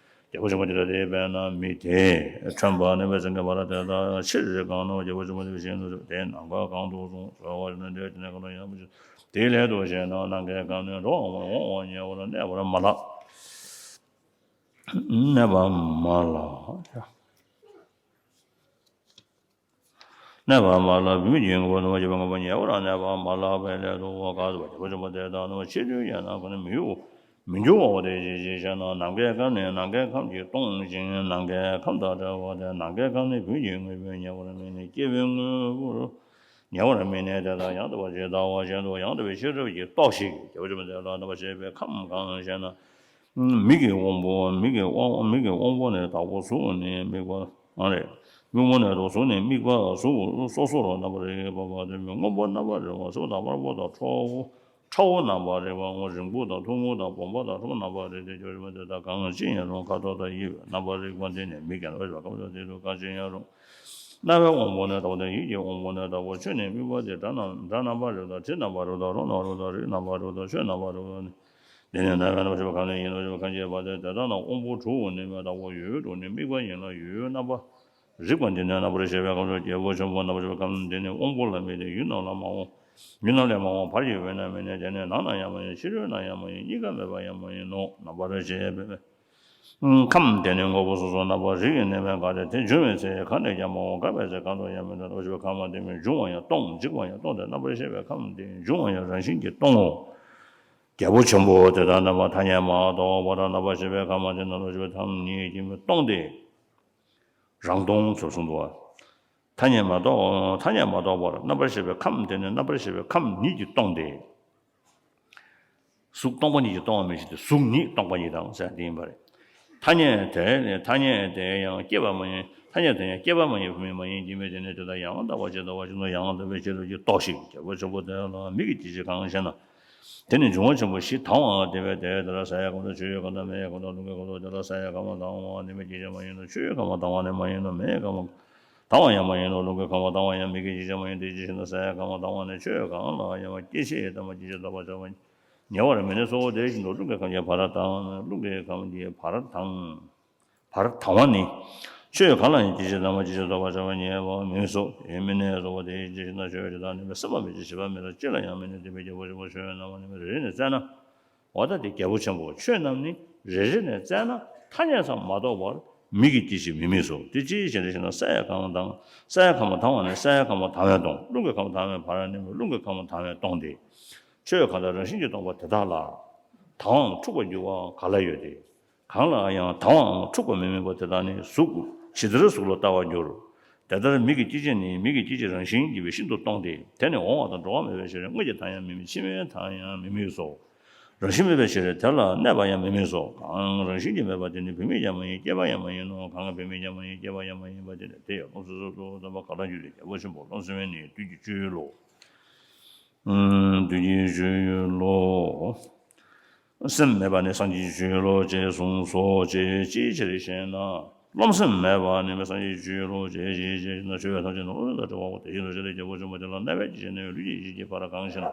རྒྱལ་པོ་ཆེན་པོ་དེ་ལ་དེ་དཔེར་ན་མི་དེས་ཁྲོན་པ་ནས་བ་ཟིན་གྱི་བར་དེ་དག་ཕྱིར་གང་ན་བ་རྒྱལ་པོ་ཆེན་པོ་དེ་བཞིན་དུ་དེ་ནམ་མཁའ་གང་དུ་སོང་སོ། འོང་ཞིང་དེ་ཡང་དེ་ནས་གང་ལ་ཉམས་པ་ཅི་སོ། དེ་ལས་དུ་ཞེ་ན་ནམ་མཁའི་ཁམས་ནི་འགྲོ་བ་མ་འོངས་པ་ཉེ་བར་གནས་པར་མ་ལགས། གནས་པར་མ་ལགས། གནས་པར་མ་ལགས། བུད་མེད་ཀྱི་ངུ་འབོད་ནུ་མ་བྱེད་པའི་ངུ་འབོད་ཉེ་བར་གནས་པར་མ་ལགས་པའི་སླད་དུ་ག་ཟེར་བ་རྒྱལ་པོ་ཆེན་པོ་དེ་དག་ནི་ཕྱི་དུས་ཡང་ན་ཁོ་ནི་མི་འགྱུར་མི་འགྱུར་བའོ། དེ་ཅིའི་ཕྱིར་ཞེ་ན་ནམ་མཁའི་ཁམས་ནི་ནམ་མཁའི་ཁམས་ཀྱིས་སྟོང་ཞིང་ནམ་མཁའི་ཁམས་དང་བྲལ་བ་སྟེ་ནམ་མཁའི་ཁམས་ནི་བུད་མེད་ཀྱི་ངུ་འབོད་ཉེ་བར་མེད་ནས་སྐྱེས་བུའི་ངུ་འབོད་ཉེ་བར་མེད་ནས་དེ་དག་ཡང་དག་པ་ཇི་ལྟ་བ་བཞིན་དུ་ཡང་དག་པའི་ཤེས་རབ་ཀྱིས་རྟོགས་ཤིག་རྒྱལ་པོ་ཆེན་པོ་དེ་ལ་ནམ་མཁའ་ཞེས་པའི་ཁམས་གང་ཞེ་ན། མིག་གི་དབང་པོ། མིག་གི་དབང་མིག་གི་དབང་པོ་ནི་དང་པོ་གཟུགས་ནི་དམིགས་པ་རེད། དབང་པོ་ནི་དང་གཟུགས་ནི་དམིགས་པ་གཟུགས་སོ་སོར་རྣམ་པར་རིག་པ་དེ་མིན་སྔོན་པོ་རྣམ་པར་རིག་པ་གཟུགས་དང་དམར་པོ་དང་ཁྲ་བོ་ཁྲ་བོ་རྣམ་པར་རིག་པ་ངོ་། རིང་པོ་དང་ཐུང་ངུ་དང་སྦོམ་པ་དང་ཕྲ་མོ་རྣམ་པར་རིག་སྟེ་འགྱུར་བ་དེ་དག་གང་ཅི་ཡིན་རུང་ཁ་དོག་དང་དབྱིབས་རྣམ་པར་རིག་པ་འདི་ནི་མིག་གིས་རྣམ་པར་ཤེས་པ་ཁམས་སོ་སོར་རིག་པ་གང་ཅི་ཡིན་རུང་། རྣ་བའི་དབང་པོ་ནི་དང་པོ་དང་ཡིད་ཀྱི་དབང་པོ་ནི་དང་པོ་ཆོས་ནི་དམིགས་པ་སྟེ་སྒྲ་རྣམ་སྒྲ་རྣམ་པར་རིག་པ་དང་དྲི་རྣམ་པར་རིག་པ་དང་རོ་རྣམ་པར་རིག་པ་དང་རེག་རྣམ་པར་རིག་པ་དང་ཆོས་རྣམ་པར་རིག་པ་ནི། འདི་ནི་རྣ་བའི་རྣམ་པར་ཤེས་པ་ཁམས་ནི་ཡིན་ནོ། ཤེས་པ་ཁམས་ཀྱི་བར་དུ་དེ་དག་ནི་དབང་པོ་དྲུག་ནི་མེད་དང་པོ་ཡུལ་དྲུག་ནི་དམིགས་པ་ཡིན་ལ་ཡུལ་རྣམ་པར་རིག་པ་འདི་ནི་རྣམ་པར་ཤེས་པའི་ཁམས་སོ། རྒྱལ་པོ་ཆེན་པོ་རྣམ་པར་ཤེས་པའི་ཁམས་འདི་ནི་དབང་པོ་ལ་དམིགས་ཏེ་ཡུལ་རྣམས་ལ་མ་འོངས་ཡུལ་རྣམས་ལས་མ་འོངས་བར་གྱི་འོད་རྣམས་མེད་ནས་དེ་ནི་ནང་ན་ཡང་མ་ཡིན་ཕྱི་རོལ་ན་ཡང་མ་ཡིན་གཉིས་ཀ་མེད་པ་ཡང་མ་ཡིན་ནོ། རྣམ་པར་ཤེས་པའི་ཁམས་དེ་ནི་དངོས་པོ་སོ་སོ་རྣམ་པར་རིག་གི་གནས་པས་འགགས་ཏེ་དེ་འབྱུང་བའི་ཚེ་གང་ནས་ཀྱང་མ་འོངས་འགགས་པའི་ཚེ་གང་དུ་ཡང་མི་འགྲོ། རྣམ་པར་ཤེས་པའི་ཁམས་དེ་མིན་འབྱུང་བ་ཡང་སྟོང་འཇིག་པ་ཡང་སྟོང་སྟེ་རྣམ་པར་ཤེས་པའི་ཁམས་དེ་འབྱུང་བ་ཡང་རང་བཞིན་གྱིས་སྟོང་ངོ་། རྒྱལ་པོ་ཆེན་པོ་དེ་དག་རྣམ་པར་ཐ་སྙད་མ་གཏོགས་པར་རྣམ་པར་ཤེས་པའི་ཁམས་དེ་རྣམ་པར་ཤེས་པའི་ཁམས་ཉིད་ཀྱིས་མི་སྟོང་སྟེ། རང་སྟོང་ཚུལ་གསུངས་འདུག་པ། ཐ་སྙད་མ་གཏོགས་ཐ་སྙད་མ་གཏོགས་པར་རྣམ་པར་ཤེས་པའི་ཁམས་དེ་ནི་རྣམ་པར་ཤེས་པའི་ཁམས་ཉིད་ཀྱིས་སྟོང་སྟེ། གཟུགས་སྟོང་པ་ཉིད་ཀྱིས་སྟོང་བ་མིན་ཞིང་སྟེ་གཟུགས་ཉིད་སྟོང་པ་ཉིད་དང་ཟེར་དེ་ཡིན་པ་རེད། ཐ་སྙད་དེ་ནི་ཐ་སྙད་དེ་ཡང་སྐྱེས་པ་མ་ཡིན། ཐ་སྙད་དེ་ཡང་སྐྱེས་པ་མ་ཡིན་བུད་མེད་མ་ཡིན་སྐྱེ་མེད་དེ་ནི་དེ་དག་ཡང་དག་པ་ཇི་ལྟ་བ་བཞིན་དུ་ཡང་དག་པའི་ཤེས་རབ་ཀྱིས་རྟོགས་ཤིག་རྒྱལ་པོ་ཆེན་པོ་དེ་ལ་མིག་གི་སྐྱེ་མཆེད་གང་ཞེ་ན། དེ་ནི་འབྱུང་བ་ཆེན་པོ་བཞི་དང་བ་སྟེ། དེ་ལྟར་སའི་ཁམས་དང་ཆུའི་ཁམས་དང་མེའི་ཁམས་དང་རླུང་གི་ཁམས་དང་། དེ་ལ་སའི་ཁམས་དང་བ་ནི་མིག་གི་སྐྱེ་མཆེད་མ་ཡིན་ནོ། ཆུའི་ཁམས་དང་བ་ནི་མ་ཡིན་ནོ། མེའི་ཁམས་དང་བ་ཡང་མ་ཡིན་ནོ། རླུང་གི་ཁམས་དང་བ་ཡང་མིག་གི་སྐྱེ་མཆེད་མ་ཡིན། དེ་ཇི་བཞིན་དུ་སའི་ཁམས་དང་བ་ནི་ཆུའི་ཁམས་ལ་ཡང་སྐྱེ་མཆེད་དམ་པ་སྐྱེ་མཆེད་ལྡོག་པར་བྱ་བ་ཉེ་བར་མེད་ནས་སོ། དེ་བཞིན་དུ་རླུང་གི་ཁམས་ཀྱི་བར་དང་། རླུང་གི་ཁམས་ཀྱི་བར་དང་། བར་དང་བ་ནི། ཆོས་གང་ལ་ཡང་སྐྱེ་མཆེད་དམ་པ་སྐྱེ་མཆེད་ལྡོག་པར་བྱ་བ་ཉེ་བར་མེད་སོ། དེ་མེད་ནས་སོ། དེ་ཇི་བཞིན་དུ་ཆོས་དེ་དག་ནི་མེད། སེམས་པ་མེད་ཅིང་བྱིས་པ་མེད་ལ། ཅི་ལ་ཡང་མེད་ནས་དེ་མེད། རྒྱལ་པོ་ཆེན་པོ་ཆོས་རྣམས་ནི་རེ་རེ་ནས་བཙལ་ན། འོ་ད་དེ་རྒྱལ་པོ་ཆེན་པོ་ཆོས་རྣམས་ནི་རེ་རེ་ནས་བཙལ་ན་ཐ་སྙད་ཙམ་མ་གཏོགས་པར་མིག་གི་སྐྱེ་མཆེད་མེད་མིན་སོ། དེ་ཅིའི་ཕྱིར་ཞེ་ན། སའི་ཁམས་དང་། སའི་ཁམས་དང་བ་ནི་སའི་ཁམས་དང་བས་སྟོང་། རླུང་གི་ཁམས་དང་བའི་བར་ནི་རླུང་གི་ཁམས་དང་བས་སྟོང་སྟེ། ཆོས་གང་དག་རང་བཞིན་གྱིས་སྟོང་པ་དེ་དག་ལ། དང་བའང་འཁྲུག་པར་འགྱུར་བ་ག་ལ་ཡོད་དེ། གང་ལ་ཡང་དང་བའང་འཁྲུག་པ་མི་དམིགས་པ་དེ་དག་ནི་གཟུགས་ཇི་ལྟར་གཟུགས་ལ་ལྟ་བར་འགྱུར། དེ་ལྟར་མིག་གི་སྐྱེ་མཆེད་ནི་མིག་གི་སྐྱེ་མཆེད་རང་བཞིན་གྱིས་ཤིན་ཏུ་སྟོང་སྟེ། དེ་ནི་འོང་བ་དང་འགྲོ་བ་མེད་པའི་ཕྱིར་སྔོན་གྱི་མཐའ་ཡང་མི་དམིགས། ཕྱི་མའི་མཐའ་ཡང་མི་དམིགས་སོ། རང་བཞིན་མེད་པའི་ཕྱིར་དེ་ལ་གནས་པ་ཡང་མི་དམིགས་སོ། གང་རང་བཞིན་གྱིས་མེད་པ་དེ་ནི་བུད་མེད་ཀྱང་མ་ཡིན། སྐྱེས་པ་ཡང་མ་ཡིན་ནོ། གང་བུད་མེད་ཀྱང་མ་ཡིན། སྐྱེས་པ་ཡང་མ་ཡིན་པ་དེ་ནི་དེ་ཡང་རློམ་སེམས་སོ་སོར་རྟོག་པ་ག་ལ་འགྱུར་ཏེ། རྒྱལ་པོ་ཆེན་པོ་རློམ་སེམས་ནི་བདུད་ཀྱི་སྤྱོད་ཡུལ་ལོ། བདུད་ཀྱི་སྤྱོད་ཡུལ་ལོ། སེམས་མེད་པ་ནི་སངས་རྒྱས་ཀྱི་སྤྱོད་ཡུལ་ལོ་ཞེས་གསུངས་སོ། ཅི་ཅིའི་ཕྱིར་ཞེ་ན། རློམ་སེམས་མེད་པ་ནི་སངས་རྒྱས་ཀྱི་སྤྱོད་ཡུལ་ལོ་ཞེས་ཞེས་ཞེས་ན། ཆོས་ཐམས་ཅད་ནི་རློམ་སེམས་དང་བྲལ་བའོ། དེ་བཞིན་དུ་ཤེས་ལྡན་རྒྱལ་པོ་ཆེན་པོ་དེ་ལ་གནས་པའི་སྐྱེ་མཆེད་ནི་ལུས་ཀྱི་སྐྱེ་མཆེད་ཀྱི་བར་གང་ཞེ་ན།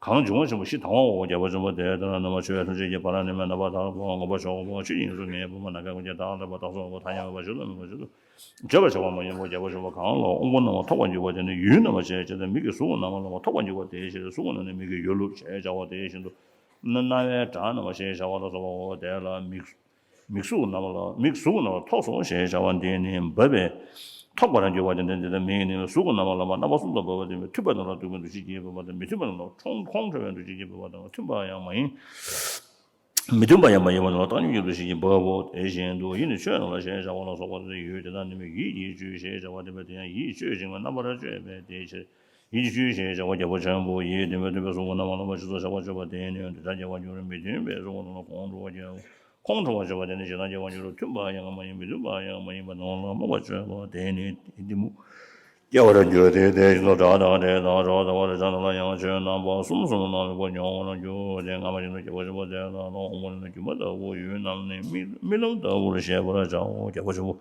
གང་འབྱུང་བ་ཆེན་པོ་བཞི་དང་བའོ། རྒྱལ་པོ་ཆེན་པོ་དེ་ལྟར་རྣམ་པ་ཆོས་ཐམས་ཅད་ཀྱི་བར་ནི་མེད། རྣམ་པར་དག་པའམ་ངོ་མ་ཕྱོགས་པའམ་ཆོས་ཀྱི་ཡིན་གསུང་ངེས་པ་མ་ནམ་མཁའི་ཁམས་ཀྱི་བར་ལ་བ་དག་སོགས་པ་ཐ་སྙད་མེད་པ་ཞིག་ལ་མེད་པ་ཞིག་ཏུ། བརྗོད་པར་བྱ་བ་མ་ཡིན་པ། རྒྱལ་པོ་ཆེན་པོ་གང་ལ་དབང་པོ་རྣམ་པར་ཐོགས་པར་འགྱུར་བ་དེ་ནི་ཡུལ་རྣམ་པར་ཤེས་བྱ་སྟེ། མིག་གིས་གཟུགས་རྣམ་པར་རྣམ་པར་ཐོགས་པར་འགྱུར་བ་དེའི་ཕྱིར་གཟུགས་རྣམས་ནི་མིག་གི་ཡུལ་ལོ་ཞེས་བྱ་བ་དེ་བཞིན་དུ། རྣ་བའི་སྒྲ་རྣམ་པར་ཤེས་བྱ་བ་ལ་སོགས་པའོ། དེ་ལ་མིག་མིག་གཟུགས་རྣམ་པར་མིག་གཟུགས་རྣམ་པར་ཐོགས་སོ་ཞེས་བྱ་བ་འདི་ནི་འབབ་པས་ཐོགས་པར་འགྱུར་བ་དེ་འདི་ལྟ་མིག་ནི་གཟུགས་རྣམ་པར་རྣམ་པར་རྣམ་པ་གསུམ་དུ་འབབ་པ་དེ་མཐུན་པ་རྣམ་པར་སྡུག་པའི་འདུ་བྱེད་ཀྱིས་འབབ་པ་དང་། མི་མཐུན་པ་རྣམ་པར་ཁོང་ཁྲོ་བའི་འདུ་བྱེད་ཀྱིས་འབབ་པ་དང་། མཐུན་པ་ཡང་མ་ཡིན། མི་མཐུན་པ་ཡིན་པ་ཡིན་པ་ནི་བཏང་སྙོམས་ཀྱི་འདུ་ཤེས་ཀྱི་འབབ་བོ། དེ་བཞིན་དུ་ཡིད་ནི་ཆོས་རྣམས་ལ་ཞེས་བྱ་བ་ལ་སོགས་པ་དེ་ཡུལ་དེ་དག་ནི་མི་ཡིད་ཀྱི་ཆོས་ཞེས་བྱ་བ་དེ་འབད་དེ་ཡང་ཡིད་ཆོས་ཅིག་མིན་རྣམ་པར་དཔྱོད་པས་དེའི་ཕྱིར། ཡིད་ཀྱི་ཆོས་ཞེས་བྱ་བ་རྒྱལ་པོ་ཆེན་པོ་ཡིས་དེ་མི་མཐུན་པའི་གཟུགས་ཀྱི་རྣམ་པ་རྣམ་པ་ཞིག་ཏུ་ཆགས་པར་སྤྱོད་པ་དེ་ནི་འདོད་ཆགས་སྐྱེ་བར་འགྱུར། མི་མཐུན་པའི་གཟུགས་ཀྱི་རྣམ་པ་ཁོང་ཁྲོ་བར་འགྱུར་བ་ཁོང་ཁྲོ་བར་སྤྱོད་པ་དེ་ནི་ཞེ་སྡང་སྐྱེ་བར་འགྱུར། མཐུན་པ་ཡང་མ་ཡིན་མི་མཐུན་པ་ཡང་མ་ཡིན་པ་ནི་ལ་རྨོངས་པར་སྤྱོད་པ་དེ་ནི་གཏི་མུག་སྐྱེ་བར་འགྱུར་ཏེ། དེ་བཞིན་དུ་སྒྲ་དང་དྲི་དང་རོ་དང་དབང་དང་ཆང་དང་ལ་ཡང་ཆོས་རྣམ་པ་གསུམ་གསུམ་རྣམས་ལེགས་པར་མྱོང་བར་འགྱུར་ཏེ། སྔ་མ་བཞིན་དུ་རྒྱལ་པོ་ཆེན་པོ་དེ་དག་ལ་འོང་བ་ནི་སྒྱུ་མ་ལྟ་བུ་ཡུལ་རྣམས་ནི་རྨི་རྨི་ལམ་ལྟ་བུར་ཤེས་པར་བྱའོ། རྒྱལ་པོ་ཆེན་པོ།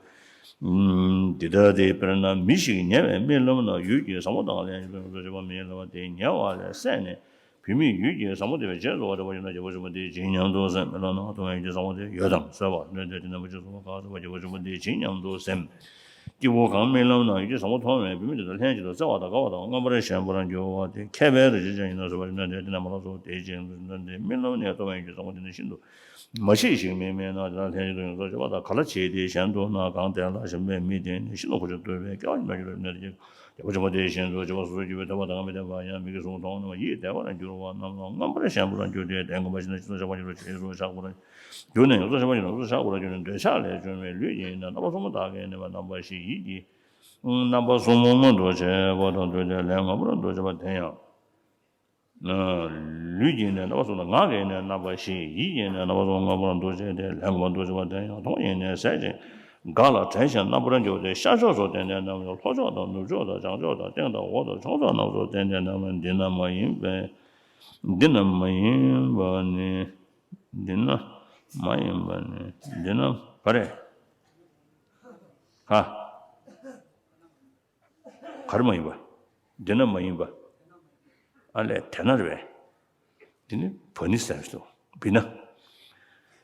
འདི་ལྟ་སྟེ། དཔེར་ན་མི་ཞིག་ཉལ་བའི་རྨི་ལམ་ན་ཡུལ་གྱི་ཟབ་མོ་དང་ལྷན་ཅིག་ཏུ་ཡོངས་སུ་གཅོད་པ་མི་སླུ་བ་དེ་ཉལ་བ་ལས་སད་ནས། བུད་མེད་ཡུལ་གྱི་ཟབ་མོ་དེ་བས་རྗེས་སུ་འགྲོ་བ་དྲན་པ་ཡོད་ན་རྒྱལ་པོ་ཆེན་པོ་དེས་ཇི་སྙམ་དུ་སེམས། རྨི་ལམ་ན་མཐོང་བའི་ཡུལ་གྱི་ཟབ་མོ་དེ་ཡོད་དམ་གསོལ་བ། གནོད་བྱེད་དེ་རྣམ་པ་ཅི་གསུངས་པ་ག་གསུངས་པ་རྒྱལ་པོ་ཆེན་པོ་དེས་ཇི་སྙམ་དུ་སེམས། སྐྱེས་བུ་གང་རྨི་ལམ་ན་ཡུལ་གྱི་ཟབ་མོ་མཐོང་བས་བུད་མེད་དེ་དག་ལྷན་ཅིག་ཏུ་བརྩེ་བ་དང་དགའ་བ་དང་མངོན་པར་ཞེན་པར་འགྱུར་བ་དེ་མཁས་པའི་རིགས་ཅན་ཡིན་ནོ་གསོལ་བ། བཅོམ་ལྡན་འདས། དེ་ནས་མ་ལ་སོགས་དེ་བཞིན་དུ་བཅོམ་ལྡན་འདས་རྨི་ལམ་ནས་མཐོང་བའི་ཡུལ་གྱི་ཟབ་མོ་དེ་ནི་ཤིན་ཏུ་མ་མཆིས་ཤིང་མི་སྨིན་ན། དེ་དག་ལྷན་ཅིག་ཏུ་ཡོངས་སུ་གཅོད་པ་དང་ག་ལ་བྱེད་དེ། གཞན་དུ་ན་གང་དེ་ལ་ཞེན་པའི་མི་དེ་ནི་ཤིན་ཏུ་ཁོ་ཆོད་དུ་བས་སྐྱེ་བ་ཉིད་མ་གྱུར་པའི་གནས་དེ་སྐྱེ། རྒྱལ་པོ་ཆེན་པོ་དེ་བཞིན་དུ་སྐྱེ་བ་སོ་སོར་གྱུར་པའི་ཐོས་པ་དང་མི་ལྡན་པ་ཡང་མིག་གིས་གཟུགས་མཐོང་ནས་ཡིད་བདེ་བར་གྱུར་པ་རྣམས་ལ་མངོན་པར་ཞེན་པར་འགྱུར་ཏེ། དེ་མངོན་པར་ཞེན་ན་ཇི་ལྟར་ཆགས་པར་འགྱུར་རོ། ཇི་ལྟར་ཆགས་པར་འགྱུར་ན་ཡོངས་སུ་ཆགས་པར་འགྱུར་ནས་ཡོངས་སུ་ཆགས་པར་འགྱུར་ནས་འདོད་ཆགས་ལས་བྱུང་བའི་ལུས་ཀྱི་ཡིན་ན་རྣམ་པ་གསུམ་པོ་དག་གི་ནི་རྣམ་པ་བཞི། ཡིད་ཀྱི་རྣམ་པ་གསུམ་པོ་མངོན་དུ་བྱས་པ་དང་བསྡུས་ཏེ་ལས་ངོ་བོར་འདུ་བྱེད་པ་དེ་ཡང་། ལུས་ཀྱི་ནི་རྣམ་པ་གསུམ་དང་། ངག་གི་ནི་རྣམ་པ་བཞི། ཡིད་ཀྱི་ནི་རྣམ་པ་གསུམ་མངོན་པར་འདུ་བྱེད་དེ། ལས་ངོ་བོར་འདུ་བྱེད་པ་དེ་ཡང་མཐོང་བ་ཡིན་ནས་ཟད་ཅིང་འགག་ལ་དྲན་ཞིང་རྣམ་པར་འགྱུར་ཏེ། ཤར་ཕྱོགས་སུ་བསྟན་ཏེ་རྣམ་སྨིན། ལྷོ་ཕྱོགས་དང་ནུབ་ཕྱོགས་དང་བྱང་ཕྱོགས་དང་སྟེང་དང་འོག་ཏུ་ཕྱོགས་མཚམས་རྣམས་སུ་བསྟན་ཏེ་རྣམ་སྨིན། འདི་ན་མ་ཡིན་པའི། འདི་ན་མ་ཡིན་པ་ནི། འདི་ན་མ་ཡིན་པ་ནི། འདི་ན་ག་རེ། ག་གར་མ་ཡིན་པ། འདི་ན་མ་ཡིན་པ། ཨ་ལས་དེ་ན་རེད་པས། འདི་ནི་བ་ནི་ཟེར་ཞིག་འདུག་བི་ན།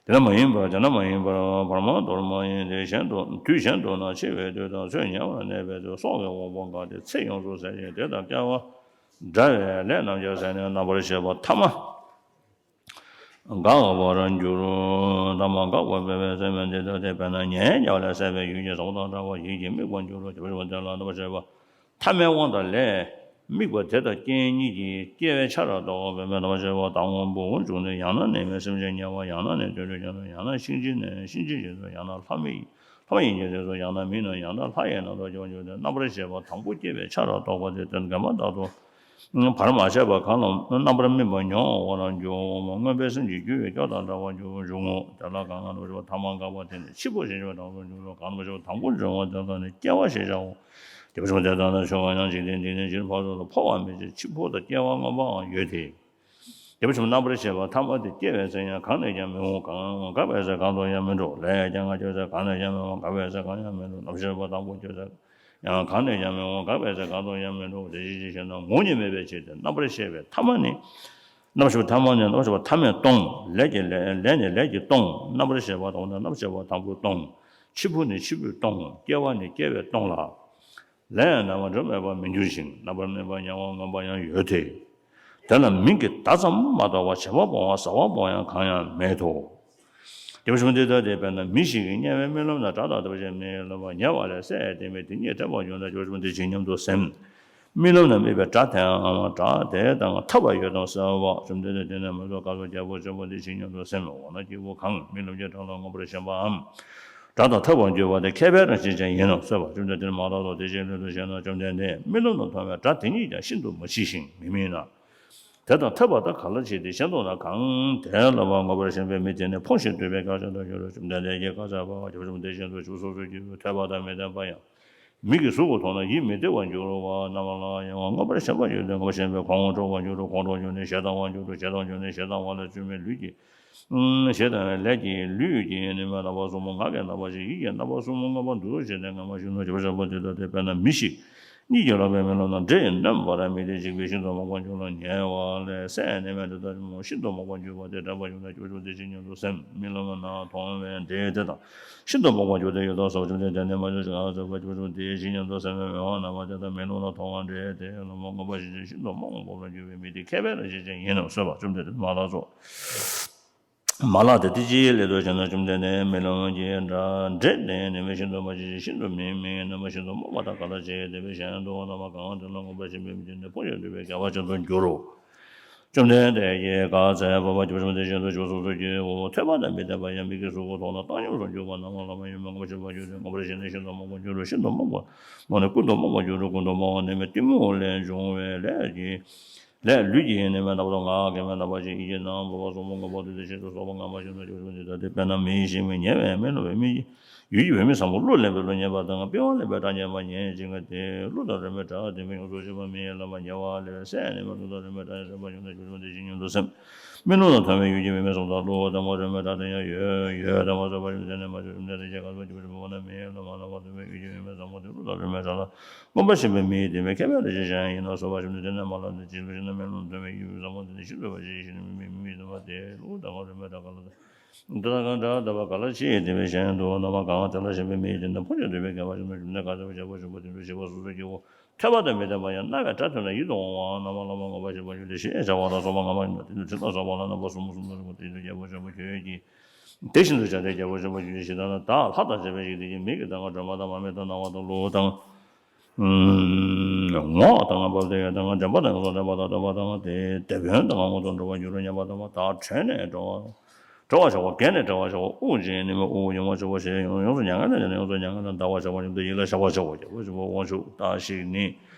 འདི་ན་མ་ཡིན་པ། དེ་ན་མ་ཡིན་པར་བར་མ་དོར་མ་ཡིན་ཏེ། གཞན་དུ་དུས་གཞན་དུ་ན་འཆི་བའི་དུས་དང་ཚེ་ཉེ་བར་གནས་པའི་དུས་སོགས་ཀྱི་དབང་པོ་འགགས་ཏེ་ཚེ་ཡོངས་སུ་ཟད་ཅིང་དེ་དང་སྐལ་བ་འདྲ་བའི་ལས་རྣམས་ཀྱང་ཟད་ནས་རྣམ་པར་ཤེས་པ་ཐ་མ། འགག་པར་འགྱུར། ཐ་མ་འགག་པར་འབད་པའི་ཚེ་མེད་འདི་ལྟ་སྟེ། དཔེར་ན་ཉ་ཡང་རྒྱལ་བ་ལས་སད་པའི་ཡུལ་གྱི་ཟབ་མོ་དང་འདྲ་བར་ཡིད་ཀྱིས་དམིགས་པར་འགྱུར་རོ། རྒྱལ་པོ་ཆེན་པོ་དེ་ལ་རྣམ་པར་ཤེས་པ་ཐ་མའི་དབང་དང་ལས་དམིགས་པ་དེ་དང་རྐྱེན་གཉིས་ཀྱིས་སྐྱེ་བའི་ཆ་ར་བཏགས་པ་འབད་མེད་རྣམ་པར་ཤེས་པ་དང་པོ་བྱུང་ནས་ཡང་ན་ནད་མེད་སེམས་ཅན་དམྱལ་བ། ཡང་ན་ནི་དུད་འགྲོའི་གནས་སུ། ཡང་ན་གཤིན་རྗེའི་གནས་གཤིན་རྗེའི་རྗེས་སུ། ཡང་ན་ལྷ་མི་ལྷ་མ་ཡིན་གྱི་རྗེས་སུ། ཡང་ན་མི་རྣམས། ཡང་ན་ལྷ་ཡི་རྣམ་རྟོག་སྐྱེ་བར་འགྱུར་ཏེ། རྣམ་པར་ཤེས་པ་དང་པོ་སྐྱེ་བའི་ཆ་ར་བཏགས་པ་དེ་དོན་བདེན་པ་ལྟར་དུ། བར་མ་ཆད་པ་གང་ལ་རྣམ་པར་སྨིན་པ་མྱོང་བར་འགྱུར་བ། མངོན་པའི་སེམས་ཀྱི་རྒྱུ་བའི་སྐྱོ་དང་བྲལ་བར་འགྱུར་འགྱུར་ངོ་། དེ་ལ་གང་རྣམ་པར་ཤེས་པ་ཐ་མ་འགགས་པ་དེ་ནི་འཆི་འཕོ་ཞེས་བྱ་བའི་གྲངས་སུ་འགྱུར་རོ། གང་རྣམ་པར་ཤེས་པ་དང་པོ་འབྱུང་བ་དེ་དག་ནི་སྐྱེ་བ་ཞེས་བྱའོ། རྒྱལ་པོ་ཆེན་པོ་དེ་ལྟ་ན་ཆོས་གང་ཡང་འཇིག་རྟེན་འདི་ནས་ཕྱིར་འཕོ་ལ་འཕོ་བ་མེད་ཅིང་འཆི་འཕོ་དང་སྐྱེ་བ་མངོན་པའང་ཡོད་དེ། རྒྱལ་པོ་ཆེན་པོ་རྣམ་པར་ཤེས་པ་ཐ་མ་དེ་སྐྱེ་བའི་ཚེ་ཡང་གང་ནས་ཀྱང་མི་འོང་། གང་འགག་པའི་ཚེ་གང་དུ་ཡང་མི་འགྲོ། ལས་ཀྱང་ང་སྐྱེ་བའི་ཚེ་གང་ནས་ཀྱང་མི་འོང་། འགག་པའི་ཚེ་གང་ཡང་མི་འགྲོ། རྣམ་ཤེས་པ་དང་པོ་སྐྱེ་ཚེ། ཡང་གང་ནས་ཀྱང་མི་འོང་། འགག་པའི་ཚེ་གང་དུ་ཡང་མི་འགྲོ། དེ་ཅི་ཞེ་ན། ངོ་བོ་ཉིད་མེད་པའི་ཕྱིར་ཏེ། རྣམ་པར་ཤེས་པའི་ཐ་མ་ནི། རྣམ་ཤེས་པ་ཐ་མ་ནི་རྣམ་ཤེས་པ་ཐ་མས་སྟོང་། ལས་ཀྱི་ལས་ལས་ནི་ལས་ཀྱིས་སྟོང་། རྣམ་པར་ཤེས་པ་དང་པོ་ནི་རྣམ་ཤེས་པ་དང་པོས་སྟོང་། འཆི་འཕོ་ནི་འཆི་འཕོས་སྟོང་། སྐྱེ་བ་ནི་སྐྱེ་བས་སྟོང་ལ། ལས་ཡང་རྣམ་པར་གྲོལ་མེད་པར་མི་འགྱུར་ཞིང་། རྣམ་པར་སྨིན་པ་ཉེ་བར་མངོན་པ་ཡང་ཡོད་དེ། དེ་ལ་མིང་གི་བརྡ་ཙམ་མ་གཏོགས་པ་བྱེད་པ་སྤོང་བ་ཟ་བ་སྤོང་ཡང་གང་ཡང་མེད་དོ། རྒྱལ་པོ་ཆེན་པོ་འདི་ལྟ་སྟེ། དཔེར་ན་མི་ཞིག་གིས་དམྱལ་བའི་རྨི་ལམ་ན་སྒྲ་དང་ཐོས་པ་ཅན་མི་ལ་བ་ཉལ་བ་ལས་སད་དེ་མི་དེ་ཉིད་དྲན་པར་འགྱུར་ན། རྒྱལ་པོ་ཆེན་པོ་འདི་ཇི་སྙམ་དུ་སེམས། རྨི་ལམ་ན་དམིགས་པའི་སྒྲ་དེའམ་སྒྲ་དེ་དང་ཐབས་པ་ཡོད་དམ་གསོལ་བ། བཅོམ་ལྡན་འདས། དེ་ནས་མ་ལ་སོགས་ག་གསུངས། རྒྱལ་པོ་ཆེན་པོ་འདི་ཇི་སྙམ་དུ་སེམས། འོ་ན་སྐྱེས་བུ་གང་རྨི་ལམ་གྱི་སྒྲ་ལ་མངོན་པར་ཞེན་པའམ། སྒྲ་དང་ཐབས་པར་འགྱུར་བ་དེ་མཁས་པའི་རང་བཞིན་ཅན་ཡིན་ནོ་གསོལ་བ། བཅོམ་ལྡན་འདས། དེ་ནས་མ་ལ་སོགས་དེ་བཞིན་ལུས་དང་ཤེས་རྣམས་ཀྱང་བསྟན་ཏེ། རྨི་ལམ་དུ་མཐོང་བའི་སྒྲ་དེ་ཉིད་ཀྱང་ཤིན་ཏུ་མ་མཆིས་ཤིང་མི་སྨིན་ན། དེ་དང་ཐབས་པ་དག་ག་ལ་བྱེད་དེ། གཞན་དུ་ན་གང་དེ་ལ་བ་མངོན་པར་ཞེན་པའི་མི་དེ་ནི་ཕོངས་ཤིང་དུབ་པའི་གར་ཆེན་དུ་འགྱུར་རོ། བཅོམ་ལྡན་འདས་ཀྱིས་བཀའ་སྩལ་པ། རྒྱལ་པོ་ཆེན་པོ་དེ་བཞིན་དུ་ཆོས་སོ་སོར་གྱུར་པའི་ཐོས་པ་དང་མི་ལྡན་པ་ཡང་། མིག་གིས་གཟུགས་ཀྱི་མཐོང་ན་ཡིད་མི་བདེ་བར་འགྱུར་བ་རྣམས་ལ་ཡང་མངོན་པར་ཞེན་པ་ཡོད་དེ། མངོན་པར་ཞེན་པས་ཁོང་ཁྲོ་བར་འགྱུར་རོ། ཁོང་ཁྲོ་འགྱུར་ནས་ཞེ་སྡང་བར་འགྱུར་རོ། ཞེ་སྡང་འགྱུར་ནས་ཞེ་སྡང་བ་ལས་བྱུང་བའི་ལུས་ཀྱི། ཞེ་སྡང་བའི་ལས་ཀྱིས་ལུས་ཀྱི་ནི་རྣམ་པ་གསུམ་པོ། ངག་གི་རྣམ་པ་བཞི། ཡིད་ཀྱི་རྣམ་པ་གསུམ་པོ་མངོན་པར་འདུ་བྱེད་དེ་ངེས་པར་ཞིག་ནོ། རྒྱལ་པོ་ཆེན་པོ་འདི་ལྟ་སྟེ། དཔེར་ན་མི་ཞིག་གཉིད་ཀྱིས་བརླགས་པའི་རྨི་ལམ་ན་འདྲེ་ཡིས་གནོན་པར་རྨིས་ཏེ་འཇིགས་པས་ཤིན་ཏུ་མག་པར་གྱུར་ལ། ཉལ་བ་ལས་སད་ནས་མེད་དེ་ལྟ་ཅི་སྨོ། ཤིན་ཏུ་མག་པར་གྱུར་པ་དེ་དྲན་པར་གྱུར་ན། རྒྱལ་པོ་ཆེན་པོ་འདི་ཇི་སྙམ་དུ་སེམས། རྨི་ལམ་ན་མཐོང་བའི་འདྲེ་དེ་དང་ཤིན་ཏུ་མག་པར་གྱུར་ཏེ་ཡོད་དོ་གསོལ་བ། བཅོམ་ལྡན་འདས། དེ་ནས་མ་ལ་སོགས་ག་གསོལ་བ། རྒྱལ་པོ་ཆེན་པོ་འདི་ཇི་སྙམ་དུ་སེམས། མེ་འོད་རྣམ་པར་དེ་དག་མེ་རླུང་ལ་མཐོང་བའི་འདྲེ་དེ་ལ་མག་པར་ཞེན་ཅིང་ཤིན་ཏུ་མག་མོག་པར་འགྱུར་བའི་མི་དེ་མཁས་པའི་རང་བཞིན་ཅན་ཡིན་ནོ་གསོལ་བ། བཅོམ་ལྡན་འདས། མ་ལ་སོགས། མ་ལ་དེ་དེ་ཅིའི་སླད་དུ་ཞེ་ན། བཅོམ་ལྡན་འདས། རྨི་ལམ་གྱི་སྒྲ་འདྲེ་དེ་ནི་མི་ཤིན་ཏུ་མ་མཆིས་ཤིང་ཤིན་ཏུ་མི་སྨིན་ན། རྣམ་པ་ཤིན་ཏུ་རྨོངས་པ་དག་ག་ལ་བྱེད། དེ་བས་གཞན་དུ་ན་མ་གང་དེ་ལ་མངོན་པར་ཞེན་པའི་མི་དེ་ནི་ཕོངས་ཤིང་དུབ་པའི་གར་ཆེན་དུ་འགྱུར་རོ། བཅོམ་ལྡན་འདས་ཀྱིས་བཀའ་སྩལ་པ། བྱང་ཆུབ་སེམས་དེ་བཞིན་དུ་ཆོས་སོ་སོར་བགྱིའོ། ཐོས་པ་དང་མི་ཐོས་པ་ཡང་མི་སྐྱེ། གཟུགས་ཀྱི་ཐོག་ལ་བཏང་སྙོམས་སུ་འཇུག་པ། ནམ་མཁའ་ལ་མ་ཡིན་པ་ངོ་བོ་ཤེས་པར་གྱུར་ཏེ། ངོ་བོར་ཤེས་ནས་ཤིན་ཏུ་མོངས་པར་འགྱུར་རོ། ཤིན་ཏུ་མོངས་པ་མ་ནི་ཀུན་ཏུ་མོངས་པར་འགྱུར་རོ། ཀུན་ཏུ་མོངས་པ་ནི་མི་གཏི་མུག་ལས་བྱུང་བའི་ལས་ཀྱི་ལས་ལུས་ཀྱི་ནི་མི་རྟག་པ་དང་། ངག་གི་མི་རྟག་པ་ཞིག་ཡིད་ཀྱི་ནང་འབབ་པ་སོགས་མངོན་པར་འདུ་སྟེ་ཤིན་ཏུ་སོགས་པ་ངན་པ་བཞིན་དུ་སྤྱོད་པ་འདི་ལྟ་སྟེ། དཔེར་ན་མེ་ཡིས་ཤིང་མིག་ཉལ་བས་མེ་བསླུ་བའི་མིག་ཡུལ་གྱི་བུད་མེད་བཟང་པོ་གླུ་ལེན་པའི་གླུ་རྙེད་པ་དང་། པི་ཝང་ལེན་པའི་སྐྲ་རྙེད་པ་ཉན་བྱེད་ཀྱི་དེ། གླུ་དང་རོལ་མོའི་སྒྲ་དེ་མི་ཡོངས་སུ་ཤེས་པ་མི་ཡི་བསླབ་པ་ཉེ་བ་ལས་སད་ནས་མ། གླུ་དང་རོལ་མོའི་སྒྲ་ཡང་སྲེད་པ་ཉུང་ནས་ཆོས་ཐམས་ཅད་ཇི་སྙེད་དུ་སེམས་མི་སླུ་དང་ཐོས་པའི་ཡུལ་གྱི་བུད་མེད་གསུམ་དང་། གླུ་དང་པོ་རོལ་མོའི་སྒྲ་དེ་ཡང་ཡོད་ཡོད་དམ་པ་བཟོད་པ་ཞིག་དེ་ནས་མ་བྱུང་། བཅོམ་ལྡན་འདས་ཀྱིས་བཀའ་སྩལ་པ། བྱང་ཆུབ་སེམས་དེ་བཞིན་དུ་ཐོས་པ་ནི་མི་ཡི་བསླབ་པ་ལ་མ་བསླབ་པ་ཐོས་པའི་ཡུལ་གྱི་བུད་མེད་གསུམ་དང་། གླུ་དང་རོལ་མོའི་སྒྲ་ལ་མངོན་པར་ཤེས་པའི་མི་དེ་མི་མཁས་པའི་ལས་ཅན་གཞན་ཡིན་ནོ། བཟོད་པ་ཞིག་དེ་ནས་མ་བསླབ་པ་ཇི་སྲིད་ཞིག་ན་མི་སླུ་དང་ཐོས་པའི་ཡུལ་གྱི་བུད་མེད་གསུམ་དེ་ནི་ཤིན་ཏུ་བ་ཞིག་ཤིན་ཏུ་མི་མི་མི་དམ་པ་དེ་ནི་ཤིན་ཏུ་བ་ཞིག་ཤིན་ཏུ་མི་མི་མི་དམ་པ་དེ། གླུ་དང་རོལ་མོའི་སྒྲ་དག་པ་ག་ལ་ཞིག་དེ་བས་གཞན་དུ་རྣམ་པ་གང་དེ་ལ་ཞེན་པའི་མི་དེ་ནི་ཕུང་ཤིང་འདུས་པའི་མཁས་པ་ཞིག་ན། བཅོམ་ལྡན་འདས་ཀྱིས་བཀའ་སྩལ་པ། བྱང་ཆུབ་སེམས་དེ་བཞིན་དུ་ཐོས་པ་དང་མི་ཐོས་པ་ཡང་རྣ་བས་སྒྲ་ཐོས་ན་ཡིད་དུ་འོང་བའམ། རྣ་བ་ལ་མངོན་པར་ཤེས་པ་ཞིག་ལས་ཞེས་བྱ་བ་དང་། སོགས་པ་ངག་དང་སྨྲས་པ་དེ་ནི་དྲི་དང་སོགས་པ་ལ་རྣམ་པ་གསུམ་གསུམ་དུ་རིག་པ་དེ་ཡིན་དུ། རྒྱལ་པོ་ཆེན་པོ་ཁྱོད་ཀྱིས་དེ་བཞིན་དུ་བྱ་སྟེ། རྒྱལ་པོ་ཆེན་པོ་ཁྱོད་ཀྱིས་ཇི་ལྟར་ན་བདག་ལྷ་དང་བཅས་པའི་ཞིང་དེ་ཡི་མིག་གི་དང་སྒྲོན་མ་དང་། མར་མེ་དང་རྣ་བ་དང་། གླུ་དང་ངག་དང་བབ་སྟེ་ཡོད་དང་། དྲན་པ་དང་ཡོངས་སུ་དྲན་པ་དང་། ཐོས་པ་དང་དེ་དེད་དཔོན་དང་མངོན་དུ་འགྲོ་བར་འགྱུར་རོ། མཉན་པ་དང་བདག་བྲོས་ནས་འགྲོ་བ་འགྲོ་བར་བྱ་བ། བརྒྱལ་ནས་བྲལ་བར་བྱ་བ། དབུགས་འབྱིན་ནུས་པའི་དབུགས་ཡོང་བར་བྱ་བ་ཞེས་ཡོངས་སུ་མྱ་ངན་ལས་འདས་ནས་ཡོངས་སུ་མྱ་ངན་ལས་འདའ་བར་བྱ་བ་ཉིད་དུ་ཡིད་ལ་བཞག་པར་བྱའོ། རྒྱལ་པོ་ཆེན་པོ་དབང་ཕྱུག་བདག་ཞིག་ནི།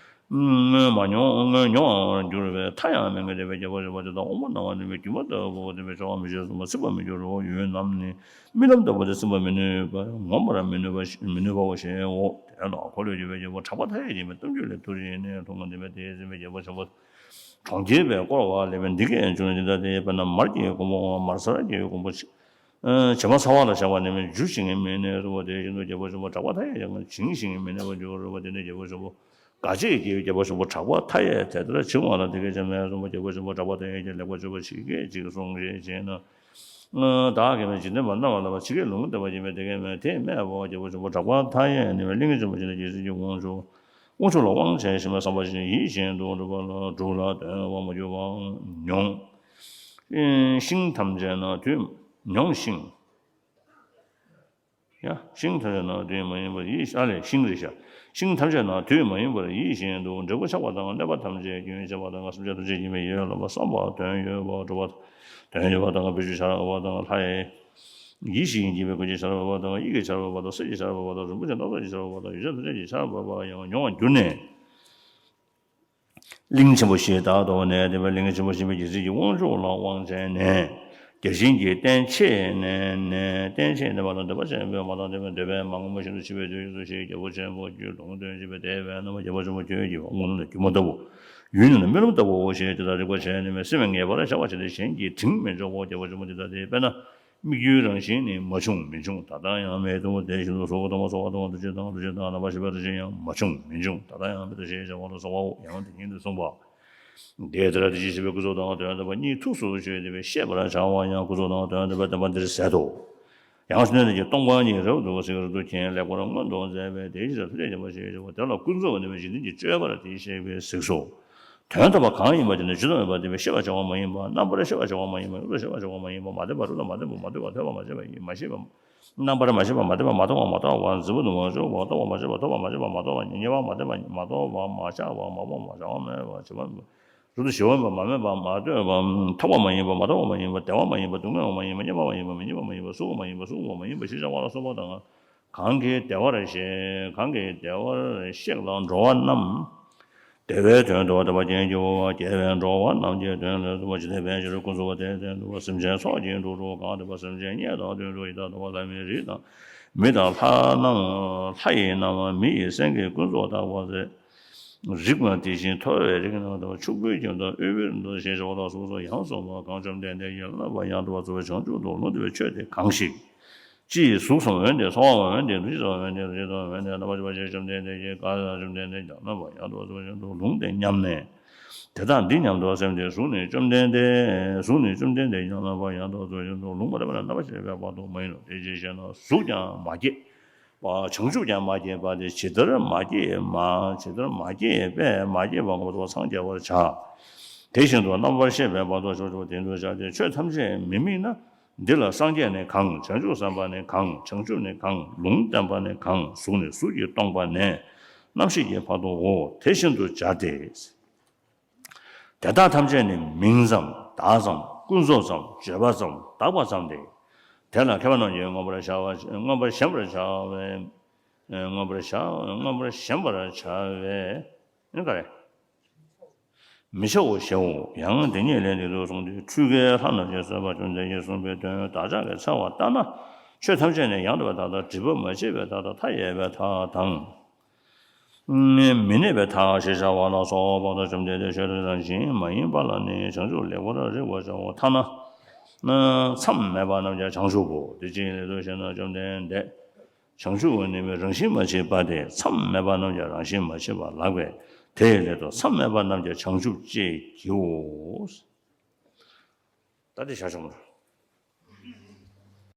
སྔོན་མ་མྱོང་སྔོན་མྱོང་བར་འགྱུར་བའི་མཐའ་ཡང་མི་མངོན་ཏེ། རྒྱལ་པོ་ཆེན་པོ་དེ་དག་དབང་པོ་སྣང་བ་ནི་མི་སྒྱུ་མ་ལྟ་བུ་དེ་མི་འཆོར་བ་མི་ཤེས་སོ། ཚིམ་པར་མི་འགྱུར་རོ། ཡུལ་རྣམས་ནི་རྨི་ལམ་ལྟ་བུ་སྟེ། ཚིམ་པར་མི་ནུས་པ་ངོམས་པར་མི་ནུས་པ་མི་ནུས་པའོ། དེ་ལ་འཁོར་ལོས་སྒྱུར་བའི་རྒྱལ་པོ་གྲགས་པ་མཐའ་ཡས་ཀྱིས་མི་སྟོབས་བཅུ་ལས་ཐུར་བྱིན་ནས་ལྷུང་བ་འདི་མེད་དེ་ཟིན་པའི་རྒྱལ་པོ་ཆེན་པོ་གྲོང་ཁྱེར་པས་བསྐོར་བ་ལེགས་པས་འདི་སྐད་བརྗོད་ནས་འདི་ལྟ་སྟེ། དཔེར་ན་མར་གྱི་གོང་བུ་འོང་བ། མར་ཚར་གྱི་གོང་བུ་བྱེ་མ་ཚ་བ་ལ་བཞག་པ་ནི་མི་འཇུ་ཞིང་མི་གནས་སོ། དེ་བཞིན་དུ་རྒྱལ་པོ་ཆེན་པོ་གྲགས་པ་མཐའ་ཡས་ཀྱང་བྱིང་ཞིང་མི་གནས་པར་འགྱུར་རོ། དེ་ནས་རྒྱལ་པོ་ཆེན་པོ་ག་ཅི་ཡིས་བསྐྱེད་པའི་རྒྱལ་པོ་ཆེན་པོ་གྲགས་པ་མཐའ་ཡས་དེ་ལྟར་བྱིང་བ་ལ་དེ་སྐད་ཅེས་སྨྲས་སོ། རྒྱལ་པོ་ཆེན་པོ་གྲགས་པ་མཐའ་ཡས་ཀྱིས་ལེགས་པར་དཔྱོད་པ་ཅིག་གིས་ཅིག་གསུངས་ཞེས་བྱས་ན། བདག་གིས་ནི་འཇིག་རྟེན་པ་རྣམས་ལ་བསླབ་པ་ཇི་སྐད་ལུང་བསྟན་པ་ཡིན་པས་དེ་སྐད་སྨྲས། དེས་སྨྲས་པ། རྒྱལ་པོ་ཆེན་པོ་གྲགས་པ་མཐའ་ཡས་ནི་ལྷ་ངེས་ཆེན་པོ་ཞིག་ལ་རྒྱལ་སྲིད་ཀྱི་དབང་ཕྱུག་དབང་ཕྱུག་ལ་དབང་བྱས་ཤིང་བསམ་པ་བཞིན་ཡིད་བཞིན་དུ་སྒྲུབ་པ་ལ་སྒྲུབ་ལ་དོན་དབང་མ་གྱུར་པའང་མྱོང་། ཤིང་ཐམས་ཅད་ན་དུས་མྱོང་ཤིང་། ཡ། ཤིང་ཐམས་ཅད་ན་དུས་མ་ཡིན་པར་ཡིད། ཨ་ལས། ཤིང་རེད་ཤག་ཤིང་ཐམས་ཅད་ན་དུས་མ་ཡིན་པར་ཡིད་བཞིན་དུ་འབྲས་བུ་ཆགས་པ་དང་། གནོད་པ་ཐམས་ཅད་རྒྱུན་ཆད་པ་དང་། སེམས་ཅན་ཐམས་ཅད་ཀྱི་མི་ཡུལ་ལ་བསམ་པ་དོན་ཡོད་པ་སྒྲུབ་པ་དོན་ཡོད་པ་དང་། བི་ཤུ་ཤར་བ་དང་། ལྷ་ཡི་ཡིད་བཞིན་གྱི་མི་ཀུན་གྱི་ཤར་བ་དང་། ཡིད་ཀྱི་ཤར་བ་དང་། སྲིད་ཀྱི་ཤར་བ་དང་། རིན་པོ་ཆེ་སྣ་ཚོགས་ཀྱི་ཤར་བ་དང་། ཡོན་ཏན་ཐམས་ཅད་ཀྱི་ཤར་བ་ཡང་མྱོང་བར་གྱུར་ནས། གླིང་ཆེན་པོ་བཞིའི་བདག་ཏུ་གནས་ཏེ། གླིང་ཆེན་པོ་ཆེན་པོའི་རྒྱལ་སྲིད་ཀྱི་དབང་ཕྱུག་ལ་དབང་བྱས་ནས། བརྒྱ་བྱིན་གྱིས་སྟན་ཕྱེད་ནས་ནས། སྟན་ཕྱེད་ནས་པ་དང་འདོད་པ་ཆེན་པོས་མ་དང་ལྡན་པའི་འདོད་པས་མ་ངོམས་པར་ཤིན་ཏུ་འཆི་བའི་དུས་སུ་ཞེས་རྒྱལ་པོ་ཆེན་པོ་ཁྱོད་ལུང་སྟོན་བྱེད་པས། དེ་བས་ན་རྒྱལ་པོ་ཆེན་པོ་ཁྱོད་ཀྱིས་དབང་པོ་རྣམས་ནི་སྒྱུ་མ་ལྟ་བུ། ཡུལ་རྣམས་ནི་རྨི་ལམ་ལྟ་བུའོ་ཞེས་དེ་ལྟར་རིག་པར་བྱས་ནས་མི་སེམས་ངེས་པར་བྱ་བ་བྱས་ཏེ། གཞན་གྱི་དྲིང་མི་འཇོག་གོ། རྒྱལ་པོ་ཆེན་པོ་འདི་ལྟ་སྟེ། དཔེར་ན། སྨིག་རྒྱུའི་རང་བཞིན་ནི་མ་བྱུང་མི་འབྱུང་ད་ལྟ་ཡང་མེད་དོ། དེ་བཞིན་དུ་གཟུགས་དང་ཚོར་བ་དང་འདུ་ཤེས་དང་འདུ་བྱེད་དང་རྣམ་པར་ཤེས་པའི་རང་བཞིན་ཡང་མ་བྱུང་མི་འབྱུང་ད་ལྟ་ཡང་མེད་དོ་ཞེས་བྱ་བ་ལ་སོགས་པའོ། ཡང་དེ་ཉིད་དུ་གསུངས་པ། དེ་ལྟར་དེ་བཞིན་གཤེགས་པའི་སྐུ་གཟུགས་དང་དོན་དམ་པ་གཉིས་ཐུགས་སུ་ཆུད་དེ་བས་ཤེས་པར་བྱ་བ་ཡང་སྐུ་གཟུགས་དང་དོན་དམ་པའི་བདེན་པ་འདིར་ཟད་དོ། ཡང་བཅོམ་ལྡན་འདས་ཀྱིས་སྟོང་པ་ཉིད་རབ་ཏུ་གཟིགས་རབ་ཏུ་མཁྱེན་ལེགས་པར་མངོན་དུ་མཛད་པའི་དེའི་ཕྱིར་ཐུགས་རྗེ་ཆེན་པོ་ཞེས་བྱ་བ་དེ་ལ་ཀུན་རྫོབ་པ་ནི་འཇིག་རྟེན་གྱི་སྤྱོད་པར་དེས་བཤད་པའི་གཟིགས་སོ། དོན་དམ་པ་གང་ཡིན་པ་དེ་ནི་ཇི་ལྟར་ཡོད་པ་དེ་བས་ཤེས་པར་བྱ་བ་མ་ཡིན་པ། རྣམ་པར་ཤེས་པར་བྱ་བ་མ་ཡིན་པ། ཡོངས་སུ་ཤེས་པར་བྱ་བ་མ་ཡིན་པ། མ་ལྡན་པ། རབ་དང་མ་ལྡན་པ། མ་ལྡན་པ། ཐོས་པ་མ་བྱས་པ། མ་ཤེས་པ། རྣམ་པར་མ་ཤེས་པ། མ་ལྡན་པ། མ་མཐོང་བ། མ་དག་པ། འཛིན་པ་དུ་མ་ཞུགས་པ། རྟོགས་པ་མ་བྱས་པ། ཐོས་པ་མ་བྱས་པ། མ་མཐོང་བ། ཉེ་བར་མ་ལྡན་པ། མ་དོར་བ། མ་ཆགས་པ། མ་སྤངས་པ། བྱ་བ་མེད་པ། བྱེད་པ་མེད་པ། རབ་ཏུ་ཞི་བ་མེད་པ། མ་མེད་པ། མ་ལྟོས་པ། ཐོགས་པ་མ་ཡིན་པ། མ་དག་པ་མ་ཡིན་པ། བདེ་བ་མ་ཡིན་པ། སྡུག་བསྔལ་བ་མ་ཡིན་པ། མཉེས་པ་མ་ཡིན་པ། མི་མཉེས་པ་མ་ཡིན་པ། སྲུང་བ་མ་ཡིན་པ། སྲུང་བ་མ་ཡིན་པ་ཞེས་བྱ་བ་ལ་སོགས་པ་དང་། གང་གིས་བདེ་བར་གཤེགས། གང་གིས་བདེ་བར་གཤེགས་ལ་འགྲོ་བ་རྣམས། བདེ་བའི་དོན་དུ་དད་པ་ཅན་གྱི་དབང་པོ་རྒྱལ་བས་འགྲོ་བ་རྣམས་ཀྱི་དོན་ལ་ཐུབ་པ་ཇི་ལྟར་ཕན་ཕྱིར་ཀུན་རྫོབ་པ་དེ་བསྟན་ཏོ། སེམས་ཅན་ཚོགས་ཀྱི་འགྲོ་དྲུག་གང་བསྟན་པ། སེམས་ཅན་དམྱལ་དང་དུད་འགྲོ་ཡི་དྭགས་ལྟ་བུ། ལྷ་མིའི་རིགས་དང་མི་དང་ལྷ་རྣམས་ལྷ་ཡི་རྣམ་མི་ཡི་སེང་གེ་ཀུན་རྫོབ་ལྟ་བུ་ཟེར། རིགས་པ་དེ་བཞིན་མཐོ་བའི་རིགས་རྣམས་ལྟ་བུ། ཕྱུག་པོའི་ཁྱིམ་དང་དབུལ་པོའི་ཁྱིམ་དང་ཞེས་བྱ་བ་ལ་སོགས་སུ་ཡང་གསུངས་པ་གང་བཅོམ་ལྡན་འདས་ཀྱིས་བསླབ་པ་ཡང་དག་པར་རྫོགས་པའི་བྱང་ཆུབ་ཏུ་ལུང་བསྟན་པའི་ཆོས་དེ་གང་ཞིག་ཅི་ཡིས་གཟུགས་སམ་འོན་ཏེ། ཚོར་བའམ་འོན་ཏེ། འདུ་ཤེས་སམ་འོན་ཏེ། རེག་དང་འོན་ཏེ། རྣམ་པར་ཤེས་པ་ཞེས་བཅོམ་ལྡན་འདས་ཀྱིས་བཀའ་སྩལ་པ། བཅོམ་ལྡན་འདས་ཀྱང་རྣམ་པ་ཡང་དག་པར་རྫོགས་པའི་ཕྱིར་དུ་ལུང་བསྟན་སྙམ་ནས། དེ་དག་འདི་སྙམ་དུ་སེམས་ཏེ། གཟུགས་ནི་བཅོམ་ལྡན་འདས། གཟུགས་ནི་བཅོམ་ལྡན་འདས་ཀྱང་རྣམ་པ་ཡང་དག་པར་རྫོགས་པའི་ཕྱིར་དུ་ལུང་མ་བསྟན་པ་ལ་རྣམ་པར་ཤེས་པའི་བར་དུ་མ་ཡིན་ནོ། དེ་ཅིའི་ཕྱིར་ཞེ་ན། གཟུགས་ཀྱང་མ་སྐྱེས་པ། བྱང་ཆུབ་ཀྱང་མ་སྐྱེས་པ་སྟེ། ཇི་ལྟར་མ་སྐྱེས་མ། ཇི་ལྟར་མ་སྐྱེས་པས་མ་སྐྱེས་པ་ངོ་ཐོབ་སངས་རྒྱས་པར་བྱ། དེ་བཞིན་དུ་རྣམ་པར་ཤེས་པའི་བར་དུ་ཕྱོགས་བཅུ་པ་དེ་འདུལ་བྱ་སྟེ། ཆོས་ཐམས་ཅད་མི་དམིགས་ན། འདི་ལ་སངས་རྒྱས་ནི་གང་། བྱང་ཆུབ་སེམས་དཔའ་ནི་གང་། བྱང་ཆུབ་ནི་གང་། ལུང་བསྟན་པ་ནི་གང་། གཟུགས་ནི་གཟུགས་ཀྱིས་སྟོང་པ་ནས་རྣམ་ཤེས་ཀྱི་བར་དུའོ། དེ་བཞིན་དུ་སྦྱར་ཏེ། དེ་དག་ཐམས་ཅད་ནི་མིང་ཙམ་བདག་ཙམ་ཀུན་རྫོབ་ཙམ་བརྗོད་པ་ཙམ་གདགས་པ་ཙམ་སྟེ། དེ་ལ་མཁས་པ་རྣམས་ཀྱིས་མངོན་པར་བྱ་བ་མངོན་པར་ཞེན་པར་བྱ་བའི། མངོན་པར་བྱ་མངོན་པར་ཞེན་པར་བྱ་བའི། ཨེ་ག་རེ། མི་བྱའོ་ཞེའོ། ཡང་འདི་ཉིད་ལས་འདི་དུ་གསུངས་ཏེ། འཕྲུལ་དགའི་ལྷ་རྣམས་ཀྱིས་གསོལ་བ་བཅོམ་ལྡན་འདས་གསུངས་པའི་དོན་བདག་ཅག་གིས་འཚལ་བ་ལྟར་ན། ཆོས་ཐམས་ཅད་ནི་ཡང་དག་པའི་མཐའ་དང་སྒྲིབ་པ་མ་མཆིས་པའི་མཐའ་དང་མཐའ་ཡས་པའི་མཐའ་དང་། མི་གནས་པའི་མཐའ་ཞེས་བྱ་བ་ལ་སོགས་པ་དང་། བཅོམ་ལྡན་འདས་ཆོས་དེ་རང་བཞིན་མ་ཡིན་པ་ལ་ནི་བྱང་ཆུབ་ལེགས་པར་རིག་པར་བྱའོ། ཐ་ན། མཚམས་མེད་པ་རྣམས་ཀྱང་བྱང་ཆུབ་བོ། དེ་ཅིའི་སླད་དུ་ཞེ་ན། བཅོམ་ལྡན་འདས་བྱང་ཆུབ་པ་ནི་མི་རང་བཞིན་མ་མཆིས་པ་སྟེ། མཚམས་མེད་པ་རྣམས་ཀྱང་རང་བཞིན་མ་མཆིས་པ་ལགས་པས། དེའི་སླད་དུ་མཚམས་མེད་པ་རྣམས་ཀྱང་བྱང་ཆུབ་ཅེས་བགྱིའོ། ད་དེ་བྱ་ཆོག་མ་